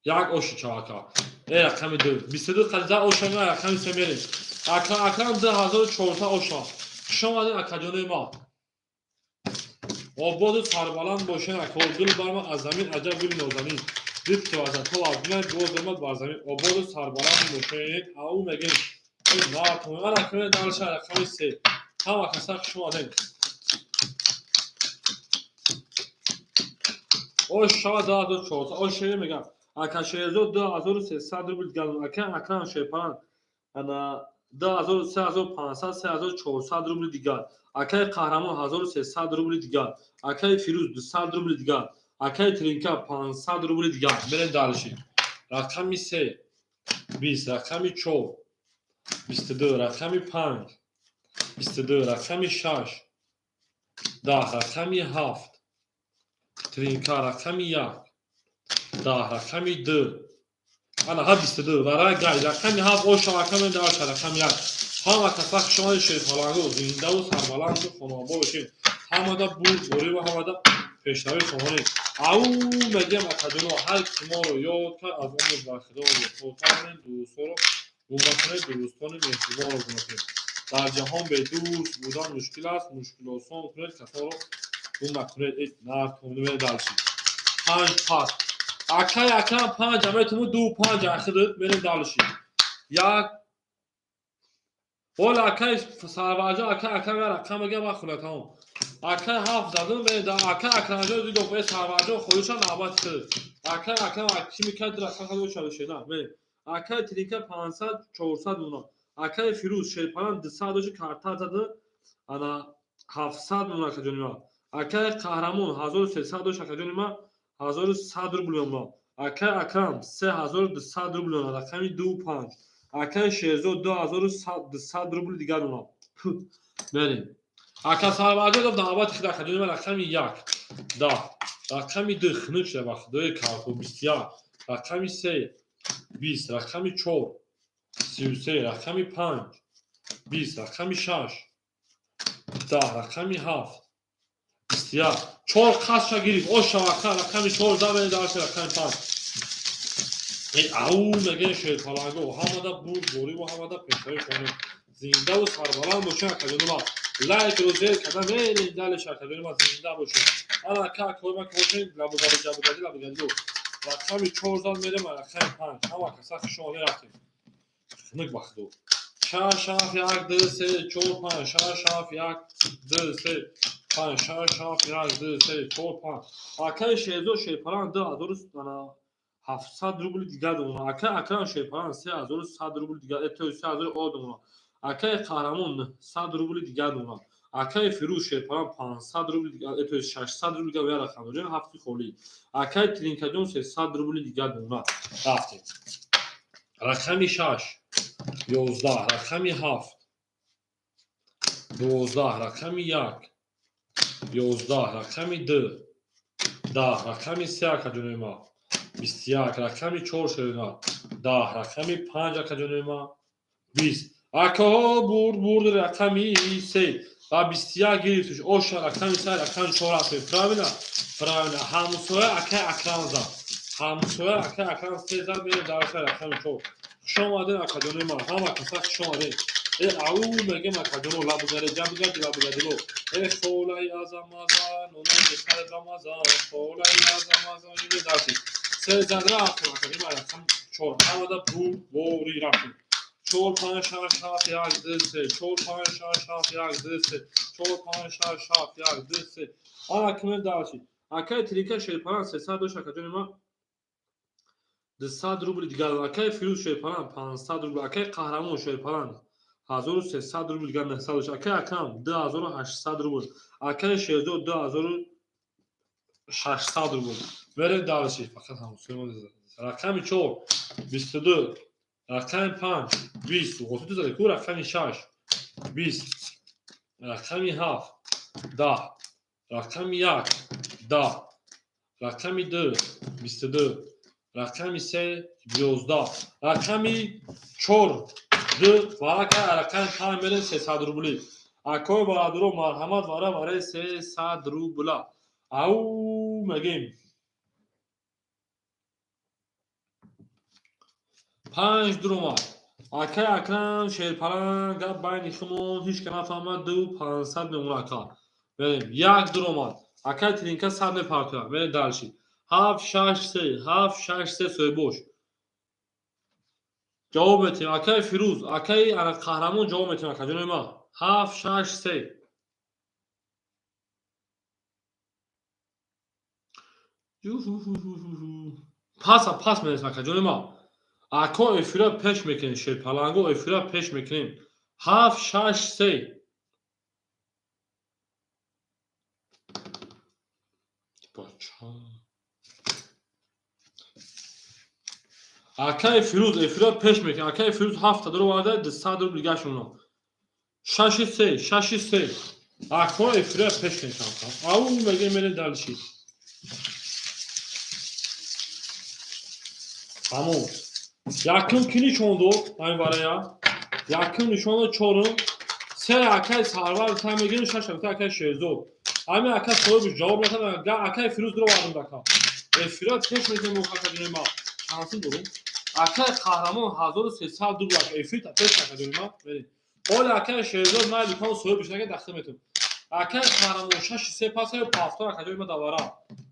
A: Як оши чавака. Э, рақами ду. 22 қадида оша меа, рақами се мерем. Ака Акрам, 2400 оша. Хуш омадед, акаҷонои ма. Ободу сарбаланд бошен, ако. Гул барма аз замин, аҷаб гули нозанин. Дид ки вазато аз бинад, боз омад бар замин. Ободу сарбаланд бошед. Ау мегем. Ана рақами дальше, рақами се. Ҳама каса хуш омадед. Ош шава 2400. Ош шере мегам. Ака Шерзод, 2300 рубл галон. Ака Акрам, Шерпалан. Ана 3500, 3400 рубли дигар. Акаи Қаҳрамон, 1300 рубли дигар. Акаи Фирӯз, 200 рубли дигар. Акаи Тринка, 500 рубли дигар. Мерем дальше. Рақами се. 20, рақами чор. 22, рақами панҷ. 22, рақами шаш. 10, рақами ҳафт. Тринка, рақами як. 10, рақами ду. Ана ҳа 22 вара гай, рақами ҳафт оша, рақами даша, рақами як. Ҳама каса хуш омадед, шерпаланго, зиндаву сарбаланду хонобод бошед. Ҳамада бурдборӣ ва ҳамада пешравӣ хоҳонем. Ау мегӯям, акаҷоно, ҳар ки моро ёд кард, аз он низ бархӯрдор бошед. Дӯстҳоро гум накунед, дӯстони меҳрубонро гум накунед. Дар ҷаҳон бедӯст будан мушкил аст, мушкилосон кунед, касонро гум накунед. Э, нартон, дальше. Панҷ пас. Акай Акрам, панҷ аметуму ду панҷ ахидид, мерем дальше. Як. Ола акай Сарварҷон, акай Акрам я рақам мегӯям, ва хула тамом. Акай ҳафт задум, мерем акай Акрамҷон дидо, э, Сарварҷон холиша, навбати хидид. Акай Акрам ки мекард, рақам хадо шалушена. Мерем. Акай Тринка, 500, 400 мона. Акай Фирӯз, Шерпалан, 200 доши, карта зада, ана 700 мона, акаҷони ма. Акай Қаҳрамон, 1300 дошт, акаҷони ма, 1100 рубл мона. Акай Акрам, 3200 рубл мона, рақами ду панҷ. Акай Шерзод, 2200 рубл дигар мона. Мерем. Ака Сарварҷон дод, навбати хид, акаҷони ма, рақами як. 10. Рақами ду, хунук шуда ба худои калхо, 21. Рақами се. 20. Рақами чор. 33. Рақами панҷ. 20. Рақами шаш. 10, рақами 7, 21, чор қасша гирифт. Оша, ака, рақами 4 зад, дальше рақами 5. Ау, мегӯем, шерпаланго ҳамада бурдбориву ҳамада пешравӣ хонем. Зиндаву сарбаланд бошем, акаҷонума. Лайкро зер карда мерем дальше, акаҷонума, зинда бошем. Ана, ака, акоима ки бошем, лабугади, ҷабугади, лабугадиду. Рақами 4 зад, мерем рақами 5. Ҳама каса хуш омадем, рафтем. Хунук ба худо. 6, 7, 1, 2, 3, 4, 5, 6, 7, 1, 2, 3, 5, 6, 7, 1, 2, 3, 4, 5. Акаи Шерзод Шерпалан 2700 рубли дигар домона. Акаи Акрам Шерпалан 3100 рубли дигар, то 3000 о домона. Акаи Қаҳрамон 900 рубли дигар домона. Акаи Фирӯз Шерпалан 500 рубли дигар, то 600 рубли дигар, я рақам дорем, ҳафти холӣ. Акаи Тринкаҷон 300 рубли дигар домона. Рафтем. Рақами 6, 11, рақами 7, 12, рақами 1, 11, рақами 2, 10, рақами 3, акаҷонои ма, 21, рақами 4, шерина, 10, рақами 5, акаҷонои ма, 20. Акаҳо, бурд, бурд, рақами 3 ва 21 гирифтиш. Оша, рақами 3, рақами 4 рафтем. Правильно, правильно. Ҳамсоя акаи Акрам зад. Ҳамсоя акаи Акрам се зад, мерем дальше рақами 4. Хуш омадем, акаҷонои ман, ҳама каса хуш омадем. Э, ау, мегем, акаҷоно, лабугари, ҷабугади, лабугадило. Э, холаи азамаза, нонаи бехари рамазан, холаи азамаза, дальше. Се зад, рафтем, акаҷони ман, рақами 4. Ҳамада бурдборӣ, рафтем. 4, 5, 6, 7, 1, 2, 3, 4, 5, 6, 7, 1, 2, 3, 4, 5, 6, 7, 1, 2, 3. Ана, кунем дальше. Акаи Трика Шерпалан 300 дошт, акаҷони ман, 200 рубли дигар. Акаи Фирӯз Шерпалан 500 рубл. Акаи Қаҳрамон Шерпалан 1300 рубл дигар, 900 дошт. Акаи Акрам 2800 рубл. Акаи Шерзод 2600 рубл. Мерем дальше. Фақат ҳамсоя рақами 4, 22, рақами 5, 20, ғоситу зади ку. Рақами 6, 20, рақами 7, 10, рақами 1, 10, рақами 2, 22, рақами 3, 11, рақами 4, 2 варака, рақами 5 мерем, 300 рубли. Акои бародаро, марҳамат, вара барои 300 рубла. Ау, мегем, панҷ дуромад. Акаи Акрам Шерпалан, гап байни хумон, ҳеч ка нафаҳмад, 2500 мемона, ака. Мерем, як дуромад. Акаи Тринка 100 мепартояд. Мерем дальше. Ҳафт, шаш, се, ҳафт, шаш, се, соҳибош. Ҷавоб метиҳем. Акаи Фирӯз, акаи ана Қаҳрамон, ҷавоб метиҳем, акаҷонои ман. Ҳафт, шаш, се. Паса пас менесем, акаҷони ман. Ако, эфира пеш мекунем, шерпаланго, эфира пеш мекунем. Ҳафт, шаш, се. Бача. Акаи Фирӯз, эфира пеш мекунем. Акаи Фирӯз ҳафта дуроварда, 200 рубл гашуна. Шаши се, шаши се. Ако, эфира пеш мекунем. Ау, мегем, мерем дальше. Тамом. Якум ки нишон дод, ҳамин барая. Якум нишон дод чорум. Се акаи Сарвар та мегирем, шаш акаи Шерзод. Ҳамин ака соҳиб ҷавоб натад, акаи Фирӯз дуровардем дака. Эфира пеш мекунем, акаҷони ман. Шанси дорум. Акаи Қаҳрамон 1300 рубл эфир та пеш, акаҷони ман. Мерем. Оли акаи Шерзод майли кон соҳибш нака дахта метун. Акаи Қаҳрамон шаши се паса ё пафтор, акаҷони ман, давара.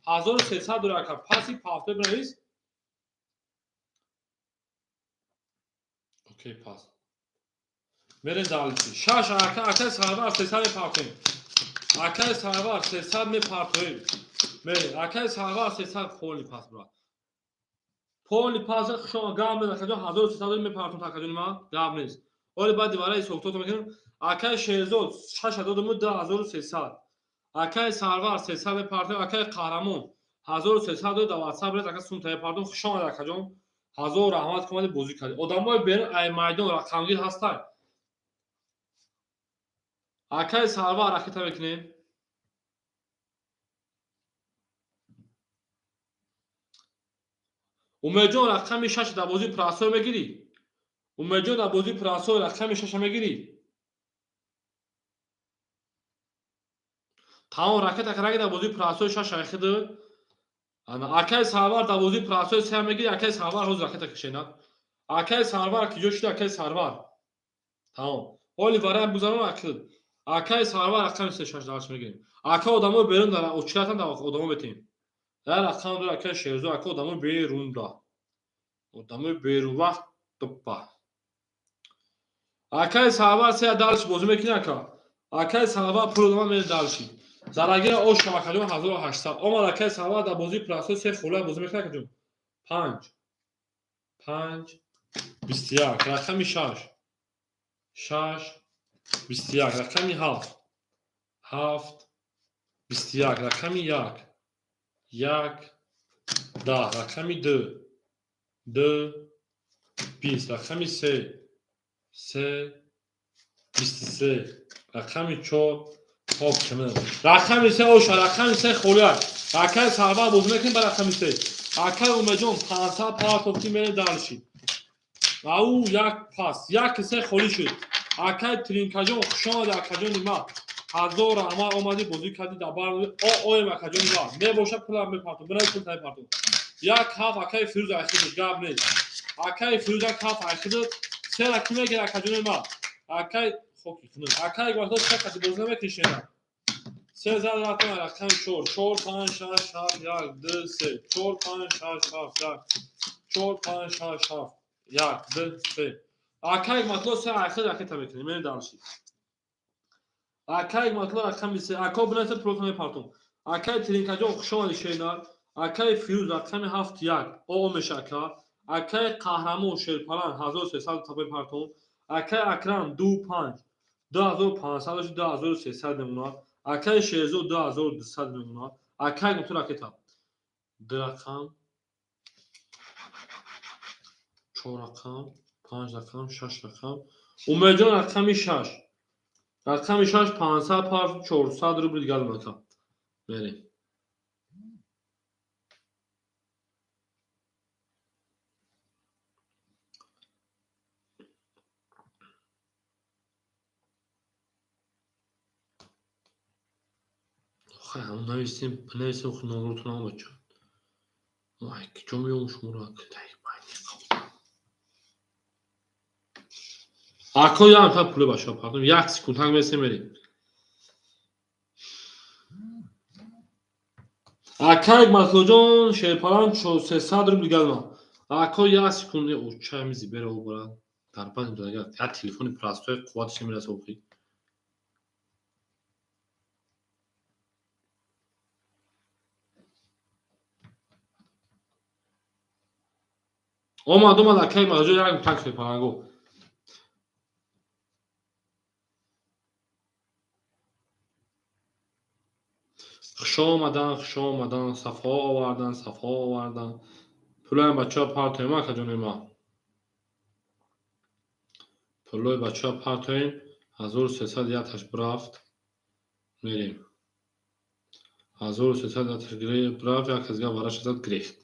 A: 1300 рубл, ака, паси пафтор бинавис. Окей, пас. Мерем дальше. Шаш, ака, акаи Сарвар 300 мепартоем. Акаи Сарвар 300 мепартоем. Мерем. Акаи Сарвар 300 поли пас, брат. Поли пас, шумо гап нест, акаҷон, 1300 мепартом, акаҷони ман, гап нест. Оли баъди вараи ҳисобкитобто мекунем. Акаи Шерзод шаша додуму 2300. Акаи Сарвар 300 мепартоем. Акаи Қаҳрамон 1300 дод, дар WhatsApp рез, ака, сумта мепартом. Хуш омадед, акаҷон. Ҳазор раҳмат ки омадед, бозӣ кардед. Одамои берун ай майдон рақамгир ҳастанд. Акаи Сарвар ракета мекунем. Умедҷон, рақами шаш дар бозии прасой мегирӣ? Умедҷон, дар бозии прасой рақами шаша мегирӣ? Тамом ракета дар бозии простой 6 айхиду. Ана акай Сарвар дар бозии простой 3 мегири, акай Сарвар ҳозир ракета кашена. Акай Сарвар киҷо шуд, акай Сарвар. Тамом. Оли вариант гузарон акил. Акай Сарвар рақами 3 6 дарс мегирем. Ака одамо берун дар очкатан дар одамо бетем. Дар рақам ду акай Шерзо, ака одамо берун да. Одамо берун вақт топпа. Акай Сарвар се дарс бозӣ мекунӣ ака. Акай Сарвар пул одама мере дарси. Зарагира ош шабакаҷон 1800. Омад акай Сарвар дар бозии простой се хола бозӣ мекунад акаҷон. 5 5 21 рақами 6 6 21 рақами 7 7 21 рақами 1 1 10 рақами 2 2 20 рақами 3 3 23 рақами 4 хоб кунад. Рақами 3 оша, рақами 3 холия. Акай Сарвар бозӣ мекунем ба рақами 3. Акай Умеҷон 500 партофти мере дарши. Ау як пас, як се холӣ шуд. Акай Тринкаҷон хуш омадӣ акаҷони ма. 1000 раҳмат омадӣ бозӣ кардӣ дар бар. О оем акаҷони ма. Мебошад пулам мепартом. Бинай пул мепартом. Як ҳафт акай Фирӯз айхидуд, гап нест. Акай Фирӯз як ҳафт айхидуд. Се ра ки мегирад акаҷони ма. Акай хоки кунад. Акай вақто се каси бозӣ намекунӣ. Се зад рафтам рақами 4 4 5 6 7 1 2 3 4 5 6 7 1 4 5 6 7 1 2 3. Акай матло се айхид ракета мекунем. Мерем дарши. Акай матло рақами 3. Ако бинаса пулотон мепартом. Акай Тринкаҷон хуш омадӣ шернар. Акай Фирӯз рақами 7 1. О меша ака. Акай Қаҳрамон Шерпалан 1300 та мепартом. Акай Акрам 2 5 2500 2300 мемонад. Акай Шерзод 2200 мемонад. Акай гуфту ракета. 2 рақам 4 рақам 5 рақам 6 рақам. Умеҷон рақами 6. Рақами 6 500 парт 400 рубл дигар мака. Мерем. Хай, ҳамон нависем, нависем ху номротон ам бача. Ай, киҷо меём шуморо? Ако ям та пуле бача, пардон, як секунд танг месем мерем. Акай Матлоҷон Шерпалан 300 рубл дигар ма. Ако як секунд оча мизи бере обара. Дар банд дагар як телефони простой қувваташ намераса охи. Омад омад акай Матлоҷон як танг Шерпаланго. Хуш омадан, хуш омадан, сафо овардан, сафо овардан. Пулои бачаҳо партоем акаҷони ма. Пулои бачаҳо партоем. 1301 таш бирафт. Мерем. 1301 таш бирафт, як аз гап вараш зад гирехт.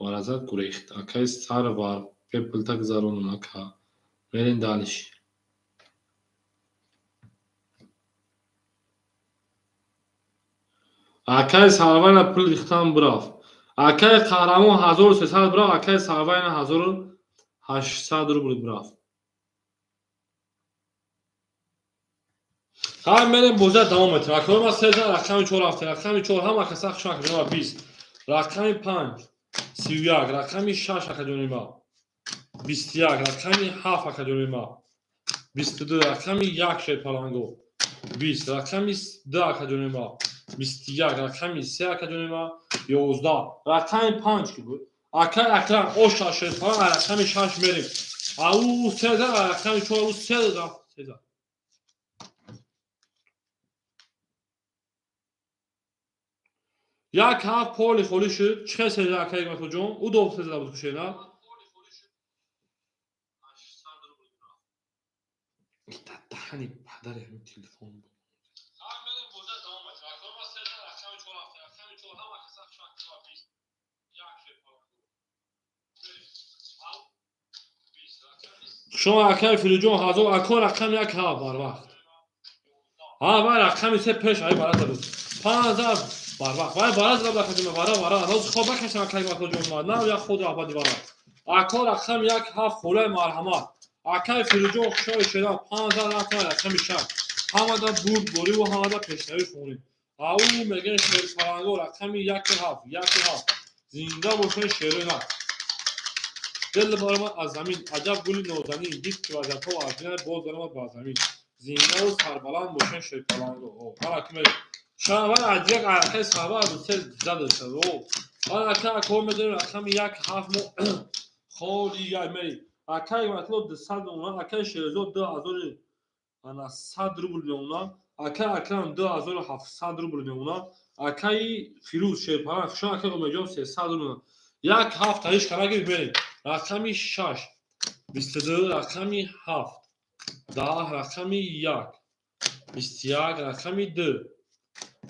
A: Вара зад гурехт. Акай Сарвар бепулта гузаронум ака. Мерем далиш. Акай Сарварна пул рихтан бирафт. Акай Қаҳрамон 1300 бирафт, акай Сарварна 1800 рубл бирафт. Хай мерем бозиа давом метем. Акаи ма се зан рақами 4 рафтем. Рақами 4 ҳама каса хуш акаҷони ма 20. Рақами 5 31, рақами 6 акаҷони ма 21, рақами 7 акаҷони ма 22, рақами 1 Шерпаланго 20, рақами 2 акаҷони ма 21, рақами 3 акаҷони ма 11, рақами 5 ки буд. Акай Акрам оша Шерпалан рақами 6 мерем. Ау се зан рақами 4 у се зан се зан. Як ҳафт поли холӣ шуд. Чӣ хел се зан акай Матлоҷон? Ӯ ду се зада буд кушена. Даҳани падари ҳамин телефон буд. Шумо акай Фирӯзҷон ҳазор ако рақам як ҳафт барвақт. Ҳа, вай рақами се пеш ай бара зад. Панза барвақт. Вай бара зад, рақами вара вара. Роз хоб бакашам, акай Матоҷон. На як худ раҳбати вара. Ако, рақами як ҳафт холаи, марҳамат. Акай Фирӯзҷон, хушои шеда, панза рафта рақами шаш. Ҳамада бурд бориву ҳамада пешравӣ хонем. Ау мегӯян, шерпаланго, рақами яку ҳафт, яку ҳафт. Зинда бошен, шерои нар. Дил баромад аз замин, аҷаб гули нозанин, дид ки вазиятҳо вазнин, боз баромад бар замин. Зиндаву сарбаланд бошен, шерпаланго. Ҳара ки шавар аз як аракаи саба се зада шад. Ҳара ка медонем, рақами як ҳафт мо холи як мери. Акай Матлуб 200 мемонад, акай Шерзод 2100 рубл мемонад, акай Акрам 2700 рубл мемонад, акаи Фирӯз шерпаланг хушон, акаи Умедҷон 300 рубл. Як ҳафт тариш карагир, мерем. Рақами шаш 22, рақами ҳафт 10, рақами як 21, рақами ду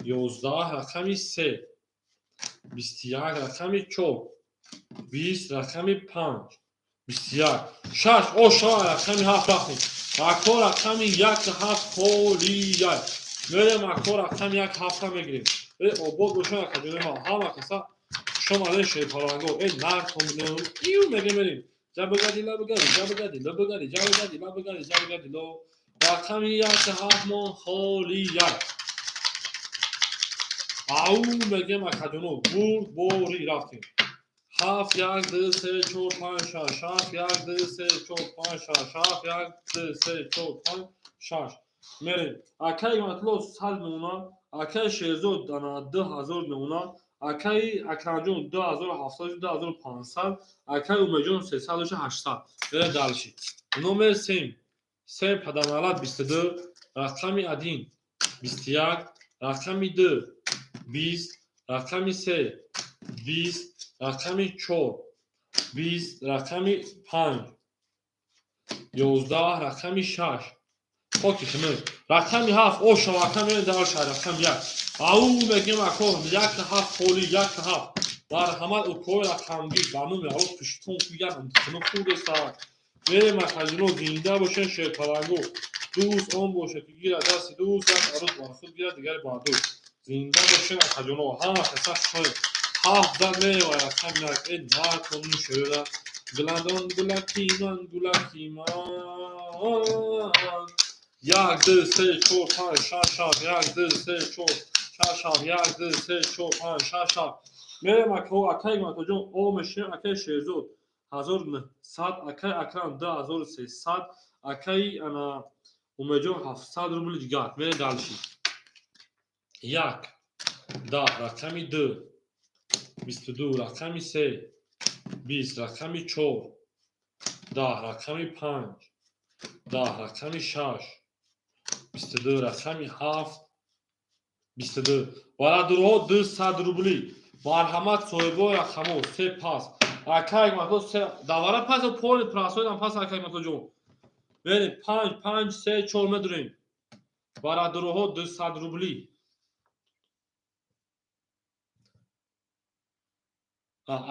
A: 11, рақами се 21, рақами чор 20, рақами панҷ 21, шаш о шава, рақами ҳафт рафтем. Ако, рақами як ҳафт холи як мерем. Ако, рақами як ҳафта мегирем. Э, обод бошад, акаҷони, ҳама каса шомаден, шерпаланго. Э, нархоминем, ию мегем, мерем. Ҷабагади лабагади ҷабагади лабагади ҷабагади лабагади ҷабагади ло. Рақами як ҳафт мон холи як. Ау мегем, акаҷоно, бурд бори рафтем. Ҳафт, як, ду, се, чор, панҷ, шаш, ҳафт, як, ду, се, чор, панҷ, шаш, ҳафт, як, ду, се, чор, панҷ, шаш. Мерем. Акаи Матлуб 100 мемонад, акаи Шерзод 2000 мемонад, акаи Акрамҷон 2700, 2500, акаи Умедҷон 300, 800. Мерем дальше. Номер семь се паданалат 22, рақами один 21, рақами ду 20, рақами се 20, рақами чор 20, рақами панҷ 11, рақами шаш хоки химир, рақами ҳафт о шавака. Мерем дальше, рақами як. Ау мегем, ако, як ҳафт холи як ҳафт. Марҳамат, укои рақамгир, ба номи Алло, пуштон як хино хурдеста. Мерем, акаҷино, зинда бошен, шерпаланго. Дӯст он бошад, ки гирад дасти дӯст, як арӯз бар худ гирад, дигари бар дӯст. Зинда бошен, акаҷоно, ҳама каса хушоед. Ҳафт зад мерева, рақами як. Э, наконун, шерора гуландон, гулаки ман, гулаки ман. Як, ду, се, чор, панҷ, шаш, ҳафт, як, ду, се, чор, шаш, ҳафт, як, ду, се, чор, панҷ, шаш, ҳафт. Мерем, ако, акаи Матоҷон о мешинем, акаи Шерзод 1900, акаи Акрам 2300, акаи ана Умедҷон 700 рубли дигар. Мерем дальше. Як 10, рақами ду 22, рақами се 20, рақами чор 10, рақами панҷ 10, рақами шаш 22, рақами ҳафт 22. Валадурҳо 200 рубли. Марҳамат, соҳибои рақамҳо се пас. Акай Мато се давара пас, поли прасоидам пас, акай Матоҷон. Мерем, панҷ, панҷ, се, чор медурем. Барадурҳо 200 рубли.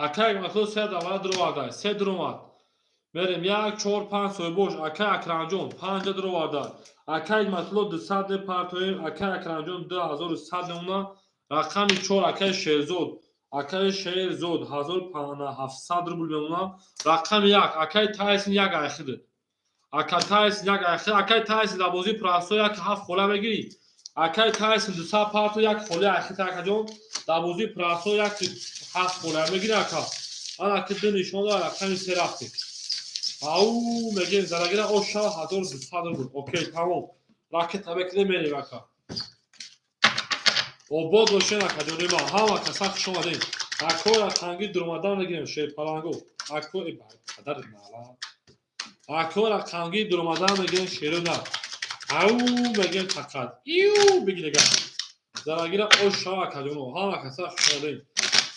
A: Акай Мато се давара дуроварда, се дуромад. Мерем, як, чор, панҷ, соҳибош акай Акрамҷон панҷа дуроварда. Акай Матло 200 мепартоем, акай Акрамҷон 2100 мемона. Рақами чор акаи Шерзод, акаи Шерзод 1700 рубл мемонад. Рақами як акаи Тайсон як айхиды. Ака Тайсон як айхид, акаи Тайсон дар бозии прасо як ҳафт хола мегирӣ. Акаи Тайсон 200 парто, як холи айхид, акаҷон, дар бозии прасо як ҳафт хола мегирӣ, ака. Ана ки ду нишон дорад, рақами се рафтем. Ау мегем, зарагира о шава 1200 рубл. Окей, тамом. Ракета мекунем, мерем, ака. Обод бошен, акаҷони ман, ҳама каса хуш омадем. Ако, рақамгир дуромадан мегирем, шерпаланго. Ако, э, падар мала. Ако, рақамгир дуромадан мегирем, шерона. Ау мегем, фақат. Иу бигирега. Зарагира ош шава, акаҷоно, ҳама каса хуш омадем.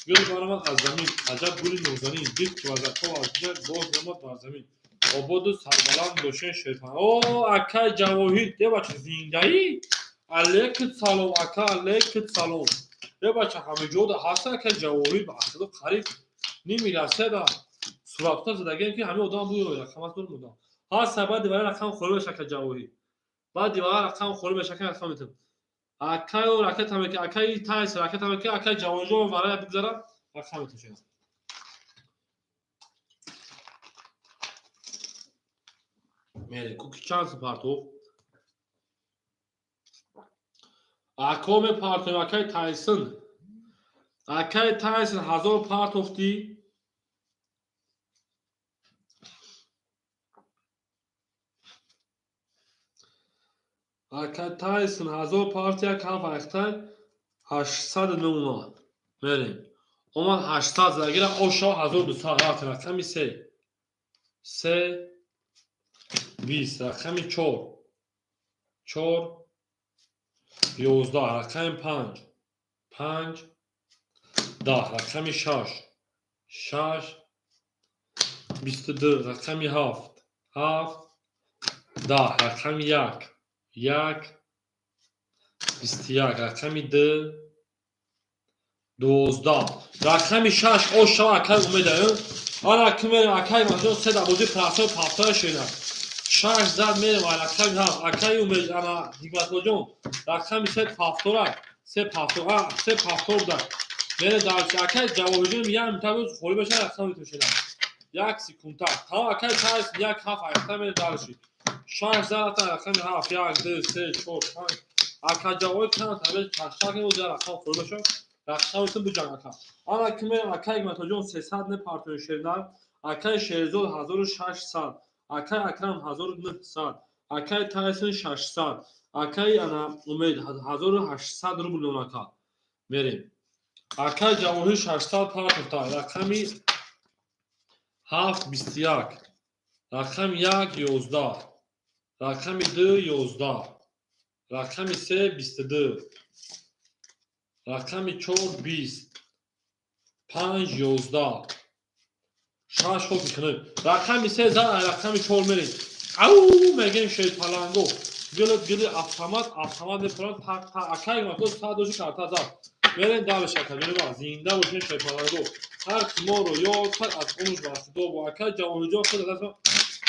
A: Гул баромад аз замин, аҷаб гули нозанин, дид ки вазатҳо аз дигар боз намад бар замин. Ободу сарбаланд бошен, шерпаланго. О, акай Ҷавоҳир, дебача, зиндаӣ? Алейкум салом, ака, алейкум салом. Е, бача, ҳамаҷода ҳаста ака Ҷавоҳир, ба худо қариб ними Россияда суратҳо задагем, ки ҳамин одам буё, рақам аст, дорум одам. Ҳаст, баъди вари рақам холӣ баша, ака Ҷавоҳир. Баъди вара рақам холӣ мешава, ки рақам метавонам. Акаю ракета меки, акаи Тайс ракета меки, акаи Ҷавонҷон варая бигзара, рақам метавонам. Мере, куки чанд партов? Ако мепартоем, акаи Тайсон. Акаи Тайсон 1000 партофтӣ. Акаи Тайсон 1000 партия кам вақтай 809. Мерем. Омад 800 загира, ошо 1200 рафт рақами 3. 3 20, рақами 4. 4 11, рақами 5. 5 10, рақами 6. 6 22, рақами 7. 7 10, рақами 1. 1 21, рақами 2 12, рақами 6 ош шава, акай Умеда. Ана ки мерем, акай Маҷон се дабозӣ прасо пафтоя шена. 6 зад, мерем ай рақами 7. Акай Умед, ана Ҳикматуллоҷон, рақами се пафтора, се пафтора, се пафтор буда. Мерем дар акай Ҷавоҳирҷон, як минута рӯз холӣ беша, рақам метошена. Як секунда. Тамом, акай Тайс як ҳафт айқта, мерем дарши. 6 зад, ата рақами 7, 1 2 3 4 5. Ака Ҷавоҳир кан табе чашчак ё рақам холӣ беша. Рақамтон биҷанг, ака. Ана ки мерем, акай Ҳикматуллоҷон 300 непартои шернар, акай Шерзод 1600, акай Акрам 1900, акай Тайсон 600, акай ана Умед 1800 рубл ака. Мерем. Акай Ҷавоҳир 600 партофта, рақами 7 21, рақами 1 11, рақами 2 11, рақами 3 22, рақами 4 20, 5 11, 6 хоб мекунем. Рақами 3 зад, рақами 4 мерем. Ау мегем, шерпаланго. Гили гили автомат, автомат мепуранд, тақ тақ. Акай Мато сад доши карта зад. Мерем дальше, ака ҷониба, зинда бошем, шерпаланго. Ҳар ки моро ёд кард, аз умр басидо бо акай Ҷавониҷон худ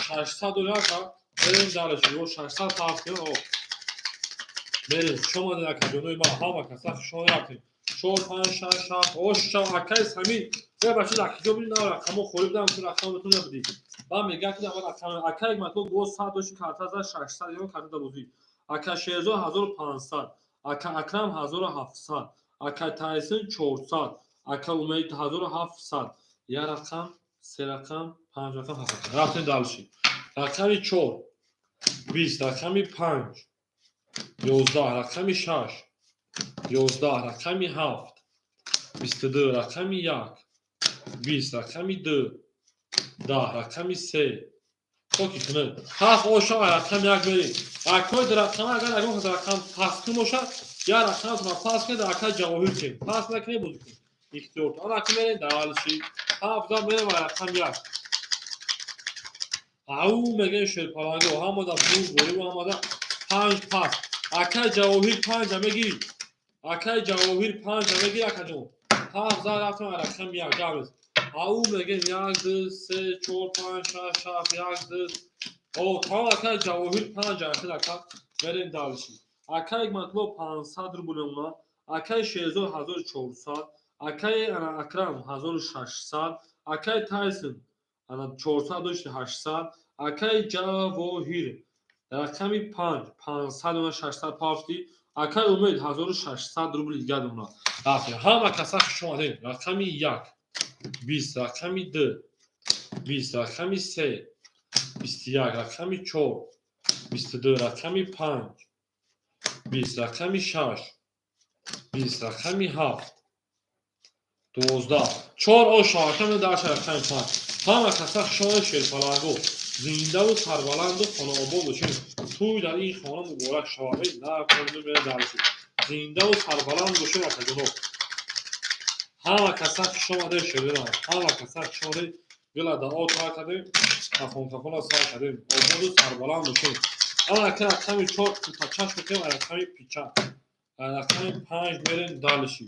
A: аз 600 доши, ака. Мерем дальше, ё 600 фарз кунем, о. Мерем, хуш омадед, ака ҷонои ма, ҳама каса хуш омадед. 4 5 6 7 ош шав, акай Самир. Се бача дар киҷо будӣ, на рақамо холӣ будам, ту рақам бутун набудӣ. Ба мега ки ама рақам акай Мато го 100 доши карта за 600 ё карта да бозӣ. Ака Шерзод 1500, ака Акрам 1700, ака Тайсон 400, ака Умед 1700. Я рақам, се рақам, панҷ рақам, ҳафт рақам. Рафтем дальше. Рақами 4 20, рақами 5 11, рақами 6 11, рақами 7 22, рақами 1 20, рақами 2 10, рақами 3 токи кунед. Ҳафт ошо, рақами 1 берем. Акои рақам, агар ягон рақам паст кун бошад, я рақаматонро паст кунед, акай Ҷавоҳир кунед. Паст накунед, бозӣ кунед. Ихтиёр. Ана ки мерем дальше. Ҳафт зад, мерем рақами 1. Ау мегем, шерпаланго, ҳамада бур бориву ҳамада панҷ паст. Акай Ҷавоҳир панҷа мегирӣ. Акай Ҷавоҳир панҷа мегирӣ, акаҷон. Ҳафт зад, рафтем рақами 1, гавез. Ау мегем, як, ду, се, чор, панҷ, шаш, ҳафт, як, ду. О, тамом, акай Ҷавоҳир панҷа ахир, ака. Мерем дальше. Акай Ҳикматулло 500 рубл мемонад. Акай Шерзод 1400, акай Акрам 1600, акай Тайсон ана 400 дошти 800, акай Ҷавоҳир рақами 5 500 она 600 пафти, акай Умед 1600 рубл дигар мемонад. Рафтем. Ҳама каса хуш омадед. Рақами 1 20, рақами 2 20, рақами 3 21, рақами 4 22, рақами 5 20, рақами 6 20, рақами 7 12, чор ошо, рақами даша, рақами 5. Ҳама каса хуш омадед, шерпаланго. Зиндаву сарбаланду хонаобод бошед. Тӯй дар ин хона муборак шавад. На мерем дальше. Зиндаву сарбаланд бошед, акаҷоно. Ҳама каса хуш омадед, шерина. Ҳама каса хуш омадед. Гила дао тар кардем, кафон кафона сар кардем. Ободу сарбаланд бошед. Ана ки рақами 4 пачаш мекунем, рақами пича. Рақами 5 мерем дальше.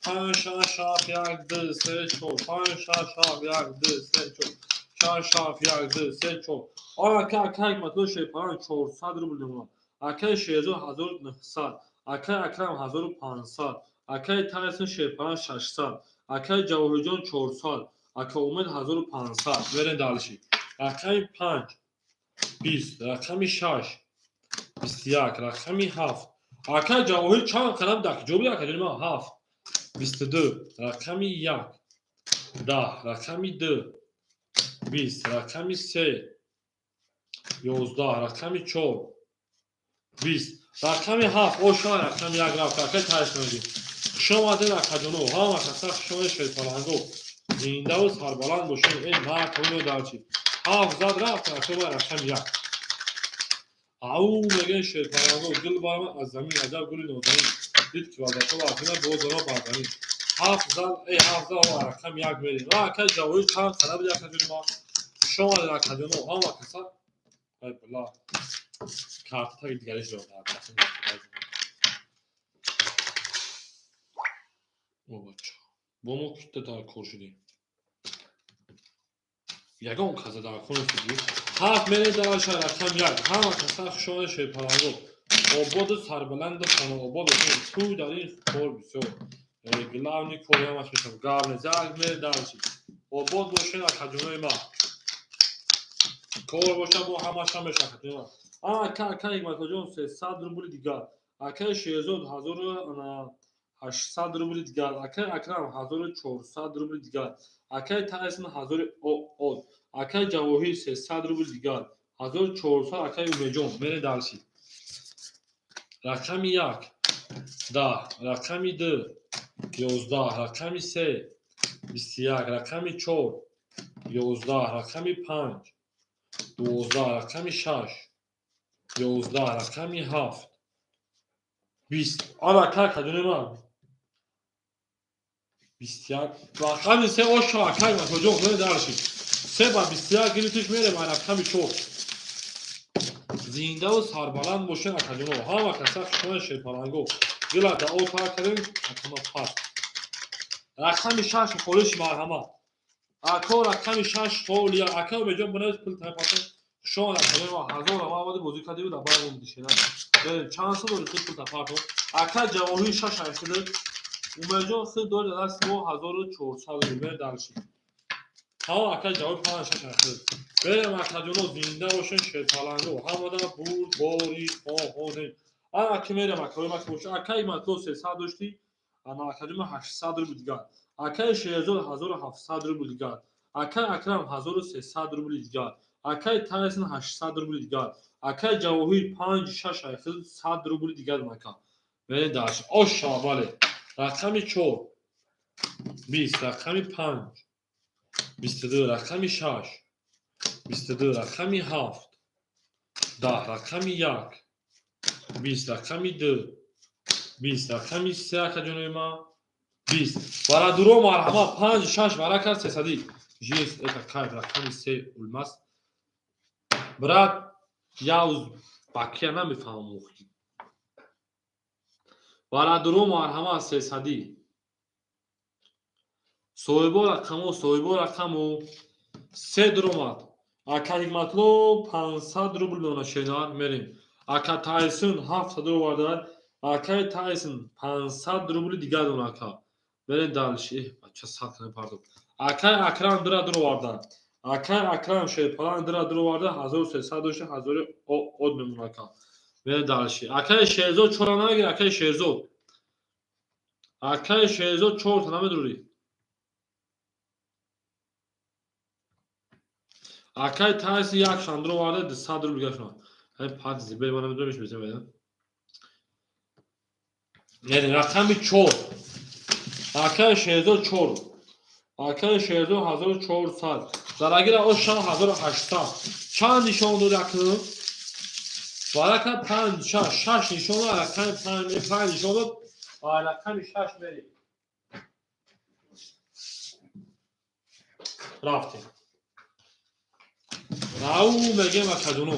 A: 5 6 7 1 2 3 4 5 6 7 1 2 3 4 6 7 1 2 3 4. Ана ки акай Ҳикматулло шерпаланг 400 рубл мемонад. Акаи Шерзод 1900, акаи Акрам 1500, акаи Тайсон Шерпаран 600, акаи Ҷавоҳирҷон 400, ака Умед 1500. Мерем дальше. Рақами 5 20, рақами 6 21, рақами 7. Акаи Ҷавоҳир чанд қадам дар ҷо буд, акаҷони ман? 7, 22, рақами 1 10, рақами 2 20, рақами 3 11, рақами 4 20, рақами 7. Оша, рақами 1 рафт. Акаи Тайсонги, хуш омадед, акаҷоно, ҳама каса хуш омадед. Шерпаланго, зиндаву сарбаланд бошед. Э, наконо дарчи ҳафт зад, рафт, акаи, рақами 1. Ау, мегӯян шерпаланго, гул барам аз замин, аҷаб гули нозанин, дид ки вазато вазина боз дора бар замин. Ҳафт зад, э, ҳафт зад, рақами 1 мерем. Акаи Ҷавоҳир чанд қадам буд, акаҷони ман? Хуш омадед, акаҷоно, ҳама каса. Ай бала, карта таги дигариш дорад. О, бача, бо мо кита дар кор шудем, ягон каса дар кор нестиди. Ҳафт мерем дараша, рақам 1. Ҳама каса хуш омадед, шерпаланго, ободу сарбаланду хонаобод бошед. Ту дар ин кор бисёр главный кори ҳамаш мешавад, гап нест. Як мерем дальше. Обод бошед, акаҷонои ман, кор боша, бо ҳамаша мешавад, акаҷони ман. Ака, ака Ҳикматуллоҷон, 300 рубли дигар, акаи Шерзод 1800 рубли дигар, акаи Акрам 1400 рубли дигар, акаи Тайсон ҳазори од, акаи Ҷавоҳир 300 рубли дигар, 1400, акаи Умедҷон. Мерем дальше. Рақами 1 10, рақами 2 11, рақами 3 21, рақами 4 11, рақами 5 12, рақами 6 11, рақами 7 20. Ара, ака, акаҷони ман, 21, рақами 3. Ошо, акай Масоҷон, мерем дальше. Се ба 21 гирифтиш, мерем ай рақами 4. Зиндаву сарбаланд бошед, акаҷоно, ҳама каса хушомад. Шерпаланго, дила дао тар кардем, акама паст. Рақами 6 холиши, марҳамат, ако, рақами 6 холия. Ака Умедҷон, бинавис, пул тайпата. Хушомад, акаҷони ман, ҳазор ама омади, бозӣ кардиу дар бар омадишена. Чанд сол дори, худ пул тапартон. Ака Ҷавоҳир шаш айхида, Умедҷон худ дори дар дасти мо 1400 рубл. Дальше тамом. Ака Ҷавоҳир панҷ шаш айхида. Берем, акаҷоно, зинда бошен, шерпаланго, ҳамада бурд бори хоҳонем. Ана ки мерем, акаои ма, ки боша. Акаи Матло 300 доштӣ, ана, акаҷома, 800 рубл дигар, акаи Шерзод 1700 рубл дигар, акаи Акрам 1300 рубли дигар, акаи Тайсон 800 рубли дигар, акаи Ҷавоҳир панҷ шаш айхил 100 рубли дигар. Мака, мерем дальше. Оша, бале, рақами 4 20, рақами 5 22, рақами 6 22, рақами 7 10, рақами 1 20, рақами 2 20, рақами 3, акаҷонои ман, 20. Барадуро, марҳамат, панҷ шаш варака сесадӣ. Жесть, это кайф. Рақами 3 улмас. Брат, я узбакия намефаҳмам охи. Барадуро, марҳамат, сесадӣ. Соҳибо рақамо, соҳибо рақамо, се дуромад. Ака Ҳикматло 500 рубл дона шенар, мерем. Ака Тайсон 700 овардаад. Акаи Тайсон 500 рубли дигар дона, ака. Мерем дальше. Эҳ, бача, сад кана пардо. Акаи Акрам дира дур овардан. Акаи Акрам шерпалан дира дур оварда, 1300 дошта, ҳазори од мемона, ака. Мерем дальше. Акаи Шерзод чора намегир, акаи Шерзод. Акаи Шерзод чорта намедурӣ. Акаи Тайсон як шандро оварда, 200 рубл дигар шуна. Ҳамин пад зибери ман намедонам, иш бизем. Яъне рақами 4. Акаи Шерзод 4. Акаи Шерзод 1400. Зарагира оша 1800. Чанд нишон дод акнун? Варака панҷ, шаш, шаш нишон дод, рақами панҷ, панҷ нишон дод. Рақами 6 мерем. Рафтем. Ау, мегем, акаҷоно.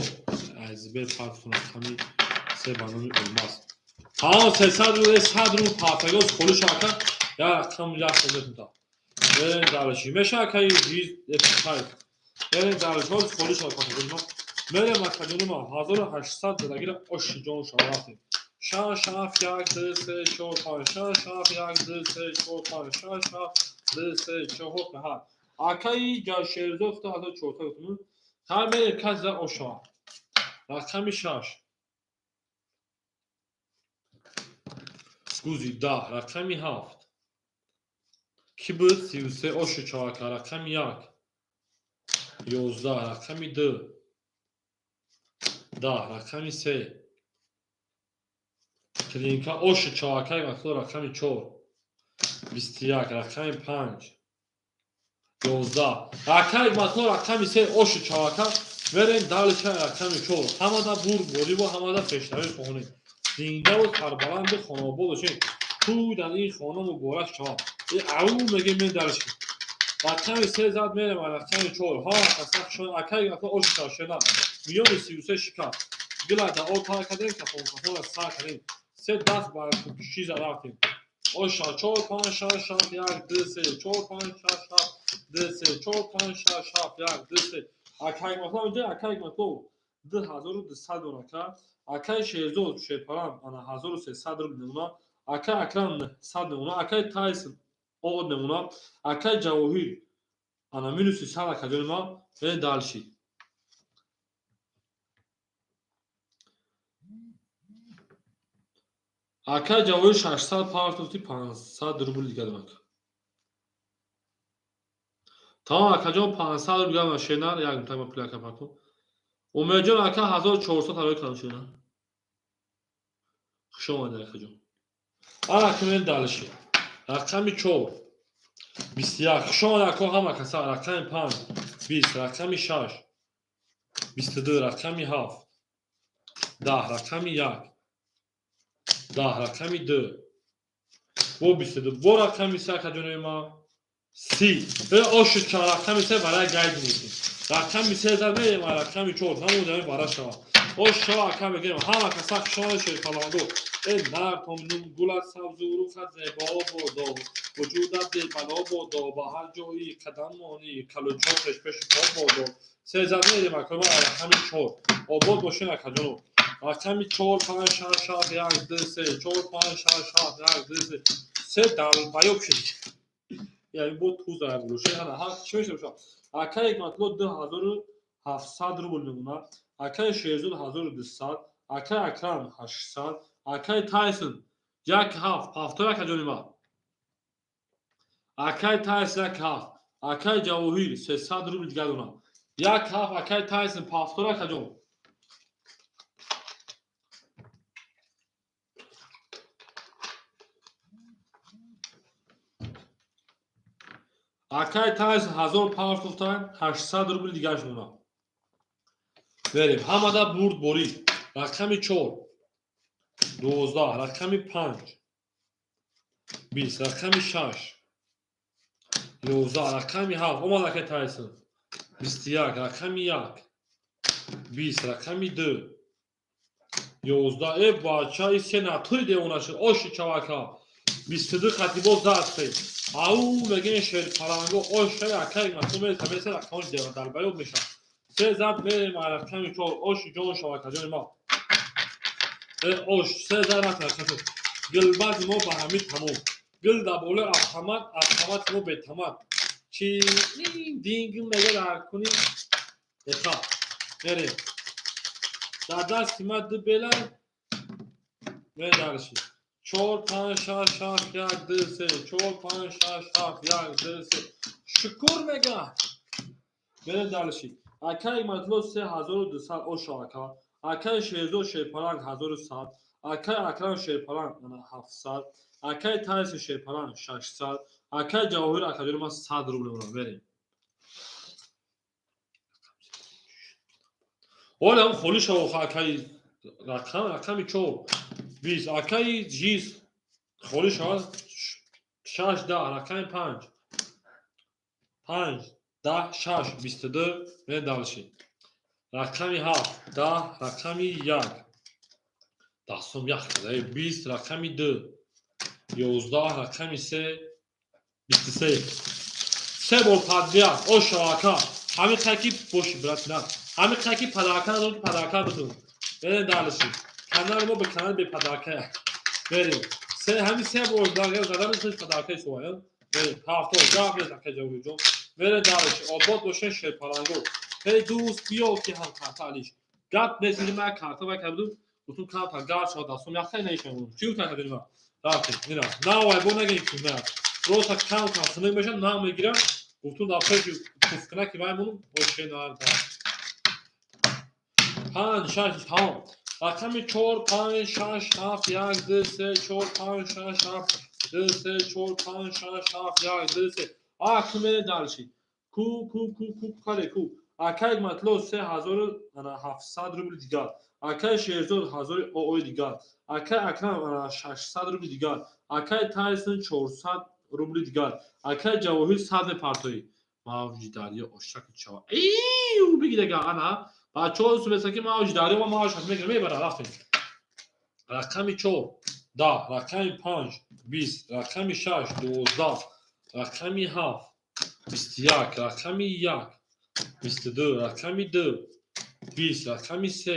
A: Азбер партун рақами 3 ба номи Олмаз. Тамом, 300 рубл, 100 рубл партагоз холиш, ака. Я рақам як метунта. Берем дальше. Меша, акаи жиз, кайф. Берем дальше. Ҳоз холиш, партагоз. Мерем, акаҷонима, 1800 задагира, оши ҷон шава, рафтем. Шаш, ҳафт, як, ду, се, чор, панҷ, шаш, ҳафт, як, ду, се, чор, панҷ, шаш, ҳафт, ду, се, чор, ҳафт. Акаи Шерзод 1400 гуфтум. Ҳар мерем, кас за ошава. Рақами шаш. Гузи 10, рақами ҳафт. Кӣ буд? 33, оши чорака, рақами як. 11, рақами ду. 10, рақами се. Клинка, оши чоракаи вақтҳо, рақами чор. 21, рақами панҷ. 11. Рақами вақтҳо, рақами се, оши чорака. Мерем дальше, рақами чор. Ҳамада бурдбориву ҳамада пешравӣ хоҳонем. Зиндаву сарбаланду хонобод бошем. Тӯй дар ин хона муборак шавад. Ау мегем, мен дальше. Рақами се зад, мерем рақами чор. Ҳа, каса акаи вақтҳо, оши чорашена. Миёни 33 шикаст. Гила да о тар кардем, кафон кафона сар кардем. Се даст ба кушӣ зад, рафтем. Оша, чор, панҷ, шаш, ҳафт, як, ду, се, чор, панҷ, шаш, ҳафт, ду, се, чор, панҷ, шаш, ҳафт, як, ду, се. Акай Матлов инҷа, акай Матлов 2200 дон ака. Акай Шерзод Шерпарам ана 1300 рубл мемона. Акай Акрам 100 мемона. Акай Тайсон од мемона. Акай Ҷавоҳир ана минуси 100, акаҷони ма. Е, дальше. Акай Ҷавоҳир 600 партофти, 500 рубл дига дорад. Тамом, акаҷон, 500 рубл дига. Шенар як мутама пул ака партов. Умедҷон ака 1400 тарои кардам, шенар. Хуш омадед, акаҷон. Ана кунем дальше. Рақами чор. 21. Хуш омадед, ако, ҳама каса. Рақами панҷ. 20. Рақами шаш. 22. Рақами ҳафт. 10. Рақами як. 10. Рақами ду. Бо 22. Бо рақами се, акаҷонои ма. 30. Э, оши чанд рақами се барои гайд мекунем. Рақами се зад, мерем рақами чор. Ҳамон даме бара шава. Ош шава, ака, мегирем. Ҳама каса хуш омадед, шерпаланду. Э, нар томнум гулат сабзу рухат зебо бодо. Вуҷудат бебало бодо. Ба ҳар ҷои қадам монӣ. Калучо пешпеши по бодо. Се зад, мерем, акаи ма, рақами чор. Обод бошед, акаҷоно. Рақами чор, панҷ, шаш, ҳафт, як, ду, се, чор, панҷ, шаш, ҳафт, як, ду, се. Се долбоёб шид. Яъне бо туза гӯше. Ана ҳақ чӣ мешавад? Акаи Матло 2700 рубл мемонад. Акаи Шерзод 1200, акаи Акрам 800, акаи Тайсон як ҳафт, повтор, акаҷони ма. Акаи Тайсон як ҳафт, акаи Ҷавоҳир 300 рубл дига донад. Як ҳафт, акаи Тайсон, повтор, акаҷон. Акаи Тайсон 1000 партофтан, 800 рубл дигараш монад. Берем, ҳамада бурдборӣ. Рақами чор. 12, рақами панҷ. 20, рақами шаш. 11, рақами ҳафт. Омад акаи Тайсон. 21, рақами як. 20, рақами ду. 11. Э, бача, и се натури девона шуд. Оши чавака. 22 хати боз зад се. Ау мегӯем, шерпаланго, оша, акаи Матло мереса, мереса, рақамош долбоёб мешавад. Се зад, мерем рақами чор, оши ҷон шава, акаҷони ма. Э, ош, се зад, рафт рақами чор. Гилбази мо ба ҳамин тамом. Гил дар болои автомат, автомати мо бетамат. Чи динг мега дар куни? Эха. Мерем. Дар дасти ма ду бела медарши. Чор, панҷ, шаш, ҳафт, як, ду, се, чор, панҷ, шаш, ҳафт, як, ду, се. Шукур мега. Мерем дальше. Акаи Матло 3200, ошо ака. Акаи Шерзод Шерпаланг 1100. Акаи Акрам Шерпаланг ана 700. Акаи Тайси Шерпаланг 600. Акаи Ҷавоҳир, акаҷони ман, 100 рубл мемонам. Мерем. Оля ҳам холӣ шава, акаи рақам, рақами чор. 20, акаи ҷиз холӣ шавад, шаш, 10, рақами панҷ. Панҷ, 10, шаш, 22, мерем дальше. Рақами ҳафт, 10, рақами як. Дастом ях карда. 20, рақами ду. 11, рақами се, 23. Се бор подряд. Ошо, ака. Ҳамин қай ки боши, брат, на. Ҳамин қаки подарка надорем, ки подарка битун. Берем дальше. Канали мо ба канали беподарка. Берем. Се ҳамин се бор задан подаркаи шумо. Берем. Ҳафто гап нест, акай Ҷавоҳирҷон. Берем дальше. Обод бошен, шерпаланго. Ҳей, дӯст, биё, ки ҳам карта алиш. Гап нест, ин ма карта вай кардум. Гуфтум, карта гар шуд дастом яхтай наишам. Чӣ гуфтан кардем ма? Рафтем. Ина. На вай бо нагин ки на. Просто кам кам хунук мешад, на мегирам. Гуфтум, дар пеши пуфкана ки вай монум, боше нарда. Панҷ, шаш, тамом. Рақами чор, панҷ, шаш, ҳафт, як, ду, се, чор, панҷ, шаш, ҳафт, ду, се, чор, панҷ, шаш, ҳафт, як, ду, се. А, ку мере дальше. Ку, ку, ку, ку, каре, ку. Акай Матло 3700 рубли дигар. Акай Шерзод ҳазори оой дигар. Акай Акрам 600 рубли дигар. Акай Тайсон 400 рубли дигар. Акай Ҷавоҳир 100 мепартоӣ. Мавҷи дарё ошаки чава. Иу, бигидага ана. Бачаҳо сумеса ки мавҷи дарё ма мавҷ мегирам, мебара, рафтем. Рақами чор 10, рақами панҷ 20, рақами шаш 12, рақами ҳафт 21, рақами як 22, рақами ду 20, рақами се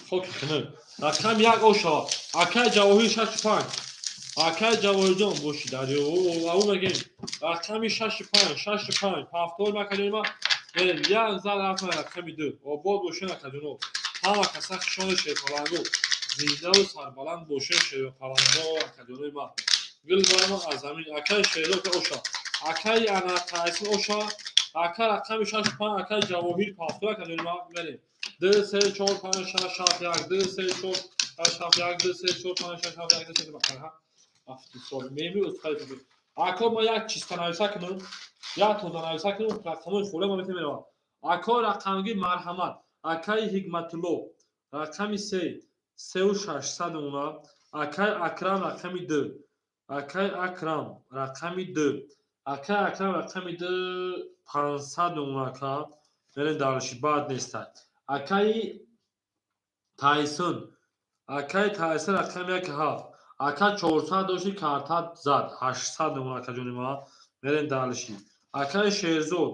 A: хоки хунук, рақами як ошава. Акай Ҷавоҳир шашу панҷ. Акай Ҷавоҳирҷон, боши дарё, ау мегем. Рақами шашу панҷ, шашу панҷ, ҳафтор макаҷонима. Берем, як зан рафтан, рақами ду. Обод бошен, акаҷоно. Ҳама каса хушони шерпаланго. Зиндаву сарбаланд бошен, шерпаланго, акаҷонои ма. Гул барама аз замин. Акай Шерзод оша. Акай ана Тайсин оша. Ака рақами шашу панҷ, акай Ҷавоҳир ҳафтор, акаҷони ма, берем. Ду, се, чор, панҷ, шаш, ҳафт, як, ду, се, чор, шаш, ҳафт, як, ду, се, чор, панҷ, шаш, ҳафт, як, ду, се, ҳафти сол. Меми устхай. Ако ма як чиста нависа кунам, як тоза нависа кунам, рақамои холе ма метавонем меравам. Ако рақамги марҳамат. Акаи Ҳикматулло рақами се, сеу шашсад уна. Акаи Акрам рақами ду. Акаи Акрам рақами ду. Акаи Акрам рақами ду, 500 уна ака. Мерем дальше, баъд нестад. Акаи Тайсон. Акаи Тайсон рақами як ҳафт. Ака 400 дошти, карта зад. 800 уна, акаҷони ма. Мерем дальше. Акаи Шерзод.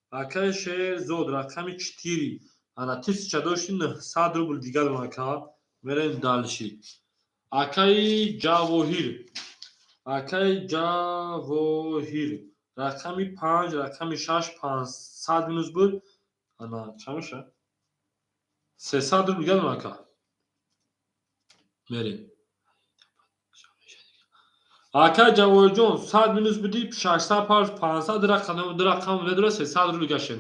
A: Акаи Шерзод рақами четыре. Ана тысяча дошти, 900 рубл дигар ака. Мерем дальше. Акаи Ҷавоҳир. Акаи Ҷавоҳир. Рақами панҷ, рақами шаш, 500 минус буд. Ана чанд мешавад? 300 рубл дигар ака. Мерем. Акай Ҷавоҳирҷон, 100 минус будӣ, 600 панҷ, 500 ду рақам медора, 300 рубл гаштем.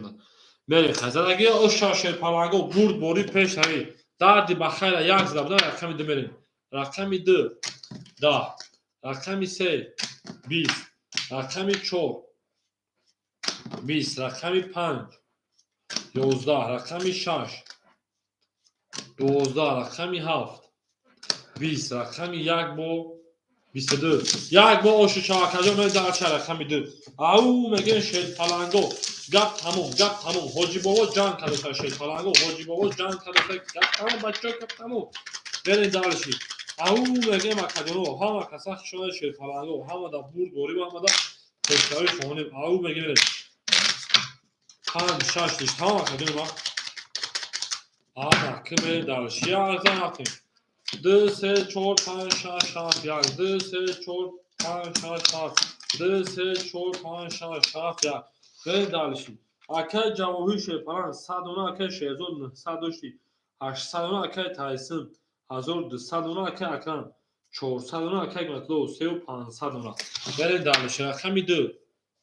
A: Мерем. Хазадаги оша шерпаланго бурд бори пеш нави. Дарди ба хайра як зада будан, рақами ду мерем. Рақами ду 10, рақами се 20, рақами чор 20, рақами панҷ 11, рақами шаш 12, рақами ҳафт 20, рақами як бо 22. Як бо ошу шавакаҷон медарча, рақами ду. Ау мегӯем, шерпаланго. Гап тамом, гап тамом. Ҳоҷибобо ҷанг кардоса, шерпаланго. Ҳоҷибобо ҷанг кардоса. Гап тамом, бачаҳо, гап тамом. Берем дальше. Ау мегӯем, акаҷоно, ҳама каса хушода, шерпаланго. Ҳама да бурд борим, ҳама да пешравӣ хонем. Ау мегӯем. Панҷ, шаш, диш тамом, акаҷоно ма. Ана, ки мерем дальше. Як зан рафтем. Ду, се, чор, панҷ, шаш, ҳафт, як, ду, се, чор, панҷ, шаш, ҳафт, ду, се, чор, панҷ, шаш, ҳафт, як. Берем дальше. Акаи Ҷавоҳир шерпаланг 100 уна, акаи Шерзод 900 дошти, 800 уна, акаи Тайсин 1200 уна, акаи Акрам 400 уна, акаи Матлов сеу 500 уна. Берем дальше. Рақами ду,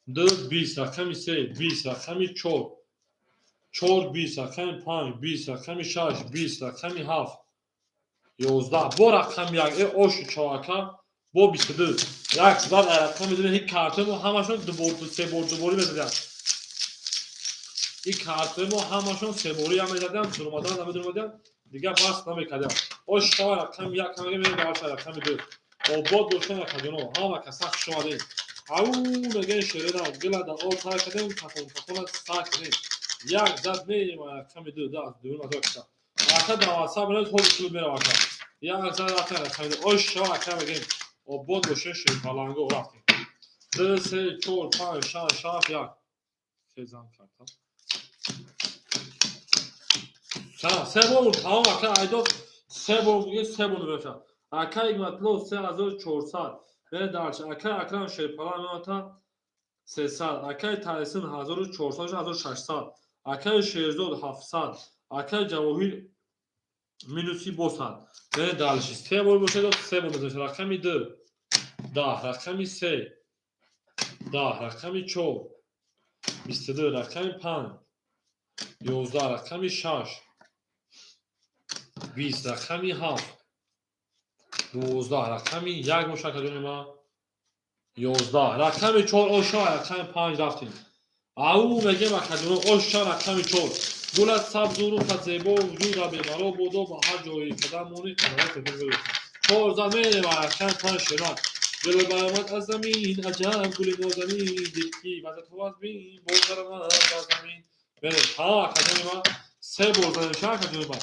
A: ду 20, рақами се 20, рақами чор, чор 20, рақами панҷ 20, рақами шаш 20, рақами ҳафт 11, бо рақами як э ошу чоака бо 22. Як зад рақами ду. Ҳи картои мо ҳамашон дубор, себор, дуборӣ мезаданд. Ин картои мо ҳамашон себориам мезаданд, дуромадан намедуромаданд, дигар бас намекардам. Ош шава, рақами як ҳамаги мерем дальше, рақами ду. Обод бошен, акаҷоно, ҳама каса хуш омадем. Ау мегӯем, шерена гила да об тар кардем, такон такона сар кардем. Як зад мерем рақами ду, да дуюм азо киса. Ака дар ватсап менавис, ҳози клуб мерав, ака. Як зад рафтем рақами ду. Ош шава, ака, мегӯем. Обод бошен, шерпаланго, рафтем. Ду, се, чор, панҷ, шаш, ҳафт, як. Се зан кардам. Чанд? Се бор тамом, ака Айдо, се бор буги, се бор мешавад. Ака Ҳикматулло 3400. Бере дальше. Ака Акрам Шерпала меота 300. Акаи Тайсин 1400, 1600. Акаи Шерзод 700. Акаи Ҷавоҳир минуси босад. Бере дальше. Се бор бошад, се бор мешавад. Рақами 2 10, рақами 3 10, рақами 4 22, рақами 5 11, рақами 6 20, рақами 7 12, рақами 1 бошад, кадоми ма 11, рақами 4 оша, рақами 5 рафтем. Ау мегем, акадоно оша, рақами 4. Гулат сабзу, рухат зебо, вуҷуда бемало бодо, ба ҳар ҷое қадам монӣ чор замене ва рақами 5 шерат. Дил баромад аз замин, аҷаб гули нозанин, дид ки вазату аз бин бозгарамад бар замин. Берем, ҳа, акадони ма се бор занем ша, акадони ма.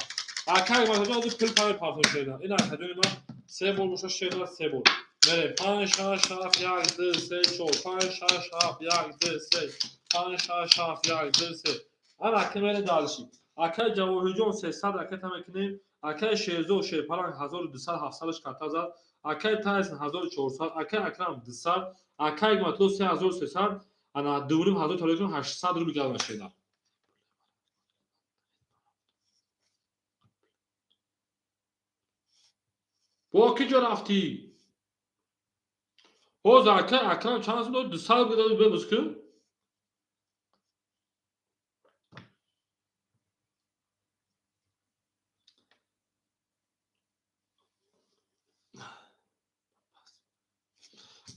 A: Акай масалан аз пул пай партон шеда. Ин акадони ма се бор боша шеда, се бор. Берем, 5 6 7 1 2 3 4 5 6 7 1 2 3 5 6 7 1 2 3. Ана ака мере дальше. Акай Ҷавоҳирҷон 300 ракета мекунем. Акай Шерзод Шерпаланг 1200, 700 карта зад. Акай Тайсон 1400, акай Акрам 200, акай Ҳикматулло 3300, ана 2500 толикун 800 рубл галма шеда. Бо ки ҷо рафтӣ? Ҳозир акай Акрам чанд сум дод? 200 рубл дод, бебуз ку?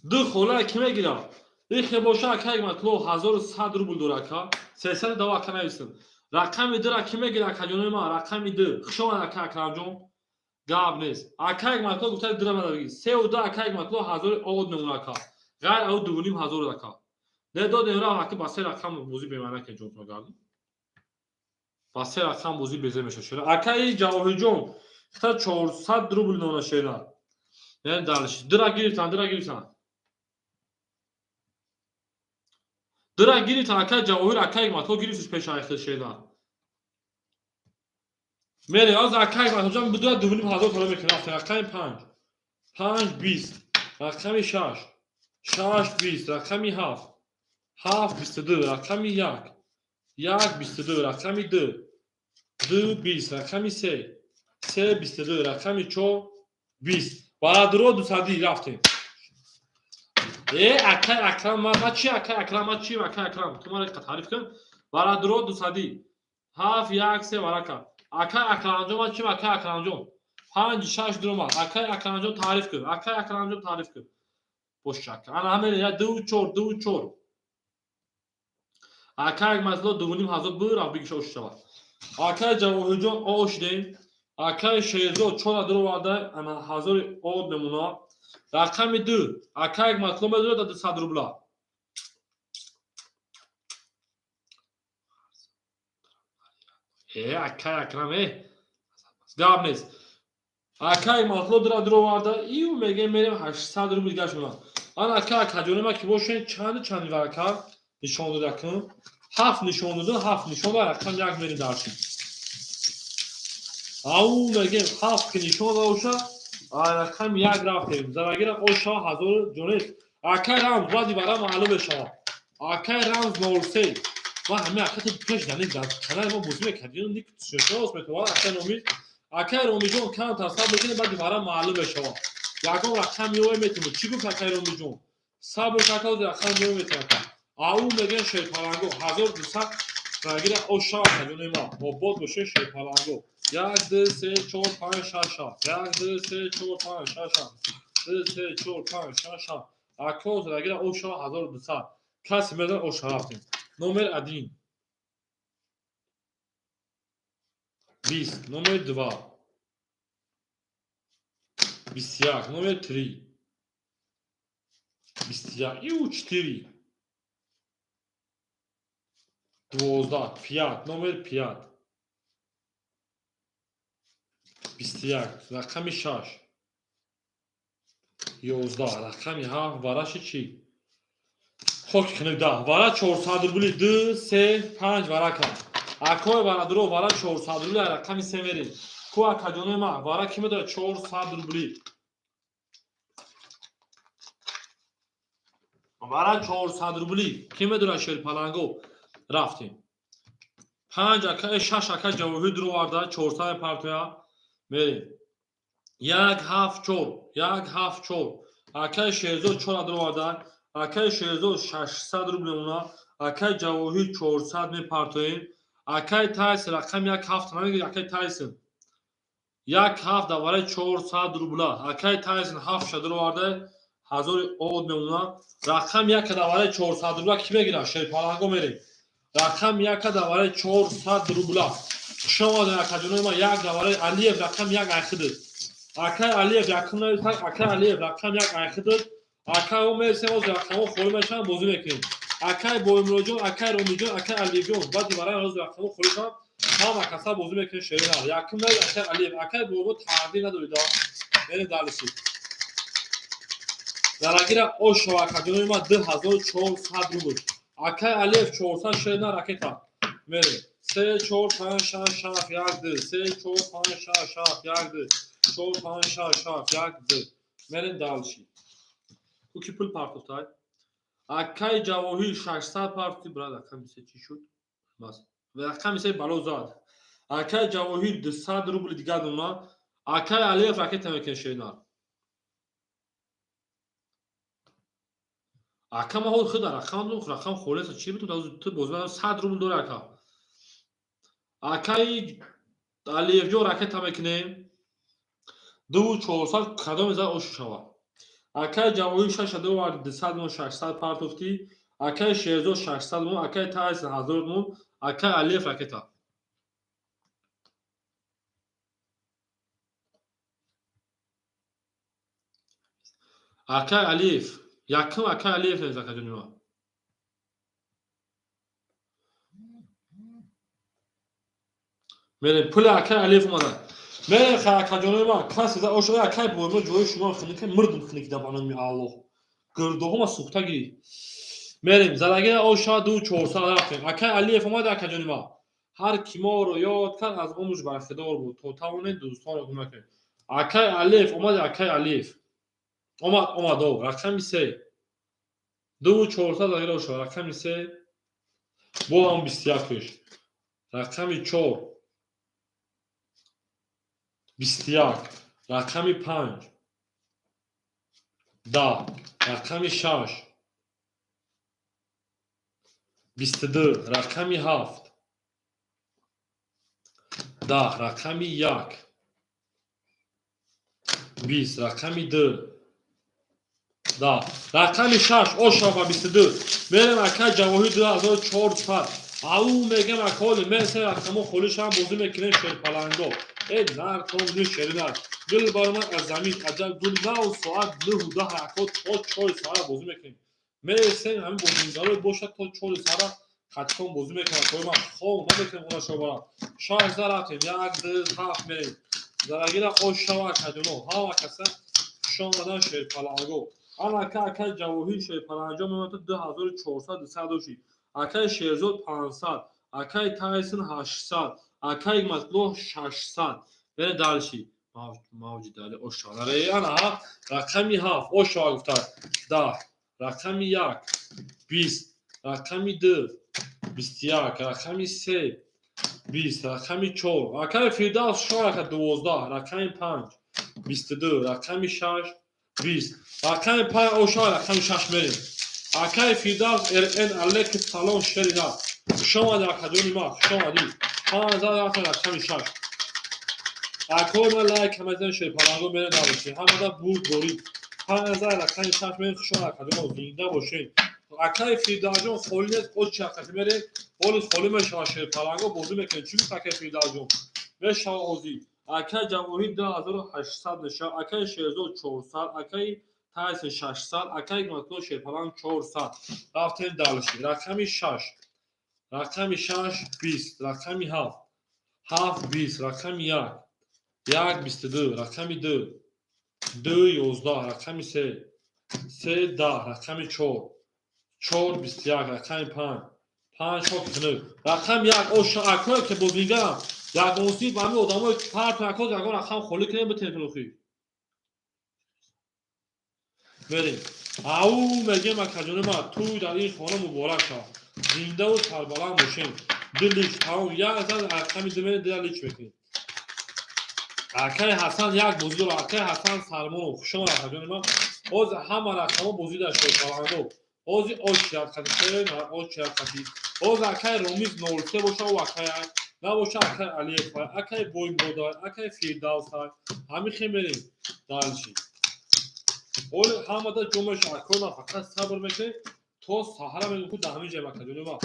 A: Ду хола ки мегирад? Ихе боша, ака Ҳикматулло 1100 рубл дора, ака. 300 дава, ака, нависем. Рақами дура ки мегирад, акаҷонои ман? Рақами ду. Хуш омад, ака Акрамҷон. Гап нест. Ака Ҳикматулло гуфта, дура мада бигир. Сеу ду, ака Ҳикматулло ҳазори од мемона, ака. Ғайр ав 2500 ака. Не додем рафт, ака, ба се рақам бозӣ бемаъна ки ҷон гардем. Ба се рақам бозӣ безе меша шера. Акаи Ҷавоҳирҷон хита 400 рубл нона шера. Яъне дальше. Дура гирифтан, дура гирифтан. Дура гирифтан, акаи Ҷавоҳир, акаи Ҳикматулло гирифтиш пеша айхел шера. Мере, аз акаи Ҳикматуллоҷон бидура 2500 тола мекунем. Рафтем, рақами 5. 5 20. Рақами 6. 6 20. Рақами 7. 7 22. Рақами 1. 1 22. Рақами 2. 2 20. Рақами 3. 3 22. Рақами 4 20. Барадуро дусадӣ рафтем. Э, акай Акрам, ма чи, акай Акрам, ма чи, акай Акрам, ту маро таъриф кун. Барадуро дусадӣ. 7 1 3 варака. Акай Акрамҷон, ма чи, акай Акрамҷон? 5 6 дуромад. Акай Акрамҷон, таъриф кун. Акай Акрамҷон, таъриф кун. Бош, ака. Ана ҳамин я 2 4 2 4. Акай Ҳикматулло 2500 бур, рафт бигиша ош шавад. Акай Ҷавоҳирҷон ош дем. Акай Шерзод чора дуроварда, ана ҳазори од мемона. Рақами 2. Акай Ҳикматулло медорад 200 рубла. Э, акай Акрам, э. Гап нест. Акай Ҳикматулло дура дуроварда, ию мегем мерем 800 рубл дигар шуна. Ана ака, акаҷони ма ки бошен, чанд чанд варака нишон дода кун. Ҳафт нишон дода, ҳафт нишон дода, рақам як мерем дарши. Ау мегем ҳафт ки нишон доша, рақам як рафтем. Зарагира оша ҳазор ҷонет. Акай рамз баъди вара маълум мешавад. Акай рамз 03. Ма ҳамин ака ту пеш дар канали мо бозӣ мекардӣ, ник шинос метавонад акай Ромиз. Акай Ромиҷон камтар сабр мекунем, баъди вара маълум мешавад. Ягон рақам меоя метавонад. Чӣ гуфт акай Ромиҷон? Сабр карда, рақам меоя метавонад. Ау мегӯян Шерпаланго 1200 рагира оша, акаҷони ма. Обод боше Шерпаланго. 1 2 3 4 5 6 7. 1 2 3 4 5 6 7. 2 3 4 5 6 7. Акоз рагира оша 1200. Каси мезан оша рафтем. Номер 1. 20. Номер 2. 21. Номер 3. 21. Ю 4. 12. 5. Номер 5. 21. Рақами 6. 11. Рақами 7. Вараши чӣ? Хок хунук 10. Вара 400 рубли 2, 3, 5 варака. Акои барадуро, вара 400 рубли, рақами се мерем. Ку, акаҷонои ма, вара ки медорад 400 рубли? Вара 400 рубли ки медорад, шерпаланго? Рафтем. Панҷ ака, шаш ака ҷавоҳир дуроварда, 400 мепартоя. Мерем. Як, ҳафт, чор, як, ҳафт, чор. Акаи Шерзод чора дуроварда. Акаи Шерзод 600 рубл мемонад. Акаи Ҷавоҳир 400 мепартоем. Акаи Тайсон рақами як, ҳафт намегир. Акаи Тайсон як, ҳафт давараи 400 рубла. Акаи Тайсон ҳафт дуроварда, ҳазори од мемонад. Рақами яка давараи 400 рубла ки мегирад, шерпаланго? Мерем. Рақами яка давараи 400 рубла. Хушомадем, акаҷонои ма. Як давараи Алиев, рақами як, айхидид. Акаи Алиев якум нависак. Акаи Алиев рақами як, айхидид. Акаи мерсем, оз рақамҳо холӣ мешаванд, бозӣ мекунем. Акаи Боимроҷон, акаи Ромиҷон, акаи Алиевҷон, баъди барои оз рақамҳо холӣ шаванд, ҳама каса бозӣ мекунем. Шерина якум навис, акаи Алиев. Акаи Боимро тақдир надорида. Мерем дальше. Дарагира ошова, акаҷонои ма, 2400 рубл. Акаи Алиев 400, шерина ракета. Мерем. Се, чор, панҷ, шаш, ҳафт, як, ду. Се, чор, панҷ, шаш, ҳафт, як, ду. Чор, панҷ, шаш, ҳафт, як, ду. Мерем дальше. Ку ки пул партофтай? Акаи Ҷавоҳир 600 партофти. Брат, рақами се чӣ шуд? Бас, рақами се бало зад. Акаи Ҷавоҳир 200 рубли дигар дона. Акаи Алиев ракета мекунед, шерина. Ака, ма ҳол худа рақам дум, рақам холеса. Чӣ битум? Ту боз 100 рубл дори, ака. Акаи Алиевҷон ракета мекунем, 2400. Кадоме зад, ошу шава. Акаи Ҷавоҳир шаша доварди, 200 мон, 600 партофтӣ. Акаи Шерзод 600 мон, акаи Тайсон 1000 мон. Акаи Алиев ракета. Акаи Алиев якум, акаи Алиев нез, акаҷони ма. Мерем, пули акаи Алиев омада. Мерем, хай, акаҷонои ман, касе за ошо. Акаи Боимо, ҷои шумо хиника мирдум, хиникида, ба номи Аллоҳ гирдоҳома сӯхта гирӣ. Мерем, залагира оша, 2400. Рафтем. Акаи Алиев омада. Акаҷони ман, ҳар ки моро ёд кард, аз умрш бархидор буд. То тавонед, дӯстонро кӯмак кунед. Акаи Алиев омада. Акаи Алиев омад, омадо. Рақами се, 2400, залагира оша. Рақами се, бо ҳам 21-ш. Рақами чор, 21. Рақами панҷ, 10. Рақами шаш, 22. Рақами ҳафт, 10. Рақами як, 20. Рақами ду, 10. Рақами шаш оша ба 22. Мерем, акай Ҷавоҳир, 2400. Ау мегем, аколи месе, рақамо холишам, бозӣ мекунем, шерпаланго. Э, наркон ни, шеринар гул баромад аз замин, аҷаб гул нав. Соат 9:10, ако, то 4 саҳара бозӣ мекунем. Мересем, ҳамин бозингаро бошад, то 4 саҳара қатикон бозӣ мекунам. Кои ман хов намекунем, онашо барам. Шаш рафтем, як, ду, ҳафт. Мерем, зарагира ошава. Акаҷоно, ҳама каса хушомадан, шерпаланго. Анака акаи Ҷавоҳир шерпаланҷо мемонад, 2400, 200 доши. Акаи Шерзод 500, акаи Тайсон 800, акаи Матлоҳ 600. Бере дальше. Мавҷи дали ошава. Ана рақами ҳафт ошава гуфтад, 10. Рақами як, 20. Рақами ду, 21. Рақами се, 20. Рақами чор, акаи Фирдавс шояка, 12. Рақами панҷ, 22. Рақами шаш, 20. Рақами панҷ ошава, рақами шаш мерем. Акаи Фирдавс рн, алейкум салом, шерина, хушомадӣ, акаҷони ма, хушомадӣ. Панҷ рафта, рақами шаш. Акои ма, лайк ҳамазан, шерпаланго. Мерем дальше. Ҳамада бурд борид. Панҷ, рақами шаш мерем. Хушомад, акаҷоно, зинда бошед. Акаи Фирдавсҷон холӣ нест, очи акаи мерем, ҳоли холӣ мешавад, шерпаланго бозӣ мекунем. Чӣ гуфт акаи Фирдавсҷон? Мешава озӣ. Акаи Ҷавоҳир 2800 мешавад, акаи Шерзод 400, акаи Тайсон 600, акаи Матло шерпаланг 400. Рафтем дальше. Рақами шаш, рақами шаш, 20. Рақами ҳафт, ҳафт, 20. Рақами як, як, 22. Рақами ду, ду, 11. Рақами се, се, 10. Рақами чор, чор, 21. Рақами панҷ, Панҷ, хоки хунук. Рақам як, оша, акое ки бозигарам ягонсӣ ба ҳамин одамои парту акоз ягон рақам холӣ кунем, битем охи. Мерем. Ау, мегем, акаҷони ма, туй дар ин хона муборак шавад, зиндаву сарбаланд бошем. Ду лич тамом, як зад рақами ду мерем, дила лич мекунем. Акаи Ҳасан як бозӣ дорад. Акаи Ҳасан Салмонов, хушомад, акаҷони ман. Ҳозир ҳама рақамҳо бозӣ дар шерпаланго. Ҳозир очият қати, очият қати. Ҳозир акаи Ромиз 03 боша, ӯ акаи набоша, акаи Алиев, акаи Боймбодай, акаи Фирдавсай. Ҳамин хел мерем дальше. Оли ҳамада ҷо меша, акои ман, фақат сабр мекунем то саҳара. Мегӯм, ку дар ҳамин ҷай, акаҷони ман,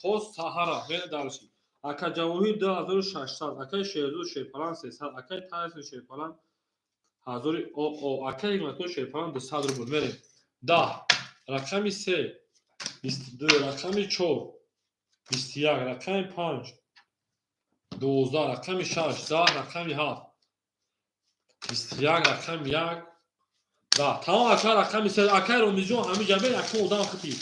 A: то саҳара мерем дальше. Ака Ҷавоҳир 2600, акаи Шерзод Шерпалан 300, акаи Тайсон Шерпалан ҳазори оо, акаи Ҳикматулло Шерпалан 200 рубл. Мерем. 10, рақами се 22, рақами чор 21, рақами панҷ 12, рақами шаш 10, рақами ҳафт 21, рақами як 10. Тамом, ака, рақами се, акаи Ромизҷон, ҳамин ҷа бер, якум одам хити.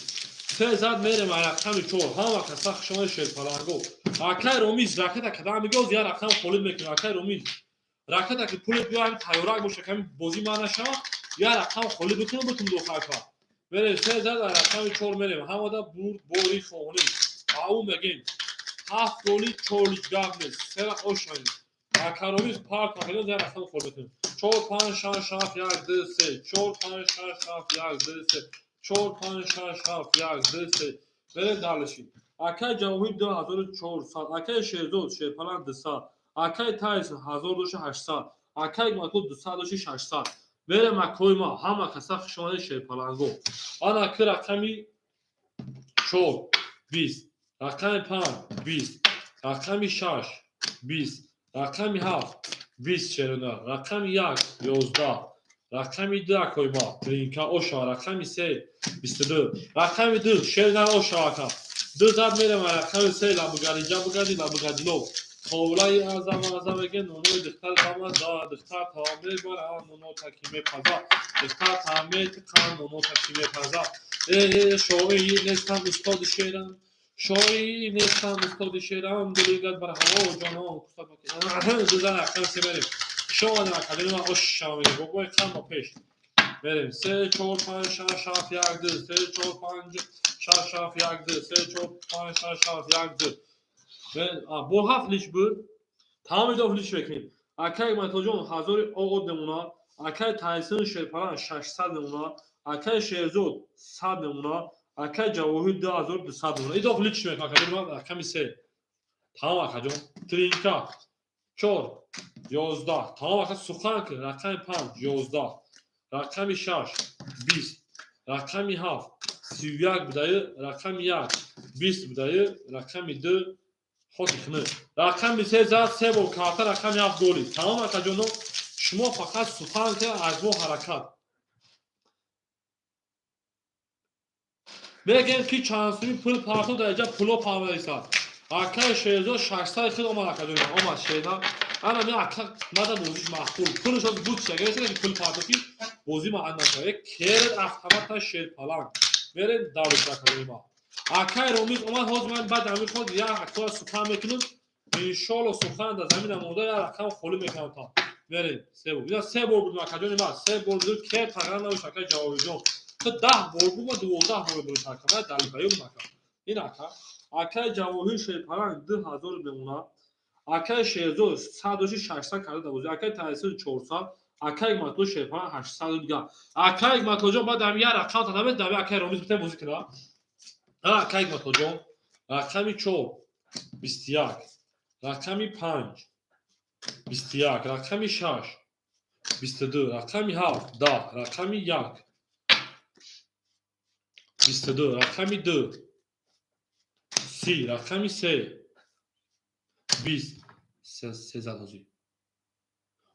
A: Се зад, мерем рақами чор. Ҳама каса хушомади, шерпаланго. Акаи Ромиз, ракета кадам мегоз, як рақам холид мекунем. Акаи Ромиз, ракета ки пулет биё, ҳами тайёрак боша, ками бозӣ ман нашава, як рақам холид бикунем, бутум дохар ака. Мерем, се зад, рақами чор мерем. Ҳамада бурд бори хоҳонем. Ау, мегем, ҳафт голи, чор лич, гап нест, сера ошанем. Ака Ромиз, парк академ, як рақам холид мекунем. Чор, панҷ, шаш, ҳафт, як, ду, се, чор, панҷ, шаш, ҳафт, як, ду, се, чор, панҷ, шаш, ҳафт, як, ду, се. Мерем дальше. Акаи Ҷавоҳир 2400, акаи Шерзод Шерпалан 200, акаи Тайсон ҳазор доши 800, акаи Ҳикматулло 200 доши 600. Мерем, акои ма, ҳама каса хушомади, шерпаланго. Ана ки рақами чор 20, рақами панҷ 20, рақами шаш 20, рақами ҳафт 20, шерона, рақами як 11, рақами ду, акои ма, тринка ошава, рақами се 22, рақами ду, шерна, ошава, ака. Ду зад, мерем рақами се. Лабугариҷа бугади, лабугадило ковлаи азам азам меге, нонои духтар бамаза, духтар таом мебара, ноно таки мепаза, духтар таом метиқа, ноно таки мепаза. Э, шоир нестам, устоди шерам, шоир нестам, устоди шерам, дилигат бар ҳаво, ҷонон. Ду зад, рақами се мерем. Шомадем, академи ман, ошава меге, бобои қам пеш мерем. Се, чор, панҷ, шаш, ҳафт, як, ду, се, чор, панҷ, шаш, ҳафт, як, ду, се, чор, панҷ, шаш, ҳафт, як, ду. Бо ҳафт лич буд, тамоми доф лич мекунем. Акаи Матоҷон ҳазори оғод мемона, акаи Тайсон Шерпалан 600 мемона, акаи Шерзод 100 мемона, акаи Ҷавоҳир 2200 мемона. Идоф лич мекунам, акаҷон. Рақами се тамом, акаҷон. Тринка чор 11, тамом, ака. Сухан ки рақами панҷ 11, рақами шаш 20, рақами ҳафт 31 будаю, рақами як 20 будаю, рақами ду хоки хунук. Рақами се зад, се бор карта, рақами ҳафт голи. Тамом, акаҷоно, шумо фақат сухан ки, аз мо ҳаракат. Мегем ки чандсуми пул партов, дар иҷа пуло паваисад. Акаи Шерзод 600 хел омад, акаҷоно, омад шерна. Ана ми ака мада бозиш маъқул. Пулш оз буд, шагеса ки пул партов ки бозӣ маъан нашава. Керет автомата шерпаланг. Мерем давриш, акаҷони ма. Акаи Ромиз омад, ҳозир ман баъд ҳамин ход як акора сухан мекунам. Иншоалло, сухан дар замина монда, як рақам холӣ мекунам та. Мерем, се бор. Ина се бор будем, акаҷони ман, се бор будем, кер тағйир набошад, акаи Ҷавоҳирҷон. Ту 10 бор буд, ма 12 бор будем, ака. Ман далибаюм, ака. Ин ака. Акаи Ҷавоҳир Шерпаланг 2000 мемонад. Акаи Шерзод 100 доши 600 карда дар бозӣ. Акаи Тайсон 400, акаи Ҳикматулло Шерпаланг 800 дига. Акаи Ҳикматуллоҷон, баъд ҳам як рақам та намед, дави акаи Ромиз битем бозӣ кунад. Акаи Ҳикматуллоҷон, рақами чор 21, рақами панҷ 21, рақами шаш 22, рақами ҳафт 10, рақами як 22, рақами ду 30, рақами се 20. Се зад ҳозир.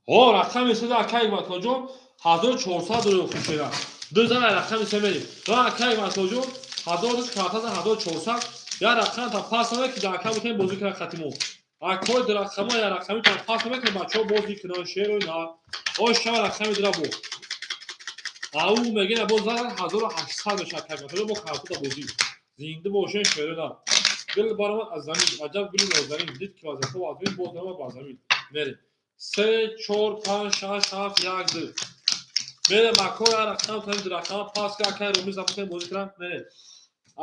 A: О, рақами се, акаи Ҳикматуллоҷон, 1400 доллар хушера. Ду зан, рақами се мерем. Ва акаи Ҳикматуллоҷон ҳазор картаза 1400, як рақам та пас наме ки дар ака бутем бозӣ кунад хатимо. Акои рақама, як рақами та пас наме ки бачаҳо бозӣ кунанд, шерои на. О, шава, рақами дира бо. Ау, мегина, боз зан, 1800 мешавад, акаи Ҳикматулло, бо картота бозӣ. Зинда бошен, шерои на. Гул баромад аз замин, аҷаб гули нозанин, дид ки вазифа вазмин, боз наомад бар замин. Мерем. Се, чор, панҷ, шаш, ҳафт, як, ду. Мерем, акои, ҳар рақам таним, ду рақама пас ка, акай Ромиз запусем бозӣ кунам. Мерем.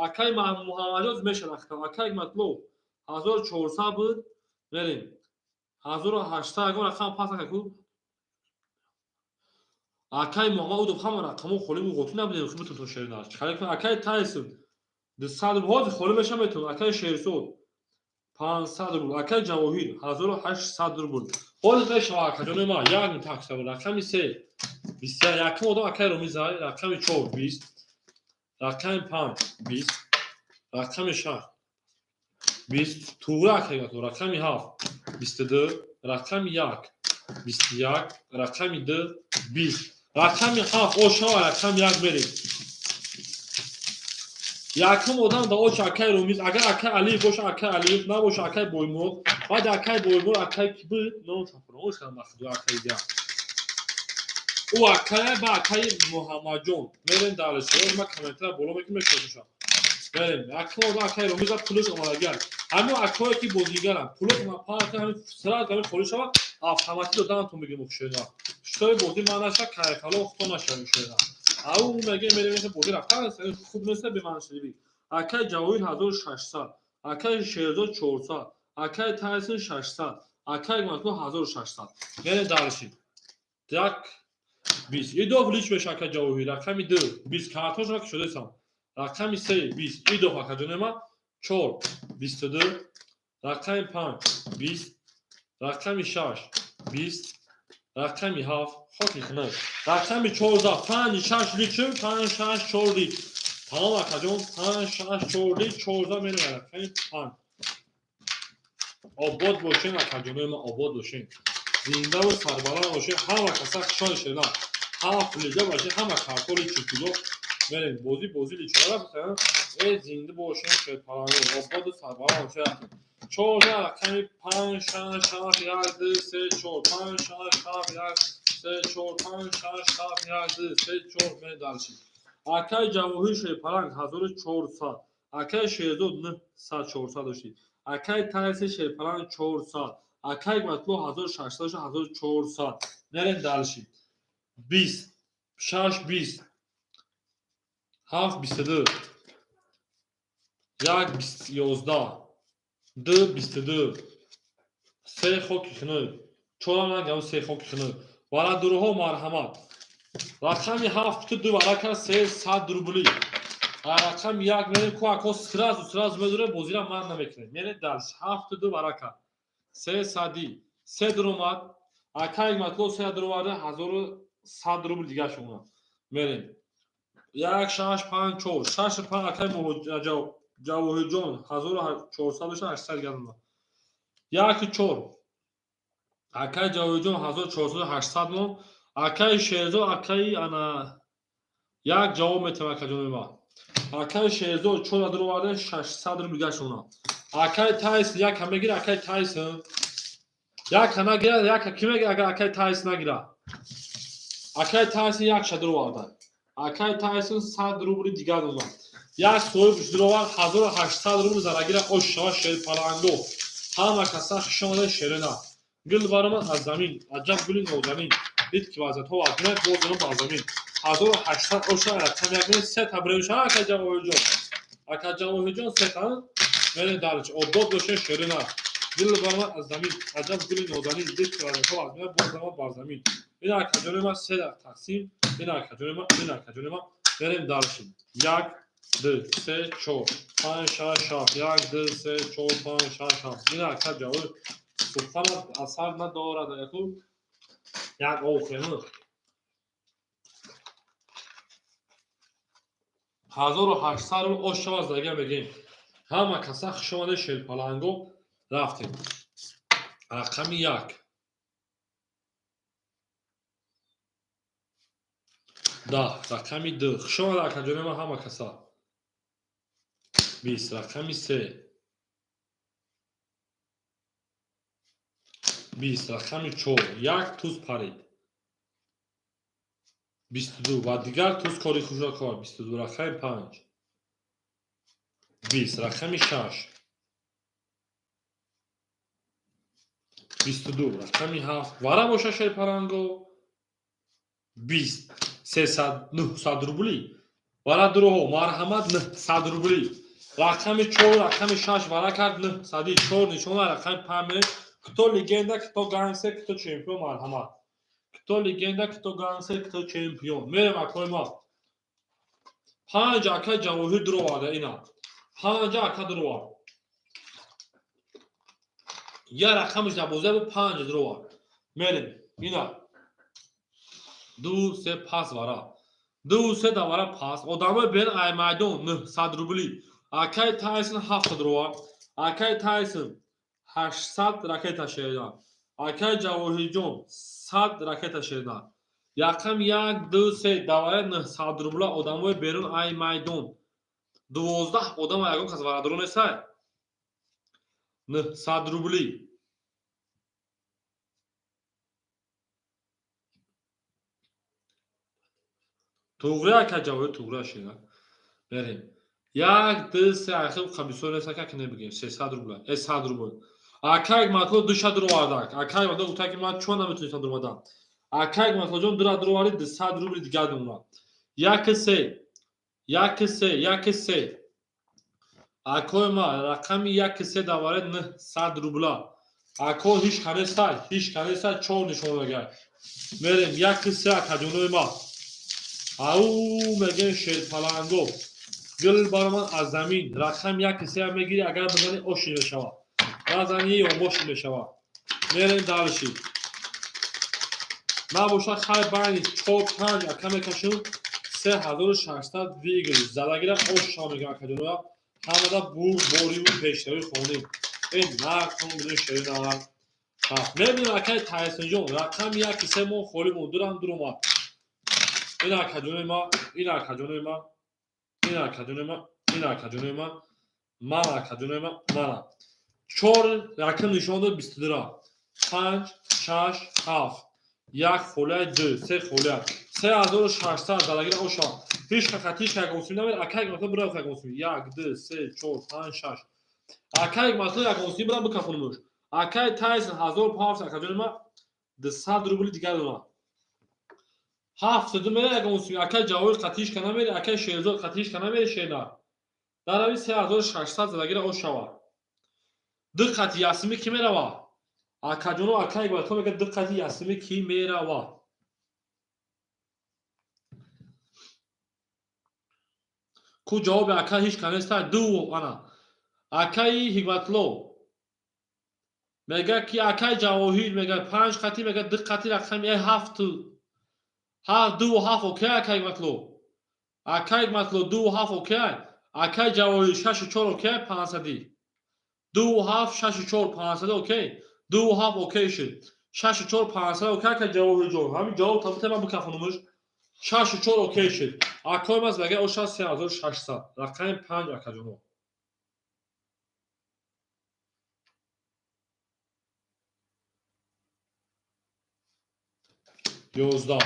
A: Акай Муҳаммадҷон мешавад рақам. Акай Матлуб 1400 буд. Мерем. 1800, ягон рақам пас накард ку. Акай Муҳаммад Удов, ҳама рақамҳо холӣ буд, ғотӣ набудем, хуб битун то шерина. Акай Тайсон 200 рубл, ҳозир холӣ меша метавон. Акай Шерзод 500 рубл, акай Ҷавоҳир 1800 рубл. Ҳозир мешава, акаҷони ман, як такса рақами се бисту якум одам акай Ромизай, рақами чор 20, рақами панҷ 20, рақами шаш 20, туғра акай, рақами ҳафт 22, рақами як 21, рақами ду 20, рақами ҳафт ошава, рақами як мерем. Якум одам да оча акай Ромиз, агар акай Алиев боша, акай Алиев набоша, акай Боймурод, баъд акай Боймурод, акай ки буд, номша фаромӯш кардам, ба худо, акай дигар. Ӯ акая ба акаи Муҳаммадҷон. Мерем дальше. Ма комментария боло мекунем, мешиносам. Мерем. Якум одам акай Ромиза, пулаш омадагиар. Ҳамин акое ки бозигарам, пулаш паҳн, ҳамин сразу ҳамин холӣ шава, автоматик додамтон мегем хушена. Шитоби бозӣ ман наша, кайфало худо нашавем шена. Ау меге мерем, бозӣ рафтан хуб нест беманшиви. Акай Ҷавоҳир 1600, акай Шерзод 400, акай Тайсон 600, акай Матлуб 1600. Мерем дальше. Як 20. Идов лич меша, акай Ҷавоҳир, рақами ду 20, картошка ки шудесам. Рақами се 20. Идов, акаҷони ма, чор 22, рақами панҷ 20, рақами шаш 20, рақами ҳафт хоки хунак, рақами 14, панҷ шаш личм, панҷ шаш чор лич. Тамом, акаҷон, панҷ шаш чор лич, 14 мерем, рақами панҷ. Обод бошем, акаҷонои ма, обод бошем, зиндаву сарбаланд бошем. Ҳама каса хушҳол шуда, ҳама пулиҷа бошем, ҳама картоли чикило. Мерем, бозӣ, бозӣ личора. Э, зинда бошем, шерпаланг, ободу сарбаланд бошем. 14, рақами панҷ шаш ҳафт як ду се чор, панҷ шаш ҳафт як се чор, панҷ шаш ҳафт як ду се чор. Мерем дальше. Акай Ҷавоҳир шерпаланг 1400, акай Шерзод нӯҳсад, 400 доштӣ, акай Тайси шерпаланг 400, акай Матлуб 1600, 1400. Мерем дальше. 20, шаш 20, ҳафт 22, як 11, ду 22, се хоки хунук, чорам нагам, се хоки хунук. Варадуруҳо марҳамат. Рақами ҳафт ду варака, 300 рубли. Рақами як мерем ку, ако сразу сразу медуре, бозира ман намекунем. Мерем дальше. Ҳафту ду варака, сесади се дуромад. Акай Матлуб се дуроварда, 1100 рубл дига шума. Мерем. Як, шаш, панҷ, чор, шаш, панҷ. Акай Ҷавоҳирҷон 1400 дошта, 800 гардонда. Як, чор. Акай Ҷавоҳирҷон 1400, 800 мон. Акаи Шерзод, акаи ана як ҷавоб метавон, акаҷони ма. Акаи Шерзод чора дуроварда, 600 рубл дига шуна. Акаи Тайсон яка мегира, акаи Тайсон яка нагира, яка ки мегира, агар акаи Тайсон нагира? Акаи Тайсон якша дуроварда. Акаи Тайсон 100 рубли дигар додам. Як соҳиб дуровард, 1800 рубл зарагира ош шава. Шерпаланго, ҳама каса хушомада, шерина. Гул баромад аз замин, аҷаб гули нозанин, дид ки вазиятҳо вазминат, боз бар замин. 1800 оша, рақам як се табремша, ака Ҷавоҳирҷон. Ака Ҷавоҳирҷон сета. Мерем дальше. Обод бошед, шерина. Гул баромад аз замин, аҷаб гули нозанин, дид ки вазиятҳо вазминат, боз бар замин. Ина, акаҷони ма, се тақсим. Ина, акаҷони ма, ина, акаҷони ма. Мерем дальше. Як, ду, се, чор, панҷ, шаш, ҳафт. Як, ду, се, чор, панҷ, шаш, ҳафт. Ина, ака Ҷавоҳир суханат асар надорад, яку як охирин. 1800 рубл ош шава, зага мегем. Ҳама каса хушомаде, шерпаланго. Рафтем. Рақами як 10, рақами ду. Хушомада, акаҷони ман, ҳама каса. 20, рақами се 20, рақами чор. Як туз парид, 22, ва дигар туз кори хушро кор. 22, рақами панҷ 20, рақами шаш. 22 рақами 7 вара боша шерпаланго 20 300 900 рубли вара дуроҳо марҳамат 900 рубли рақами 4 рақами 6 вара кард 900 4 нишона рақами 5 мерем. Кто легенда, кто гангстер, кто чемпион, марҳамат. Кто легенда, кто гангстер, кто чемпион. Мерем акои ма. 5 ака Ҷавоҳир дуроварда ина. 5 ака дуровард. Я рақамиш дар бозия буд 5 дуровард. Мерем ина. 2 3 пас вара. 2 3 да вара пас. Одамои бен ай майдон 900 рубли. Акай Тайсон 700 дуровард. Акай Тайсон 800 ракета шеридан. Акай Ҷавоҳирҷон 100 ракета шеридан. Яқам 1 2 3 давара 900 рубла одамои берун ай майдон. 12 одам ягон кас варадуро несай. 900 рубли. Туғри ака Ҷавоҳир туғри шеридан. Берем. 1 2 3 ахир қабисор несака ки небигем 300 рубла. 100 рубл. Акай Матло душа дуровардак. Акай Матло гуфта ки ман чун наметунистам дуромадам. Акай Матлоҷон дура дуроварди 200 рубли дигар мемонад. 1 3 1 3 1 3 Акои ма рақами 1 3 даваре 900 рубла. Ако ҳеч канестай, ҳеч канестай 4 нишон мегай. Мерем 1 3 акаҷонои ма. Ау мегем шерпаланго. Гул баромад аз замин. Рақам 1 3 мегири, агар бизани оши мешавад. Назани ёмош мешавад. Мерем далши. Набошад хай байни 4 5 ака мекашем 3600 выигрыш. Задагира ош шава мегӯям акаҷоноя. Ҳамада бурд бориву пешравӣ хонем. Э нақон бидун шери навар. Мебинем акаи Тайсонҷон рақами 1 3 мо холӣ монд. Дурам дуромад. Ин акаҷонои ма, ин акаҷонои ма, ин акаҷонои ма, ин акаҷонои ма, ман акаҷонои ма, мана. 4 рақам нишон дод 22 5 6 7 1 холияи 2 3 холия 3600 залагира оша. Ҳеч хатиш ягонсуми намер. Акай матло бира ягонсуми 1 2 3 4 5 6 Акай матло ягонсуми бира бикафонмуш. Акай Тайсон 1500 акаҷони ма 200 рубли дигар дорад. 7 ду мера ягонсуми. Акай Ҷавоҳир қатиш ка намери, акай Шерзод қатиш ка намери шернар. Дарави 3600 залагира ошава. Диққати ясими ки мерава? Акаҷоно акай Матло мегӯяд диққати ясими ки мерава? Ку ҷавоби ака ҳеч ка неста. Ду ана. Акаи Ҳикматло мегӯяд ки акаи Ҷавоҳир мегӯяд 5 қати мегӯяд диққати рақами 7 7 2 7 окей акаи Ҳикматло. Акаи Ҳикматло 2 7 окей. Акаи Ҷавоҳир 6 4 окей 500. 2 7 6 4 500 окей. 2 7 окей шуд. 6 4 500 окей ака Ҷавоҳирҷон. Ҳамин ҷавоб табита ман бикафонумуш. 6 4 окей шуд. Акои мас мегӯяд оша 3600. Рақами 5 акаҷоно. 11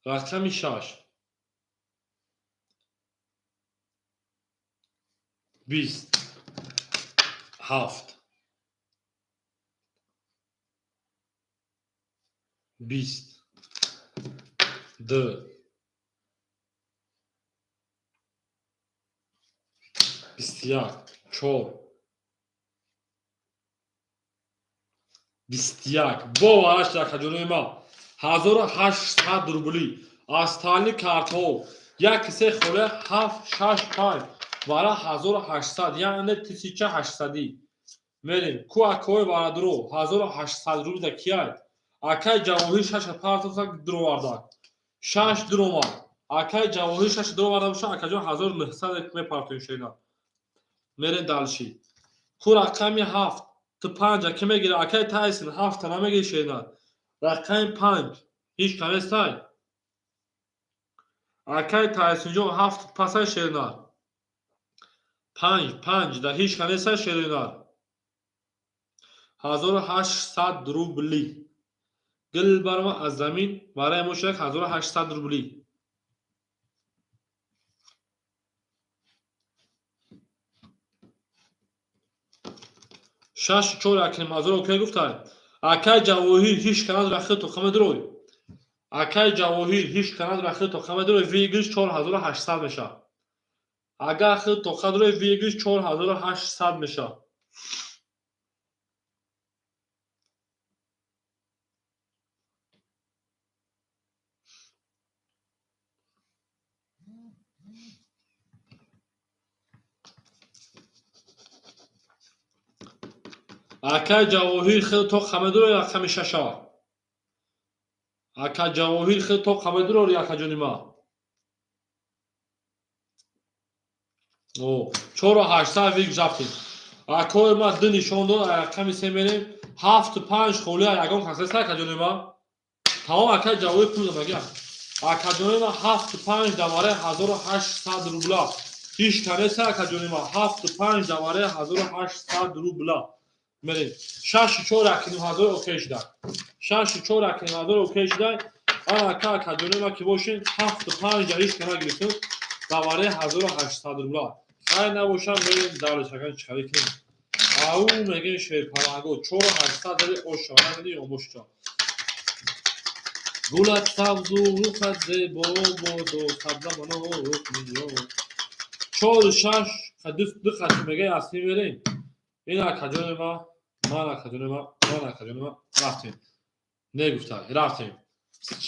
A: рақами 6 20 7 20 2 21 4 21 бовараш акаҷонои ма 1800 рубли аз тали картҳо 1 3 холе 7 6 5 вара 1800 яъне 1800. Мерем ку акои варадуро 1800 рубли да кияй? Акай Ҷавоҳир 6 партофта дуровардак. 6 дуромад. Акай Ҷавоҳир 6 дуроварда боша акаҷон 1900 мепартоем шерина. Мерем далши. Ку рақами 7 ту 5 аки мегира акай Тайсон 7 намегири шерина. Рақами 5 ҳеч канестай. Акай Тайсонҷон 7 пасай шерина. 5 5 да ҳеч канестай шерина. 1800 рубли. Гул барма аз замин барои мо шуд 1800 рубли. 6 4 акним ҳазор окей гуфтай. Акай Ҷавоҳир, ҳеч канад рахи тоқама дурой. Акай Ҷавоҳир, ҳеч канад рахи тоқама дурой, выигрыш 4800 мешавад. Агар хи тоқа дурой, выигрыш 4800 мешавад. Акай Ҷавоҳир, хел то қамедуро рақами шаша. Ака Ҷавоҳир, хел то қамедуро, акаҷони ма. О, 4800 выигрыш рафтем. Акои ма ду нишон дод, рақами се мерем. Ҳафту панҷ холия ягон кас нест, акаҷони ма. Тамом, акай Ҷавоҳир пул додагия. Акаҷони ма, ҳафту панҷ давараи 1800 рубла. Ҳеч ка нест, акаҷони ма. Ҳафту панҷ давараи 1800 рубла. Мерем. Шашу чор якним ҳазор окей шуда. Шашу чор якним ҳазор окей шуда. Ана ака, акаҷони ма ки бошен, ҳафту панҷ дар ҳеч ка нагирифтем. Давараи 1800 рубла. Хай набошам, мерем даршакан чиқарӣ кунем. Ау мегем шерпаланго 4800 дари ошона меди ёмбошча. Гулат сабзу рухат зебо бодо сабза мано рух миё. Чору шаш ду хати мега ясни мерем. Ин акаҷони ма, ман акаҷони ма, ман акаҷони ма рафтем. Негуфта, рафтем.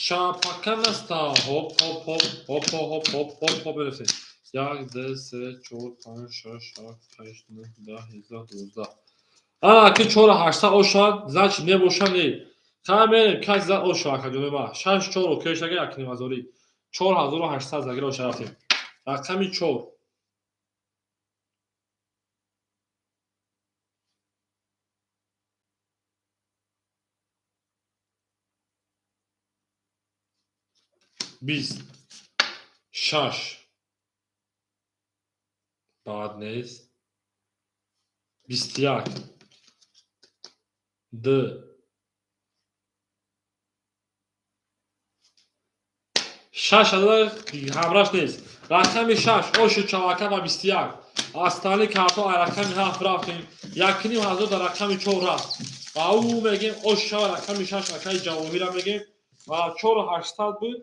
A: Шапака наста, хоп хоп хоп хоп хоп хоп хоп хоп мерефтем. Як, ду, се, чор, панҷ, шаш, ҳафт, ҳашт, нӯҳ, 10, 11, 12. Ана ки 4800 ошад, значит небоша не. Хай мерем, каси зад оша, акаҷони ма. Шаш чор окей шага якним ҳазорӣ. 4800 загира оша рафтем. Рақами чор. 20. Шаш. Баъд нест. 21. Д. Шаш адад ҳамраш нест. Рақами шаш ошу чавака ва 21. Астани карто рақами ҳафт рафтем. 1,5 ҳазор дар рақами чор рафт. Ва ӯ мегем ош шава рақами шаш акаи Ҷавоҳира мегем. Ва 4800 буд.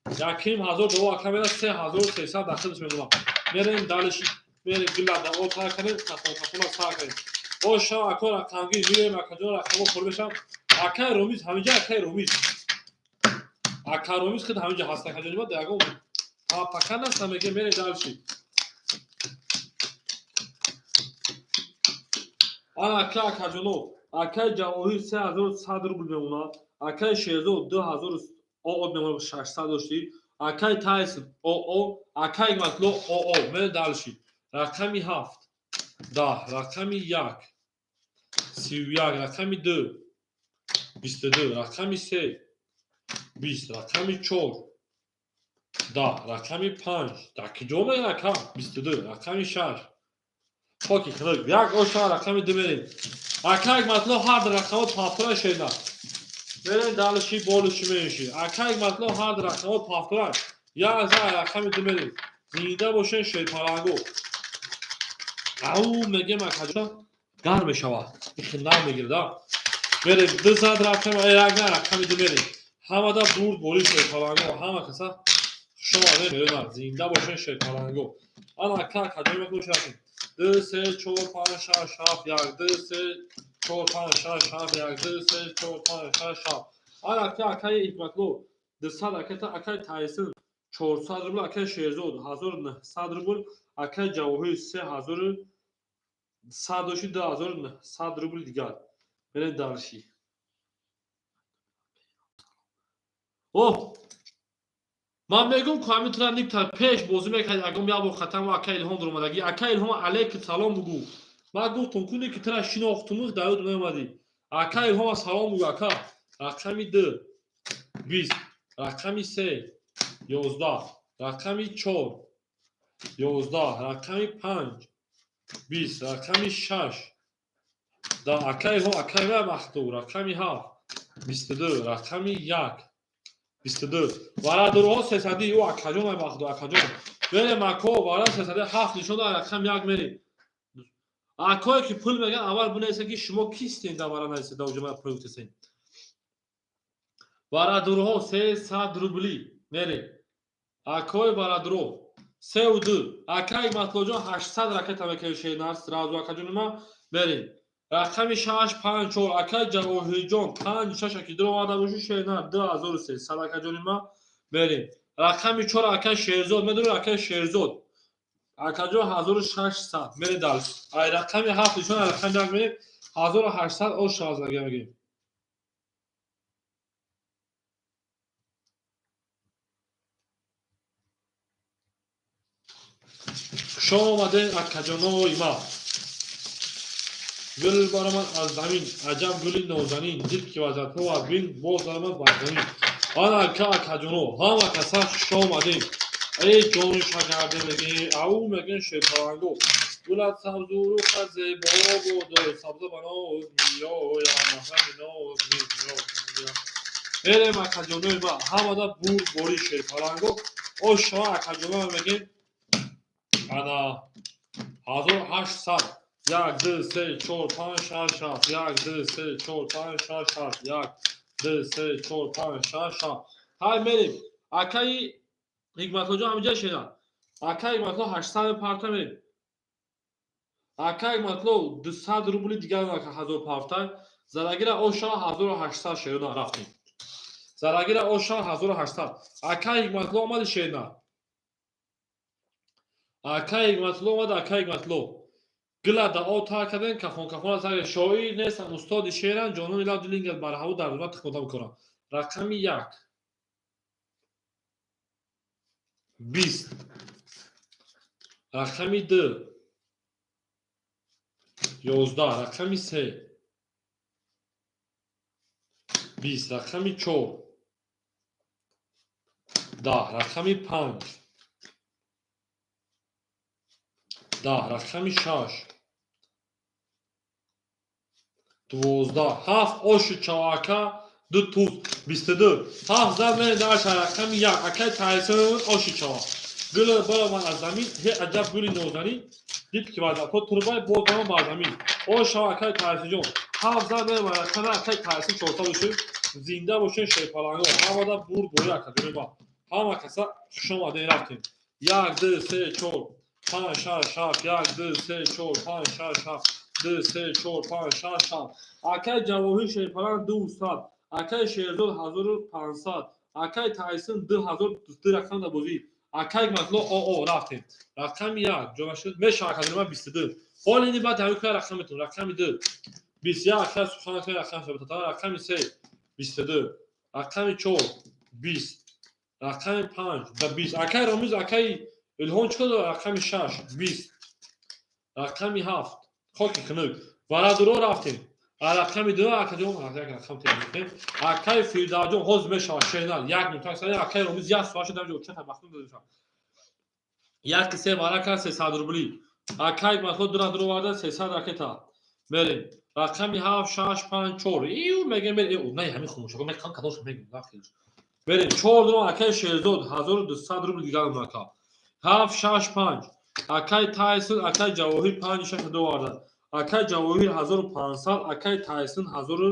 A: 1,5 ҳазор доллар ака мера 3300 дахилш медонам. Мерем дальше, мерем гила да о тар кардем, тафон тафона сар кардем. Ош шава ака рақамгир меоем, акаҷон рақамҳо хӯр мешавам. Акаи Ромиз ҳаминҷа, акаи Ромиз. Ака Ромиз худ ҳаминҷа ҳаст, акаҷони ма, ягон пака наста мегем, мерем дальше. Ана ака, акаҷоно, акаи Ҷавоҳир 3100 рубл мемонад, акаи Шерзод 2000 оо мемонад, 600 доштӣ, акаи Тайсон оо, акаи Матло оо, мерем дальше. Рақами ҳафт, 10, рақами як, 31, рақами ду, 22, рақами се, 20, рақами чор, 10, рақами панҷ, дар куҷо мерем ака? 22, рақами шаш. Хоки хунук, як оша рақами ду мерем. Акаи Матло ҳар ду рақамҳо повтора шена. Мерем дальше болиши мереши. Акаи Матло ҳар ду рақамҳо повтора. Як за рақами ду мерем. Зинда бошен шерпаланго. Ау мегем акаҷон гарм мешавад. Ихи нам мегирад. Мерем ду зад рафтем, як на рақами ду мерем. Ҳамада бурд бори шерпаланго, ҳама каса хуш омадем меронад. Зинда бошен шерпаланго. Ана ака акаҷон мекунем рафтем. Ду, се, чор, панҷ, шаш, ҳафт, як, ду, се, чор, панҷ, шаш, ҳафт, як, ду, се, чор, панҷ, шаш, ҳафт. Ана ака, акаи Ҳикматло 200 аката, акаи Тайсин 400 рубл, акаи Шерзод 1900 рубл, акаи Ҷавоҳир 3100 дошти 2900 рубл дигар. Мерем дальше. О! Ман мегӯм ку ҳамин тура никта пеш бозӣ мекард, ягон як бор хатам ака Илҳом дуромадагӣ. Ака Илҳом алейкум салом бугӯ. Ман гуфтум куне ки тура шинохтумух дар ёд меомадӣ. Ака Илҳома салом бугӯ ака. Рақами ду, 20, рақами се, 11, рақами чор, 11, рақами панҷ, 20, рақами шаш, 10, ака Илҳом, акаи ман махту, рақами ҳафт, 22, рақами як, 22. Варадурҳо сесади, ӯ акаҷон ай махту, акаҷон. Мерем ако, вара сесади ҳафт нишон дод, рақами як мерем. Акое ки пул меган, аввал бинависед, ки шумо кистен, да мара нависед, да уҷа мара пул гуфтесен. Барадурҳо 300 рубли мерем. Акои барадуро сеу ду. Акаи Матлоҷон 800 ракета мекунем, шернар сразу, акаҷони ма, мерем. Рақами шаш панҷ чор, акаи Ҷавоҳирҷон, панҷ шаш аки дуроварда бошӣ, шернар 2300, акаҷони ма, мерем. Рақами чор, акаи Шерзод, медонӣ, акаи Шерзод, акаҷон, 1600, мерем дальше. Ай рақами ҳафт нишон, рақами як мерем, 1800 ош шавазага мегӯем. Хуш омадед, акаҷонои ма. Гул баромад аз замин, аҷаб гули нозанин, дид ки вазатҳо аз бин боз даромад бар замин. Ана ака, акаҷоно, ҳама каса хуш омадед. Эй ҷони шакарде мегӯем, ау мегӯем, шерпаланго. Гулат сабзу рухат зебо бодо, сабза ба ноз меояд, маҳрами ноз меояд. Мерем, акаҷонои ма, ҳамада бурдборӣ, шерпаланго. Ош шава, акаҷоно, мегӯем, ана 1800. Як, ду, се, чор, панҷ, шаш, ҳафт. Як, ду, се, чор, панҷ, шаш, ҳафт. Як, ду, се, чор, панҷ, шаш, ҳафт. Ҳай, мерем. Акаи Ҳикматлоҷон ҳамиҷа шена. Акаи Ҳикматло 800 парта, мерем. Акаи Ҳикматло 200 рубли дигар нака, ҳазор парта. Зарагира оша 1800, шерона, рафтем. Зарагира оша 1800. Акаи Ҳикматло омади, шерна. Акаи Ҳикматло омад, акаи Ҳикматло. Гила да о тар кардем, кафон кафон аз шоир нестам, устоди шеърам, ҷонони лаб дилингат барҳаво дар зура тихода мекунам. Рақами як. 20. Рақами ду. 11. Рақами се. 20. Рақами чор. 10. Рақами панҷ. 10. Рақами шаш. 12. Ҳафт ошу чавака, ду туз, 22. Ҳафт зад мерем даша, рақами як. Акай Тайсон оши чава. Гул баромад аз замин, ҳе аҷаб гули нозанин, дид ки вазатҳо турбай боз даромад бар замин. Ош шава, акай Тайсонҷон. Ҳафт зад мерем рақами акай Тайсон, 400 бошед. Зинда бошед, шерпаланго. Ҳамада бурд борӣ, акаҷони ма. Ҳама каса хуш омадед, рафтем. Як, ду, се, чор, панҷ, шаш, ҳафт. Як, ду, се, чор, панҷ, шаш, ҳафт. Ду, се, чор, панҷ, шаш, ҳафт. Акай Ҷавоҳир шерпаланг 200. Акай Шерзод 1500. Акай Тайсон 2000, ду рақам дар бозӣ. Акай Матло оо рафтем. Рақами як ҷонашуд мешава, акаҷони ман, 22. Ҳоли ини баъд ҳамин кӯя рақам метавон. Рақами ду. 21, акай сухан кӯя рақам шава. Рақами се. 22. Рақами чор. 20. Рақами панҷ. Да 20. Акай Ромиз, акай Илҳом чӣ кор дорад? Рақами шаш. 20. Рақами ҳафт. Хоки хунук. Варадуро рафтем. Рақами ду, акаҷон, як рақам тем. Акай Фирдавҷон ҳозир мешава, шернал. Як минут, акай Ромиз як соат шуд, ҳамҷо чанд вақт мешава. Яки се варака 300 рубли. Акай Матло дура дуроварда 300 ракета. Мерем. Рақами ҳафт, шаш, панҷ, чор. Иу мегем, мерем. Не, ҳамин хомӯшако мекам кадош мегем, нахелш. Мерем. Чор дуро акай Шерзод 1200 рубли дигар ака. Ҳафт, шаш, панҷ. Акай Тайсон, акай Ҷавоҳир панҷ, шаш доварда. Акай Ҷавоҳир 1500, акай Тайсон ҳазору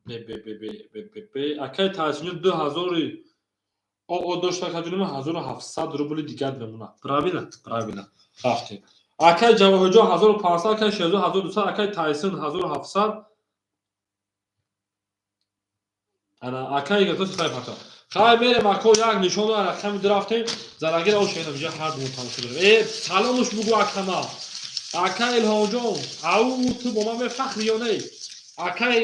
A: бе бе бе бе бе бе бе акай Тайсонҷон 2000 оо дошта, акаҷони ман, 1700 рубли дигар мемонад. Правильно? Правильно. Рафтем. Акай Ҷавоҳирҷон 1500, акай Шерзод 1200, акай Тайсон 1700. Ана акай гато сай фата. Хай, мерем, ако, як нишон рақами ду рафтем. Зарагир ош шена бижа ҳар ду тамошо дорем. Э, саломуш бугу акама. Ака Илҳомҷон, ау ту бо ман мефахри ё не? Акай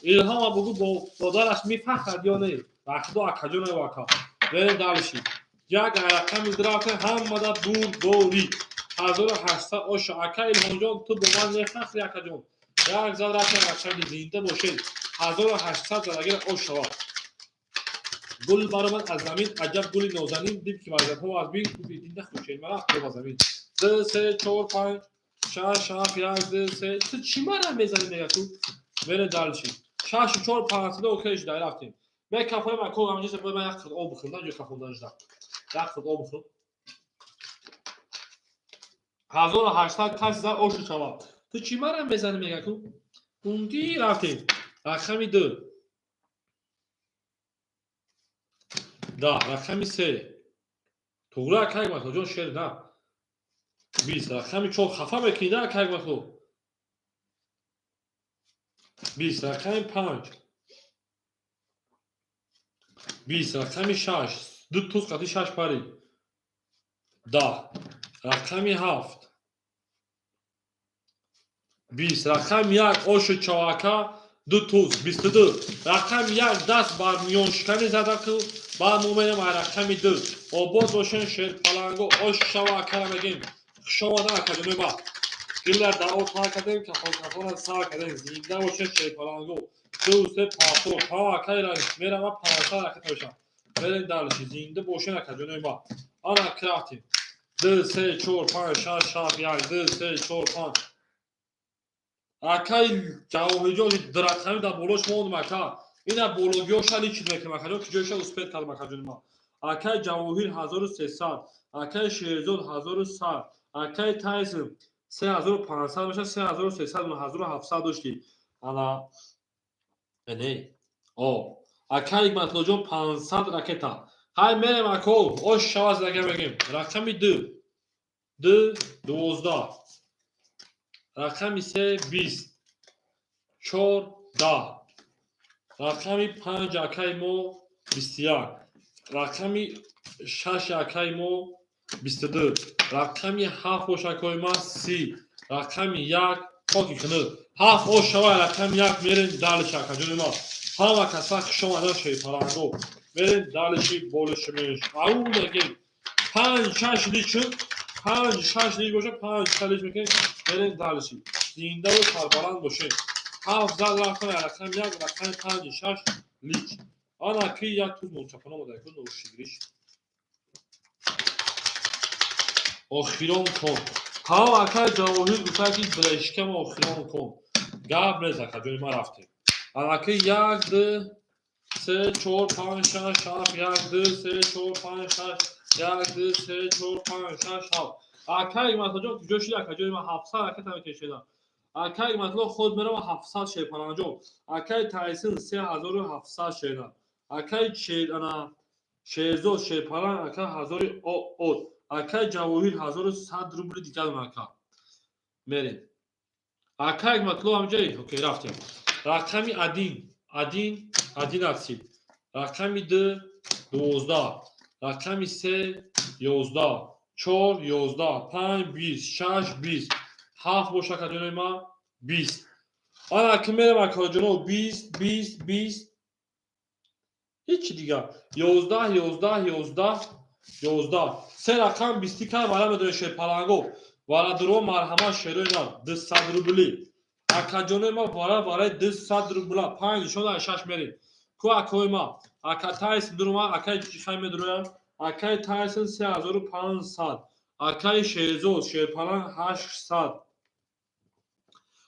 A: Илҳома бугу, бо додараш мефахрад ё не? Ба худо, акаҷон, ака. Мерем дальше. Як рақами ду рафтем, ҳамада бурдборӣ. 1800 оша. Ака Илҳомҷон, ту бо ман мефахри, акаҷон. Як зад рафтем, рақами зинда бошед. 1800 зарагир ош шавад. Гул баромад аз замин, аҷаб гули нозанин, дид ки варзатҳо аз бин, гуфт дин нахӯшед, мара ба замин. Ду, се, чор, панҷ, шаш, ҳафт, як, ду, се. Ту чӣ мара мезанӣ, мега ту? Мере дальше. Шашу чор, панҷсада окей шуда, рафтем. Мекафоем, ако, ҳаминҷо бояд ман як қирт об бихӯрам, ҷои кафондан шуда. Як қирт об бихӯрам. 1800 кас зад, ошу шавад. Ту чӣ марам мезанӣ, мега ку? Унди рафтем. Рақами ду. Да, рақами се. Туғри акай Матоҷон шер на. 20, рақами чор хафа мекунӣ да акай Мато. 20, рақами панҷ. 20, рақами шаш. Ду туз қати шаш парид. 10, рақами ҳафт. 20, рақами як ошу чавака ду туз 22. Рақами як даст бар миёншикани зада ку баъд мо мерем ай рақами ду. Обод бошен шерпаланго ош шава акара мегем. Хуш омадан акаҷонои ма. Гиллар дар об пар кардем, кафон кафона сар кардем. Зинда бошен шерпаланго. Ду се пафо. Ҳа акай мерава 500 ракета мешавад. Мерем дальше. Зинда бошен акаҷонои ма. Ана рафтем. Ду се чор панҷ шаш ҳафт як ду се чор панҷ. Акай Ҷавоҳирҷон рақами дар болош мондум ака. Ина бологиёша личит мекунам акаҷон, ки ҷоиша успеть кардам акаҷони ма. Акай Ҷавоҳир 1300, акай Шерзод 1100, акай Тайсон 3500 меша 3300 1700 доштӣ. Ана не. О, акай Ҳикматуллоҷон 500 ракета. Ҳай мерем ако, ош шаваз ракета мегем. Рақами ду. Ду 12. Рақами се 20. Чор 10. Рақами панҷ акаи мо 21. Рақами шаш акаи мо 22. Рақами ҳафт бош акои ма 30. Рақами як хоки хунук. Ҳафт ош шава рақами як мерем дальше акаҷони ма. Ҳама каса хуш омадан шерпаланго. Мерем дальше болишмеш. Ау мегем. Панҷ шаш лич шуд. Панҷ шаш лич боша панҷ шаш лич мекунем. Мерем дальше. Зиндаву сарбаланд бошем. Ҳафт зад рафтан рақами як рақами панҷ шаш лич. Ана ки як туз молчапона омада ку ношигириш. Охирон кун. Ҳам акай Ҷавоҳир гуфта ки брешкам охирон кун. Гап нест акаҷони ма рафтем. Анаки як ду се чор панҷ шаш ҳафт як ду се чор панҷ шаш як ду се чор панҷ шаш ҳафт. Акай Ҳикматуллоҷон куҷо шуди акаҷони ма 700 ракета мекешедам. Акай Ҳикматулло худ мерава 700 шерпаланҷон. Акай Тайсин 3700 шера. Акай ана Шерзод шерпаланг ака ҳазори от. Акай Ҷавоҳир 1100 рубли дигар ака. Мерем. Акай Ҳикматулло ҳамҷои окей рафтем. Рақами один, один, 11. Рақами ду 12. Рақами се 11. Чор 11. Панҷ 20. Шаш 20. Ҳафт боша акаҷонои ма 20. Ана ки мерем акаҷоно 20, 20, 20. Ҳичи дигар. 11, 11, 11, 11. Се рақам бисти кар вара медонем шерпаланго. Варадуро марҳамат шерои ман 200 рубли. Акаҷонои ма вара вараи 200 рубла. Панҷ нишон шаш мерем. Ку акои ма. Ака Тайсон дурума, акай хай медуроям. Акай Тайсон 3500. Акай Шерзод шерпаланг 800.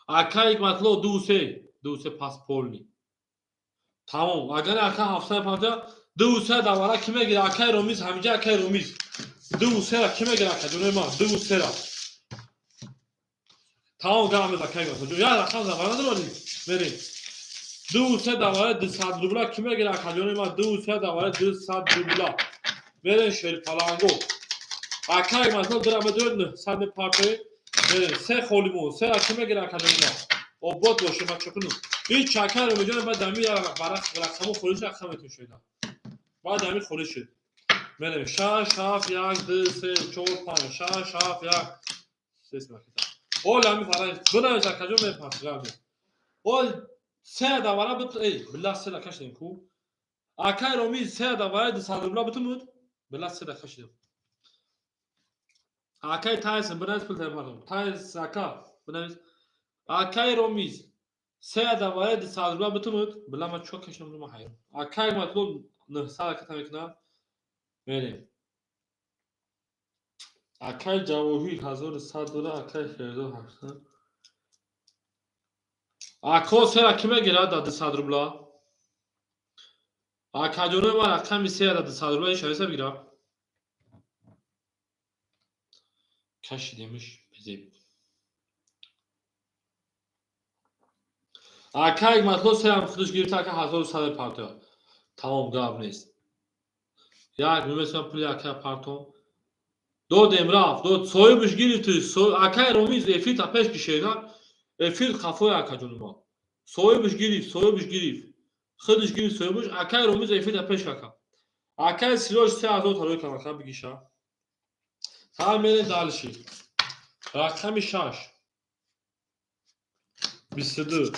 A: Акай Ҳикматулло ду се. Ду се пас полный. Тамом. Агар ака 750 ду се давара ки мегира? Акай Ромиз ҳамиҷа акай Ромиз. Ду сера ки мегира акаҷонои ма? Ду сера. Тамом гап мез акай Ҳикматуллоҷон. Як рақам давара надорӣ? Мерем. Ду се давара 200 рубла ки мегира акаҷонои ма? Ду се давара 200 рубла. Мерем шерпаланго. Акай Ҳикматулло дира медоред 900 мепартоед. Мерем се холимон. Сера ки мегира акаҷонои ма? Обод боше ма чӣ кунам? Ҳеҷ акай Ромиҷон баъд ами рақамо холӣ шуд рақам метон шуда. Баъд ами холӣ шуд. Мерем шаш ҳафт як ду се чор панҷ шаш ҳафт як се ракета. Ол ами фара бинавис акаҷон мепартоям. Ол се давара бит эй билла се кашидем ку. Акай Ромиз се давара 200 рубла битумуд. Билла се кашидем. Акай Тайсон бинавис пул пардон. Тайс ака бинавис. Акай Ромиз се давара 200 рубла битумуд. Билла ма чо кашидам ма ҳайрон. Акай Матлуб 900 ракета мекунад. Мерем. Акай Ҷавоҳир 1100 дора, акай Шерзод 800. Ако сера ки мегирад дар 200 рубла? Акаҷонои ман рақами се дар 200 рубла ишариса бигирам. Кашидемш, безеб. Ака Ҳикматулло сеам худаш гирифта, ака 1100 партоя. Тамом, гап нест. Як мемесам пули ака партом. Додем, рафт, дод, соҳибаш гирифт. Акаи Ромиз эфир та пеш кишеда. Эфир қафои акаҷони ма. Соҳибаш гирифт, соҳибаш гирифт. Худаш гирифт соҳибаш, акаи Ромиз эфир та пеш ака. Акаи Сироҷ 3000 тарои кам ака бигиша. Ҳар мерем дальше. Рақами 6. 22.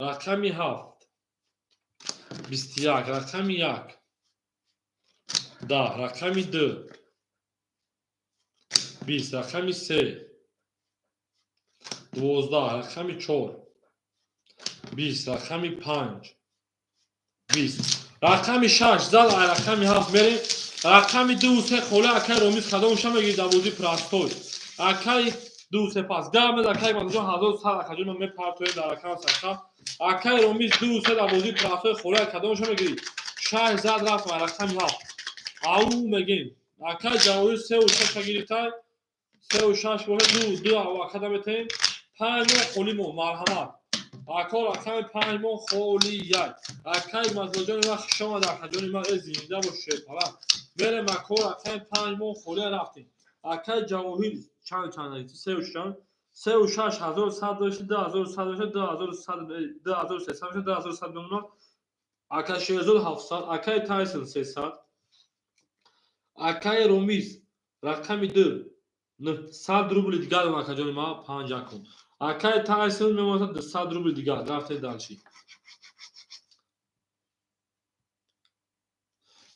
A: Рақами 7. 21. Рақами 1. 10. Рақами 2. 20. Рақами 3. 12. Рақами 4. 20. Рақами 5. 20. Рақами 6 зал, ай рақами 7 мерем. Рақами 2 3 холе, акай Ромиз кадомша мегирид дар бозии простой? Акай 2 3 пас. Гап мез, акай Мазуҷон 1100 акаҷон мепартоем дар рақам саша. Акай Ромиз 2 3 дар бозии простой холе кадомша мегирид? 6 зад, рафт ай рақами 7. Ау мегем. Акай Ҷавоҳир 3 6 гирифтай. 3 6 боша 2 2 акада метаем. 5 моҳ холӣ мо, марҳамат. Ако рақами 5 моҳ холи як. Акай Мазлоҷони ман, хуш омад, акаҷони ман, э зинда бош, шерпаланд. Мерем, ако, рақами 5 моҳ холия рафтем. Акай Ҷавоҳир чанд чанд сеу чанд? Сеу шаш 1100 дошти, 2100 дошта, 2100, 2300 дошта, 2100 мемонад. Акай Шерзод 700, акай Тайсон 300. Акай Ромиз рақами 2 900 рубли дигар дорам, акаҷони ман, панҷ акун. Акай Тайсон мемонад 200 рубли дигар. Рафтем дальше.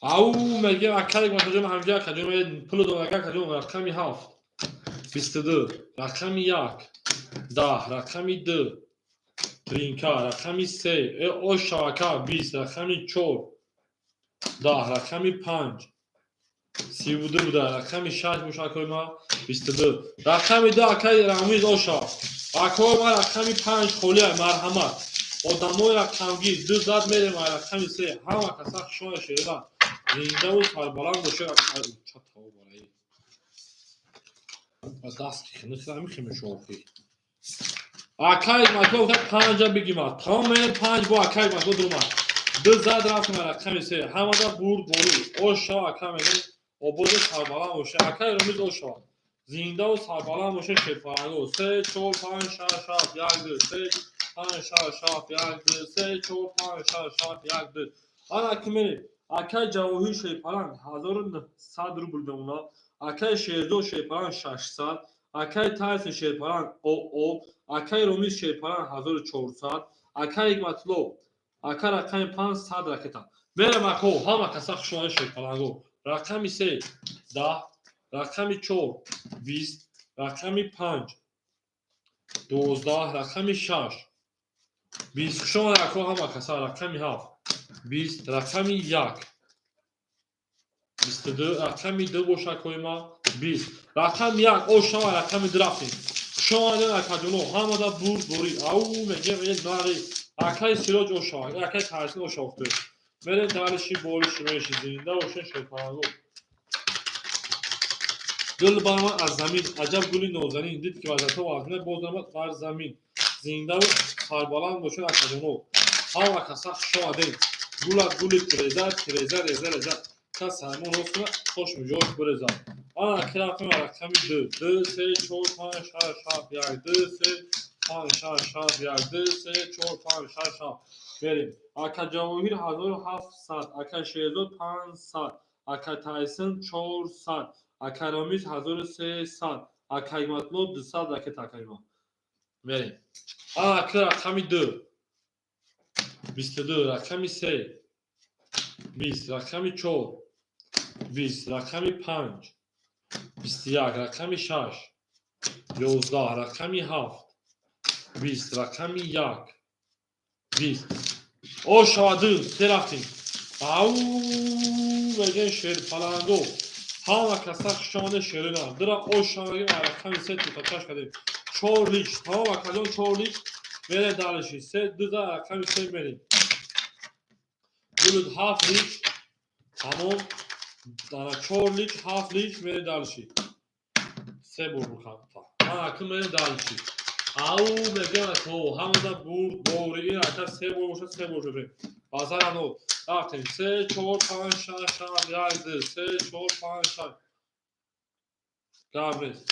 A: Ау мегем, акай Мазлоҷон ҳамҷа акаҷон пулу дод, акаҷон рақами 7. 22. Рақами 1. 10. Рақами 2. Тринка. Рақами 3. Э оша ака 20. Рақами 4. 10. Рақами 5. 32 буда. Рақами 6 боша, акои ма 22. Рақами 2, акаи Рамиз оша. Акои ма рақами 5 холия, марҳамат. Одамои рақамгир ду зад, мерем ай рақами 3. Ҳама каса хушоя шеридан. Зиндаву сарбаланд боша. Чатао бараи. Даст хинус ҳами химешохи. Акай Матло гуфта панҷа бигима. Тамом, мерем панҷ бо акай Матло дуромад. Ду зад, рафтем ай рақами 3. Ҳамада бурд борӣ. Оша ака мегӯем, ободу сарбаланд боша. Акай Ромиз оша. Зиндаву сарбаланд боша, шерпаланго. 3 4 5 6 7 1 2 3 5 6 7 1 2 3 4 5 6 7 1 2. Ана ки мерем. Акай Ҷавоҳир шерпаланг 1900 рубл мемонад. Акай Шерзод шерпаланг 600. Акай Тайсон шерпаланг ОО. Акай Ромиз шерпаланг 1400. Акай Ҳикматулло ака рақами 500 ракета. Мерем, ако, ҳама каса хушомадед, шерпаланго. Рақами 3 10, рақами 4 20, рақами 5 12, рақами 6 20. Хушомадед, ако, ҳама каса. Рақами 7 20, рақами 1 22, рақами 2 боша, акои ма 20, рақами 1 ошава, рақами 2 рафтем. Хушомадед, акаҷоно, ҳамада бурд борӣ. Ау мегем, е нари акаи Сироҷ ошава, акаи Тарсин ошава. Мерем дальше, болиши меши, зинда бошен, шерпаланго. Гул баромад аз замин, аҷаб гули нозанин, дид ки вазъиятҳо вазнина, боз омад бар замин. Зиндаву сарбаланд бошед, акаҷоно. Ҳама каса хушомадед. Гулат гули тиреза, тиреза реза реза. Кас сармон рост кунад, хошми ҷош бирезад. Ана ки рафтем рақами 2. 2 3 4 5 6 7 1 2 3 5 6 7 1 2 3 4 5 6 7. Мерем. Ака Ҷавоҳир 1700, ака Шерзод 500, ака Тайсон 400, ака Ромиз 1300, ака Ҳикматулло 200 ракета, акаи ма. Мерем. Ана ки рақами 2. 22, рақами 3. 20, рақами 4. 20, рақами 5. 21, рақами 6. 11, рақами 7. 20, рақами 1. 20. Ошава ду, се рафтем. Ау мегем, шерпаланго. Ҳама каса хушомаде, шерина. Дира ошава мегем, рақами се тутачаш кардем. Чор лич, тамом, акаҷон, чор лич. Мерем дальше. Се ду за рақами се мерем. Гулуд ҳафт лич. Тамом. Дара чор лич, ҳафт лич, мерем дальше. Се бор бур кард. Ман акун мерем дальше. Ау, мегӯям, ако ҳамада бурд бори ин ака се бор бошад, се бор шудем. Базар ано рафтем. Се, чор, панҷ, шаш, ҳафт, як, ду, се, чор, панҷ, шаш. Гап нест.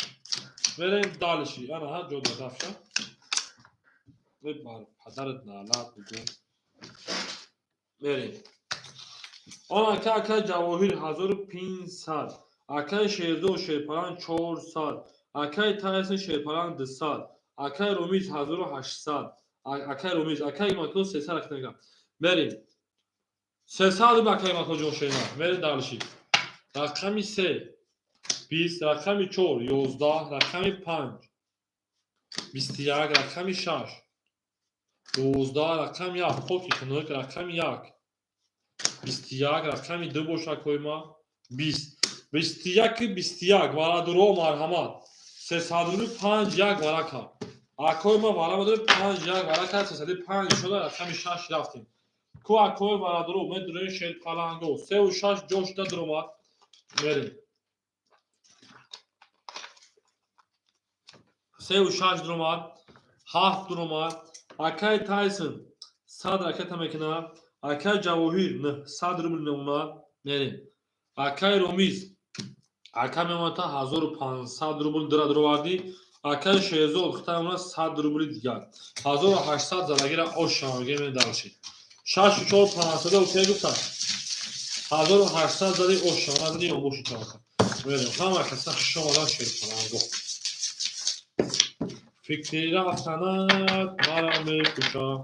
A: Мерем дальше. Ана ҳа ҷо дафша. Бар падарат налат бугӯ. Мерем. Он ака, акаи Ҷавоҳир 1500, акаи Шерзод Шерпаланг 400, акаи Тайсон Шерпаланг 200, акаи Ромиз 1800, акаи Ромиз, акаи Иматулло 300 ракета мегирам. Мерем. 300 рубл, акаи Иматулло ҷон шерина. Мерем дальше. Рақами се 20, рақами чор 11, рақами панҷ 21, рақами шаш 12, рақами ҳафт хоки хунук, рақами як 21, рақами ду бошад койма 20, 21, 21. Варадуро, марҳамат. 300 рубли, панҷ, як вара кард. Акои ма вара мадорем, панҷ, як вара кард, сесади панҷ шуда, рақами шаш рафтем. Ку акои варадуро, медурем шерпаланго, сеу шаш ҷо шуда дуромад. Мерем. Сеу шаш дуромад, ҳафт дуромад. Акаи Тайсон 100 ракета мекунад, акаи Ҷавоҳир 900 рубл мемонад. Мерем. Акаи Ромиз ака мемонад 1500 рубл дира дуровардӣ. Акаи Шерзод хита мемонад 100 рубли дигар. 1800 задагира ошамаге медаршид. Шашу чор панҷсада окей гуфтам. 1800 зади ошама зади ё боши чака. Мерем. Ҳама каса хуш омадан шерпаланго. Фикри рафтанат мара мекушад.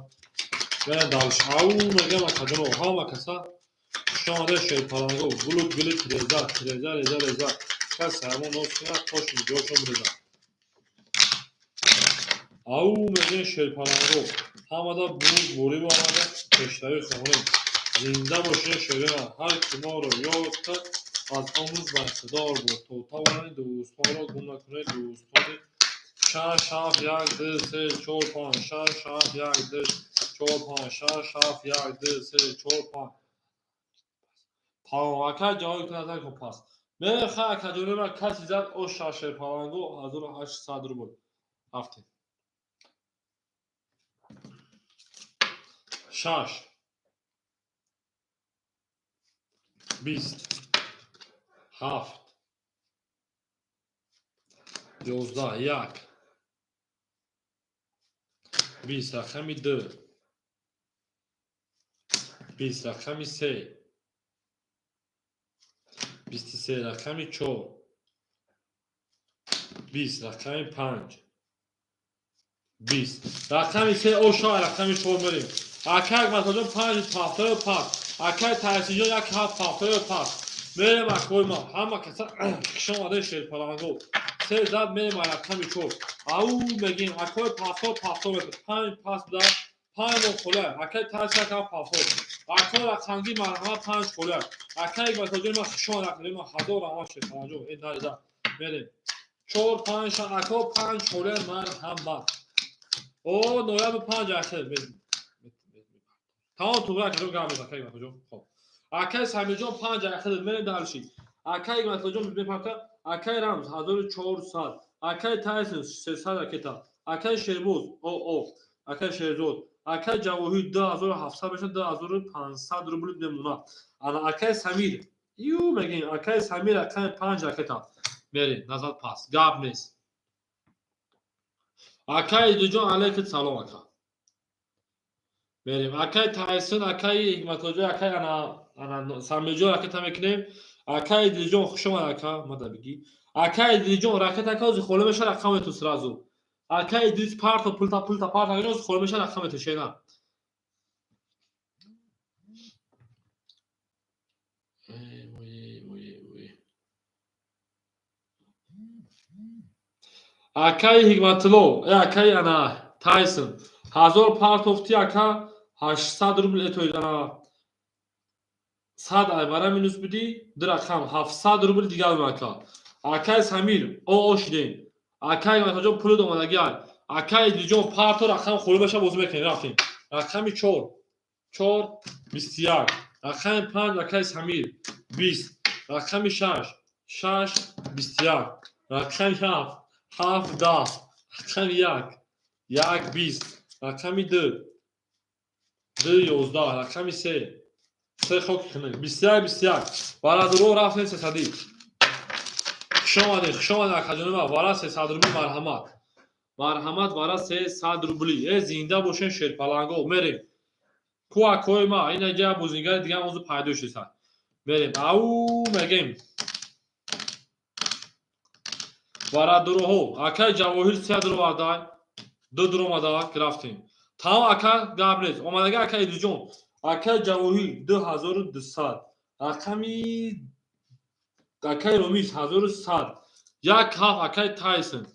A: Мерем дальше. Ау, мегам, акаҷоно, ҳама каса хуш омада шерпаланго. Гулу гули тиреза, тиреза, реза, реза. Кас ҳамон нос кунад, тош ҷошон реза. Ау, мегӯем шерпаланго. Ҳамада бурд бурибу ҳамада пешравӣ хоҳонем. Зинда бошед, шерина. Ҳар ки моро ёд кард, аз он рӯз бархӯрдор буд. То тавонед, дӯстонро гум накунед, дӯстони. Шаш, ҳафт, як, ду, се, чор, панҷ, шаш, ҳафт, як, ду, чор, панҷ, шаш, ҳафт, як, ду, се, чор, панҷ. Тамом, ака ҷавоби ту назар кун пас. Мерем, акаҷони ман, каси зад оша шерпаланго 1800 рубл. Рафтем. Шаш 20, ҳафт, 11, як, 20, рақами ду 20, рақами се 23, рақами чор 20, рақами панҷ 20, рақами се оша, рақами чор мерем. Акай Матоҷон панҷ пафтаю паст, акай Тайсиҷон як ҳафт пафтаю паст. Мерем, акои ма, ҳама каса хуш омадаи шерпаланго. Се зад, мерем рақами чор. Ау, мегем, акои пафто пафто панҷ паст буда, панҷ мо холай. Акай Тайси як ҳафт пафто. Акои рақамгӣ, марҳамат, панҷ холай. Акай Матоҷон ма, хуш омад, акои ма, ҳазор раҳмат, шерпаланҷо. Э нариза. Мерем. Чор, панҷ, шаш, ако панҷ холай, марҳамат. О, ноябр панҷ ахир. Тамом, туғри, акаҷон, гап мезан, акай Матоҷон. Хоб. Акай Самирҷон панҷ ахир, мерем дальше. Акай Матоҷон мепарта, акай Рамз 1400, акай Тайсон 300 ракета, акай Шербоз, о о, акай Шерзод, акай Ҷавоҳир 2700 мешавад, 2500 рубл мемонад. Ана акай Самир, ю мегем, акай Самир акай панҷ ракета. Мерем, назад пас, гап нест. Акай Идуҷон, алайкум салом, ака. Мерем. Акай Тайсон, акай Ҳикматуллоҷон, акай ана ана Самирҷон ракета мекунем. Акай Идриҷон, хуш омад, ака, мада бигӣ. Акай Идрисҷон, ракета ака, ҳозир холӣ меша рақамету сразу. Акай Идрис, парто пулта, пулта парто, ҳозир холӣ меша рақамету шена. Акаи Ҳикматулло, э акаи ана Тайсон, ҳазор партофти, ака, 800 рубл этоид, ана 100 айвара минус будӣ, ду рақам 700 рубл дигар ака. Акаи Самир, о о шидем. Акаи Ҳикматуллоҷон, пулуд омадагӣ ай. Акаи Идрисҷон, парто рақам холӣ меша, бозӣ мекунем, рафтем. Рақами чор, чор, 21, рақами панҷ, акаи Самир, 20, рақами шаш, шаш, 21. Рақами ҳафт, ҳафт даҳ. Рақами як, як бист. Рақами ду, ду ёздаҳ. Рақами се, се хоки хунук. 21, 21. Бародаро, рафтем сесадӣ. Хуш омадед, хуш омадед, акаҷони ман. Вара 300 рубли, марҳамат. Марҳамат, вара 300 рубли. Э, зинда бошен, шерпаланго. Мерем. Ку акои ма, ина ҷа бозингари дига ҳозир пайдо шудааст. Мерем. Ау мегем. Бародароҳо, акаи Ҷавоҳир се дуровардай, ду дуромада рафтем. Тамом, ака, гап нест. Омадага ака Идрисҷон, акаи Ҷавоҳир 2200. Рақами акаи Ромиз 1100. Як ҳафт акаи Тайсон.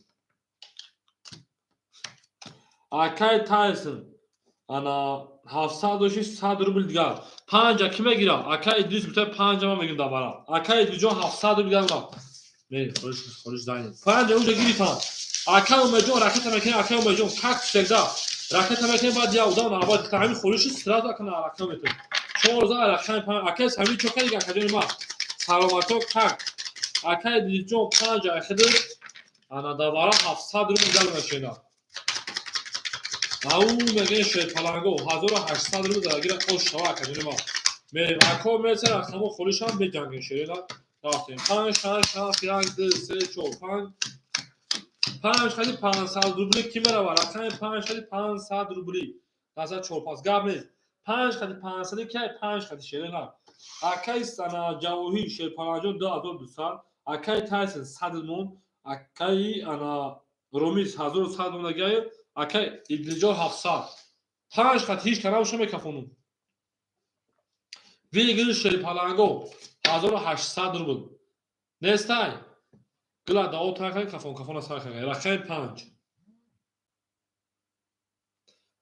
A: Акаи Тайсон. Ана 700 дошти, 100 рубл дигар. Панҷа кӣ мегирад? Акаи Идрис гуфта, панҷа ман мегирам дар бара. Акаи Идрисҷон 700 рубл дигар. Мерем, холиш, холиш зайнем. Панҷа уже гирифтам. Акаи Умедҷон ракета мекунем, акаи Умедҷон, как всегда. Ракета мекунем, баъд я удам навбат ҳамин холиши сразу ака ракета метавонем. Чор за рақами панҷ. Акаи Самир чо кардига, акаҷони ман? Саломато как? Акаи Идрисҷон панҷа ахиди ана давара 700 рубл дигар мешена. Ау мегӯем, шерпаланго, 1800 рубл дарагира ош шава, акаҷони ман. Мерем. Ако мерса рақамо холишам меҷангем, шерена. Рафтем. Панҷ, шаш, ҳафт, як, ду, се, чор, панҷ. Панҷ хади 500 рубли кӣ мерава? Рақами панҷ хади 500 рубли. Назар чор пас гап нест. Панҷ хади 500 ки панҷ хади шерена. Акаи ана Ҷавоҳир шерпаланҷон 2200. Акаи Тайсон 100 мон. Акаи ана Ромиз 1100 монагай. Акаи Идлиҷон 700. Панҷ хат ҳеҷ карамшо мекафонум. Вигр шерпаланго 1800 рубл. Нестай? Гула дао таркан кафон кафона сар кардем. Рақами панҷ.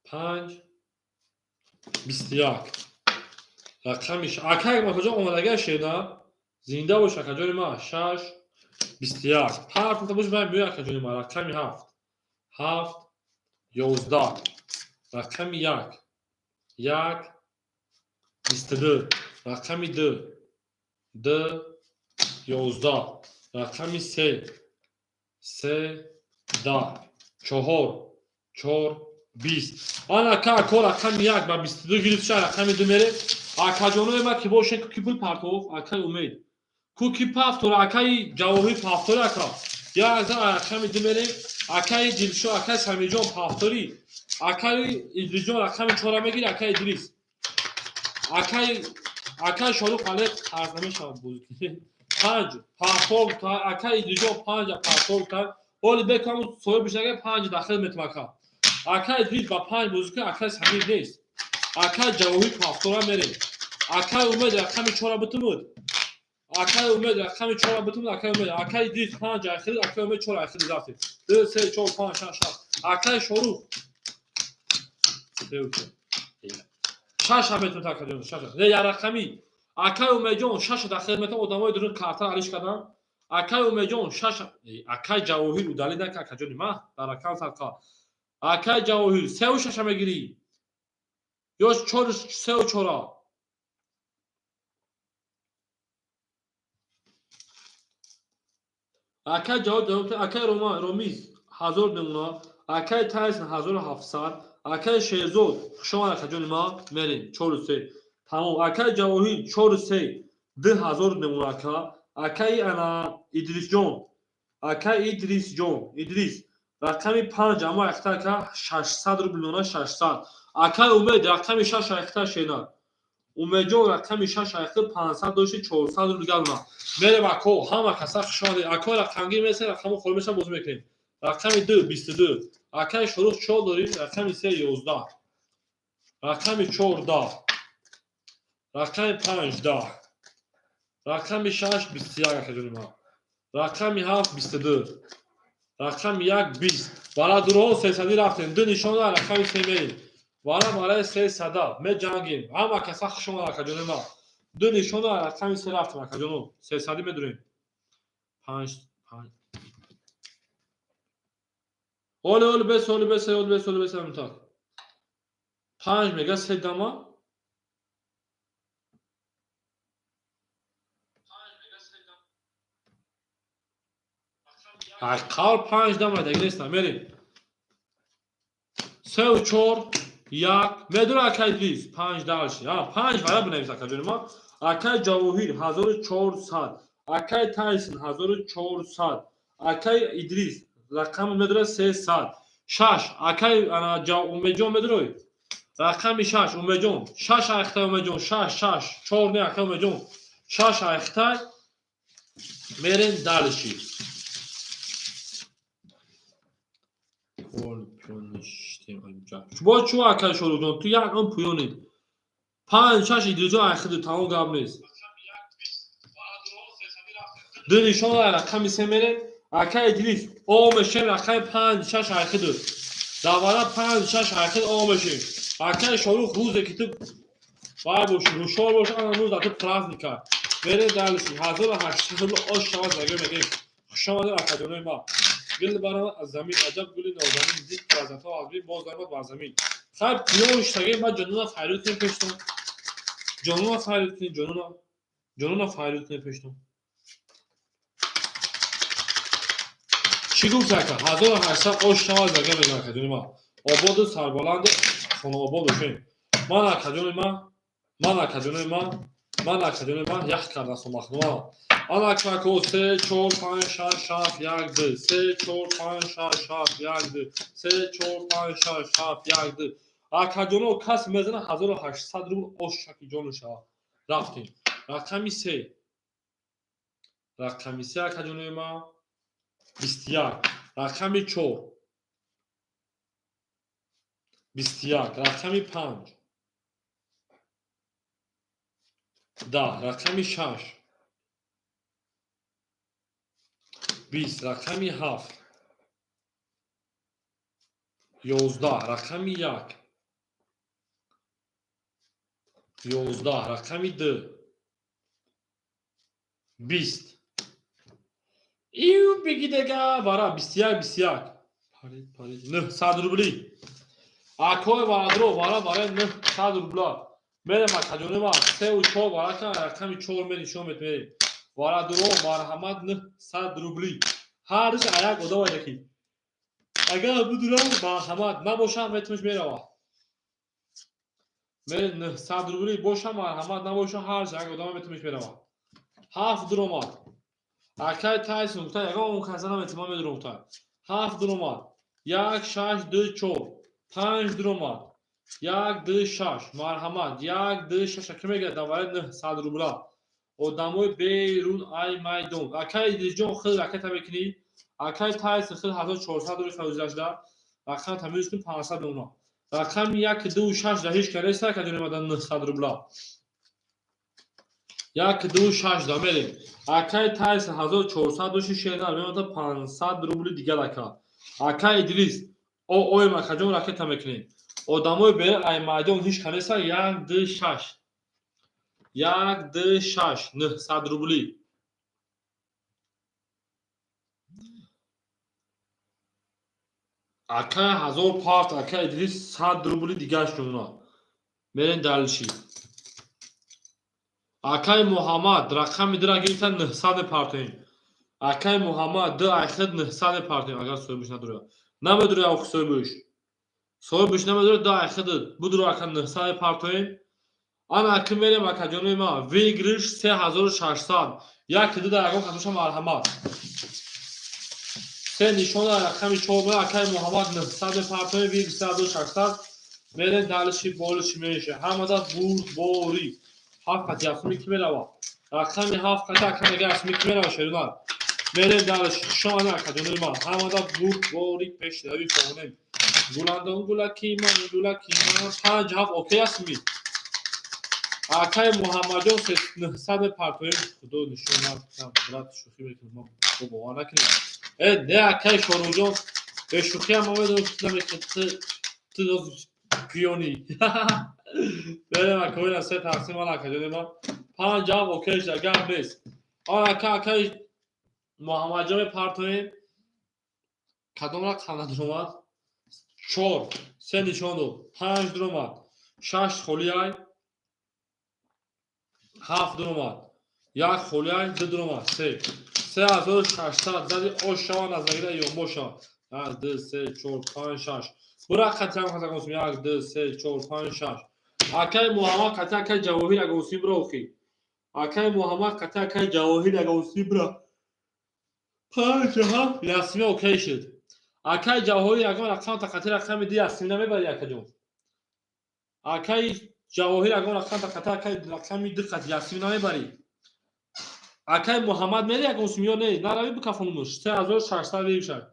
A: Панҷ 21. Рақами акай ма куҷо омадага шена? Зинда бош, акаҷони ма. Шаш 21. Ҳафт бош, ман меоя, акаҷони ма. Рақами ҳафт. Ҳафт 11. Рақами як. Як 22. Рақами ду. Ду 11. Рақами се. Се даҳ. Чор. Чор 20. Ана ака, ако рақами як ба 22 гирифт ша, рақами ду мерем. Акаҷонои ма ки бошен, ки пул партов, акаи Умед. Ку ки пафтора, акаи Ҷавоҳир пафтори, ака. Як за рақами ду мерем. Акаи Дилшо, акаи Самирҷон пафтори. Акаи Идрисҷон рақами чора мегири, акаи Идрис. Акаи Шорух ҳале қарз намешавад бозӣ. Панҷ пафтор, акаи Идрисҷон панҷа пафтор кард. Оли бекам соҳиб бишага панҷ дахил метавон ака. Акаи Идрис ба панҷ бозӣ кунад, акаи Самир нест. Акаи Ҷавоҳир пафтора мерем. Акаи Умед рақами чора битумуд. Акаи Умед рақами чора битумуд, акаи Умед. Акаи Идрис панҷ ахири, акаи Умед чор ахири рафтем. Ду, се, чор, панҷ, шаш, ҳафт. Акаи Шорух. Се, чор. Шаша метавонад, акаҷон, шаша. Не, я рақами. Акаи Умедҷон шаша дахил метавон, одамои дурун карта алиш кардан. Акаи Умедҷон шаша, акаи Ҷавоҳир удалить нака, акаҷони ма, дар рақам садқа. Акаи Ҷавоҳир сеу шаша мегирӣ. Ё чор сеу чора. Акаи Ҷавод, акаи Роман, Ромиз 1000 мемона, акаи Тайсон 1700, акаи Шерзод, хуш омад, акаҷони ма, мерем чору се. Тамом, акаи Ҷавоҳир чору се, 2000 мемона ака. Акаи ана Идрисҷон, акаи Идрисҷон, Идрис рақами панҷ ама якта ака 600 рубл мемона, 600. Акаи Умед рақами шаш якта шена. Умедҷон рақами шаш якта 500 дошти, 400 рубл дигар мемона. Мерем, ако, ҳама каса хуш омадед. Ако рақамгир меса, рақамо холӣ меша, бозӣ мекунем. Рақами ду 22. Акаи Шорух чор дорӣ, рақами се 11. Рақами чор 10. Рақами панҷ 10. Рақами шаш 21, акаҷони ман. Рақами ҳафт 22. Рақами як 20. Бародарҳо, сесадӣ рафтем. Ду нишона рақами се мерем. Вара барои сесада меҷангем. Ҳама каса хуш омад, акаҷони ман. Ду нишона рақами се рафтем, акаҷоно. Сесадӣ медурем. Панҷ панҷ. Оли оли бес, оли бес, оли бес, оли бес, так. Панҷ мега се дама. Қавл панҷ дамайдаги нестам. Мерем, сеу чор як медура. Акай Идрис, панҷ дальше, панҷ вара бинавис. Акаҷони ма, акай Ҷавоҳир, 1400, акай Тайсон, 1400, акай Идрис рақами медура, 300. Шаш, акай Умедҷон медурой, рақами шаш. Умедҷон, шаш айхтай. Умедҷон, шаш, шаш, чор не, акай Умедҷон, шаш айхтай. Мерем дальше. Бо чӯ, акай Шоруҷон, ту як он пӯёнед. Панҷ, шаш, Идрисҷон, айхиду тамом, гап нест. Ду нишон, рақами се мерем. Акай Идрис, о мешем, рақами панҷ, шаш айхиду давара, панҷ, шаш айхид, о мешем. Акай Шорух, рӯзе ки ту вай боши, ҳушёр бош, ана рӯз ту праздника. Мерем дальше. 1800 рубл ош шавад, заго мегем. Хушомадед, акаҷонои ма. Гул баромад аз замин, аҷаб гули нозанин, дид лаззатҳо аз бин, боз даромад бар замин. Хайр, пиён шитаге ма. Ҷонона файрӯд кунем пештон, ҷонона файрӯд кунем, ҷонона, ҷонона файрӯд кунем пештон. Чӣ гуфт, ака? 1800 ош шавад, зага мегӯям. Акаҷони ма, ободу сарбаланду хонаобод бошем. Ман, акаҷони ма, ман, акаҷони ма, ман, акаҷони ма, ях кардастон махнума. Ана акако, се, чор, панҷ, шаш, ҳафт, як, ду, се, чор, панҷ, шаш, ҳафт, як, ду, се, чор, панҷ, шаш, ҳафт, як, ду. Акаҷоно, кас мезана, 1800 рубл ош шаки ҷону шавад. Рафтем, рақами се, рақами се, акаҷонои ма, 21, рақами чор, 21, рақами панҷ, 10, рақами шаш, 20, рақами ҳафт, 11, рақами як, 11, рақами ду, 20. Ию бигидега вара, 21, 21, парид, парид, 900 рубли. Акои варадро, вара, вара, 900 рубла. Мерем, акаҷони ма, сеу чор варака, рақами чор мерем, шумо метмерем. Варадуро, марҳамат, 900 рубли. Ҳар рӯз аяк одам яки агар будурам, марҳамат, набошам, метмеш мерава. Мерем, 900 рубли бошам, марҳамат, набошам, ҳар рӯз як одам метмеш мерава. Ҳафт дуромад. Акай Тайсон гуфта, ягон каса наметима, медурам, гуфта. Ҳафт дуромад. Як, шаш, ду, чор, панҷ дуромад. Як, ду, шаш, марҳамат, як, ду, шаш. Аки мегӯяд, давари 900 рубла. Одамои берун ай майдон. Акай Идрисҷон, хел ракета мекунӣ. Акай Тайсон, хел 1400 рубли фавзашда рақам тамиз кун, 500 мемона. Рақами як, ду, шаш да ҳеҷ ка нест, ака ҷони мада, 900 рубла. Як, ду, шаш да мерем. Акай Тайсон, 1400 доши, шернар мемода, 500 рубли дигар. Ака, акай Идрис, о оем, акаҷон, ракета мекунем. Одамои берун ай майдон ҳеҷ ка нест. Як, ду, шаш, як, ду, шаш, 900 рубли. Акай ҳазор парт, акай Идрис, 100 рубли дигар шуна. Мерем дальше. Акай Муҳаммад, рақами дура гирифта, 900 мепартоем. Акай Муҳаммад, ду айхид, 900 мепартоем. Агар соҳибш надура, намедура, охи соҳибш, соҳибш намедура, ду айхид будуро, ака, 900 мепартоем. Ана аки мерем, акаҷонои ма, выигрыш 3600. Як, ду да ягон касоша, марҳамат. Се нишона, рақами чор. Акай Муҳаммад, 900 мепартоем, выигрыш 3600. Мерем дальше, болиши меша. Ҳамада бурдборӣ. Ҳафт қати асми ки мерава? Рақами ҳафт қати, ака мега, асми ки мерава? Шерунар. Мерем дальше. Хушомада, акаҷонои ма, ҳамада бурдборӣ, пешравӣ хоҳонем. Гуландон, гулаки ман, гулаки ман. Панҷ, ҳафт, окей астми. Акай Муҳаммадҷон, 900 мепартоем. Худо нишон накунам, брат, шӯхӣ мекунам, бовар накунем. Э, не, акай Шоруҷон, бешӯхиам ма медонам, намекунӣ ту, пиёнӣ. Берем, акоина, се тақсим. Ман, акаҷони ман, панҷ, ҳафт, окей шуда, гап нест. Он ака, акай Муҳаммадҷон, мепартоем. Кадом рақам надуромад? Чор, се нишон дод, панҷ дуромад, шаш холиай, ҳафт дуромад. Як холияй, ду дуромад, се. 3600 зади, ош шава, назагира ёнбо шава. Як, ду, се, чор, панҷ, шаш. Бура қатиам хатагонсим. Як, ду, се, чор, панҷ, шаш. Акай Муҳаммад қати акай Ҷавоҳир ягонсим бира охи. Акай Муҳаммад қати акай Ҷавоҳир ягонсим бира. Панҷ, ҳафт, Ясмина окей шуд. Акай Ҷавоҳир ягон рақамта қати рақами ди Ясмина мебари, акаҷон. Акай Ҷавоҳир ягон рақамта қати акай рақами ди қати Ясмина мебарӣ. Акай Муҳаммад мери ягон сум ё не? Наравӣ, бикафонумуш. 3600 вешад.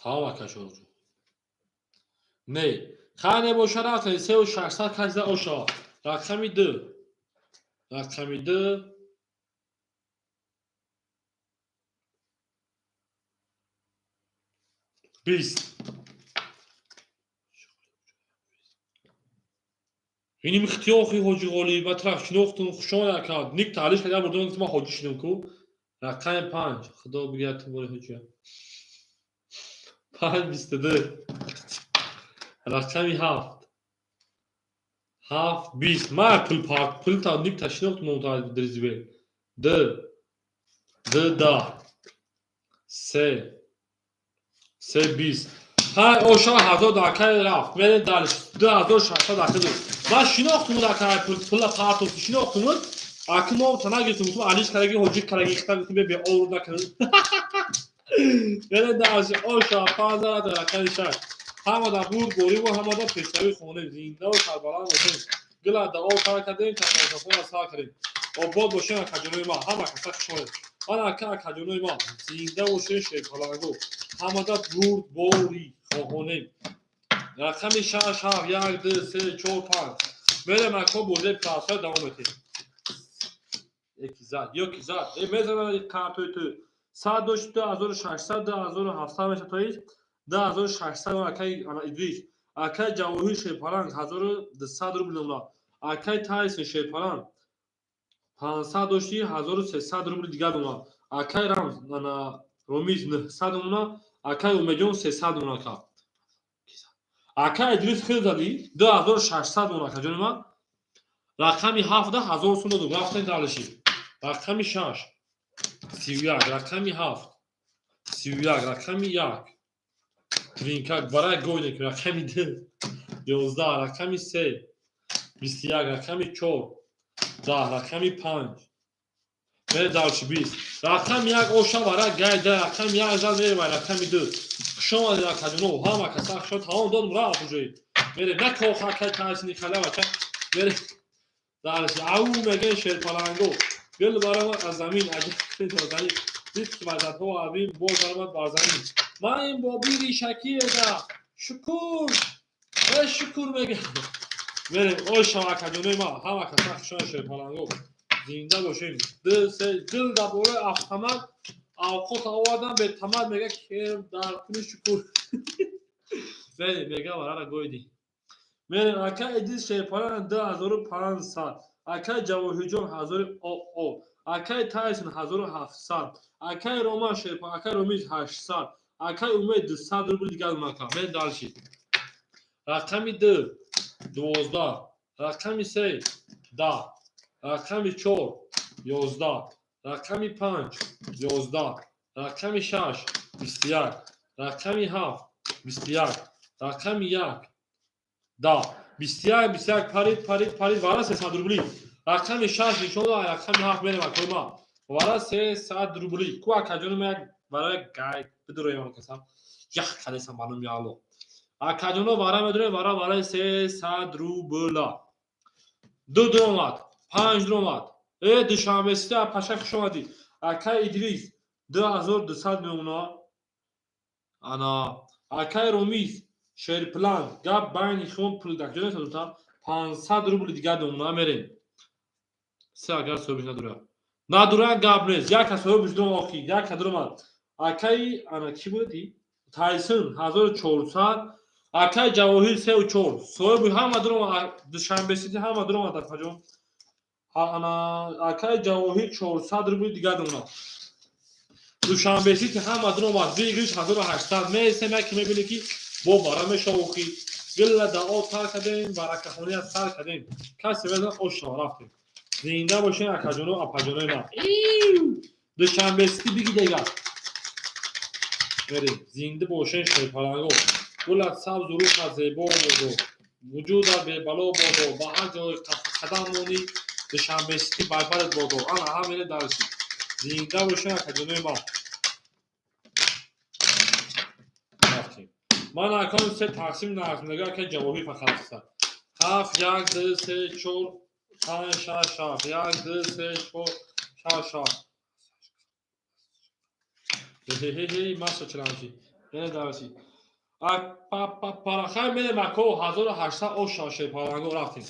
A: Тамом, ака Шоҳҷон. Не. Хай, небоша, рафтем 3600 касида ошава. Рақами ду. Рақами ду. 20. Иним ихтиёхи ҳоҷи Ғолиб ба тараф шинохтум, хушомад, ака. Ник таълиш карда бурдум, ман ҳоҷӣ шудам ку. Рақами панҷ. Худо бигирад ту бори ҳоҷия. Панҷ, 22. Рақами ҳафт. Ҳафт, 20. Ма пул пак, пул та ник та шинохтум та дризбе. Д. Д, 10. Се. Се, 20. Ҳай, оша ҳазор дакай рафт. Мерем дальше. 2600 дакай. Ман шинохтум дакай пул, пула партофти шинохтум. Аки мо та нагирифтум, гуфтум алиш караги ҳоҷӣ караги хита гуфтум бе овр накард. Мерем дальше. Оша 5000 рақами шаш. Ҳамада бурд бориву ҳамада пешравӣ хонем, зиндаву сарбаланд бошем. Гила дао сар кардем, тамошохона сар кардем. Обод бошем, акаҷонои ман, ҳама каса хушомадед. Ман ака акаҷонои ман, зинда бошем, шерпалангу. Ҳамада бурд борӣ хоҳонем. Рақами шаш, ҳафт, як, ду, се, чор, панҷ. Мерем, ако, бозии пласҳо давом метиҳем. Яки зад, ёки зад. Э, мезанад картои ту. 100 дошт, 2600, 2700 меша, то есть 2600 акай ана Идрис. Акай Ҷавоҳир шерпаланг 1200 рубл номла. Акай Тайсон шерпаланг 500 дошти, 1300 рубли дигар номла. Акай Рамз ана Ромиз 900 номла. Акай Умедҷон 300 номла ка. Акай Идрис хел задӣ, 2600 номла, ка ҷони ман. Рақами ҳафта ҳазор сум додум, рафтем дальше. Рақами шаш 31, рақами ҳафт 31, рақами як твинка барай гойне, рақами ду 11, рақами се 21, рақами чор 10, рақами панҷ. Мере дальше, 20. Рақами як оша вара гайда, рақами як зад, мерем рақами ду. Хушомадед, акаҷоно, ҳама каса хушо тамом додум, рафт уже. Мерем на коха акай таҳсини халя бача. Мерем дальше. Ау мегӯян шерпаланго. Гул баромад аз замин, аҷаб замин. Дид ки вазатҳо абин боз баромад бар замин. Ман ин боби ришакиеда. Шукур. Э, шукур мегӯям. Мерем оша, акаҷонои ман, ҳама каса хушомад, шерпаланго. Зинда бошем. Ду, се, дил дар бораи автомат авқот овардан бетамат мега ки дар куни шукур. Мерем, мега варара гойди. Мерем, ака Идрис шерпаланг 2500. Акай Ҷавоҳирҷон ҳазори оо. Акай Тайсон 1700. Акай Роман шерпаланг, акай Ромиз 800. Акай Умед 200 рубл дигар мака. Мерем дальше. Рақами ду 12, рақами се 10, рақами чор 11, рақами панҷ 11, рақами шаш 21, рақами ҳафт 21, рақами як 10, 21, 21 парид, парид, парид, вара 300 рубли. Рақами шаш нишон дод, рақами ҳафт мерем, акои ман. Вара 300 рубли. Ку, акаҷони ман, як барои гай бидуроем, касам. Ях кадесам ба номи Аллоҳ. Акаҷоно, вара медурем, вара барои 300 рубла. Ду дуромад, панҷ дуромад. Э, Душанбесита паша, хуш омадӣ. Акай Идрис 2200 меомона. Ана акай Ромиз шерплан гап байни химон пул даҷоне садута 500 рубли дигар домона, мерем. Се агар соҳибиш надура. Надура, гап нест. Як кас соҳибиш дуром охи, як ка дуромад. Акай ана кӣ буди? Тайсон 1400, акай Ҷавоҳир сеу чор. Соҳиби ҳама дуромад, Душанбесити ҳама дуромад, акаҷон. Ана акай Ҷавоҳир 400 рубли дигар домона. Душанбесити ҳама дуромад, выигрыш 1800. Месем, яке мебинӣ ки бо бара мешавохи. Гилла да об тар кардем, баракахонӣ аз сар кардем. Касе безан, ошо рафтем. Зинда бошен, акаҷону апаҷонои ман. Душанбе Сити биги дега. Мерем. Зинда бошен, шерпаланго. Гулат сабзу, рӯҳат зебо бодо, вуҷудат бебало бодо, ба ҳар ҷой қадам монӣ, Душанбе Сити барбарат бодо. Ана ҳамине дарси. Зинда бошен, акаҷонои ман. Рафтем. Ман акон се тақсим нақмнага, ака Ҷавоҳир фақат аста. Ҳафт, як, ду, се, чор, панҷ, шаш, ҳафт. Як, ду, се, чор, шаш, ҳафт. Хе-хе-хе, маша чирамши. Ене дарси. Парахай мерем, ако, 1800 оша, шерпаланго, рафтем.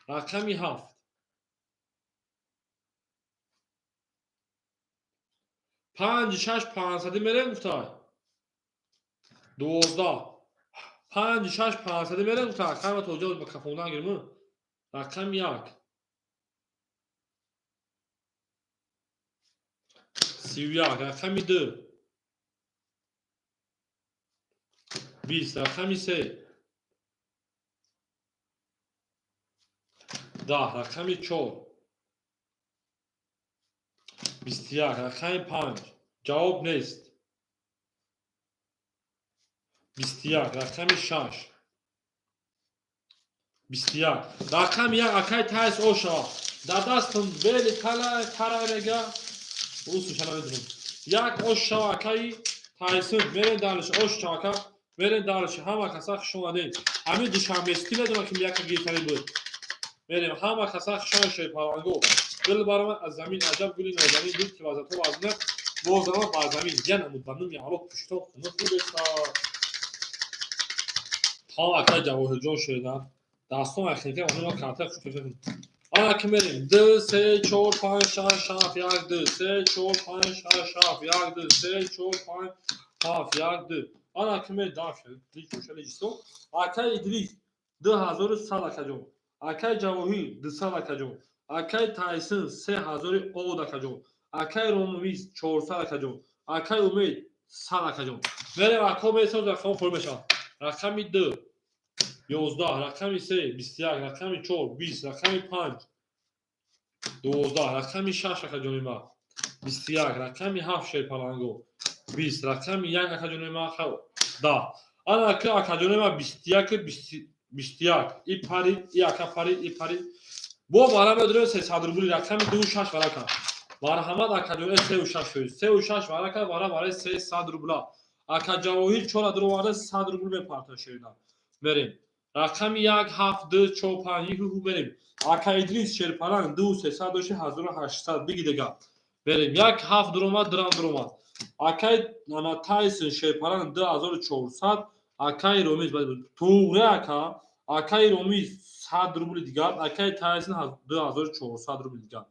A: Рақами ҳафт. Панҷ, шаш, панҷсади мерем, гуфтай. 12. Панҷ, шаш, панҷсади мерем, гуфтай. Акайма тоҷа ба кафондан гирму. Рақами як. 31. Рақами ду. 20. Рақами се. 10. Рақами чор. 21. Рақами панҷ. Ҷавоб нест. 21. Рақами шаш. 21. Рақами як, акай Тайс, оша. Дар дастам бели тала тара мега. Русуша намедонам. Як ош шава, акаи Тайсун. Мерем дальше, ош шава, ака. Мерем дальше. Ҳама каса хуш омадед. Ҳамин Душанбе Сити медонам, ки яка гирифтанӣ буд. Мерем, ҳама каса хуш омадед, шерпаланго. Гул баромад аз замин, аҷаб гули нозанин буд, ки вазато вазна бозама бар замин. Я намуд ба номи Аллоҳ, пуштон хуна хубеста. Та акай Ҷавоҳирҷон шедан. Дастон ахинка онҳо карта хуш кардем. Ана ки мерем. Ду, се, чор, панҷ, шаш, ҳафт, як, ду, се, чор, панҷ, шаш, ҳафт, як, ду, се, чор, панҷ, ҳафт, як, ду. Ана ки мерем дальше. Личо. Акай Идрис 2100, акаҷон. Акай Ҷавоҳир 200, акаҷон. Акай Тайсин 3000 од, акаҷон. Акай Ромовиз 400, акаҷон. Акай Умед 100, акаҷон. Мерем, ако, месоз рақам хӯр мешавад. Рақами ду 11, рақами се 21, рақами чор 20, рақами панҷ 12, рақами шаш, акаҷони ман, 21, рақами ҳафт, шерпаланго, 20, рақами як, акаҷони ман, 10. Ана ака, акаҷони ман, 21, 21. И парид, и ака парид, и парид. Бо бара медорем 300 рубли, рақами ду шаш варака. Марҳамат, акаҷони, сеу шаш фоиз. Сеу шаш варака, вара барои 300 рубла. Ака Ҷавоҳир чора дуроварда, 100 рубл мепарта, шерина. Мерем. Рақами як, ҳафт, ду, чор, панҷ, ҳу, мерем. Ака Идрис шерпаланг ду сесад дошти, 1800 биги дега. Мерем. Як, ҳафт дуромад, дурам дуромад. Акай ана Тайсон шерпаланг 2400, акай Ромиз туғри ака, акай Ромиз 100 рубли дигар, акай Тайсон 2400 рубли дигар.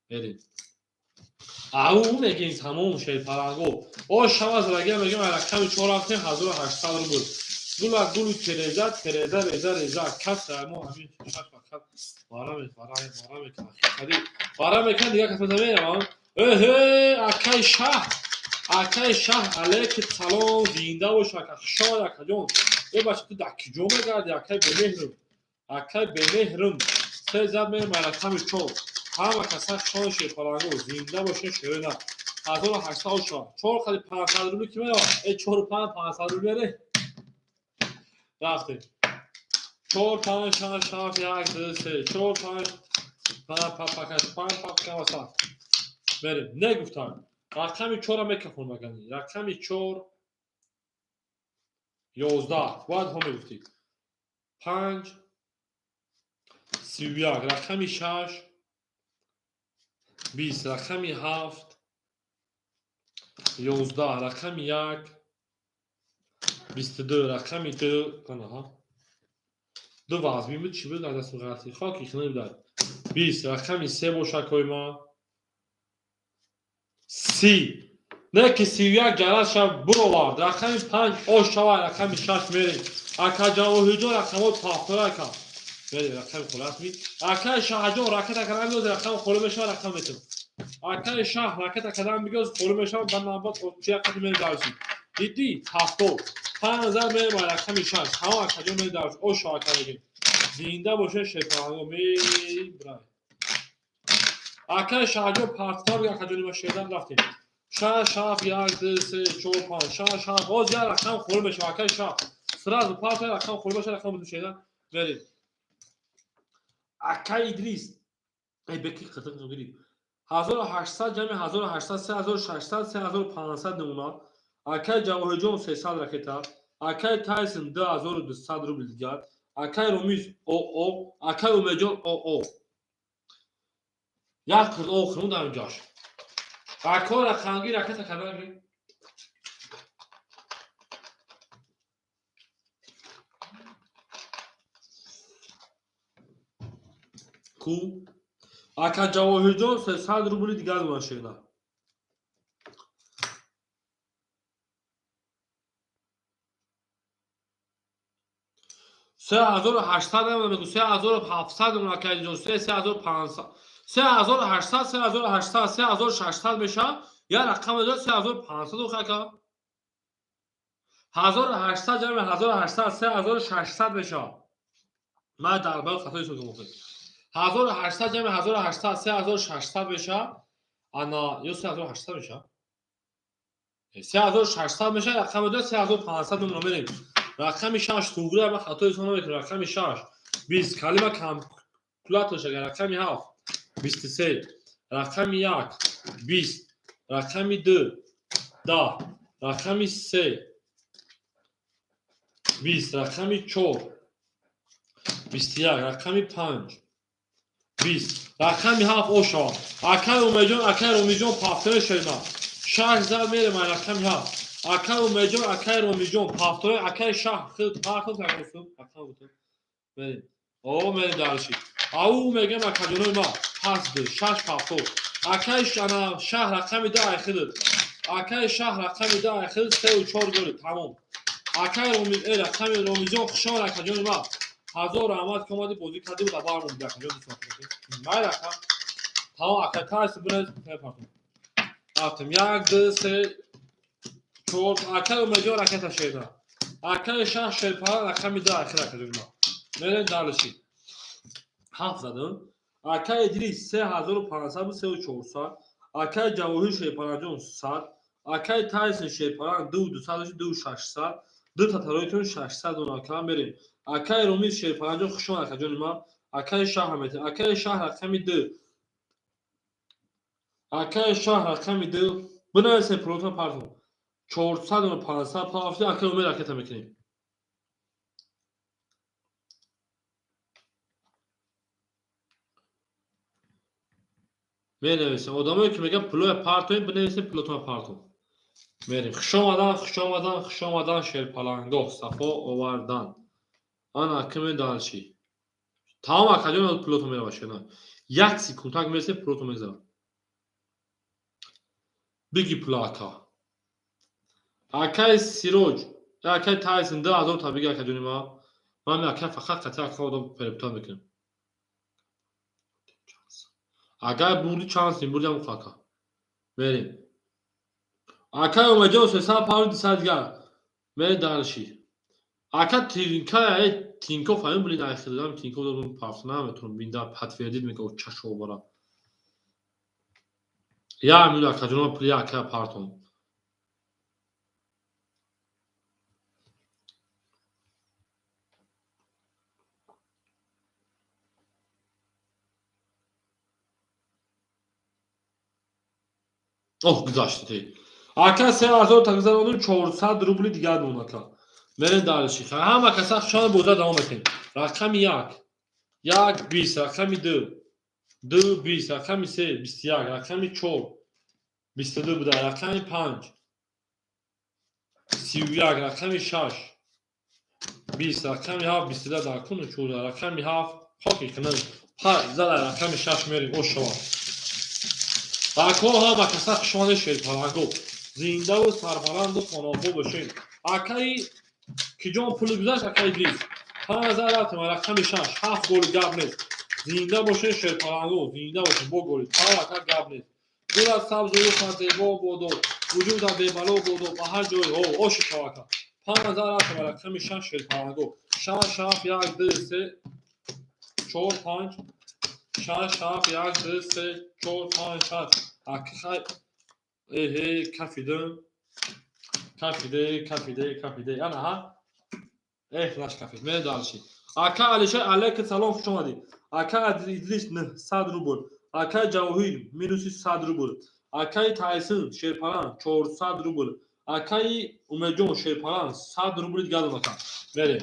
A: Мерем. Ау мегем, тамом, шерпаланго. О шава зарагия мегем, рақами чор рафтем, 1800 рубл. Гула гулу тереза, тереза, реза, реза. Кас мо ҳамин шаш вақт вара вара вара мекунад. Вара мекунад, дигар кас намеравам. Эҳе, акай Шаҳ. Акай Шаҳ, алейки салом, зинда бош, ака. Хушомад, акаҷон. Э бача, ту дар куҷо мегарди, акай бемеҳрм? Акай бемеҳрм. Се зад мерем рақами чор. Ҳама каса хушомад, шерпаланго, зинда бошен, шерина. 1800 шава. Чор қади 500 рубли ки меравад? Э, чору панҷ 500 рубли мере? Рафтем. Чор, панҷ, шаш, ҳафт, як, ду, се, чор, панҷ, панҷ, панҷ, панҷ, панҷ, панҷ. Мерем. Не гуфтам. Рақами чора мекафон магани. Рақами чор 11. Бояд ҳо мегуфтӣ. Панҷ 31. Рақами шаш 20. Рақами ҳафт 11. Рақами як 22. Рақами ду анаҳа. Ду вазмин буд, чӣ буд дар дастм ғалати? Хоки хина будад. 20. Рақами се бошад, койма. 30. Не ки 31 ҷараз шав буровард. Рақами панҷ ош шава, рақами шаш мерем. Ака Ҷавоҳирҷон, рақамҳо пафтора, ака. Мерем, рақами холасми. Акаи Шаҳҷон, ракета кардам бигоз, рақам холӣ мешавад, рақам метавон. Акаи Шаҳ, ракета кардам бигоз, холӣ мешавад, ба навбат чия қади мерем дарси. Дидӣ? 70. Панҷ ҳазар мерем ба рақами шаш. Ҳама акаҷон мерем дар ошо ака мегем. Зинда боше шерпаланго мебрай. Акаи Шаҳҷон партар акаҷони ма шердан рафтем. Шаш, ҳафт, як, ду, се, чор, панҷ, шаш, ҳафт. Боз як рақам холӣ мешавад, акаи Шаҳ. Сразу партар рақам холӣ мешавад, рақам буду шердан мерем. Акаи Идрис. Эй беки қитиқ гирифт. 1800 ҷамъи 1800, 3600, 3500 намуна. Акаи Ҷавоҳирҷон 300 ракета. Акаи Тайсон 2200 рубл дигар. Акаи Ромиз ОО, акаи Умедҷон ОО. Як қирд охирун дар инҷош. Ако рақамгир ракета кардан гирифт. Ку ака Ҷавоҳирҷон 300 рубли дигар мешена. 3800 мегӯ, 3700 акаҷон, 3500, 3800, 3800, 3600 мешавад. Як рақам дорад 3500 ака. 1800 ҷамъи 1800, 3600 мешавад. Ман дар бал хатои ҳисоб кардам. 1800 ҷамъи 1800, 3600 мешавад. Ана ё 3800 мешавад. 3600 мешавад, рақам дорад 3500 номер мерем. Рақами шаш туғри ман хато ҳисоб намекунам. Рақами шаш бист калима калкулятор шага. Рақами ҳафт 23, рақами як 20, рақами ду 10, рақами се 20, рақами чор 21, рақами панҷ 20, рақами ҳафт ошо. Акаи Умедҷон, акаи Ромиҷон пафтора шерма. Шаш зар мерем рақами ҳафт. Акаи Умедҷон, акаи Ромиҷон пафтора, акаи Шаҳ хел партов такосу. Рақам бутун. Мерем. О, мерем дарши. Ау мегам акаҷонои ма. Пас ду, шаш пафтор. Акаи ана Шаҳ рақами ду айхилд. Акаи Шаҳ рақами ду айхилд, сеу чор голи, тамом. Акаи Роми, рақами Ромиҷон хушомад акаҷони ма. Ҳазор раҳмат ки омадӣ бозӣ кардӣ ва бармонди акаҷон дӯст. Майли ака. Тамом ака, тарси биназ партом. Рафтем. Як, ду, се, чор. Акаи Умедҷон ракета шерда. Акаи Шаҳ шерпара рақами ду ахир акаҷони ма. Мерем дальше. Ҳафт задам. Акаи Идрис 3500 буд, сеу чорсад. Акаи Ҷавоҳир шерпараҷон 100. Акаи Тайсон шерпаран ду дусад, ду шашсад. Ду татароитон 600 дона ака мерем. Акаи Ромиз шерпараҷон хушомад акаҷони ма. Акаи Шаҳр метем. Акаи Шаҳр рақами ду. Акаи Шаҳр рақами ду. Бинависем пулотон партом. 400 дона 500 пафти акаи Умед ракета мекунем. Менависем. Одамое ки мегӯянд пулоя партоем, бинависем пулотон партом. Мерем. Хушомадан, хушомадан, хушомадан шерпалангоҳ, сафо овардан. Ана акаме дальше. Тамом акаҷон пулотон мерава шена. Як секунд так мерасем пулотон мегзарад. Биги пула ака. Акаи Сироҷ, акаи Тайсон 2000 та биги акаҷони ма. Ман ака фақат қатъи ака одам перепутать мекунем. Агар бурди чанд сим бурди ҳам ака. Мерем. Акаи Умедҷон 300 павли 200 дигар. Мерем дальше. Ака Тинка, Тинко фаҳмим блин айхилдам Тинко додум пафт наметонам бинда подтвердить мекунам чашо бара. Я мил акаҷоно пули ака партон. Оҳ, гузашт те. Ака 3000 та гузарондум, 400 рубли дигар мон ака. Мерем дальше. Ҳама каса хушомад боза давом метем. Рақами як. Як бист, рақами ду. Ду бист, рақами се 21, рақами чор 22 буда, рақами панҷ 31, рақами шаш 20, рақами ҳафт 22 дар куну чорда, рақами ҳафт хоки кунам. Зада рақами шаш мерем, ошава. Акҳо ҳама каса хушомаде шерпаланго. Зиндаву сарбаланду хонобо бошед. Акаи киҷон пули гузашт, акаи Идрис. 5000 рафтем, рақами шаш, ҳафт голи гап нест. Зинда бошед шерпаланго, зинда бошед бо голи. Тав ака гап нест. Гулат сабзу рухат зебо бодо, вуҷудат бебало бодо, ба ҳар ҷой оши шав ака. Панҷ рафтам рақами шаш, шерпаланго. Шаш, ҳафт, як, ду, се, чор, панҷ, шаш, ҳафт, як, ду, се, чор, панҷ, шаш. Акхай, эҳе, кафидим, кафиде, кафиде, кафиде. Ана ҳа, эҳ, наш кафид. Мерем дальше. Ака Алишер, алейкум салом, хуш омадӣ. Ака Идрис, 900 рубл. Акаи Ҷавоҳир, минуси 100 рубл. Акаи Тайсин шерпалан, 400 рубл. Акаи Умедҷон шерпалан, 100 рубли дигар дод. Ака, мерем.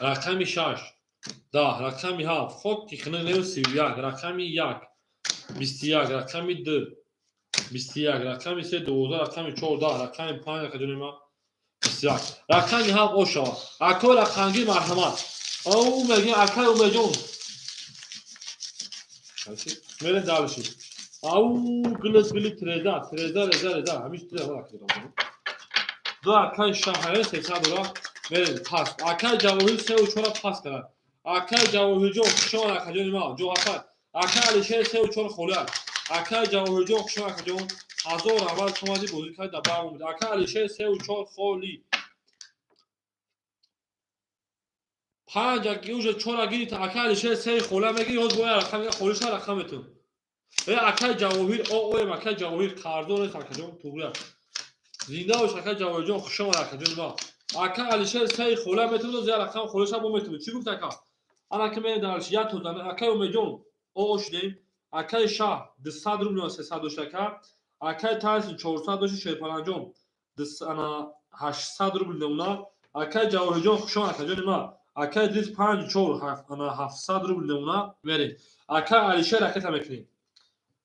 A: Рақами шаш, 10, рақами ҳафт, хок кихнею, 31, рақами як, 21, рақами ду, 21, рақами се, 12, рақами чор, 10, рақами панҷ, акаҷонима, 21, рақами ҳафт. Ошава, акои рақамгир, марҳамат. Ау мегем, акаи Умедҷон. Мерем дальше. Ау, гилит, гилит, реза, реза, реза, реза. Ҳамиш ду. Акаи шаҳре 300 дора. Мерем пас. Акаи Ҷавоҳир сеу чора пас карад. Акаи Ҷавоҳирҷон, хушомад, акаҷони ма, ҷоҳафар. Акаи Алишер сеу чор холиак. Акаи Ҷавоҳирҷон, хушомад, акаҷон, ҳазор аввал омадӣ, бозӣ кард, дар бар омад. Акаи Алишер сеу чор холи. Панҷ уже чора гирифт. Акаи Алишер сеи хола мегири, ҳоз бояд рақам холиша рақам метун. Э, акаи Ҷавоҳир, о оем, акаи Ҷавоҳир қарздор нест, акаҷон, туғрия. Зинда бош, акаи Ҷавоҳирҷон, хушомад, акаҷони ма. Ака Алишер сеи хола метавонад, я рақам холиша бо метавонад. Чӣ гуфт, ака? Ана ки мерем дальше, як тозана. Акаи Умедҷон, о шудем. Акаи Шаҳ 200 рубл, 300 дошт ака. Акаи Тайсон 400 дошт, Шерпаланҷон ана 800 рубл намуна. Акаи Ҷавоҳирҷон, хушомад, акаҷони ма. Акаи Идрис панҷ чор, ана 700 рубл намуна. Мерем. Акаи Алишер ракета мекунем.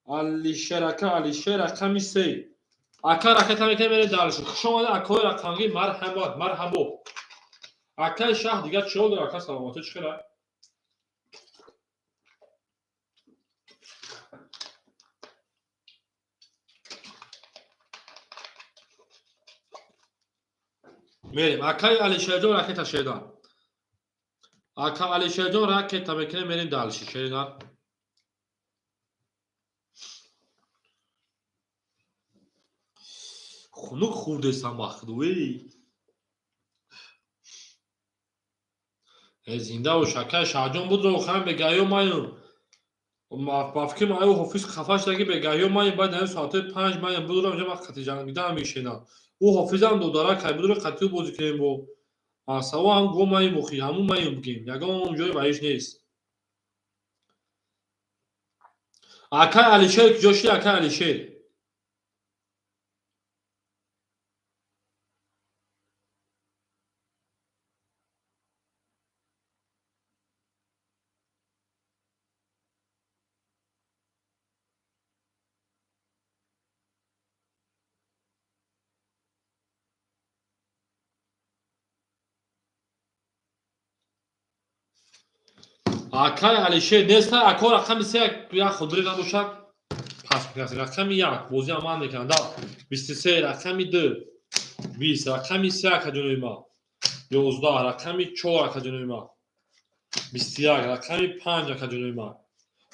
A: Алишер, ака Алишер, рақами се. Ака ракета мекунем, мерем дальше. Хуш омада, акои рақамгир, марҳамат, марҳабо. Акаи Шаҳ, дигар чиҳол дор, ака, саломатӣ чӣ хела? Мерем. Акаи Алишерҷон, ракета шедан. Ака Алишерҷон, ракета мекунем, мерем дальше. Шедан. Хунук хӯрдесам, бахту, эй. Э, зинда бош, акаи Шаҳҷон, будро охиран бегаҳё маем. Ба фикри ман, аю ҳофиз хафа шуда, ки бегаҳё маем, баъд ҳамин соатҳои 5 маем, будро инҷа ман қати ҷангидаам мешинам. Ӯ ҳофизам додарак кай, будро қатиу бозӣ кунем бо. Саво ҳам го маем, охи, ҳамун маем бигем. Ягон ҷои ваиш нест. Акаи Алишер куҷо шуди, акаи Алишер? Акаи Алишер неста. Ако рақами се як худри набошад, пас мекунад. Рақами як бозӣ амал мекунад. Да, 23, рақами ду, 20, рақами се, акаҷонои ма, 11, рақами чор, акаҷонои ма, 21, рақами панҷ, акаҷонои ма,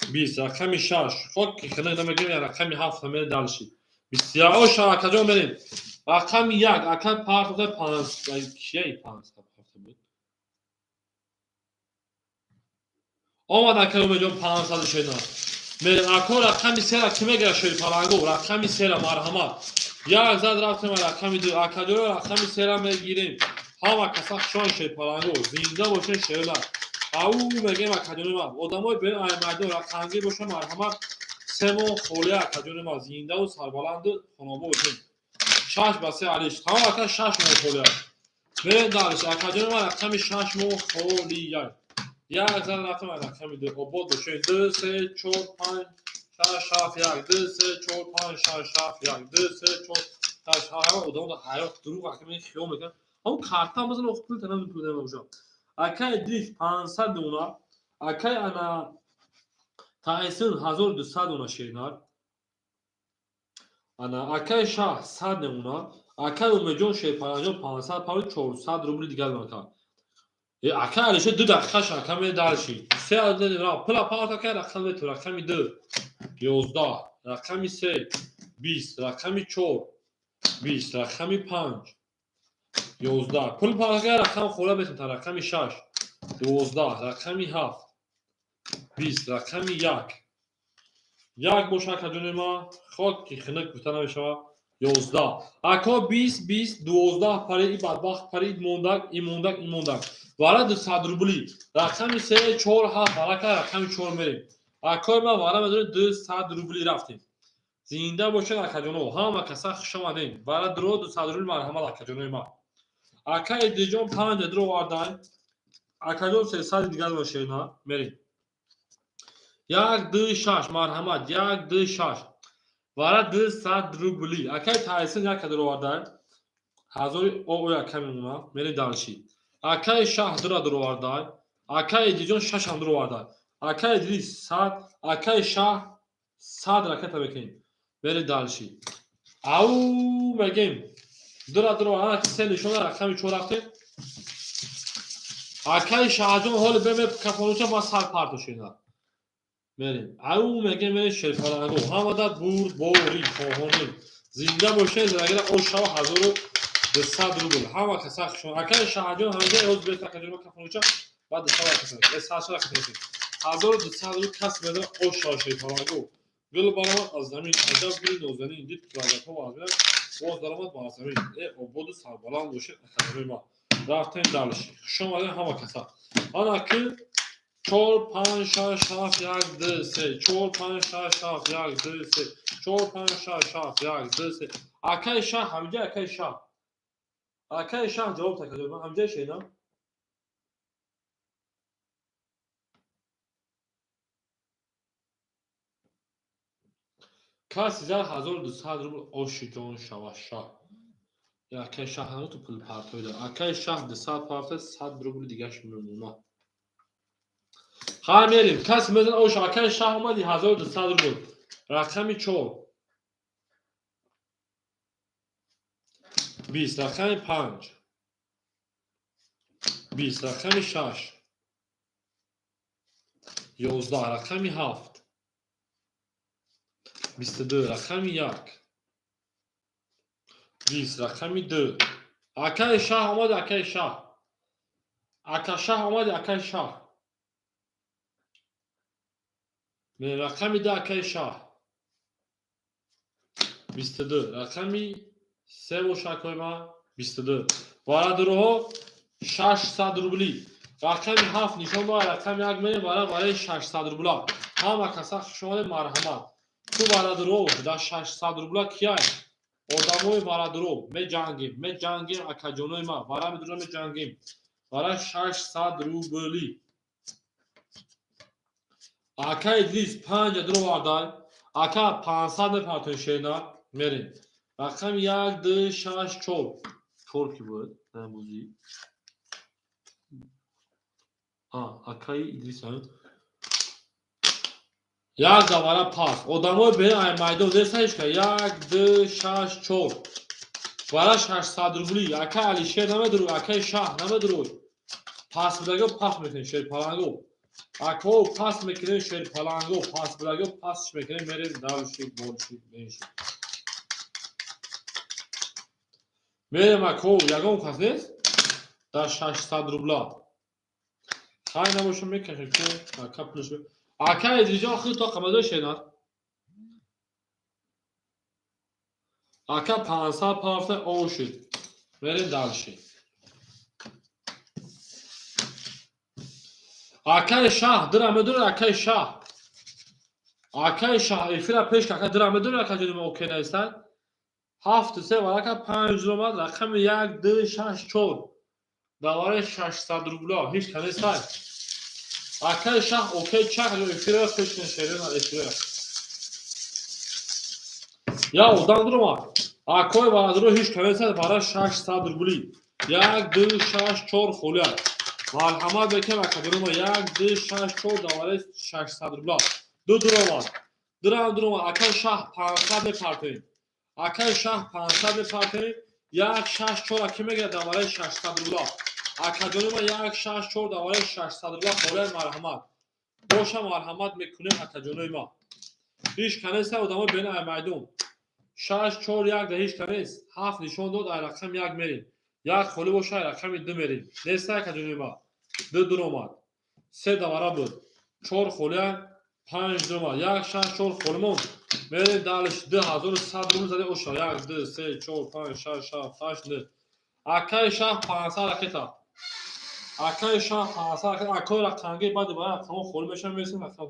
A: 20, рақами шаш. Хок ки хинак намегирем, рақами ҳафт мерем дальше. 21 оша, акаҷон, мерем. Рақами як, ака партофта панҷ, кияи панҷ буд. Омад, акаи Умедҷон, 500 шена. Мерем, ако, рақами сера кӣ мегирад, шерпаланго? Рақами сера, марҳамат. Як зад рафтем рақами ду. Акаҷоро рақами сера мегирем. Ҳама каса хушон, шерпаланго. Зинда бошен, шерла. Ау мегем, акаҷони ман. Одамои берин аймайдон рақамгир боша, марҳамат. 3 моҳ холия, акаҷони ман. Зиндаву сарбаланду хонобо бошем. Шаш ба се алиш. Тамом, ака, 6 моҳ холия. Мерем дальше. Акаҷони ман, рақами шаш моҳ холия. Як зан рафтам рақами ду. Обод бошед. Ду, се, чор, панҷ, шаш, ҳафт, як, ду, се, чор, панҷ, шаш, ҳафт, як, ду, се, чор, шаш, ҳафт. Одам ҳаёт дурӯғ, ака, мен хиёл мекунам. Ҳамон карта мазан, ох, пул танам, пул намебошам. Акаи Идрис 500 дона. Акаи ана Тайсин 1200 дона шеринар. Ана акаи Шаҳ 100 намуна. Акаи Умедҷон шерпаранҷон 500 павли, 400 рубли дигар дона. Э, ака Алишер, 2 дақиқа шака ме дальше. Се пула парт, ака, рақам мету. Рақами ду, 11, рақами се, 20, рақами чор, 20, рақами панҷ, 11. Пул пага рақам хола метонта. Рақами 6, 12, рақами 7, 20, рақами 1. Як боша, акаҷони ма, хок ки хинак гуфта намешава. 11. Ако, 20, 20, 12 парид, и бадбахт парид, мондак, и мондак, и мондак. Вара 200 рубли. Рақами 3, 4, 7, варака рақами 4 мерем. Акои ма, вара медонед, 200 рубли рафтем. Зинда бошед, акаҷоно, ҳама каса хуш омадем. Вара дро 200 рубли, марҳамат, акаҷонои ма. Ака Идрисҷон панҷ дро овардан. Акаҷон, 300 дигар бошед, на? Мерем. Як, ду, шаш, марҳамат, як, ду, шаш. Вара 200 рубли. Акай Тайсон як дро овардан. Ҳазори о яка мемонад. Мерем дальше. Акаи Шаҳ дура дро овардан. Акаи Идрисҷон шашам дро овардан. Акаи Идрис 100, акаи Шаҳ 100 ракета мекунем. Мерем дальше. Ау мегем. Дура дура ана се нишона, рақами чор рафтем. Акаи Шаҳҷон ҳоли беме кафонуча ма сар партошина. Мерем. Ау мегем, мерем шерпаланго. Ҳамада бурд бори хоҳонем. Зинда бошед, загира ош шава 1200 рубл. Ҳама каса хушон. Акаи Шаҳҷон ҳамиҷа ҳоз бес, акаҷон, кафонуча баъд 200 ракета. Э, 100 ракета. 1200 рубл кас медара ош шава шерпаланго. Гул баромад аз замин, аҷаб гули нозанин, дид рагатҳо аз мин боз даромад ба замин. Э, ободу сарбаланд бошед, акаҷони ма. Рафтем дальше. Хуш омадем ҳама каса. Ана ки чор, панҷ, шаш, ҳафт, як, ду, се, чор, панҷ, шаш, ҳафт, як, ду, се, чор, панҷ, шаш, ҳафт, як, ду, се. Акаи Шаҳ ҳамиҷа, акаи Шаҳ. Акаи Шаҳ ҷавоб такаҷон. Ҳамиҷа шена? Каси зад 1200 рубл, оши ҷон шава шаҳ. Акаи Шаҳ ҳанӯз ту пул партоида. Акаи Шаҳ 200 парта, 100 рубли дигаш мемонад. Хай, мерем. Каси мезан ош, акаи Шаҳ омади, 1200 рубл. Рақами чор. 20, рақами панҷ. 20, рақами шаш. 11, рақами ҳафт. 22, рақами як. 20, рақами ду. Акаи Шаҳ омади, акаи Шаҳ. Ака Шаҳ омади, акаи Шаҳ. Рақами ду, акаи Шаҳ. 22, рақами се боша, акои ман, 22. Варадуроҳо 600 рубли. Рақами ҳафт нишон дорад, рақами як мерем вара барои 600 рубла. Ҳама каса хуш омадед, марҳамат. Ту варадуро дар 600 рубла кияй? Одамои варадуро меҷангем, меҷангем, акаҷонои ман, вара медуро меҷангем. Вара 600 рубли. Ака Идрис панҷа дуро вардай. Ака, 500 мепартои шена, мерем. Рақами як, ду, шаш, чор. Чор ки буд? Бозӣ. А, акаи Идрис як давара пас. Одамои бе ай майдон неста ҳечка. Як, ду, шаш, чор. Вара 600 рубли. Акаи Алишер намедурӯй, акаи Шаҳ намедурӯй. Пас будаго пас мекунем шерпаланго. Ако, пас мекунем шерпаланго, пас будаго пасш мекунем, мерем дальше, больше, меньше. Мерем, ако, ягон кас нест? Дар 600 рубла. Хай, набошам, мекашем, ки ака пулш. Ака Идрисҷон, худ то қамадо шенад. Ака, 500 пафта ошид. Мерем дальше. Акаи Шаҳ дира медонед, акаи Шаҳ. Акаи Шаҳ эфира пеш ака дира медонед, ака ҷони ма, окей наистад. Ҳафту се варака панҷ омад, рақами як, ду, шаш, чор. Давараи 600 рубла ҳеч ка нестай. Акаи Шаҳ окей чак эфира пеш кун шерина эфира. Я одам дуромад. Акои барадуро ҳеч ка нестай, бара 600 рубли. Як, ду, шаш, чор холият. Марҳамат бекем, акаҷонома, як, ду, шаш, чор, давараи 600 рубла. Ду дуромад. Дурам дуромад. Акаи Шаҳ, 500 мепартоем. Акаи Шаҳ, 500 мепартоем. Як, шаш, чор аки мегирад давараи 600 рубла. Акаҷонома, як, шаш, чор, давараи 600 рубла холият, марҳамат. Боша, марҳамат мекунем, акаҷонои ма. Ҳеч ка неста, одамои бена ай майдон. Шаш, чор, як да ҳеч ка нест. Ҳафт нишон дод, ай рақам як мерем. Як холӣ боша, рақами 2 мерем. Неста акаҷони ма. 2 дуромад. 3 давара буд. 4 холия, 5 дуромад. 1 6 4 холӣ монд. Мерем далиш 2100 рубл зади оша. 1 2 3 4 5 6 7 8 9. Акаи шаҳ 500 ракета. Акаи шаҳ 500 ракета. Акои рақамги баъди ба рақамҳо холӣ мешаванд, мерасем рақам.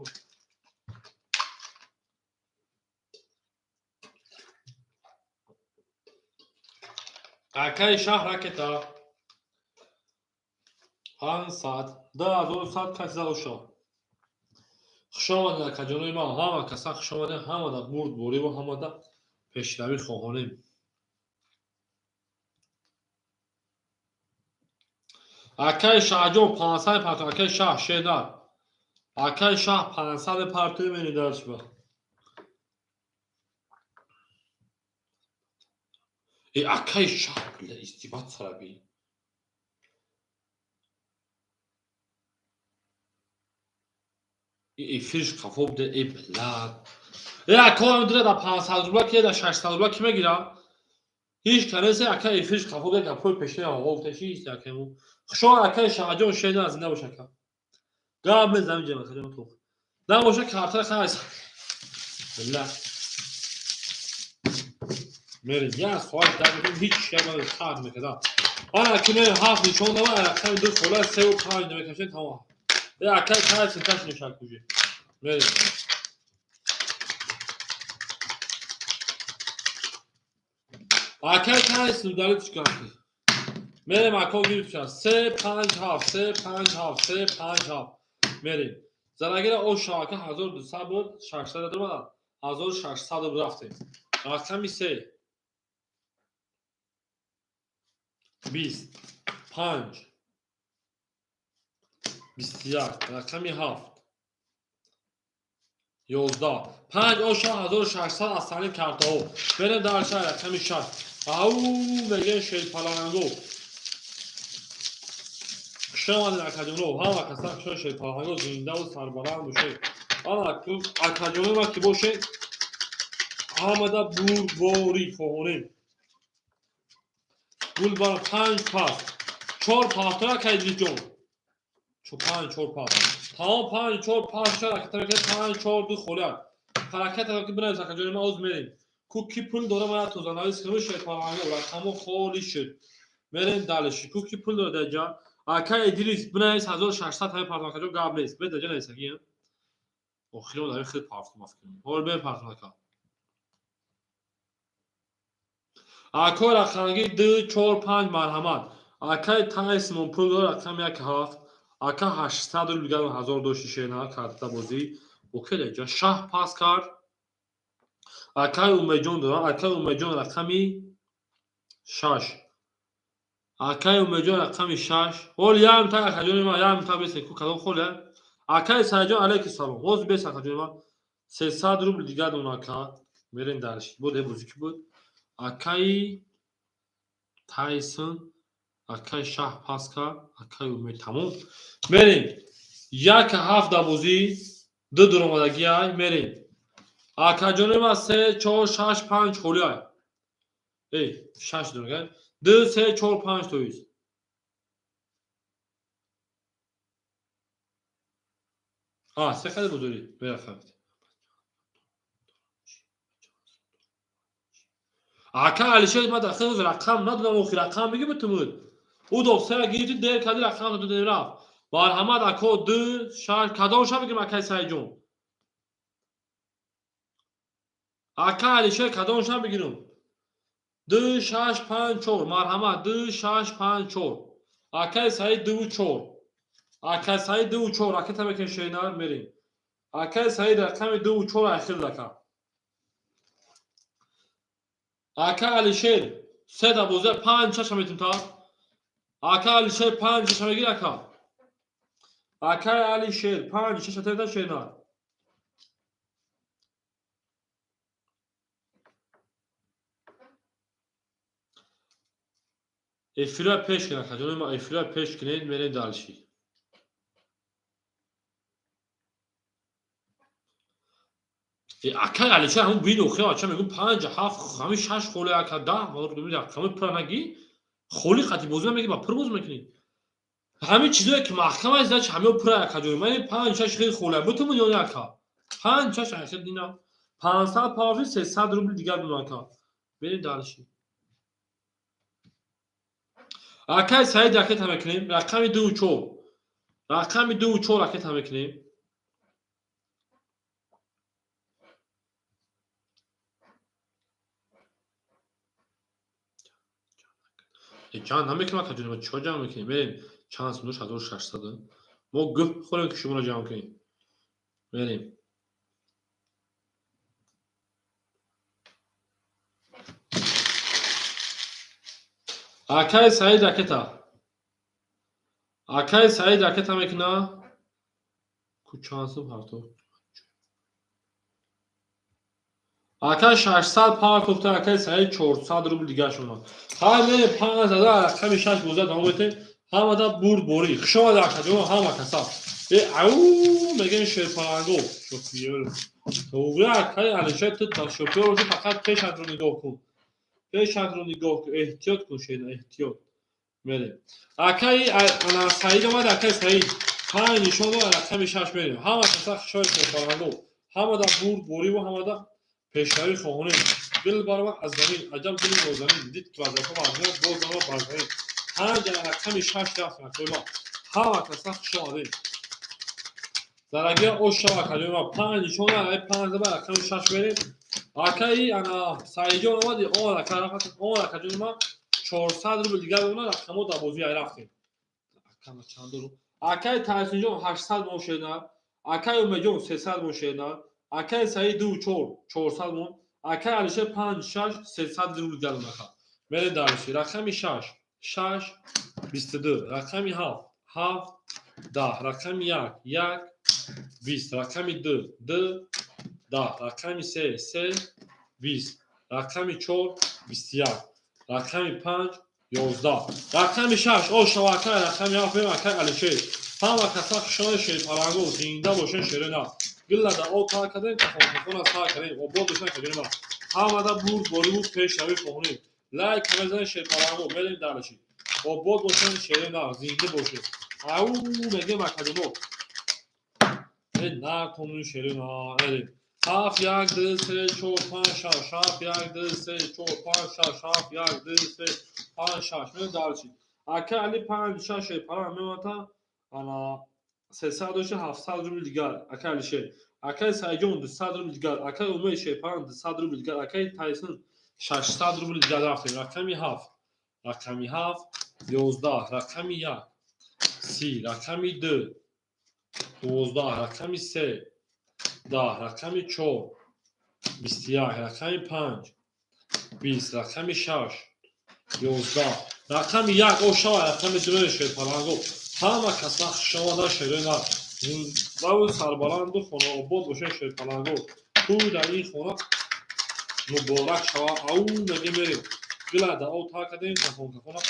A: Акаи шаҳ ракета. 500. 2100 каси зад оша. Хуш омадед акаҷонои ман, ҳама каса хуш омадед, ҳамада бурдбориву ҳамада пешравӣ хоҳонем. Акаи шаҳҷон 500 парту, акаи шаҳ шедар. Акаи шаҳ 500 партуи мени даршба. Э акаи шаҳ бля истибат сараби. Эфирш қафо буде, э бля. Э ака дира да 500 рубла ки да 600 рубла ки мегира? Ҳеҷ канесе ака эфирш қафо буде, гапҳои пешина оғо гуфта чи ист акаму. Хушо акаи шаҳҷон шедар зинда бош ака. Гап мезанам ҷама акаҷон тоқ. Набоша картара хайс. Бля. Мерем як соат дар ҳеҷ як хат мекардам. Ана ки мерем 7 нишон дава, рақами 2 хола 3 ва 5 намекашем тамом. Э акаи кай синташ нишон кужи. Мерем. Акаи кай синдари чиканки. Мерем ако гирифтан 3 5 7 3 5 7 3 5 7. Мерем. Зарагира о шака 1200 буд, 600 дурмада. 1600 рафтем. Рақами 3 20 5 21 рақами 7 11 5 оша 1600 аз салим картаҳо. Берем дар шаҳр рақами 6. Ау мегӯем шерпаланго. Хуш омадед акаҷоно, ҳама каса хуш шерпаланго зиндаву сарбаланд бошед. Ана акаҷоно ма ки бошед, ҳамада бурдборӣ хоҳонем. Гулбар 5 пас. 4 пафтора кайдиҷон. 5 4 пас. Тамом 5 4 пас шад ракета мекунем 5 4 2 холият. Ҳаракат ки бинавис акаҷони ма оз мерем. Ку ки пул дора ма тозанавис кунем шерпаланго рақамо холӣ шуд. Мерем далиш. Ку ки пул дора даҷа. Ака Идрис бинавис 1600 ҳами партом акаҷон гап нест. Бе даҷа нависаги. Охирон дар хел партом афкунем. Ҳол бе партом ака. Ако рақамги 2 4 5 марҳамат. Акаи Тайсмон пул дора рақами 1 7. Ака 800 рубл дигар 1000 дошти шена карта бозӣ. Окей даҷа шаҳ пас кард. Акаи Умедҷон дора. Акаи Умедҷон рақами 6. Акаи Умедҷон рақами 6. Ҳол ям та акаҷони ма ям та бесе ку кадом холе. Акаи Саидҷон алейки салом. Ҳоз бес акаҷони ма 300 рубл дигар дон ака. Мерем дарш. Буд э бозӣ ки буд? Акаи Тайсон, акаи шаҳ пас кард, акаи Умед тамом. Мерем. 1 7 да бозӣ, 2 дуромадагӣ ай мерем. Акаҷони ма 3 4 6 5 холӣ ай. Эй, 6 дурга. 2 3 4 5 тоист. А, се хади бузурӣ. Берафт. Ака Алишер ма дахил рақам надодам, охи рақам бигӣ битумуд. Ӯ дов сера гирифти дер кади рақам надодем рафт. Марҳамат ако 2 6 кадом ша бигим акаи Саидҷон? Ака Алишер кадом ша бигирам? 2 6 5 4 марҳамат 2 6 5 4. Акаи Саид 2 4. Акаи Саид 2 4 ракета мекунем шеринар мерем. Акаи Саид рақами 2 4 ахир рака. Ака Алишер 3 да бозӣ 5 6 метум та. Ака Алишер 5 6 мегир ака. Акаи Алишер 5 6 та шеринар. Эфира пеш кунед акаҷони ма, эфира пеш кунед, мерем далши. Акаи Алишер ҳамун бин охир ача мегӯм 5 7 ҳамин 6 холе ака 10 рақами пура нагӣ Холи қати бозӣ мекунӣ, ба пур бозӣ мекунӣ. Ҳамин чизое ки маҳкам аст, значит ҳамао пура акаҷон. Ман панҷ шаш хеле хола бутум ё не ака? Панҷ шаш ахир дина. 500 павши 300 рубл дигар бимон ака. Берем дальше. Акай Саид ракета мекунем. Рақами 2 4. Рақами 2 4 ракета мекунем. Ҷанг намекунем акаҷон, мо чико ҷанг мекунем? Мерем чанд сум 1600. Мо гӯҳ хӯрем ки шуморо ҷамъ кунем. Мерем. Акай Саид ракета. Акай Саид ракета мекуна. Ку чанд сум ҳарто? Акай 600 партофта, акай Саид 400 рубл дигар шумо. Ҳай мерем 5000 рақами 6 боза давом метем. Ҳамада бурд борӣ. Хуш омада акаҷон, ҳама каса. Э ау мегем шерпаланго. Шофёр. Туғри акай Алишер ту та шофёр бошӣ фақат пешатро нигоҳ кун. Пешатро нигоҳ кун, эҳтиёт кун шена, эҳтиёт. Мерем. Акай ана Саид омад, акай Саид. Панҷ нишон дод, рақами 6 мерем. Ҳама каса хушои шерпаланго. Ҳамада бурд борӣ ва ҳамада пешравӣ хоҳонем. Дил баромад аз замин, аҷаб дили нозанин. Дид ки вазифа вазифа боз омад бар замин. Панҷ рақами 6 рафт акаи ма. Ҳама каса хуш омадем. Зарагия ош шава акаи ма. Панҷ нишон дод, ай панҷ заба рақами 6 мерем. Акаи ана Саидҷон омади, омад ака рафт, омад акаҷони ма 400 рубл дигар бимонад, рақамо дар бозӣ ай рафтем. Акама чанд рубл? Акаи Таҳсинҷон 800 мон шена, акаи Умедҷон 300 мон шена, акаи Саид 2 4 400 мон, акаи Алишер 5 6 300 рубл дигар бимонад. Мерем дальше. Рақами 6 6 22, рақами 7 7 10, рақами 1 1 20, рақами 2 2 10, рақами 3 3 20, рақами 4 21, рақами 5 11, рақами 6 о шава акай рақами 7 мем акай Алишер. Ҳама каса хушони шерпаланго, зинда бошен шерена. Гилла да об тар кардем, кафонкафона сар кардем, обод бошен акаҷони ма. Ҳамада бурд борибу пешравӣ хоҳонем. Лайк мезанем шерпаланго, мерем дальше. Обод бошен шерена, зинда бошен. Ау мегем акаҷоно. Э натонун шерена, мерем. 7 1 2 3 4 5 6 7 1 2 3 4 5 6 7 1 2 3 5 6 мерем дальше. Ака Али 5 6 шерпаланг мемонад ана 300 дошта 700 рубл дигар. Акай Алишер. Акай Саидҷон 200 рубл дигар. Акай Умед шерпаланг 200 рубл дигар. Акай Тайсон 600 рубл дигар рафтем. Рақами 7. Рақами 7 11, рақами 1 30, рақами 2 12, рақами 3 10, рақами 4 21, рақами 5 20, рақами 6 11, рақами 1 о шава рақами 2 шерпаланго. Ҳама каса хушомада шерена. Зиндаву сарбаланду хонаобод бошен шерпаланго. Тӯй дар ин хона муборак шава. Ау мегем мерем. Гила да об тар кардем, кафонкафона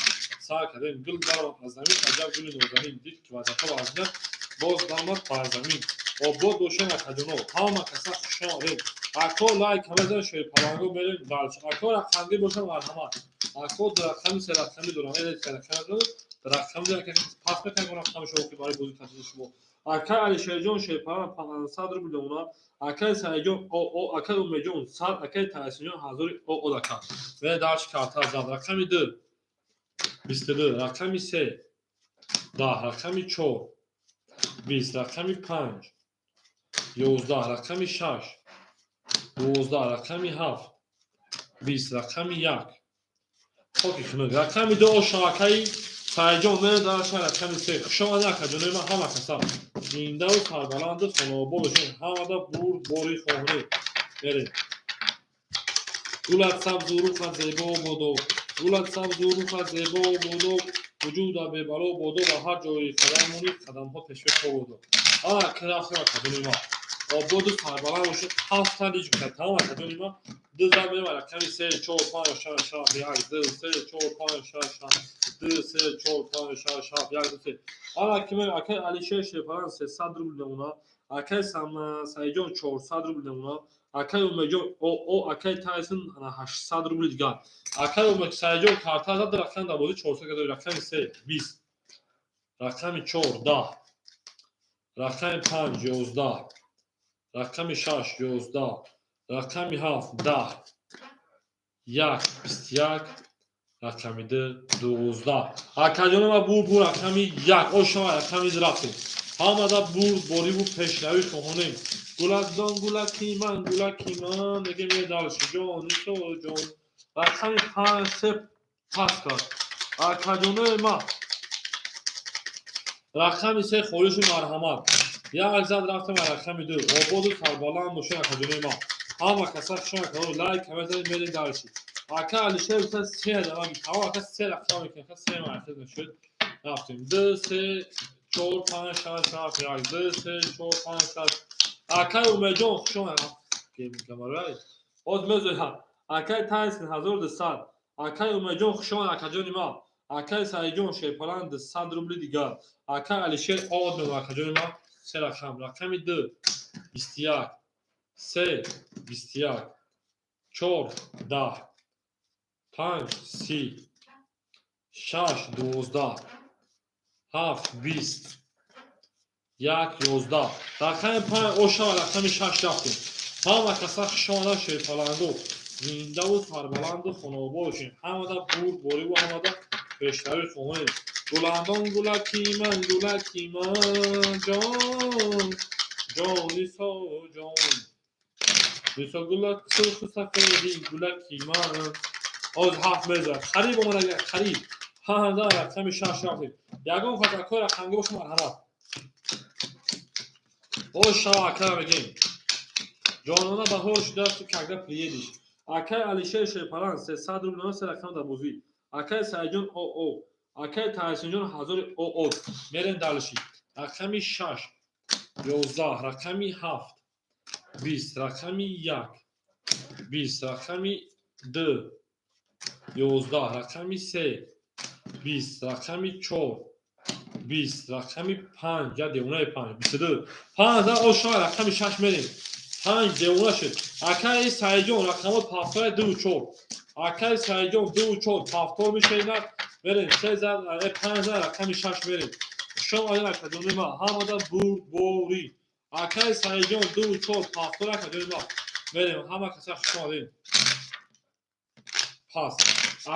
A: сар кардем. Гил баромад аз замин, аҷаб гули нозанин. Дид ки вазифа вазина боз баромад бар замин. Обод бошен акаҷоно. Ҳама каса хушомадем. Ако лайк мезанем шерпаланго мерем дальше. Ако рақамгир бошам марҳамат. Ако ду рақами се рақами дорам. Э се рақами дорам. Рақами дорам ки пас мекунам рақами шумо ки барои бозӣ кардани шумо. Акай Алишерҷон шерпаланг 500 рубл мемонад. Акай Саидҷон о акай Умедҷон 100, акай Таҳсинҷон 1000 о одака. Мерем дальше карта зад. Рақами 2 22, рақами 3 10, рақами 4 20, рақами 5 11, рақами 6 12, рақами 7 20, рақами 1 хоки хунук. Рақами 2 о шавакаи Саидҷон мерем дальше рақами 3. Хуш омадед акаҷонои ман ҳама каса. Зиндаву сарбаланду хонаобод бошед. Ҳамада бурд борӣ хоҳонем. Мерем. Гулат сабзу рухат зебо бодо. Гулат сабзу рухат зебо бодо. Вуҷуда бебало бодо ва ҳар ҷои қадам монӣ қадамҳо пешвои бодо. Ана ки рафтем акаҷони ман. Ободу сарбаланд бошед. 7 та лич гуфта. Тамом акаҷони ман. Ду зан мерем рақами 3 4 5 6 7 1 2 3 4 5 6 7 2 3 4 5 6 7 1 2 3. Ана ки мерем акай Алишер шерпаланг 300 рубл мемонад. Акай Саидҷон, 400 рубл намуна. Акай Умедҷон, о, акай Тайсон, 800 рубли дигар. Акай Умед Саидҷон карта зад, рақами дар бозӣ 400 када. Рақами се, 20, рақами чор, 10, рақами панҷ, 11, рақами шаш, 11, рақами ҳафт, 10, як, 21, рақами ду, 12. Акаҷонама, бур, рақами як ошава, рақами рафтем. Ҳамада бурд, бориву пешравӣ хоҳонем. Гулакдон, гулаки ман, гулаки ман, мегем е дальше. Ҷони ҷон, рақами панҷ, се пас кард. Акаҷонои ма, рақами се холиши, марҳамат. Як зад, рафтем рақами ду. Ободу сарбаланд бошед, акаҷонои ма. Ҳама каса хушон, лайк мезанед, мерем дальше. Ака Алишер гуфта, се даваги тамом. Ака, се рақам мекунем. Ака, се марҳамат нашуд, рафтем. Ду, се, чор, панҷ, шаш, ҳафт, як, ду, се, чор, панҷ, шаш. Акай Умедҷон, хушон. Ҳоз мезоям. Акай Тайсон, 1200. Акай Умедҷон, хушон, акаҷони ма. Акай Саидҷон Шерпаланд, 100 рубли дигар. Акай Алишер од мегӯ. Акаҷони ма, се рақам: рақами ду, 21, се, 21, чор, 10, панҷ, 30, шаш, 12, ҳафт, 20, як, 11. Рақами панҷ ошава, рақами шаш рафтем. Ҳама каса хушомада, шерпаланду. Зиндаву сарбаланду хонобод бошем. Ҳамада бурд, бориву ҳамада пешравӣ хоҳонем. Гуландон, гулаки ман, гулаки ман, ҷон, ҷони ҷон, нисо, гулак сурху сафеди, гулаки ман. Ҳоз ҳафт мезад, қариб омада, қариб. Ҳамда рақами шаш рафтем. Ягон кас акои рақамгӣ боша, марҳамат. Боз шава, ака, мегем. Ҷонона, баҳор шудааст, когда приедешь? Акай Алишер Шерпаланд, 300 рубл, се рақам дар бозӣ. Акай Саидҷон, оо, акай Таҳсинҷон, ҳазори оо. Мерем дальше. Рақами шаш, 11, рақами ҳафт, 20, рақами як, 20, рақами ду, 11, рақами се, 20, рақами чор, 20, рақами панҷ, я девонаи панҷ, 22, панҷ ошава, рақами шаш мерем. Панҷ девона шуд. Акаи Саидҷон, рақамот повтор, дуву чор. Акаи Саидҷон, дуву чор повтор мешавинад. Мерем, се зад, панҷ зад, рақами шаш мерем. Шом акаҷони ма, ҳамада бурдборӣ. Акаи Саидҷон, дуву чор повтор, акаҷони ма, мерем. Ҳама каса хуш омадем. Пас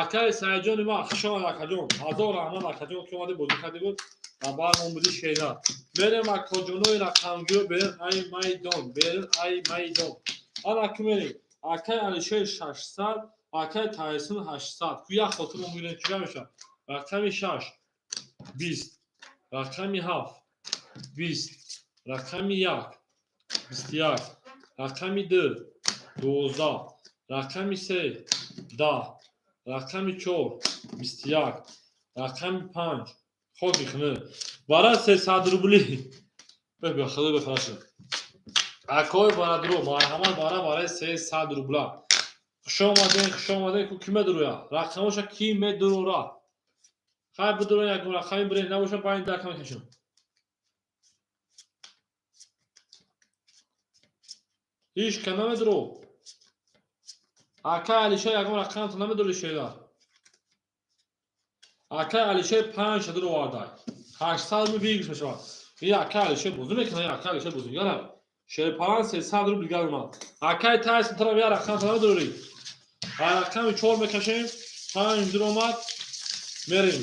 A: акаи Саидҷони ма, хуш омад, акаҷон. Ҳазор раҳмат, акаҷон, ки омади, бозӣ кардӣ, буд ва бармон буди. Шена мерем, акоҷонои рақамгиро берин, ай майдон берин, ай майдон. Ана ки мерем. Акаи Алишер, 600, акаи Таҳсин, 800. Ку як хотир мо мегирем, чига мешавад? Рақами шаш, 20, рақами ҳафт, 20, рақами як, 21, рақами ду, 12, рақами се, 10, рақами чор, 21, рақами панҷ, хоки хунӣ бара, 300 рубли. Бехудо, бехудо. Акои барадро, марҳамат, бара барои 300 рубла. Хуш омадем, хуш омадем. Ку ки медуроя рақамоша, ки медурора? Хай, бидуро, ягон рақами бирен, набоша, байни дака мекашам. Ҳеҷ ка намедуро. Акай Алишер, ягон рақамто намедури, шеда? Акай Алишер панҷ шадур овардай, 800 рубл выигрыш мешавад. И акай Алишер бозӣ мекунад, акай Алишер бозигарам. Шерпалан, 300 рубл дигар омад. Акай Тайсон, тарам як рақамто намедурӣ? Рақами чор мекашем, панҷ дур омад, мерем.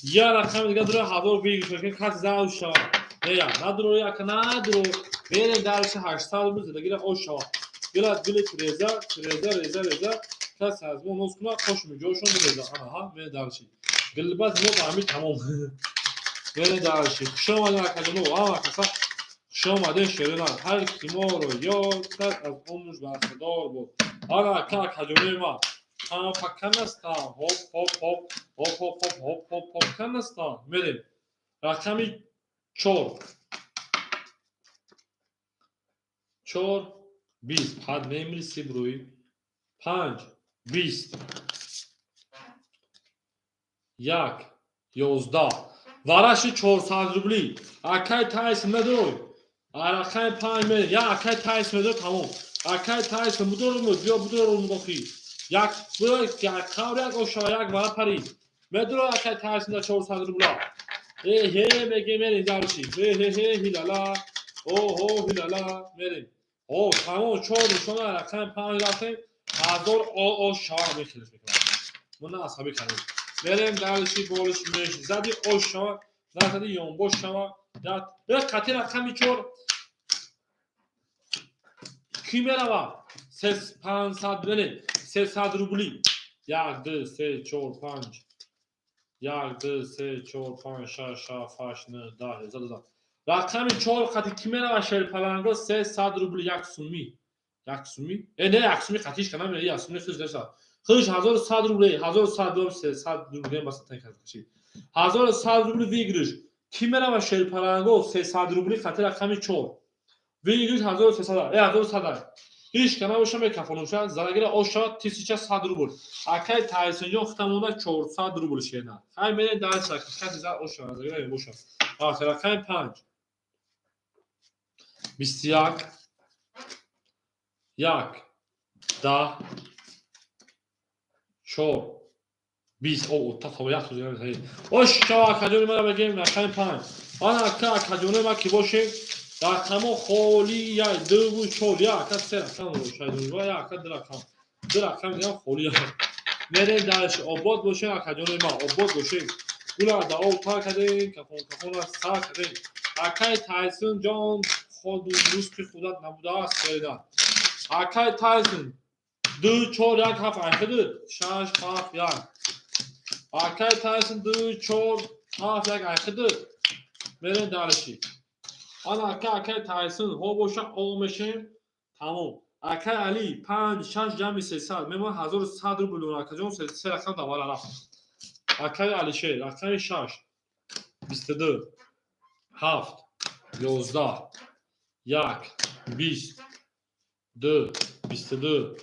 A: Як рақами дигар дура, ҳазор выигрыш мекунем, каси зав шавад. Не, як надуро, ака, надуро. Мерем дальше, 800 рубл зиндагира ош шавад. Гилат гили реза, реза, реза, реза. Каси аз мо ноз кунад, қошми ҷошон реза. Анаҳа, мерем дальше. Гилбаз мо ба ҳамин тамом. Мерем дальше. Хуш омадем, акаҷоно, ҳама каса хуш омадем, шерина. Ҳар ки моро ёд кард, аз умрш бархӯрдор буд. Ана ака, акаҷонои ма. Паканастан, хоп, хоп, хоп, хоп, хоп, хоп, хоп, хоп, хоп, канастан. Мерем. Рақами чор. Чор, 20. Ҳад мемириси бирӯй. Панҷ, 20. Як, 11. Вараши 400 рубли. Акай Тайсон, медурой. Рақами панҷ мерем. Я акай Тайс медо, тамом. Акай Тайсон будорумуд, биё будорумуд охи. Як як қавр як ошава, як вара пари. Медуро акай Тайсон да 400 рубла. Э ҳе меге, мерем дальше. Ҳе ҳе ҳе ҳилала. Оҳо ҳилала мерем. О, тамом, чор нишона рақами панҷ рафтем. Ҳазор ош шава мехелиш мекунам. Мо на асабӣ кардем. Мерем дальше, болиш меш. Зади ош шава, назади ёнбош шава. Як қати рақами чор кӣ мерава? 500 мерем. 300 рубли. Як, ду, се, чор, панҷ. Як, ду, се, чор, панҷ, шаш, ҳафт, ҳашт, нӯҳ, 10, 11, 12. Рақами чор қати кӣ мерава, шерпаланго? 300 рубли, як сумӣ. Як сумӣ? Э, не, як сумӣ қатиш кана мере, як сумӣ хиш неса. Хиш 1100 рубли, 1100 рубли, 300 рубли баста каши. 1100 рубли выигрыш. Кӣ мерава, шерпаланго? 300 рубли қати рақами чор. Выигрыш 1300, э, 1100. Ҳеч ка набоша, мекафонумша, зарагира ош шавад 1100 рубл. Акай Тайсонҷон хитамонда 400 рубл шена. Хай мерем дальше, каси зар ош шавад, зарагира боша. Рақами панҷ. 21, як, 10, чор, 20. О, та як. Ош шава, акаҷони мара бегем рақами панҷ. Ана ака, акаҷони ма ки бошем, рақамо холи як, дуву чор, як ака се рақам шайдонва, як ака ду рақам. Ду рақам дигам холи як. Мерем дальше, обод бошем, акаҷони ма, обод бошем. Гула да об тар кардем, кафон кафона сар кардем. Акай Тайсон ҷон, ходу рузки худат набудааст феъла. Акай Тайсон ду, чор, як, ҳафт айхидуд, шаш, ҳафт, як. Акай Тайсон ду, чор, ҳафт, як айхидуд. Мерем дальше. Ана ака, акай Тайсон ҳо боша, о мешем, тамом. Акай Али панҷ, шаш ҷамъи 300 мемон 1100 рубл. Акаҷон, се рақам давара рафт. Акай Алишер рақами шаш, 22, ҳафт, 11, як, 20, ду, 22,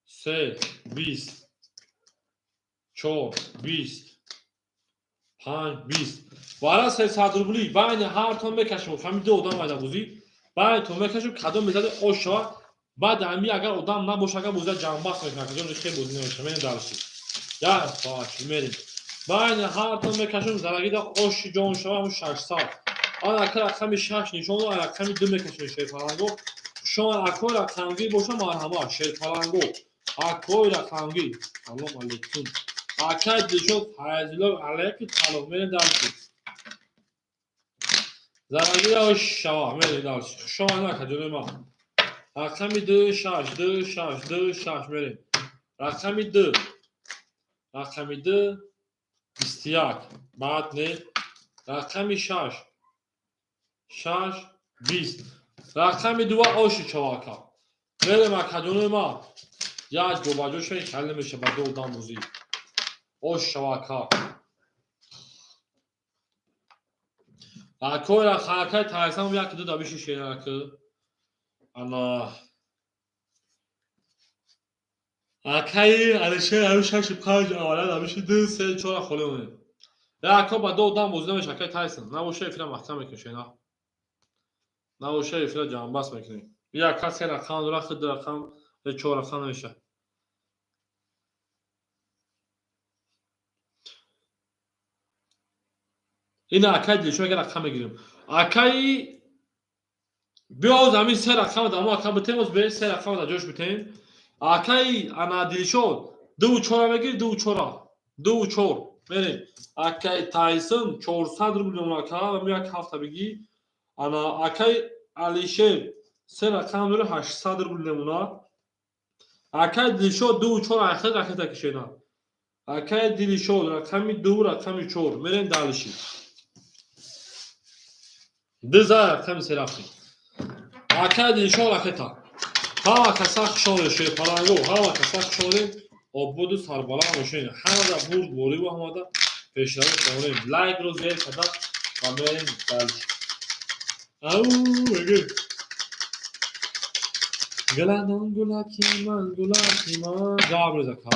A: се, 20, чор, 20, панҷ, 20. Вара 300 рубли байни ҳартон мекашем. Ҳамин ду одам айда бозӣ байнитон мекашем, кадом мезади ош шавад. Баъд ҳами агар одам набоша, агар бозида ҷамъбаст мекунад, акаҷон, хел бозӣ намеша. Мерем дальше, як соат мерем, байни ҳартон мекашем, зарагида оши ҷон шава, ҳамн 600. Ана ака рақами шаш нишон, рақами ду мекашем, шерпаланго. Шумо акои рақамгир боша, марҳамат, шерпаланго, акои рақамгир. Салом алейкум, акай Дилшод Файзулло, алейкум салом. Мерем дальше, зарагида ош шава, мерем дальше. Хушомад, акаҷони ма. Рақами ду, шаш, ду, шаш, ду, шаш, мерем. Рақами ду, рақами ду, 21, баъд не, рақами шаш, шаш, 20, рақами дуа оши чавака. Мерем, акаҷони ма, як ҷобаҷо шавед, хеле намеша ба ду одам бозӣ. Ош шавака. Акои акай Тайсам як ду дабиши шерака. Ана акаи Алишер ҳами шаши панҷ аввала дабиши, ду, се, чора холӣ монем. Яко ба ду одам бозӣ намеша, акай Тайсон. Набоша, эфира маҳкам мекунем, шена. Набоша, эфира ҷамъбаст мекунем. Яка се рақам дора, худ ду рақам, чор рақам намеша. Ина акай Дилшод агар рақам мегирем. Акаи биёз ҳамин се рақам дамо ака битем, оз бе се рақам да ҷош битем. Акаи ана Дилшод дуву чора мегири, дуву чора. Дуву чор. Мерем. Акаи Тайсон 400 рубл мемон ака, як ҳафта бигӣ. Ана акаи Алишер се рақам дора, 800 рубл мемонад. Акаи Дилшод дуву чор айхед ракета кишена. Акаи Дилшод рақами ду, рақами чор. Мерем дальше. Ду за рақами се рафтем. Акаи Дилшод ракета. Ҳама каса хушомадед, шерпаланго, ҳама каса хушомадед, ободу сарбаланд бошед. Ҳамада бурдбориву ҳамада пешравӣ хоҳонем. Лайкро зер карда ва мерем дальше. Ау, мегӯ. Гуладон гулаки ман, гулаки ман. Ҷавоб реза ка.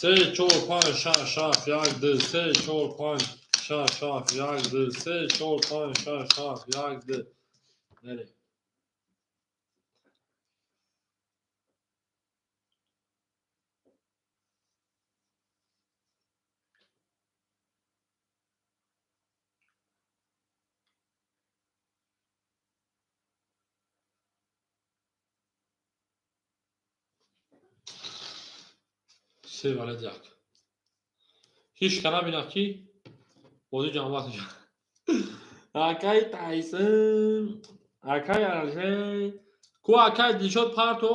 A: Се, чор, панҷ, шаш, ҳафт, як, ду, се, чор, панҷ, шаш. Шаш, ҳафт, як, ду, се, чор, панҷ, шаш, ҳафт, як, ду. Мерем. Се валет як. Ҳеҷ ка набинад, ки бозӣ ҷамъбаст мешавад. Акай Тайсон, акай Алшей, ку акай Дилшод парто?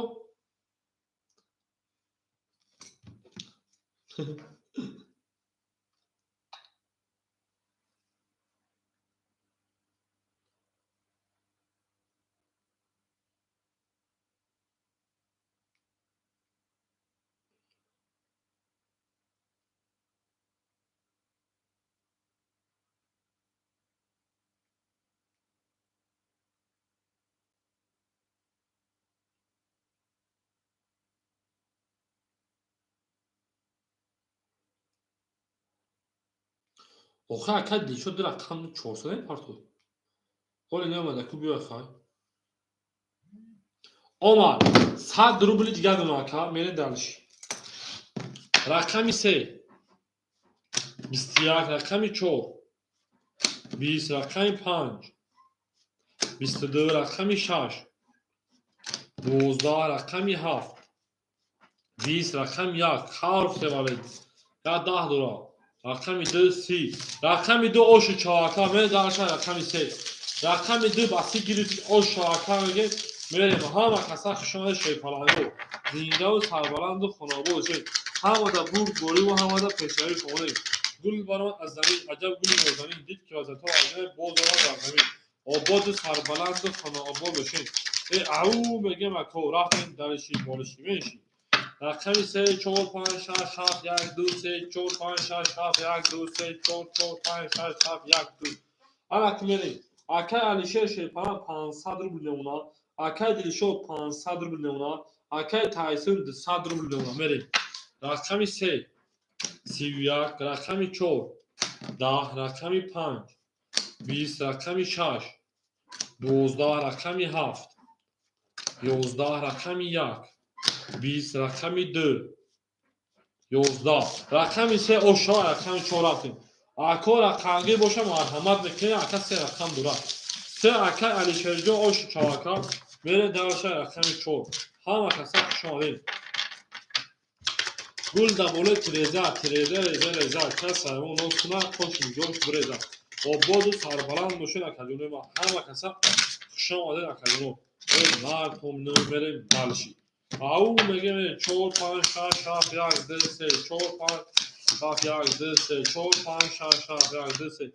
A: Охи акай Дилшод ду рақам чорсад мепартод. Ҳоле неомада, ку биёй хай. Омад. 100 рубли дигар дона ака, мерем дальше. Рақами се. 21, рақами чор. 20, рақами панҷ. 22, рақами шаш. 12, рақами ҳафт. 20, рақами як. Ҳарф се валед. Я 10 дора. Рақами ду 30. Рақами ду ошу чавака, мерем дальше рақами се. Рақами ду ба 30 гирифт ош чавака мегем. Мерем ҳама каса хушомадед шерпаланго. Зиндаву сарбаланду хонобод бошед. Ҳамада бурдбориву ҳамада пешравӣ хонед. Гул баромад аз замин, аҷаб гули нозанин, дид ки вазатҳо аз замин боз омад бар замин. Ободу сарбаланду хонаобод бошед. Э ау мегем ако, рафтем дариши болиши менши. Рақами се, чор, панҷ, шаш, ҳафт, як, ду, се, чор, панҷ, шаш, ҳафт, як, ду, се, чор, чор, панҷ, шаш, ҳафт, як, ду. Ана ки мерем. Акай Алишер Шерпалан 500 рубл мемонад. Акай Дилшод 500 рубл мемонад. Акай Тайсон 200 рубл мемонад. Мерем. Рақами се 31, рақами чор 10, рақами панҷ 20, рақами шаш 12, рақами ҳафт 11, рақами як 20, рақами ду 11, рақами се ошо, рақами чор рафтем. Ако рақамгир боша, марҳамат мекунед, ака се рақам дорад. Се акай Алишерҷон ошу чавака, мерем дарша рақами чор. Ҳама каса хуш омадед. Гул дар болои тиреза, тиреза реза реза, кас ҳайвон ноз кунад, қоши нигоҳ биреза. Ободу сарбаланд бошед, акаҷонои ман. Ҳама каса хуш омадед, акаҷоно. Мардум мерем дальше. Ау мегем чор, панҷ, шаш, ҳафт, як, ду, се, чор, панҷ, ҳафт, як, ду, се, чор, панҷ, шаш, ҳафт, як, ду, се.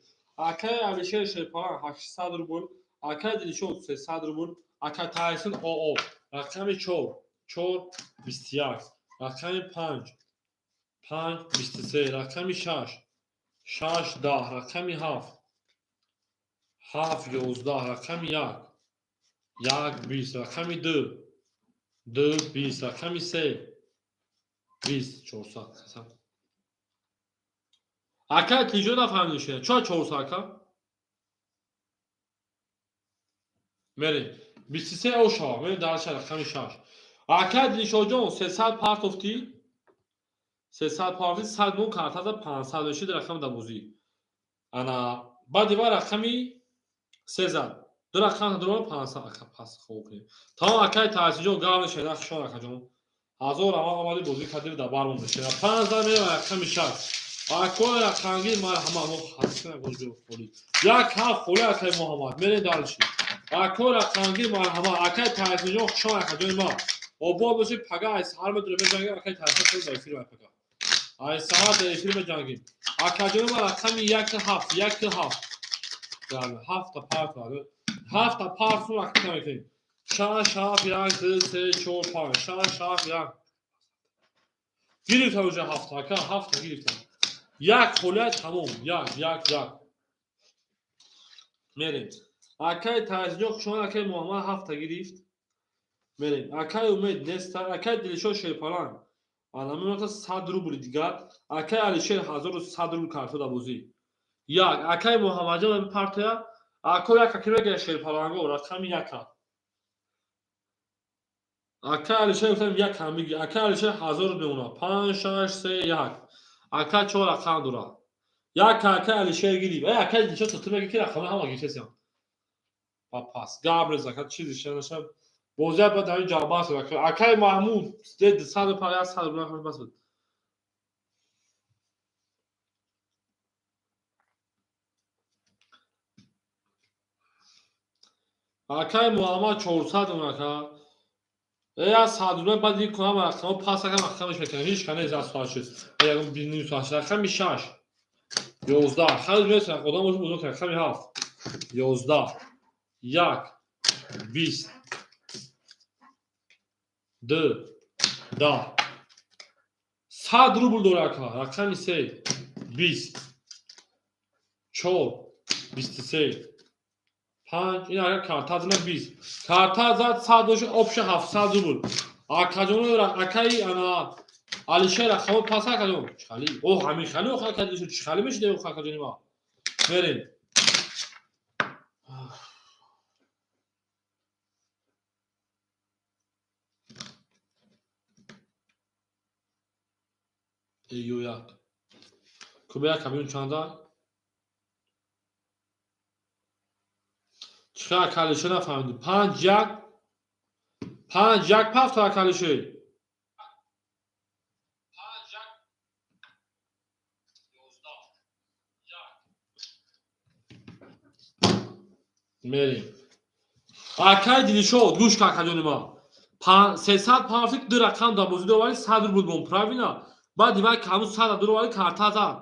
A: Акай Алишер Шерпалан 800 рубл, акай Дилшод 300 рубл, акай Тайсон ОО. Рақами чор, чор, 21, рақами панҷ, панҷ, 23, рақами шаш, шаш, 10, рақами ҳафт, ҳафт, 11, рақами як, як, 20, рақами ду, ду, 20, рақами се, 20, 400. Акай тиҷо нафаҳмидем шуна. Чо 400 ака? Мерем. 23 ошава, мерем дальше рақами шаш. Акай Дилшодҷон 300 партофтӣ? 300 партофтӣ, 100 мон картада 500 мешид рақами дар бозӣ. Ана баъди ва рақами се зад. Ду рақам дурова 500 ака пас хоб кунем. Тамом акай Таҳсинҷон гап мешавед, ахшон акаҷон. Ҳазор аввал омадӣ бозӣ кардӣ дар бармон мешавед. Панҷ зад мерем рақами шаш. Акои рақамгир марҳамат, мо ҳастем холӣ. Як ҳафт холӣ акай Муҳаммад. Мерем дальше. Акои рақамгир марҳамат, акай Таҳсинҷон хушомад акаҷони ман. Обод бошед, пага ай саҳар медурем меҷангем, акай Таҳсин хеле дар эфир пага. Ай саҳар дар эфир меҷангем. Акаҷони ман рақами як ҳафт, як ҳафт. Ҳафта парт ҳафта парт рақам мекунем. Шаш, ҳафт, як, ду, се, чор, панҷ. Шаш, ҳафт, як. Гирифтам уже ҳафта, ака, ҳафта гирифтам. Як холия тамом, як, як, як. Мерем. Акай Таҳсинҷон хушомад, акай Муҳаммад ҳафта гирифт. Мерем. Акай Умед неста, акай Дилшод Шерпаланг. Ана мемонад 100 рубли дигар. Акай Алишер 1100 рубл картода бозӣ. Як. Акаи Муҳаммадҷон партия. Ако як аки мегӯяд шерпаланго, рақами яка. Ака Алишер гуфтам як ҳам мегӣ. Ака Алишер 1000 рубл мемонад. 5, 6, 3, 1. Ака чор рақам дорад. Як ака Алишер гирифт. Э, ака Дилшод ту мегӣ ки рақамҳо ҳама гирифтесиям. Ба пас. Гап рез ака чизи шанаша. Бозия баъд ҳамин ҷавбас ака. Акаи Маҳмуд 200 пар 100 рубл бас буд. Акаи Муҳаммад 400 ака. Э, 100 рубл баъд ин кунам рақамҳо пас ака рақамаш мекунам. Ҳеч кане аз соат шуд. Ягон ним соат шуд. Рақами 6. 11. Хайр меса одам бозӣ кунад. Рақами 7. 11. 1. 20. 2. 10. 100 рубл дора ака. Рақами 3. 20. 4. 23. 5. Ин агар карта зана 20. Карта зад 100 дошт, обща 700 рубл. Акаҷон акаи ана Алишер рақамо пас акаҷон. Чхали. О, ҳамин хали охир акаҷон чхали мешида охир акаҷони ма. Мерем. Ё як. Кубе як кабин чанда? Чӣ акалише нафаҳмидӣ? 5 1 5 1 пафт акалише. 5 1 11 1. Мерем. Акай Дилшод, гӯш кун акаҷони ма. 300 пафти ду рақам дар бозӣ доварӣ 100 рубл бон, правильно? Баъди вай ҳамун 100 дуроварӣ карта зад.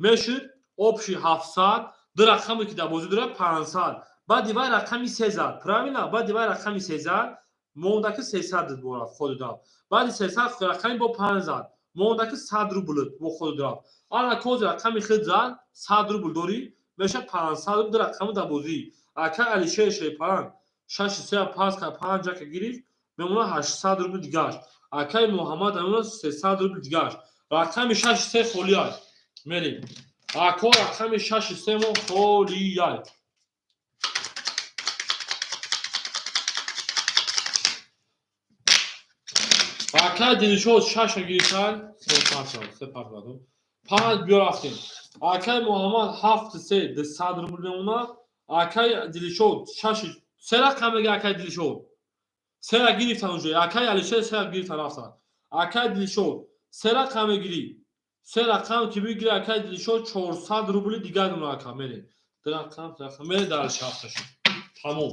A: Мешуд общий 700, ду рақаме ки дар бозӣ дорад 500. Баъди вай рақами 3 зад, правильно? Баъди вай рақами 3 зад, монда ки 300 бо рафт ходу рафт. Баъди 300 рақами бо 5 зад, монда ки 100 рубл бо ходу рафт. Ана кози рақами хид зад, 100 рубл дорӣ, мешавад 500 рубл ду рақами дар бозӣ. Ака Алишер Шерпаланг 6 3 пас кард, 5 яка гирифт, мемонад 800 рубл дигаш. Акаи Муҳаммад мемонад 300 рубл дигаш. Рақами 6 3 холиай. Мерем. Ако рақами 6 3 мо холиай. Акаи Дилшод 6 гирифтан, 3 пас, 3 пас додам. 5 биё рафтем. Акаи Муҳаммад 7 3 200 рубл мемонад. Акаи Дилшод 6 3 рақам мега акаи Дилшод. 3 гирифтан уже. Акаи Алишер 3 гирифтан рафтан. Акаи Дилшод 3 рақам мегирӣ. 3 рақам ки бигирӣ акаи Дилшод 400 рубли дигар мемонад ака мерем. 2 рақам, 3 рақам мерем дар шафта шуд. Тамом.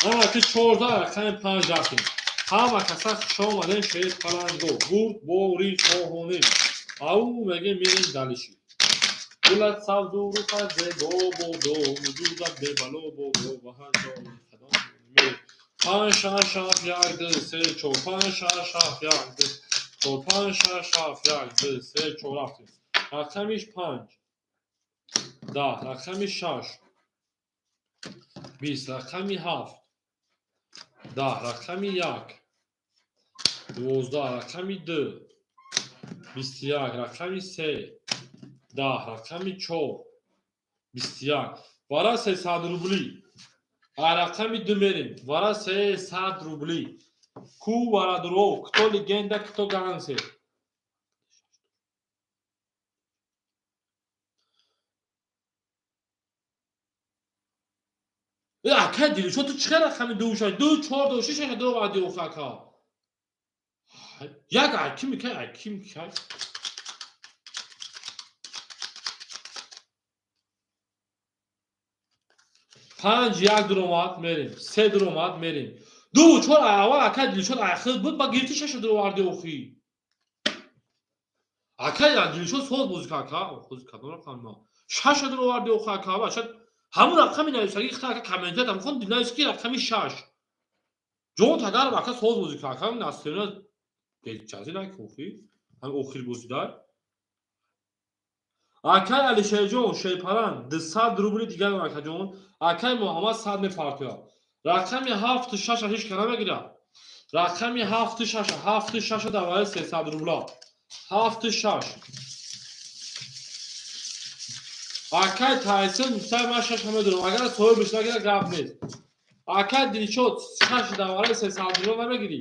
A: Ана ки 14 рақами 5 рафтем. Ҳама каса хуш омадем шер паланго. Гурд бори хоҳонем. Ау мегем мерем далиши. Гулат сабзу рухат зебо бодо, вуҷудат бебало бодо, ба ҳар ҷои қадам мерем. 5 6 7 1 2 3 4 5 6 7 1 2 4 5 6 7 1 2 3 4 рафтем. Рақамиш 5 10, рақами 6 20, рақами 7 10, рақами 1 12, рақами 2 21, рақами 3 10, рақами 4 21. Вара 300 рубли. А рақами 2 мерем. Вара 300 рубли. Ку варадуров, кто легенда, кто гангстер. Э, акай Дилшод ту чӣ рақами 2 шаш 2 4 2 6 6 2 вади охи ака. Як ай ким кай ай ким кай. 5 1 дуромад мерем. 3 дуромад мерем. 2 4 аввал акай Дилшод ай хид буд ба гирифти 6 дуроварди охи. Акай Дилшод соз бозӣ кард ака, хози кадом рақам ма. 6 дуроварди охи ака, ва шад ҳамун рақами нависагӣ хита ака комментария там хон навис ки рақами 6. Ҷон тагаров ака соз бозӣ кард ака, насибна бечази на охи. Ҳам охир бозӣ дар. Акай Алишерҷон Шерпаланг 200 рубли дигар акаҷон. Акай Муҳаммад 100 мепартояд. Рақами 7 6 ҳеч кара мегирад. Рақами 7 6 7 6 дар вараи 300 рубла. 7 6. Акай Тайсон сай ман шаша медонам. Агар соҳибаш нагира, гап нест. Акай Дилшод, шаш давраи 300 рубля намегирӣ?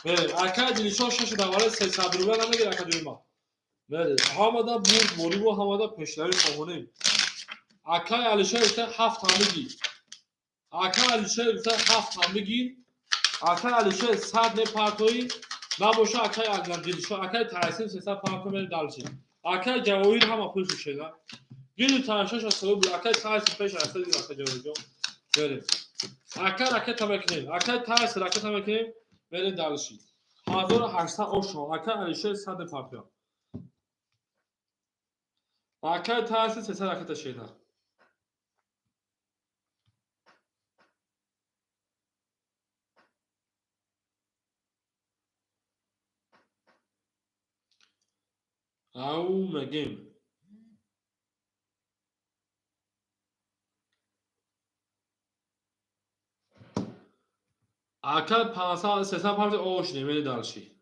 A: Мерем. Акай Дилшод, шаш давраи 300 рубля намегирӣ, ака ҷои ман? Мерем. Ҳамада бурд бориву ҳамада пешравӣ хоҳонем. Акай Алишер гуфта, ҳафтам бигир. Акай Алишер гуфта, ҳафтам бигир. Акай Алишер, 100 мепартоӣ набоша. Акай Дилшод, акай Тайсин, 300 парто, мерем дальше. Акай Ҷавоҳир, ҳама пулшу шеда гиру таншаша соҳиб. Акай Тайсин пеш аста гир. Акай Ҷавоҳирҷон, мерем. Акай, ракета мекунем. Акай Тайсин, ракета мекунем, мерем дальше. 1800 ошо. Акай Алишер, 100 мепартоям. Акай Тайсин, 300 ракета шеда. Ау мегем. Ака, 500, 300 парти ошне, мери дальше.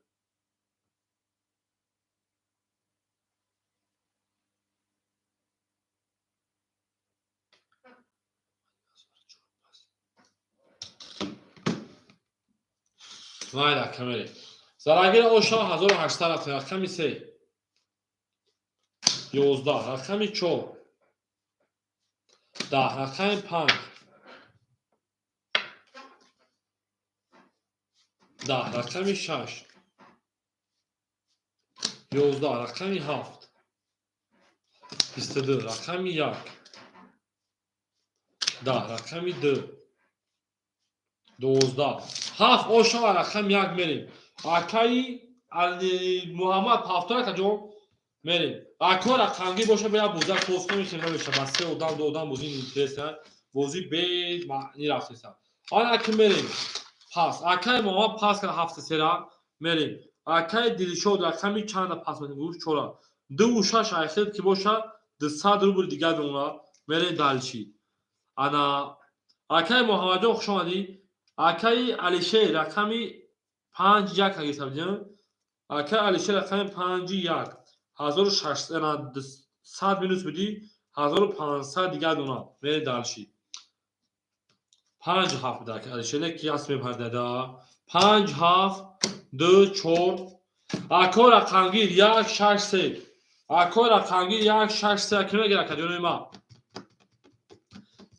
A: Майли, ака, мерем. Зарагир оша 1800 рафтем. Рақами се, 11, рақами чор, 10, рақами панҷ, 10, рақами шаш, 11, рақами ҳафт, 22, рақами як, 10, рақами ду, 12, ҳафт ошава, рақами як, мерем. Акаи Муҳаммад, ҳафтора каҷо мерем? Ако рақамгир боша, бая боза кофта мехем, намеша. Ба се одам, ду одам бозӣ интереса, бозӣ бемаъни рафтеса. Ана аки мерем пас. Акаи Муҳаммад пас кард ҳафта сера, мерем. Акаи Дилшод, рақами чанда пас метем? Гуфт чора, дуву шаш айхел ки боша, 200 рубл дигар мемонад, мерем дальше. Ана, акаи Муҳаммадҷон, хуш омадӣ. Акаи Алишер, рақами панҷ як агирифта будем. Акаи Алишер, рақами панҷи як, 1600 минус будӣ, 1500 дигар дона, мерем дальше. Панҷ ҳафт буда, акаи Алишер, не ки аст мепардада. Панҷ, ҳафт, ду, чор. Ако рақамгир, як, шаш, се. Ако рақамгир, як, шаш, се, ки мегир, акаҷонои ма?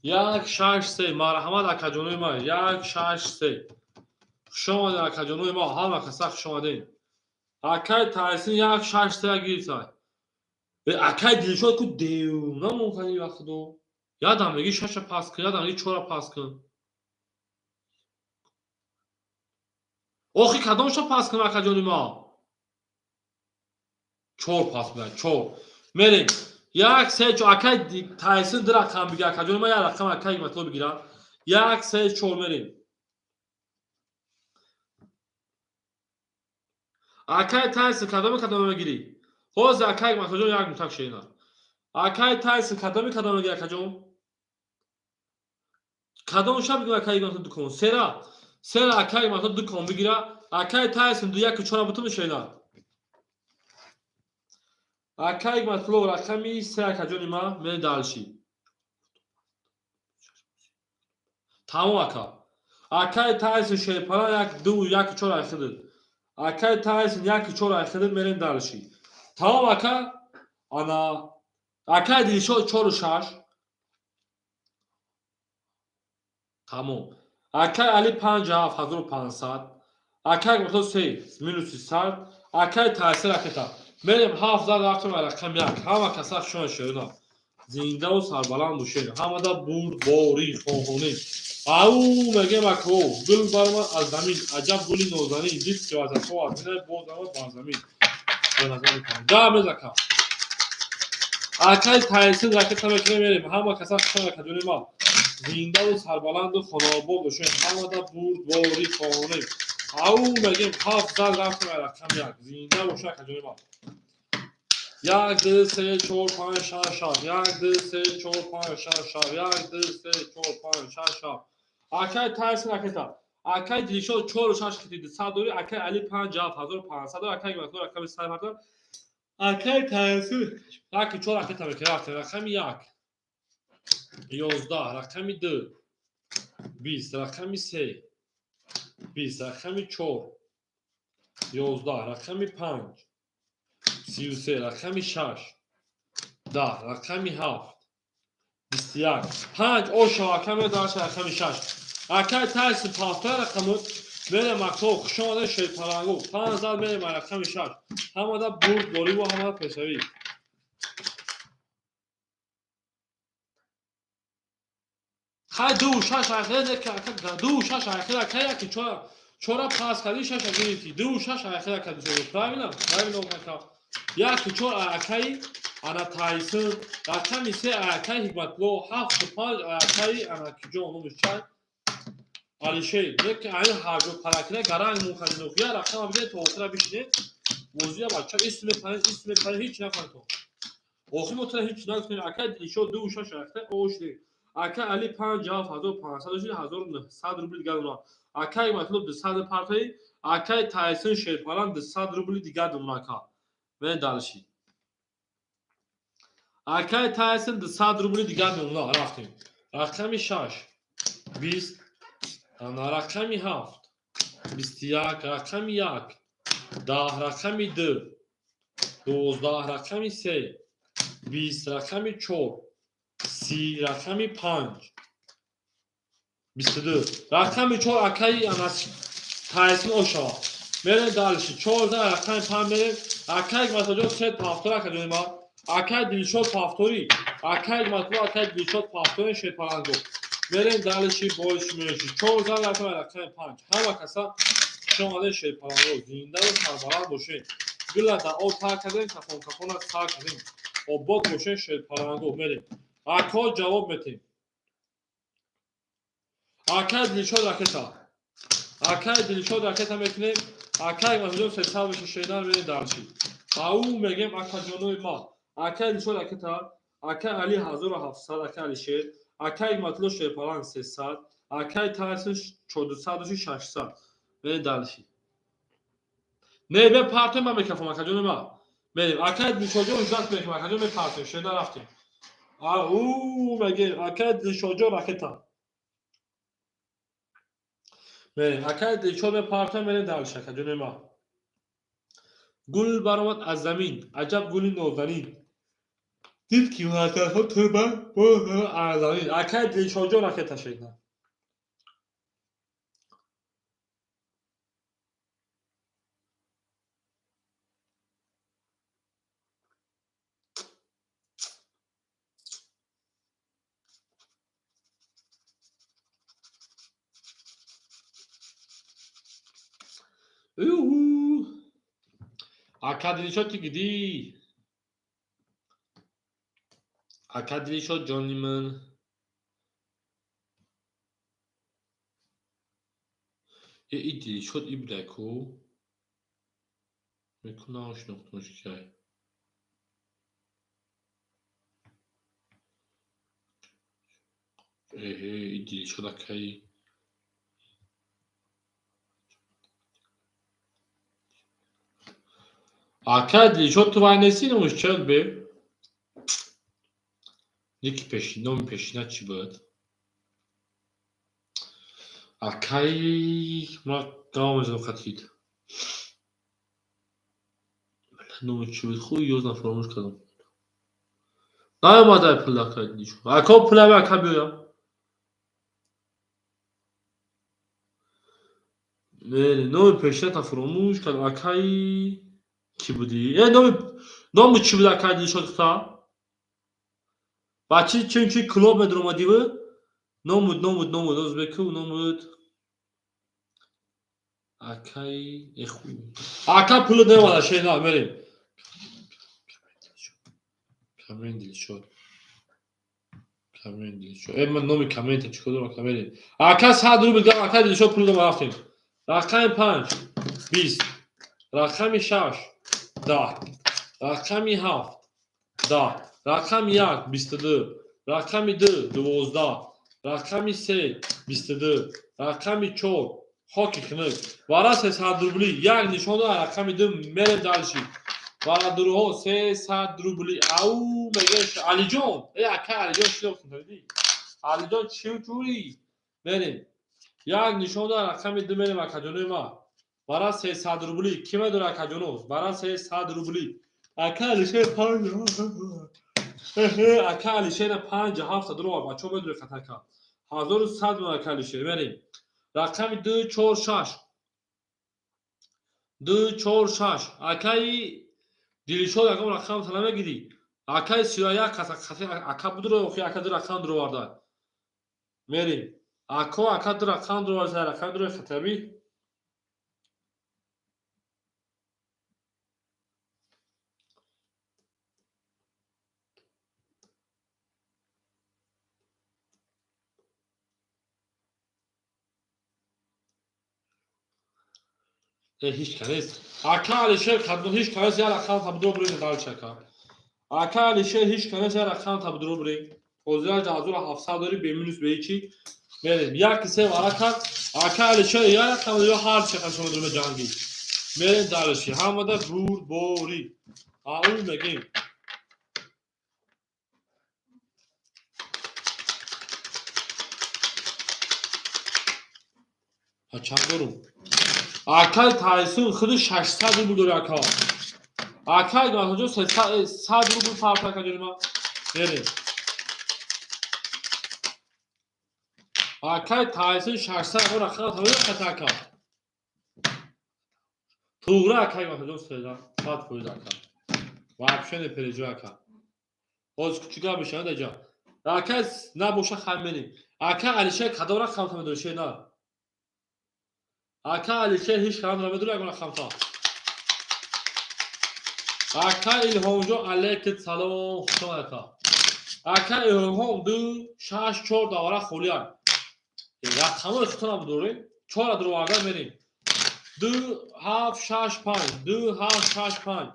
A: Як, шаш, се, марҳамат, акаҷонои ма. Як, шаш, се. Хуш омадед, акаҷонои ма, ҳама каса хуш омадед. Акай Тайсин як, шаш, се гирифта. Акай Дилшод ку девона монкани вақтдо. Ядам меги шаша пас кун, ядам меги чора пас кун. Охи, кадомша пас кун, акаҷони ма? Чор пас буда, чор. Мерем. Як, се, чор. Акай Тайсин ду рақам бигир, акаҷони ма, як рақам акай Матло бигира. Як, се, чор, мерем. Акай Тайсин, кадоми кадоме мегирӣ? Ҳозир, акай Матлоҷон, як мутак шена. Акай Тайсин, кадоми кадоме мегирӣ, акаҷон? Кадом шаб бигирам, акай Матло, дукон? Сера. Сера, акай Матло дукон бигира. Акай Тайсин, ду, яку чора бутун шена. Акай Матло, рақами се, акаҷони ма, мере дальше. Тамом, ака. Акай Тайсин, шерпара, як, ду, яку чор айхидид. Акай Тайсин, яку чор айхидид, мерем дальше. Тамом, ака. Ана акай Дилшод, чору шаш. Тамом. Акай Али, панҷ ҳафт, 1500. Акай Матло, се, минуси 100. Акай Тайсин, ракета. Мерем, ҳафт зад рафтем рақам як. Ҳама каса хушон шерина. Зиндаву сарбаланд бошед. Ҳамада бурдборӣ хоҳонем. Ау мегем, ако, гул баромад аз замин, аҷаб гули нозанин, дид ки вазафо аз бинай боз омад бар замин. Гап мезака. Акай Тайсин, ракета мекунем, мерем. Ҳама каса хушон, акаҷони ма. Зиндаву сарбаланду хонаобод бошед. Ҳамада бурдборӣ хоҳонем. Ау мегем, ҳафт зад рафтем рақам як. Зинда бошед, акаҷони ма. Як, ду, се, чор, панҷ, шаш, ҳафт. Як, ду, се, чор, панҷ, шаш, ҳафт. Як, ду, се, чор, панҷ, шаш, ҳафт. Акай Тайсин, ракета. Акай Дилшод, чору шаш кити 200 дори. Акай Али, панҷ ҳафт, 1500 дори. Акай Матло, рақами сай мартаба. Акай Тайсон яки чор ракета мекунем, рафтем. Рақами як 11, рақами ду 20, рақами се 20, рақами чор 11, рақами панҷ 33, рақами шаш 10, рақами ҳафт 21. Панҷ ошо ака медаша, рақами шаш. Акай Тайсон пафта рақаму мерем. Ако, хуш омадед, шерпалангу. Панҷ зад, мерем рақами шаш. Ҳамада бурд дориву ҳамада пешравӣ. Хай, ду шаш ахир, ду шаш ахир, ака, яки чора пас кардӣ, шаша гирифтӣ. Ду шаш ахир, ака, правильно, правильно, ака. Яки чор акаи ана Тайсон, рақами се акаи Ҳикматулло, ҳафту панҷ акаи ана киҷо номиш чай, Алишер. Леки айн ҳарҷо паракира гаранг мухалинух. Я рақама биде, то охира бишинед. Бозия бача ис мепаред, ис мепаред, ҳеч нафаред. Охир мо тара ҳеч нагуфтем. Акаи Дилшод ду шаш рақта ошди. Ака Али панҷ ҳафт 1500 шуд, 1900 рубли дигар дона. Акаи Матлуб 200 партои, акаи Тайсон шерпалан 200 рубли дигар дона, ака. Мен дальше. Акаи Тайсон 200 рубли дигар дона, рафтем. Рақами шаш 20, ана рақами ҳафт 21, рақами як 10, рақами ду 12, рақами се 20, рақами чор 30, рақами панҷ 22, рақами чор акаи ана Тайсон ошава. Мерем дальше. Чорда рақами панҷ мерем. Акаи Матоҷон се пафтор, ака ҷонима. Акаи Дилшод пафтори. Акаи Матлуб, акаи Дилшод пафтори, шерпаланго. Мерем дальше, боиш меши. Чорда рақами панҷ. Ҳама каса хуш омадед, шерпаланго. Зиндаву сарбаланд бошед. Гула дар об тар кардем, кафон кафона сар кардем. Обод бошед, шерпаланго. Мерем. Ако, ҷавоб метем. Акаи Дилшод ракета. Акаи Дилшод ракета мекунем. Акаи Маҳмудҷон сесад меша, шедан, мерем дальше. Ау мегем, акаҷонои ма. Акаи Дилшод ракета, акаи Али 1700, акаи Алишер, акаи Матлуб шерпаланг 300, акаи Тайсон 400 доши, 600. Мерем дальше. Не, мепартем ба микрофон, акаҷони ма. Мерем. Акаи Дилшодҷон ҳуҷҷат мекунем, акаҷон, мепартем, шеда, рафтем. Ау мегем, акаи Дилшодҷон ракета. Мерем. Акаи Дилшод мепартем, мерем дальше, акаҷони ма. Гул баромад аз замин, аҷаб гули нозанин. Дид ки ватанҳо турба аз замин. Акаи Дилшодҷон ракета, шеда. Юху! Ака Дилшод, ты где? Ака Дилшод, ҷони ман. Е, и Дилшод ибда ку? Меку нашинохтумаш кай. Эҳе, и Дилшод акаи. Ака Дилшод, ту вай нестӣ, номиш чӣ бе? Ники пешин, номи пешина чӣ буд? Акаи ма давом мезанам хатид. Номи чӣ буд? Хуй ёзна, фаромӯш кардам. Наомадай пул, акаи Дилшод. Ако, пулави ака биёя. Не, номи пешината фаромӯш кардам. Акаи кӣ будӣ? Э, номи чӣ буд, акаи Дилшод хута? Бачи чун чи клуб медуромадиву? Номуд, номуд, номуд, озбеку номуд. Акаи эхуй. Ака, пулу немада, шена, мерем. Камен Дилшод. Камен Дилшод. Э, ман номи коммента чӣ кор дорам, ака, мерем. Ака, 100 рубл дам, ака Дилшод, пулу дам, рафтем. Рақами панҷ 20, рақами шаш 10, рақами ҳафт 10, рақами як 22, рақами ду 12, рақами се 22, рақами чор хоки хунук. Вара 300 рубли як нишон дод рақами ду, мерем дальше. Бародарҳо, 300 рубли. Ау, мегӯяш Алиҷон. Э, ака Алиҷон шинохтам, дидӣ? Алиҷон, чӣ ҷурӣ? Мерем. Як нишон дар рақами ду мерем, акаҷонои ма. Бара 300 рубли. Кӣ медора, акаҷоно? Бара 300 рубли. Ака Алишер панҷ. Ака Алишера панҷ ҳафт дурова, бачаҳо медуре хатака. 1100 мон, ака Алишер. Мерем. Рақами ду чор шаш. Ду чор шаш. Акаи Дилшод, ягон рақам та намегирӣ? Акаи 31 ака будро, охи ака ду рақам дуроварда. Мерем. Ако, ака ду рақам дуроварда, рақам дуро хатаби. Э, ҳеҷ ка нест. Ака Алишер, кадом ҳеҷ ка нест, як рақам та будро бирем дальше, ака. Ака Алишер, ҳеҷ ка нест, як рақам та будро бирем. Ҳозир 1700 дорӣ, бе минус, бе ҳечи. Мерем. Як се вара кард. Ака Алишер, як рақам ё ҳар чи қашон дуруме ҷангӣ. Мерем дальше. Ҳамада бурдборӣ. Ау мегем. А чанд дорум? Акай Тайсун худи 600 рубл дори, ака. Акай Гаматаҷон 100 рубл фарқ, ака ҷонима. Мерем. Акай Тайсун 600 рубл рақам тавоя хата, ака. Туғра, акай Гаматаҷон, 100%, ака. Вообще не переживай, ака. Ҳозир кучука мешавад аҷа. Акай набоша, хай мерем. Ака Алишер кадом рақам та медори, шер на? Ака Алишер ҳеҷ кадом намедори ягон рақамта. Ака Илҳомҷон, алейкум салом, хушомад, ака. Ака Илҳом, ду шаш чор давра холиам. Рақамҳои худтона будорем. Чора дуроварда мерем. Ду ҳафт шаш панҷ, ду ҳафт шаш панҷ.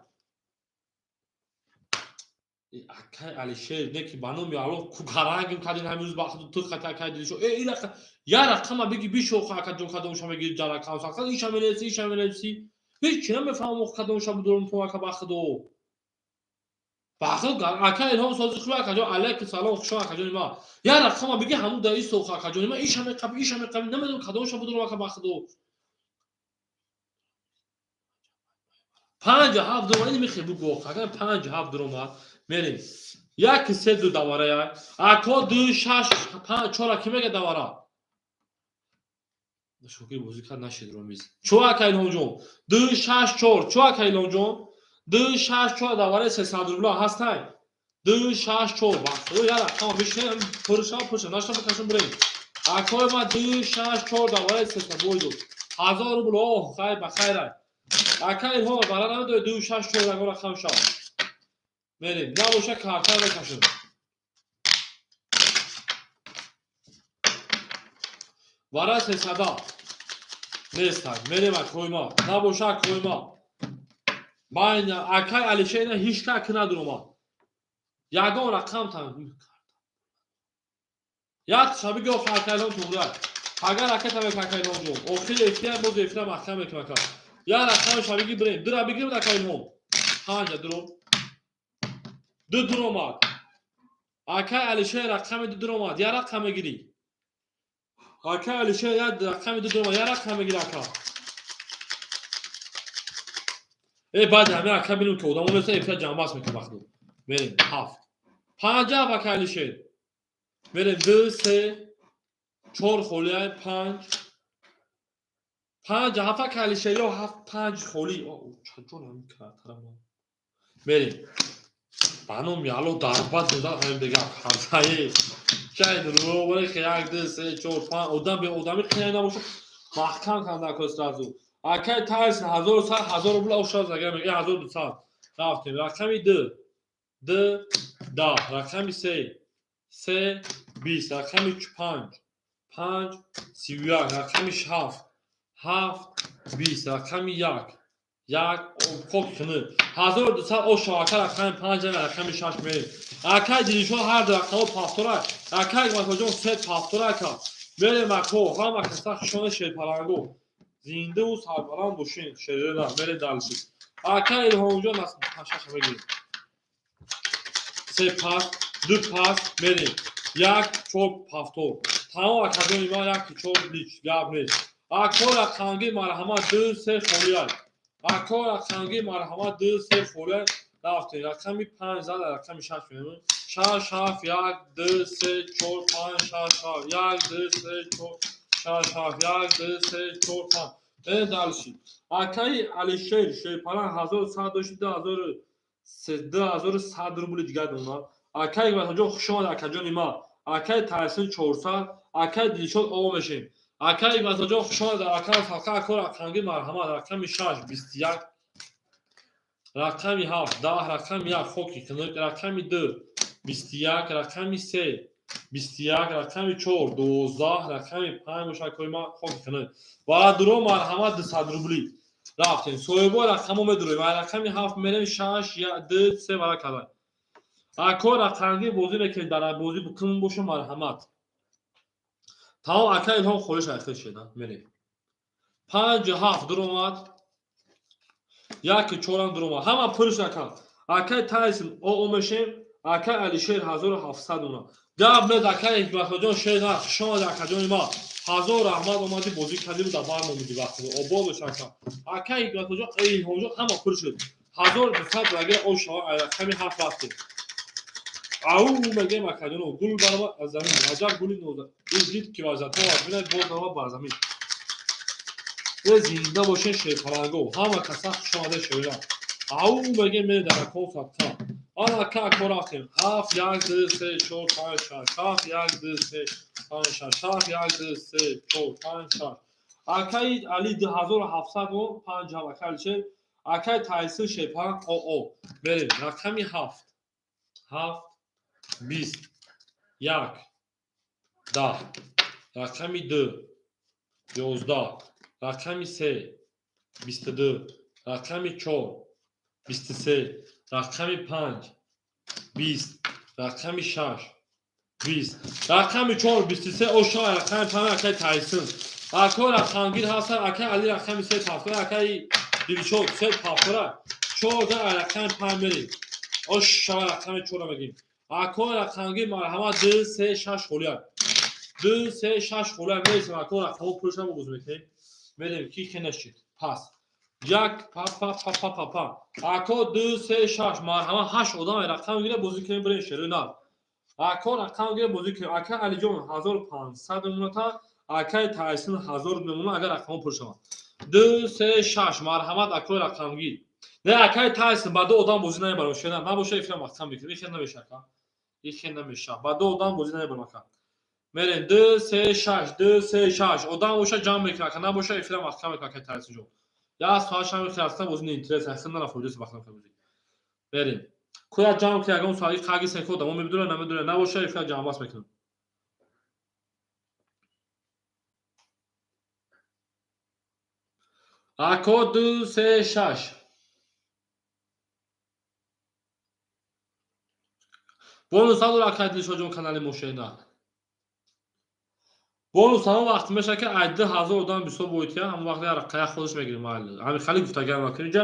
A: Акай Алишер, не ки ба номи Аллоҳ кугарангим кардин ҳамин рӯз ба ту хата, акай Дилшод. Э, ира я рақама биги бишоха, ака ҷон, кадомша мегири ҷаракам сақал иша менависи, иша менависи. Ҳеҷ чи намефаҳмам, кадомша будорум ту, ака, ба худо. Ба худо, ака Илҳом, сози хуб, ака ҷон, алейкум салом, хушомад, ака ҷони ма. Я рақама биги, ҳамун да исоха, ака ҷони ма, иша меқаби, иша меқаби, намедонам кадомша будорум, ака, ба худо. Панҷ ҳафт дурома, ин мехе бугу, ака, панҷ ҳафт дурома. Мерем. Як се ду давара я. Ако ду шаш панҷ чора ки мега давара? Шукри бозӣ кард нашид ромиз. Чо, ака Илҳомҷон? Ду шаш чор. Чо, ака Илҳомҷон? Ду шаш чор давараи 300 рубла ҳастай. Ду шаш чор. Ба худо, я рақама бишнем, пуршам, пуршам, нашам бикашам бирем. Акои ма, ду шаш чор давараи 300 бой дод. 1000 рубл, оҳ, хайр ба хайрай. Ака Илҳом, бара намедои ду шаш чор ягон рақам шав. Мерем. Набоша, карта мекашем. Вара сесада. Нестак. Мерем, акои ма. Набоша, акои ма. Ман акай Алишер ина ҳеҷ как надурома. Ягон рақам та. Як шаби гёф, акай Илҳом, туғра. Агар ака та акай Илҳом ҷон. Охири эфир боз эфира маҳкам мекунам, ака. Як рақам шабиги бирем. Дура бигирем, акай Илҳом. Панҷа дуром. Ду дуромад. Акай Алишер рақами ду дуромад. Як рақам мегирӣ. Акай Алишер як рақами ду дуромад. Як рақам мегирӣ, ака. Э, баъди ҳамин, ака, бинем ки одамо неста, эфира ҷамъбаст мекунем вақту. Мерем ҳафт. Панҷа ҳафт, ака Алишер. Мерем ду се чор холиай панҷ. Панҷ ҳафт, ака Алишер, ё ҳафт панҷ холӣ. Чаҷон ҳамин картара. Мерем. Ба номи Аллоҳ, дарбат додан ҳамин бегап ҳамсае. Чай рӯбари як ду се чор панҷ одам бе одами қиёй набошад. Маҳкам канда ко сразу. Акай Тайсон 1100, 1000 рубл ошад, агар мега 1200. Рафтем. Рақами ду. Ду да. Рақами се. Се 20. Рақами панҷ. Панҷ 31. Рақами ҳафт. Ҳафт 20. Рақами як. Як хок хунук. 1200 ошо, ака, рақами панҷ, рақами шаш мерем. Акай Дилшод ҳар ду рақамҳо пафтора. Акай Матоҷон се пафтора, ака. Мерем, ако, ҳама каса хушона, шерпаланго. Зиндаву сарбаланд бошен, шерена, мерем дальше. Ака Илҳомҷон, шаша мегирем. Се пас, ду пас, мерем. Як, чор, повтор. Тамом, акаҷони ман, як, чор, лич, гап нест. Ако рақамгир, марҳамат, ду, се холияй. Ако рақамгир, марҳамат, ду, се холияй. Рафтем. Рақами панҷ зада, рақами шаш меем. Шаш, ҳафт, як, ду, се, чор, панҷ, шаш, ҳафт. Як, ду, се, чор, шаш, ҳафт. Як, ду, се, чор, панҷ. Э, дальше. Акаи Алишер, Шерпалан, 1100 дошти, 2100 рубли дигар донад. Акаи Ватанҷон, хуш омад, акаҷони ман. Акаи Таҳсин, 400, акаи Дилшод, о мешем. Акаи Ватанҷон, хуш омад, акаи Фалқа, ако рақамгир, марҳамат, рақами шаш, 21, рақами ҳафт, 10, рақами як, хоки хунук, рақами ду, 21, рақами се, 21, рақами чор, 12, рақами панҷ боша, акои ман, хоки хунук. Ва дуро, марҳамат, 200 рубли. Рафтем. Соҳибо рақамо медуроем. Ва рақами ҳафт мерем, шаш, ду, се вара кадай. Ако рақамгир бозӣ мекунед, дар бозӣ кун боша, марҳамат. Тамом, ака Илҳом холиш айхел шеда. Мерем. Панҷ, ҳафт дуромад. Як, чорам дуромад. Ҳама пулш ака. Акай Тайсон о мешем. Акай Алишер, 1700 уна. Гап нед, акай Ҳикматоҷон, шер на, хуш омад, акаҷони ма. Ҳазор раҳмат, омадӣ, бозӣ кардӣ, дар бар момидӣ вақти. Обод бош, ака. Акай Ҳикматоҷон, Илҳомҷон, ҳама пул шуд. 1200 рагира о шава, рақами ҳафт рафтем. Ау мегем, акаҷоно, гул барома аз замин. Аҷаб гули ноза. Ин дид ки вазато бинад, боз барома бар замин. Э, зинда бошен, шерпаланго. Ҳама каса хуш омада, шера. Ау мегем, мерем дар раком садқа. Ана ака, ако рафтем. Ҳафт, як, ду, се, чор, панҷ, шаш. Ҳафт, як, ду, се, панҷ, шаш. Ҳафт, як, ду, се, чор, панҷ, шаш. Акаи Али, 2700 вон, панҷ, ҳафт, акаи Алишер. Акаи Тайсин, шерпаланг, о. Мерем. Рақами ҳафт. Ҳафт, 20, як, 10. Рақами ду, 11. Рақами се, 22. Рақами чор, 23. Рақами панҷ, 20. Рақами шаш, 20. Рақами чор, 23, ошо рақами панҷ, акаи Тайсин. Ако рақамгир ҳастан, акаи Али, рақами се повтора, акаи Дилшод, се повтора. Чор да рақами панҷ мерем. Оша рақами чора мегим. Ако рақамгир, марҳамат, ду, се, шаш холия. Ду, се, шаш холия мересем, ако рақамо пулша мо боз мекунем. Мерем, ки хенашид. Пас. Як, па, па, па, па, па, па. Ако ду, се, шаш, марҳамат, ҳашт одам рақам гира бозӣ кунем, бирем шерои нав. Ако рақам гира бозӣ кунем. Ака Алиҷон, 1500 намуната, акаи Таҳсин, 1000 намуна, агар рақамо пур шавад. Ду, се, шаш, марҳамат, акои рақамгир. Не, акаи Таҳсин, ба ду одам бозӣ намебарам, шена. Набоша, ифира маҳкам мекунем. Ихел намеша, ака. Ихел намеша. Ба ду одам бозӣ намебарам, ака. Мерем, ду, се, шаш, ду, се, шаш. Одам боша, ҷамъ мекунем, ака. Набоша, ифира маҳкам мекунем, акаи Таҳсинҷон. Як соат шам хиаста бозӣ неинтерес, аслан нарафоидаси вақт бозӣ. Мерем. Куя ҷамъ ки ягон соати қаги секо одамо мебидура, намедура, набоша, ифира ҷамъбаст мекунем. Ако ду, се, шаш. Бонус надора, акай Дилшоҷон, канали мошена. Бонус ҳамон вақт мешавад, ки ай 2000 одам бисёр бойтия, ҳамон вақт як рақая худаш мегирем, майли. Ҳамин хали гуфтагиам макун инҷа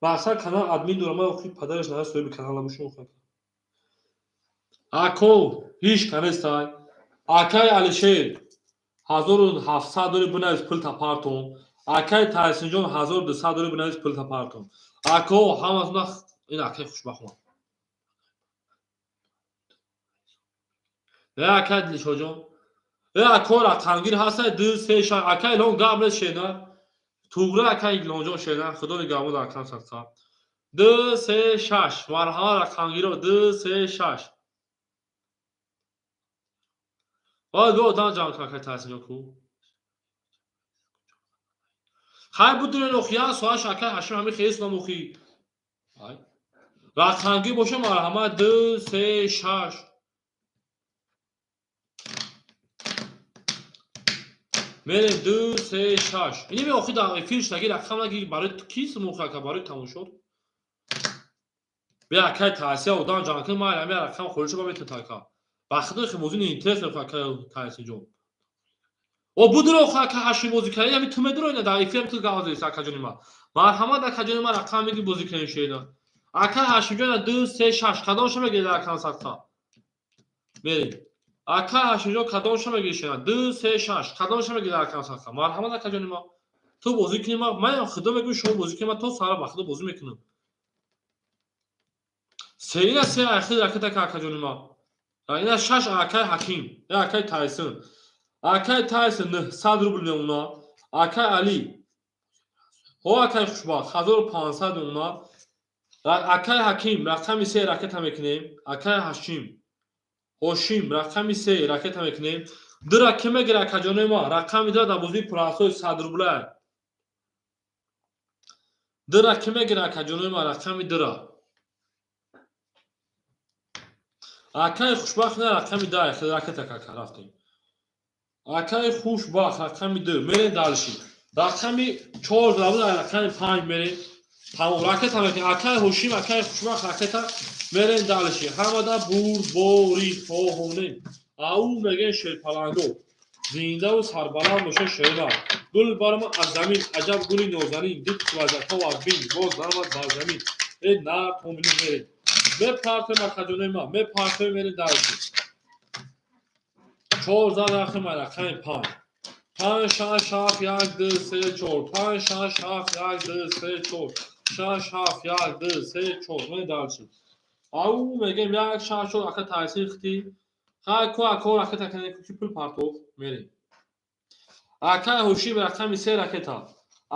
A: мақсад канал админ дорам, ман охи падараш нара соҳиби канал набошам охи. Ако ҳеч канестай. Акай Алишер, 1700 дори, бинавис, пул тапартон. Акай Таҳсинҷон, 1200 дори, бинавис, пул тапартон. Ако ҳаматона ин акай хушбахт омад. Э, акай Дилшоҷон. Э, ако рақамгир ҳастай, ду, се, шаш. Акай Илҳом, гап нест, шена. Туғра, акай Илҳомҷон, шена. Худо нигаҳбон, акам садқа. Ду, се, шаш. Марҳамат, рақамгиро, ду, се, шаш. Ой, ду одам ҷамъ кун, акай Таҳсинҷон, ку. Хай будурен охи, як соат акай Ҳашим ҳамин хеле сунам охи. Ай. Рақамгир боша, марҳамат, ду, се, шаш. Мерем, ду, се, шаш. Инеми охи дар эфир шудаги рақам наги барои кис мохи, ака, барои тамошо. Бия, акай Таҳсин, одам ҷамъ кун, ман ҳамин рақам холишо ба метавон, ака. Ба худо хи бозӣ неинтерес мехоҳ, акай Таҳсинҷон. О будро ака Ҳашим бозӣ кардӣ, ами ту медуро ина дар эфир ту гап задӣ, акаҷони ман. Марҳамат, акаҷони ман, рақам мегӣ, бозӣ кунем, шерина. Ака Ҳашимҷон, 2, 3, 6, кадомша мегиред, акам садқа? Мерем. Ака Ҳашимҷон, кадомша мегиред, шерина? 2, 3, 6, кадомша мегиред, акам садқа? Марҳамат, акаҷони ман. Ту бозӣ кунӣ, ман худо мегӯям, шумо бозӣ кунӣ, ман то сара ба худо бозӣ мекунам. Се ина се ахир ракета, акаҷони ман. Ина шаш акай Ҳаким, акай Тайсон. Акай Тайсон 900 рубл мемонад. Акай Али. Ҳо, акай Хушбахт 1500 мемонад. Акай Ҳаким рақами се ракета мекунем. Акай Ҳашим. Ҳошим рақами се ракета мекунем. Дира ки мегира, акаҷони ман? Рақами дира дар бозии пурасои 100 рубла. Дира ки мегира, акаҷони ман, рақами дира? Акай Хушбахт на рақами да ракета кака рафтем. Акай Хушбахт рақами ду, мерем дальше. Рақами чор забуд, рақами панҷ мерем. Тамом, ракета мекунем. Акай Ҳошим, акай Хушбахт ракета, мерем дальше. Ҳамада бурдборӣ хоҳонем. Ау мегӯем, шерпаланго. Зиндаву сарбаланд боша, шерина. Гул баромад аз замин, аҷаб гули нозанин, дид вазатовар бин, боз наромад бар замин. Э нар томини мерем. Мепартоем, акаҷонои ман, мепартоем, мерем дальше. Чор зан рақами рақами панҷ. Панҷ, шаш, ҳафт, як, ду, се, чор. Панҷ, шаш, ҳафт, як, ду, се, чор. Шаш, ҳафт, як, ду, се, чор. Мерем дальше. Ау мегӯем, як, шаш, чор, ака таъсир хити. Хай ку ако ракета кунем, ки пул партоф, мерем. Акай Ҳошим рақами се ракета.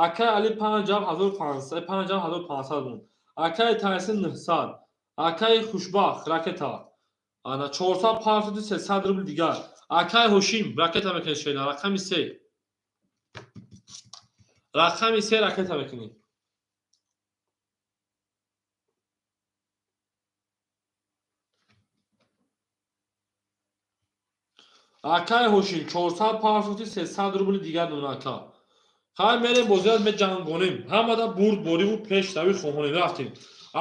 A: Акай Али панҷ ҳафт ҳазору панҷсад, панҷ ҳафт ҳазору панҷсад мон. Акай Тайсин 900. Акай Хушбахт ракета. Ана 400 партофти, 300 рубл дигар. Акай Ҳошим ракета мекунед, шерина, рақами се. Рақами се ракета мекунем. Акай Ҳошим 400 партофти, 300 рубли дигар мемонад, ака. Хай мерем, бозият меҷангонем. Ҳамада бурдбориву пешравӣ хоҳонем. Рафтем.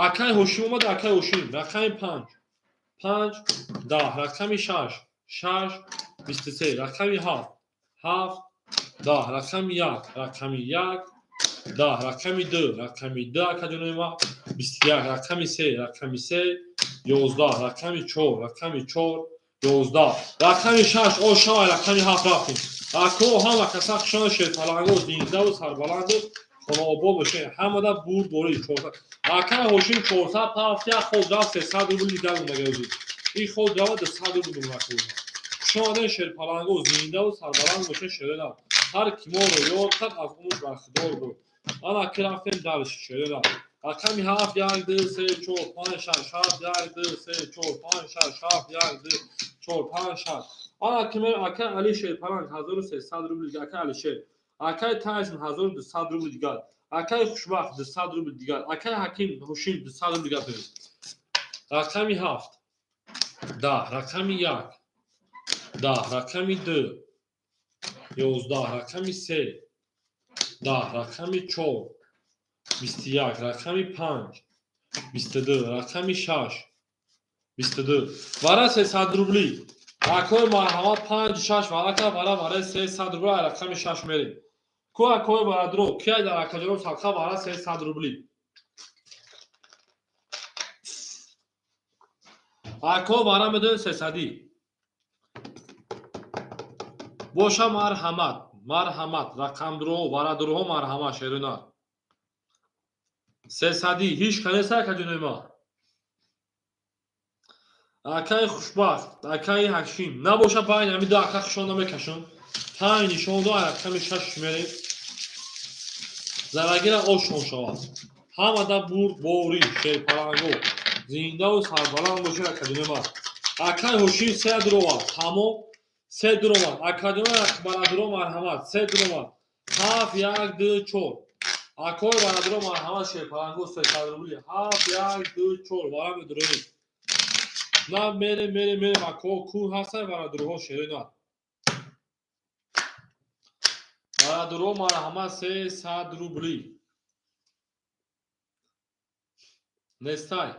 A: Акай Ҳошим омад, акай Ҳошим рақами панҷ. Панҷ, 10, рақами шаш. Шаш, 23, рақами ҳафт. Ҳафт, 10, рақами як, рақами як, 10, рақами ду, рақами ду, акаҷонои ман, 21, рақами се, рақами се, 11, рақами чор, рақами чор, 11, рақами шаш, о шавай, рақами ҳафт рафтем. Ако ҳама каса хушона, шерпаланго, зиндаву сарбаланду хонаобод бошед. Ҳамада бурдборӣ чорсад. Акай Ҳошим 400 ҳафт, як хол рафт, 300 рубл дигар мондагази. Ин хол равад, 200 рубл монда. Хуш омадед, шерпаланго, зиндаву сарбаланд бошед, шерена. Ҳар ки моро ёд кард, аз умр бархдор буд. Ана ки рафтем дальше, шерена. Рақами ҳафт, як, ду, се, чор, панҷ, шаш, ҳафт, як, ду, се, чор, панҷ, шаш, ҳафт, як, ду, чор, панҷ, шаш. Ана ки акай Али шерпаланг 1300 рубл дигар, акай Алишер. Акай Тайсон 1200 рубл дигар. Акай Хушбахт 200 рубл дигар. Акай Ҳаким Ҳошим 200 рубл дигар дорем. Рақами ҳафт, 10, рақами як, 10, рақами ду, 11, рақами се, 10, рақами чор, 21, рақами панҷ, 22, рақами шаш, 22. Вара 300 рубли. Акои марҳамат, панҷ, шаш варака, вара вараи 300 рубли, рақами шаш мерем. Ку акои барадро, кия дар акаҷоном садқа, вара 300 рубли. Ако вара медонед сесадӣ. Боша, марҳамат, марҳамат, рақамдуроҳо, варадуроҳо, марҳамат, шерина. Сесадӣ, ҳеҷ ка нест, акаҷонои ман. Акаи Хушбахт, акаи Ҳакшим, набоша, байни ҳами ду ака хушон намекашам. Панҷ нишон ду, рақами шаш мерем. Зарагира ошон шавад. Ҳамада бурд борӣ, шерпаланго. Зиндаву сарбаланд бошед, акаҷонои ман. Акаи Ҳошим се дуровад. Тамом, се дуровад. Акаҷонои барадуро, марҳамат, се дуровад. Ҳафт, як, ду, чор. Акои барадуро, марҳамат, шерпаланго, 300 рубли. Ҳафт, як, ду, чор. Вара медуроем. На мерем, мерем, мерем. Ако ку ҳастан барадуроҳо, шерина. Барадуро, марҳамат, 300 рубли. Нестай.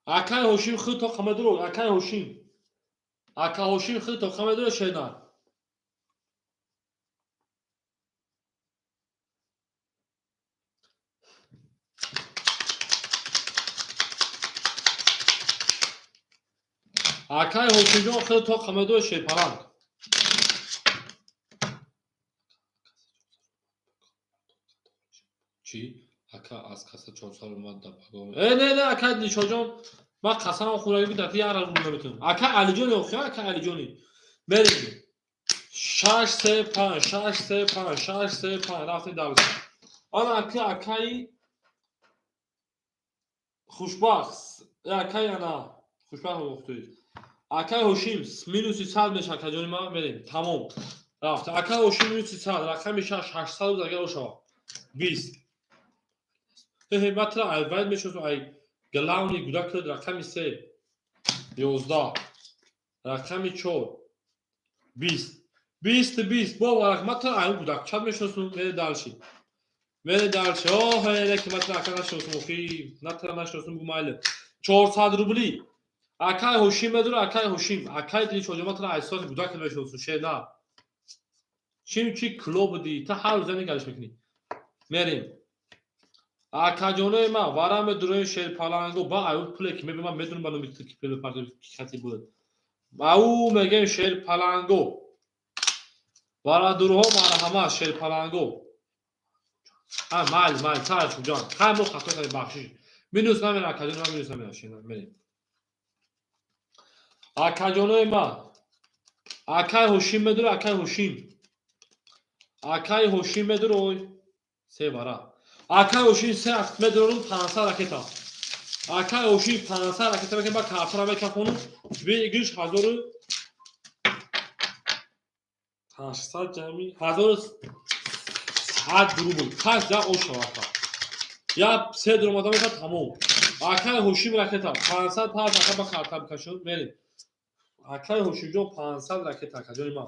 A: Акай Ҳошим худ то қамадуро, акай Ҳошим. Ака Ҳошим худ то қамадуро шена. Акай Ҳошимҷон худ то қамадуро шерпаланг. Чӣ? Ака аз каса 400 омад да пагом. Э, не, не, ака Нишоҷон, ман қасамам хӯрагӣ бидат, як рубл наметавонам. Ака Алиҷони охи, ака Алиҷони. Мерем. 6 3 5 6 3 5 6 3 5 рафтем дар. Ана ака акаи хушбахт, акаи ана хушбахт охтуи. Акаи Ҳошим минуси 100 мешавад, акаҷони ман, мерем. Тамом. Рафт. Акаи Ҳошим минуси 100, рақами 6 800 агар ошавад. 20. Хе, матра ай вайд мешавад, ай главный гудак рақами 3 11 рақами 4 20 20 20 бо матра ай гудак чат мешиносум, мере дальше. Мере дальше. О, хе, ки матра ака нашиносум, охи, натра нашиносум, гу майли. 400 рубли. Акай Ҳошим медура, акай Ҳошим, акай дили чоҷа матра ай соати гудак мешиносум, шена. Чим чи клуб ди, та ҳар рӯза нигариш мекунӣ. Мерем. Акаҷонои ман, вара медуроем шерпаланго, ба аю пуле ки мебинам, ман медонам ба номи ки пул мепардозӣ, ки хати буд. Ау мегем шерпаланго. Варадурҳо марҳамат шерпаланго. Ҳа, майли, майли, сар ҷон. Ҳай мо хато кардем, бахшиш. Минус намера, акаҷон, ман минус намера, шена, мерем. Акаҷонои ман, акай Ҳошим медура, акай Ҳошим. Акай Ҳошим медурой. Се вара. Акай Ҳошим се акт медурорум 500 ракета. Акай Ҳошим 500 ракета мекунем, ба картора мекафонум. Выигрыш 1800 ҷамъи 1100 рубл. Каш за ошава ака. Я се дуромада мешавад тамом. Акай Ҳошим ракета 500 пас ака ба карта бикашон, мерем. Акай Ҳошимҷон 500 ракета акаҷони ман.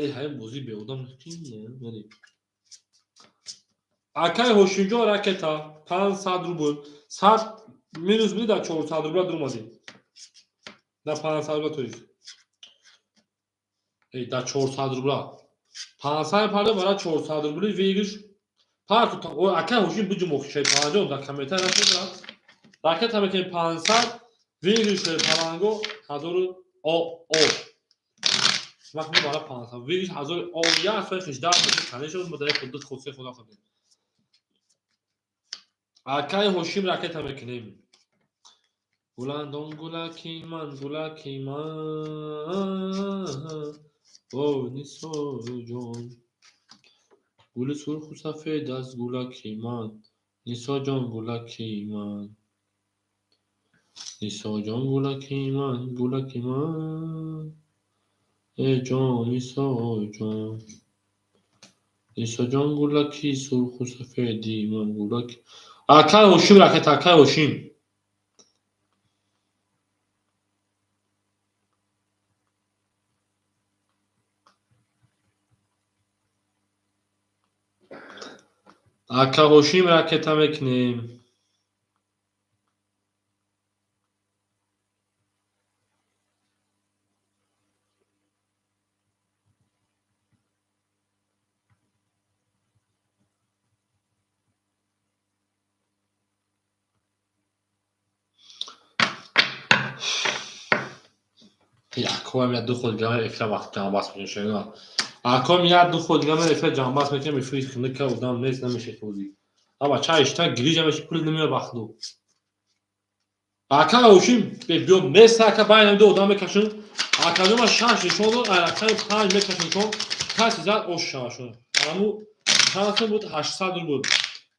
A: Эй, ҳамин бозӣ беодам мерем. Акай Ҳошимҷон ракета 500 рубл. 100 минус биди, дар 400 рубла дуромадем. Дар 500 рубла, то есть. Эй, дар 400 рубла. 500 парда бара 400 рубли выигрыш. Парту, о, акай Ҳошим биҷум охи шерпаланҷон дар комментар нашуда. Ракета мекунем 500, выигрыш шерпаланго 1000 о о. Вақт бара 500, выигрыш 1000 о, я сои 18 мешавад, конечно, мо дар худ худ се худа худем. Акай Ҳошим ракета мекунем. Гуландон гулаки ман, гулаки ман. О, Нисоҷон. Гули сурху сафед аст гулаки ман. Нисоҷон гулаки ман. Нисоҷон гулаки ман, гулаки ман. Э ҷон, Нисоҷон. Нисоҷон гулаки сурху сафеди ман, гулаки. Акай Ҳошим ракета, акай Ҳошим. Ака Ҳошим ракета мекунем. Акоам як ду ход гама эфира вақт ҷамъбаст мекунем шена. Акоам як ду ход гама эфира ҷамъбаст мекунем, эфири хунука одам нест, намешавад бозӣ. Аба чай ишта гирижа меши, пул намеояд вақту. Ака Ҳошим биё нест, ака байнам ду одам мекашун. Акаҷон ман шаш нишон дод, ай рақами 5 мекашун, чон каси зад ош шавашон. Аму чанд сум буд? 800 рубл.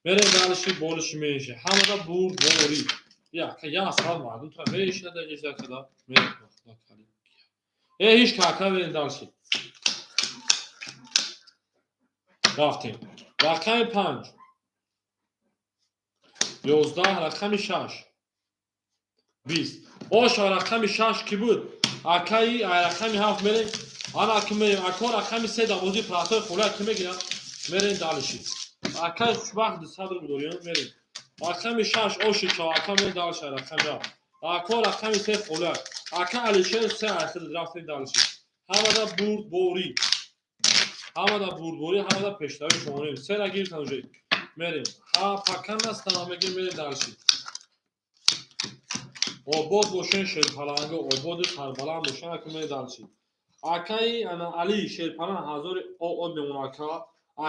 A: Мерем дальше, болиши менши. Ҳамада бурд борӣ. Я, ака я сал мардум та мешина да ҷиза када. Мерем. Э, ҳеҷ кака, мерем дальше. Рафтем. Рақами 5. 11 рақами 6. 20. Оша рақами 6 ки буд? Акаи ай рақами 7 мерем. Ана ки мерем, ако рақами 3 дар бозии платои хола ки мегирам, мерем дальше. Акаи хушбахт 200 рубл дорем, мерем. Рақами шаш оши чака мерем дальше. Рақами ҳафт. Ако, рақами се хола. Ака Алишер се айхид рафтем дальше. Ҳамада бурдборӣ. Ҳамада бурдборӣ, ҳамада пешравӣ шумонем. Сера гирифтан уже. Мерем. Ҳа, пока настана мегем, мерем дальше. Обод бошен, шерпаланго, ободу сарбаланд бошен, ака мерем дальше. Акаи ана Али шерпаланг ҳазори оо мемона ака.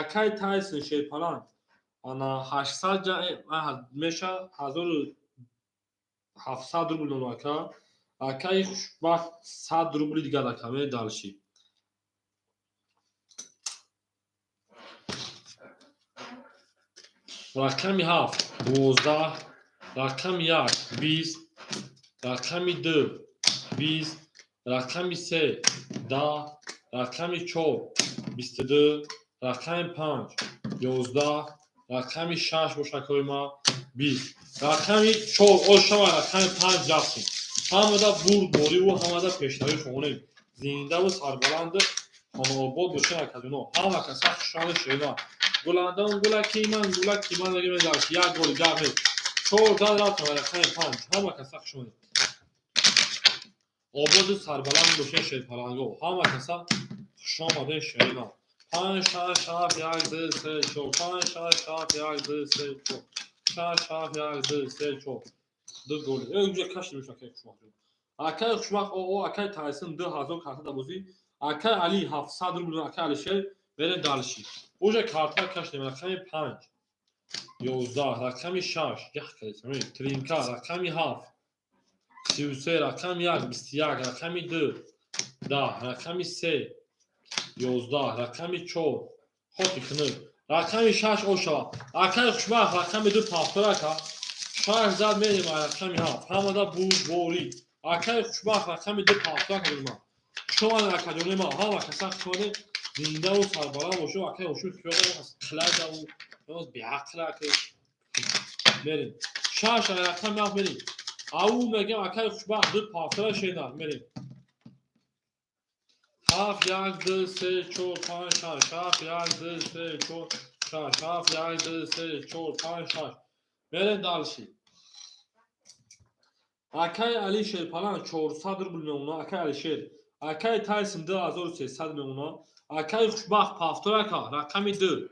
A: Акаи Тайсон шерпаланг ана 800 меша 1700 рубл мемона ака. Акаи Хушбахт 100 рубли дигар ака, мерем дальше. Рақами ҳафт 12, рақами як 20, рақами ду 20, рақами се 10, рақами чор 22, рақами панҷ 11, рақами шаш бошакҳои ма 20, рақами чор ошава, рақами панҷ рафтем. Ҳамада бурдбориву ҳамада пешравӣ хонем. Зиндаву сарбаланду хонаобод бошем, акаҷоно. Ҳама каса хушҳоли шева. Гуландон гулаки ман, гулаки ман мегем дальше. Як голи гап нест. Чор зад рафтем рақами панҷ. Ҳама каса хушомадед. Ободу сарбаланд бошед, шерпаланго. Ҳама каса хушомадед, шерина. Панҷ, шаш, ҳафт, як, ду, се, чор. Панҷ, шаш, ҳафт, як, ду, се, чор. Шаш, ҳафт, як, ду, се, чор. Ду голи. Э, унҷа каши меша акай Хушбахт. Акай Хушбахт оо, акай Тайсон 2000 карта да бозӣ. Акай Али 700 рубл, акай Алишер мерем дальше. Уже карта кашидем рақами панҷ. 11, рақами шаш, як кардем, тринка, рақами ҳафт. 33, рақами як, 21, рақами ду, 10, рақами се, 11, рақами чор, хоки хунук. Рақами шаш ошава. Акай Хушбахт рақами ду повтор ака. Шаш зад мерем рақами ҳафт. Ҳамада бурдборӣ. Акай Хушбахт рақами ду повтор ака дурма. Шумода акаҷони ма, ҳама каса хушомадед. Зиндаву сарбаланд бошед. Акай Ошур хиёда аз қиладаву беақл акай. Мерем. Шаш рақами ҳафт мерем. Ау мегем акай Хушбахт ду повтора шена мерем. Ҳафт, як, ду, се, чор, панҷ, шаш. Ҳафт, як, ду, се, чор, шаш. Ҳафт, як, ду, се, чор, панҷ, шаш. Мерем дальше. Акай Али Шерпаланг 400 рубл мемона, акай Алишер. Акай Тайсон 2300 мемона. Акай Хушбахт повтор ака, рақами ду.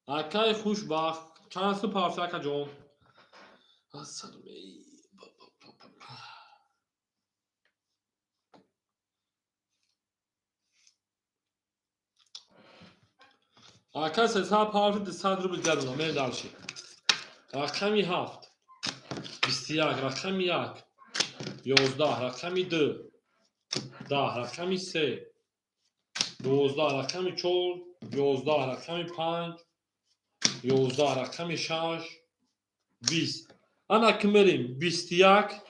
A: Акай Хушбахт чанд сум повтор ака ҷон? Ассалом. Эй, ба, ба, ба, ба, ба. Ака 300 повтор 200 рубл дигар мерем дальше. Рақами ҳафт 21, рақами як 11, рақами ду 10, рақами се 12, рақами чор 11, рақами панҷ 11, рақами шаш 20. Ана ки мерем 21,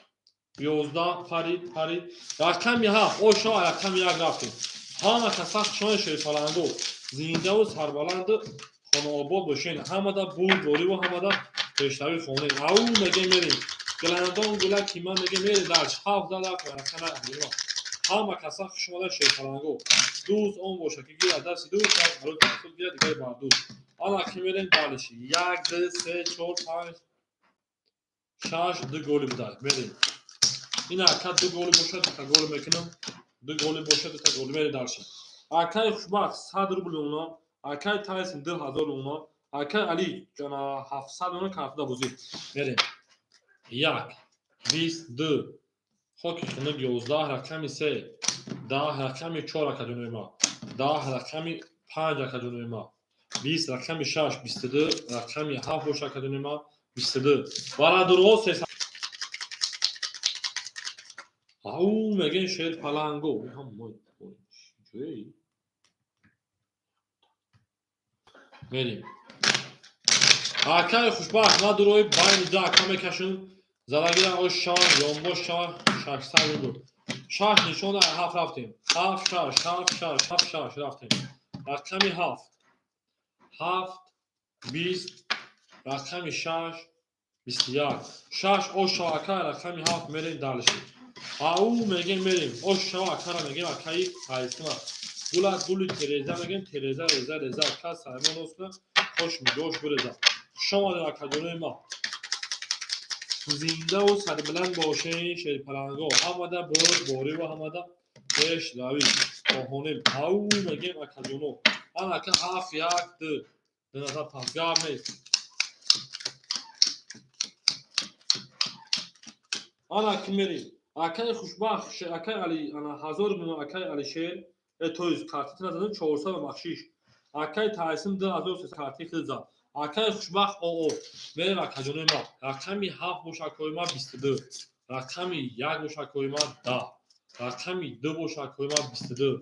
A: 11, парид, парид. Рақами ҳафт ошо, рақами як рафтем. Ҳама каса хушони шерпаланго. Зиндаву сарбаланду хонаобод бошед. Ҳамада бурдбориву ҳамада пешравӣ хонем. Ау мегем мерем. Гуландон гулаки ман мегем мерем дальше. Ҳафт зад рафтем рақами як. Ҳама каса хушомада, шерпаланго. Дӯст он бошад ки гирад дасти дӯст, як арӯз бар худ гирад, дигаре бар дӯст. Ана ки мерем дальше. Як, ду, се, чор, панҷ, шаш, ду голи будай. Мерем. Ин ака ду голи бошад, дута голи мекунам. Ду голи бошад, дута голи мерем дальше. Акай Хушбахт 100 рубл мемона. Акай Тайсон 2000 мемона. Акай Али ҷана 700 мемона картада бозӣ. Мерем. Як, 20, ду. Хоки хунук 11, рақами се, 10, рақами чор акаҷонои ма. 10, рақами панҷ акаҷонои ма. 20, рақами шаш, 22, рақами ҳафт боша акаҷонои ма, 22. Барадурҳо се. Ау мегем шер паланго. Ҳам мо ҷои. Мерем. Акай Хушбахт надурои байни ду ака мекашем. Залагира ош шава, ёнбош шава, 600 рубл. Шаш нишон ҳафт рафтем. Ҳафт, шаш, ҳафт, шаш, ҳафт, шаш рафтем. Рақами ҳафт. Ҳафт, 20, рақами шаш, 21. Шаш ош шава ака, рақами ҳафт мерем дальше. Ау мегем мерем. Ош шава акара мегем акаи Тайсона. Гула гули тереза мегем, тереза реза реза ака Саймон оз кунад. Хош миҷош биреза. Хуш омадед, акаҷонои ма. Зиндаву сарбиланд бошен, шерпаланго. Ҳамада бурдбориву ҳамада пешравӣ хоҳонем. Ҳав мегем, акаҷоно. Ан ака ҳафт як ду. Ду назар пас гап нест. Ана ки мерем. Акаи хушбахт, акаи Али, ана ҳазор мина акаи Алишер, то есть картити назадем 400 бахшиш. Акаи Тайсим 2300 карти хел зад. Акаи хушбахт оо мерем, акаҷонои ма. Рақами ҳафт боша, акои ма, 22. Рақами як боша, акои ма, 10. Рақами ду боша, акои ма, 22.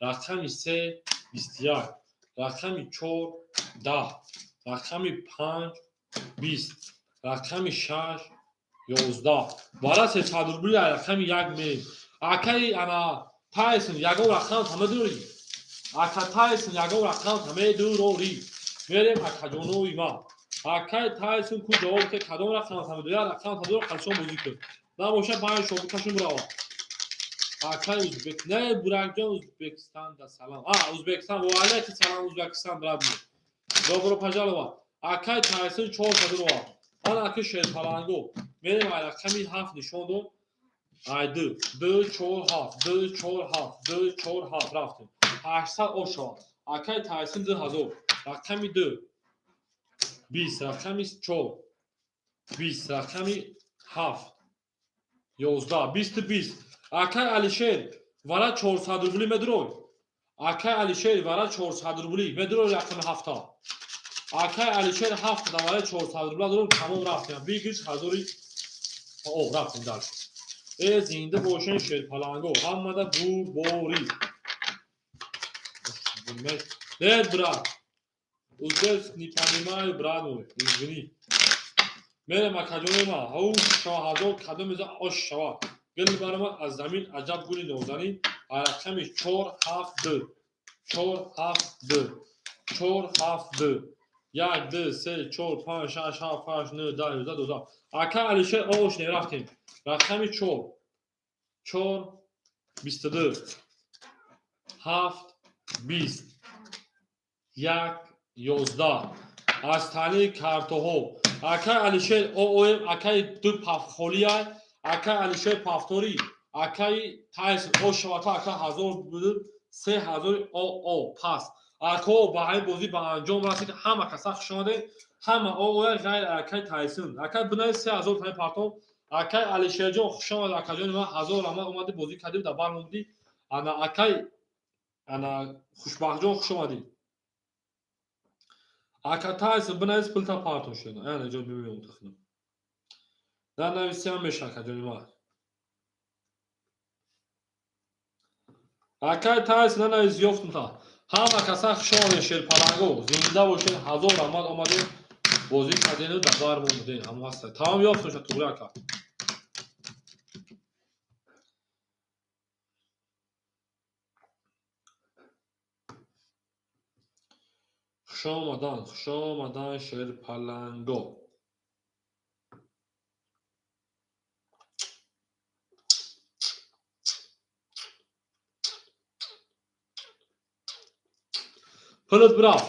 A: Рақами се 21. Рақами чор 10. Рақами панҷ 20. Рақами шаш 11. Бара 300 рубли рақами як мерем. Акаи ана Тайсон, ягон рақам тамедурӣ? Ака Тайсон, ягон рақам тамедурорӣ? Мерем, акаҷонои ма. Акаи Тайсон ку ҷавоб ке, кадом рақам тамедур? Як рақам тамедур, қалшон бозӣ кун. Набоша панҷ шобукашон бирава. Акаи Узбек, не, Буракҷон, Узбекистан да салам. А, Узбекистан, ва алейкум салам, Узбекистан, брат мой. Добро пожаловать. Акаи Тайсон 400 рова. Ана аки шерпаланго. Мерем, ай рақами ҳафт нишон дод. Ай ду, ду, чор, ҳафт, ду, чор, ҳафт, ду, чор, ҳафт рафтем. 800 о шавад. Акаи Тайсон 2000. Рақами ду 20, рақами чор 20, рақами ҳафт 11, бисту бист. Акаи Алишер, вара 400 рубли медурой? Акаи Алишер, вара 400 рубли медурой рақами ҳафта? Акаи Алишер ҳафт да вара 400 рубла дуром, тамом, рафтем. Бигиш ҳазори о рафтем дальше. Э, зинда бошен, шерпаланго, ҳамада бурборӣ. Нет, брат, узбек не понимаю, брат мой, извини. Мерем, акаҷони ма, ҳау шава ҳазор кадом меза ош шава. Гил барома аз замин аҷаб гули нозанин. Рақами чор ҳафт ду, чор ҳафт ду, чор ҳафт ду, як, ду, се, чор, панҷ, шаш, ҳафт, ҳашт, нӯ, 10, 11, 12. Ака Алишер ош не рафтем. Рақами чор, чор, 22, ҳафт, 20, як, 11. Аз таълии картоҳо акай Алишер ооем, акаи ду пафхолиай, акаи Алишер пафторӣ, акаи Тайсон о шавата, ака ҳазор буд, се ҳазори оо пас. Ако ба ҳамин бозӣ ба анҷом расид. Ҳама каса хуш омадед, ҳама ооя ғайр акаи Тайсон. Акай бинаи 3000 тани партом. Акаи Алишерҷон, хуш омад, акаҷони ман, ҳазор раҳмат, омадӣ, бозӣ кардӣ, дар бар момудӣ. Ана акай ана Хушбахтҷон, хуш омадӣ. Ака Тайсон, бинавис, пулта партон шуда. Ана ҷо мебинам, тахнам. Нанависиам меша, акаҷони ман. Акай Тайсон, нанавис, ёфтум та. Ҳама каса хуш омадед, шерпаланго, зинда бошед, ҳазор раҳмат, омадед, бозӣ кардену дар бар момудед. Ҳамо ҳаста. Тамом, ёфтум ша, туғри ака. Хуш омадан, хуш омадан, шерпаланго. Пулат бирафт.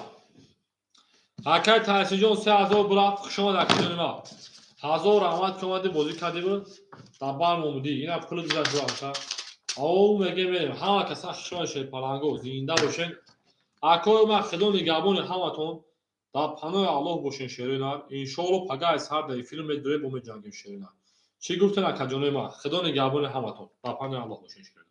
A: Акай Тайсинҷон, 3000 бирафт, хуш омад, акаҷони ман. Ҳазор раҳмат, ки омадӣ, бозӣ кардиву дар бар момудӣ. Ина пулат гузашт бирафт. Ау мегем, мерем. Ҳама каса хуш омад, шерпаланго, зинда бошен. Акои ман, худо нигаҳбони ҳаматон, дар паноҳи Аллоҳ бошен, шерои нар. Иншоалло, пагаҳи сар дар эфир медурем, бо меҷангем, шерои нар. Чӣ гуфтен, акаҷонои ман? Худо нигаҳбони ҳаматон, дар паноҳи Аллоҳ бошен, шерои нар.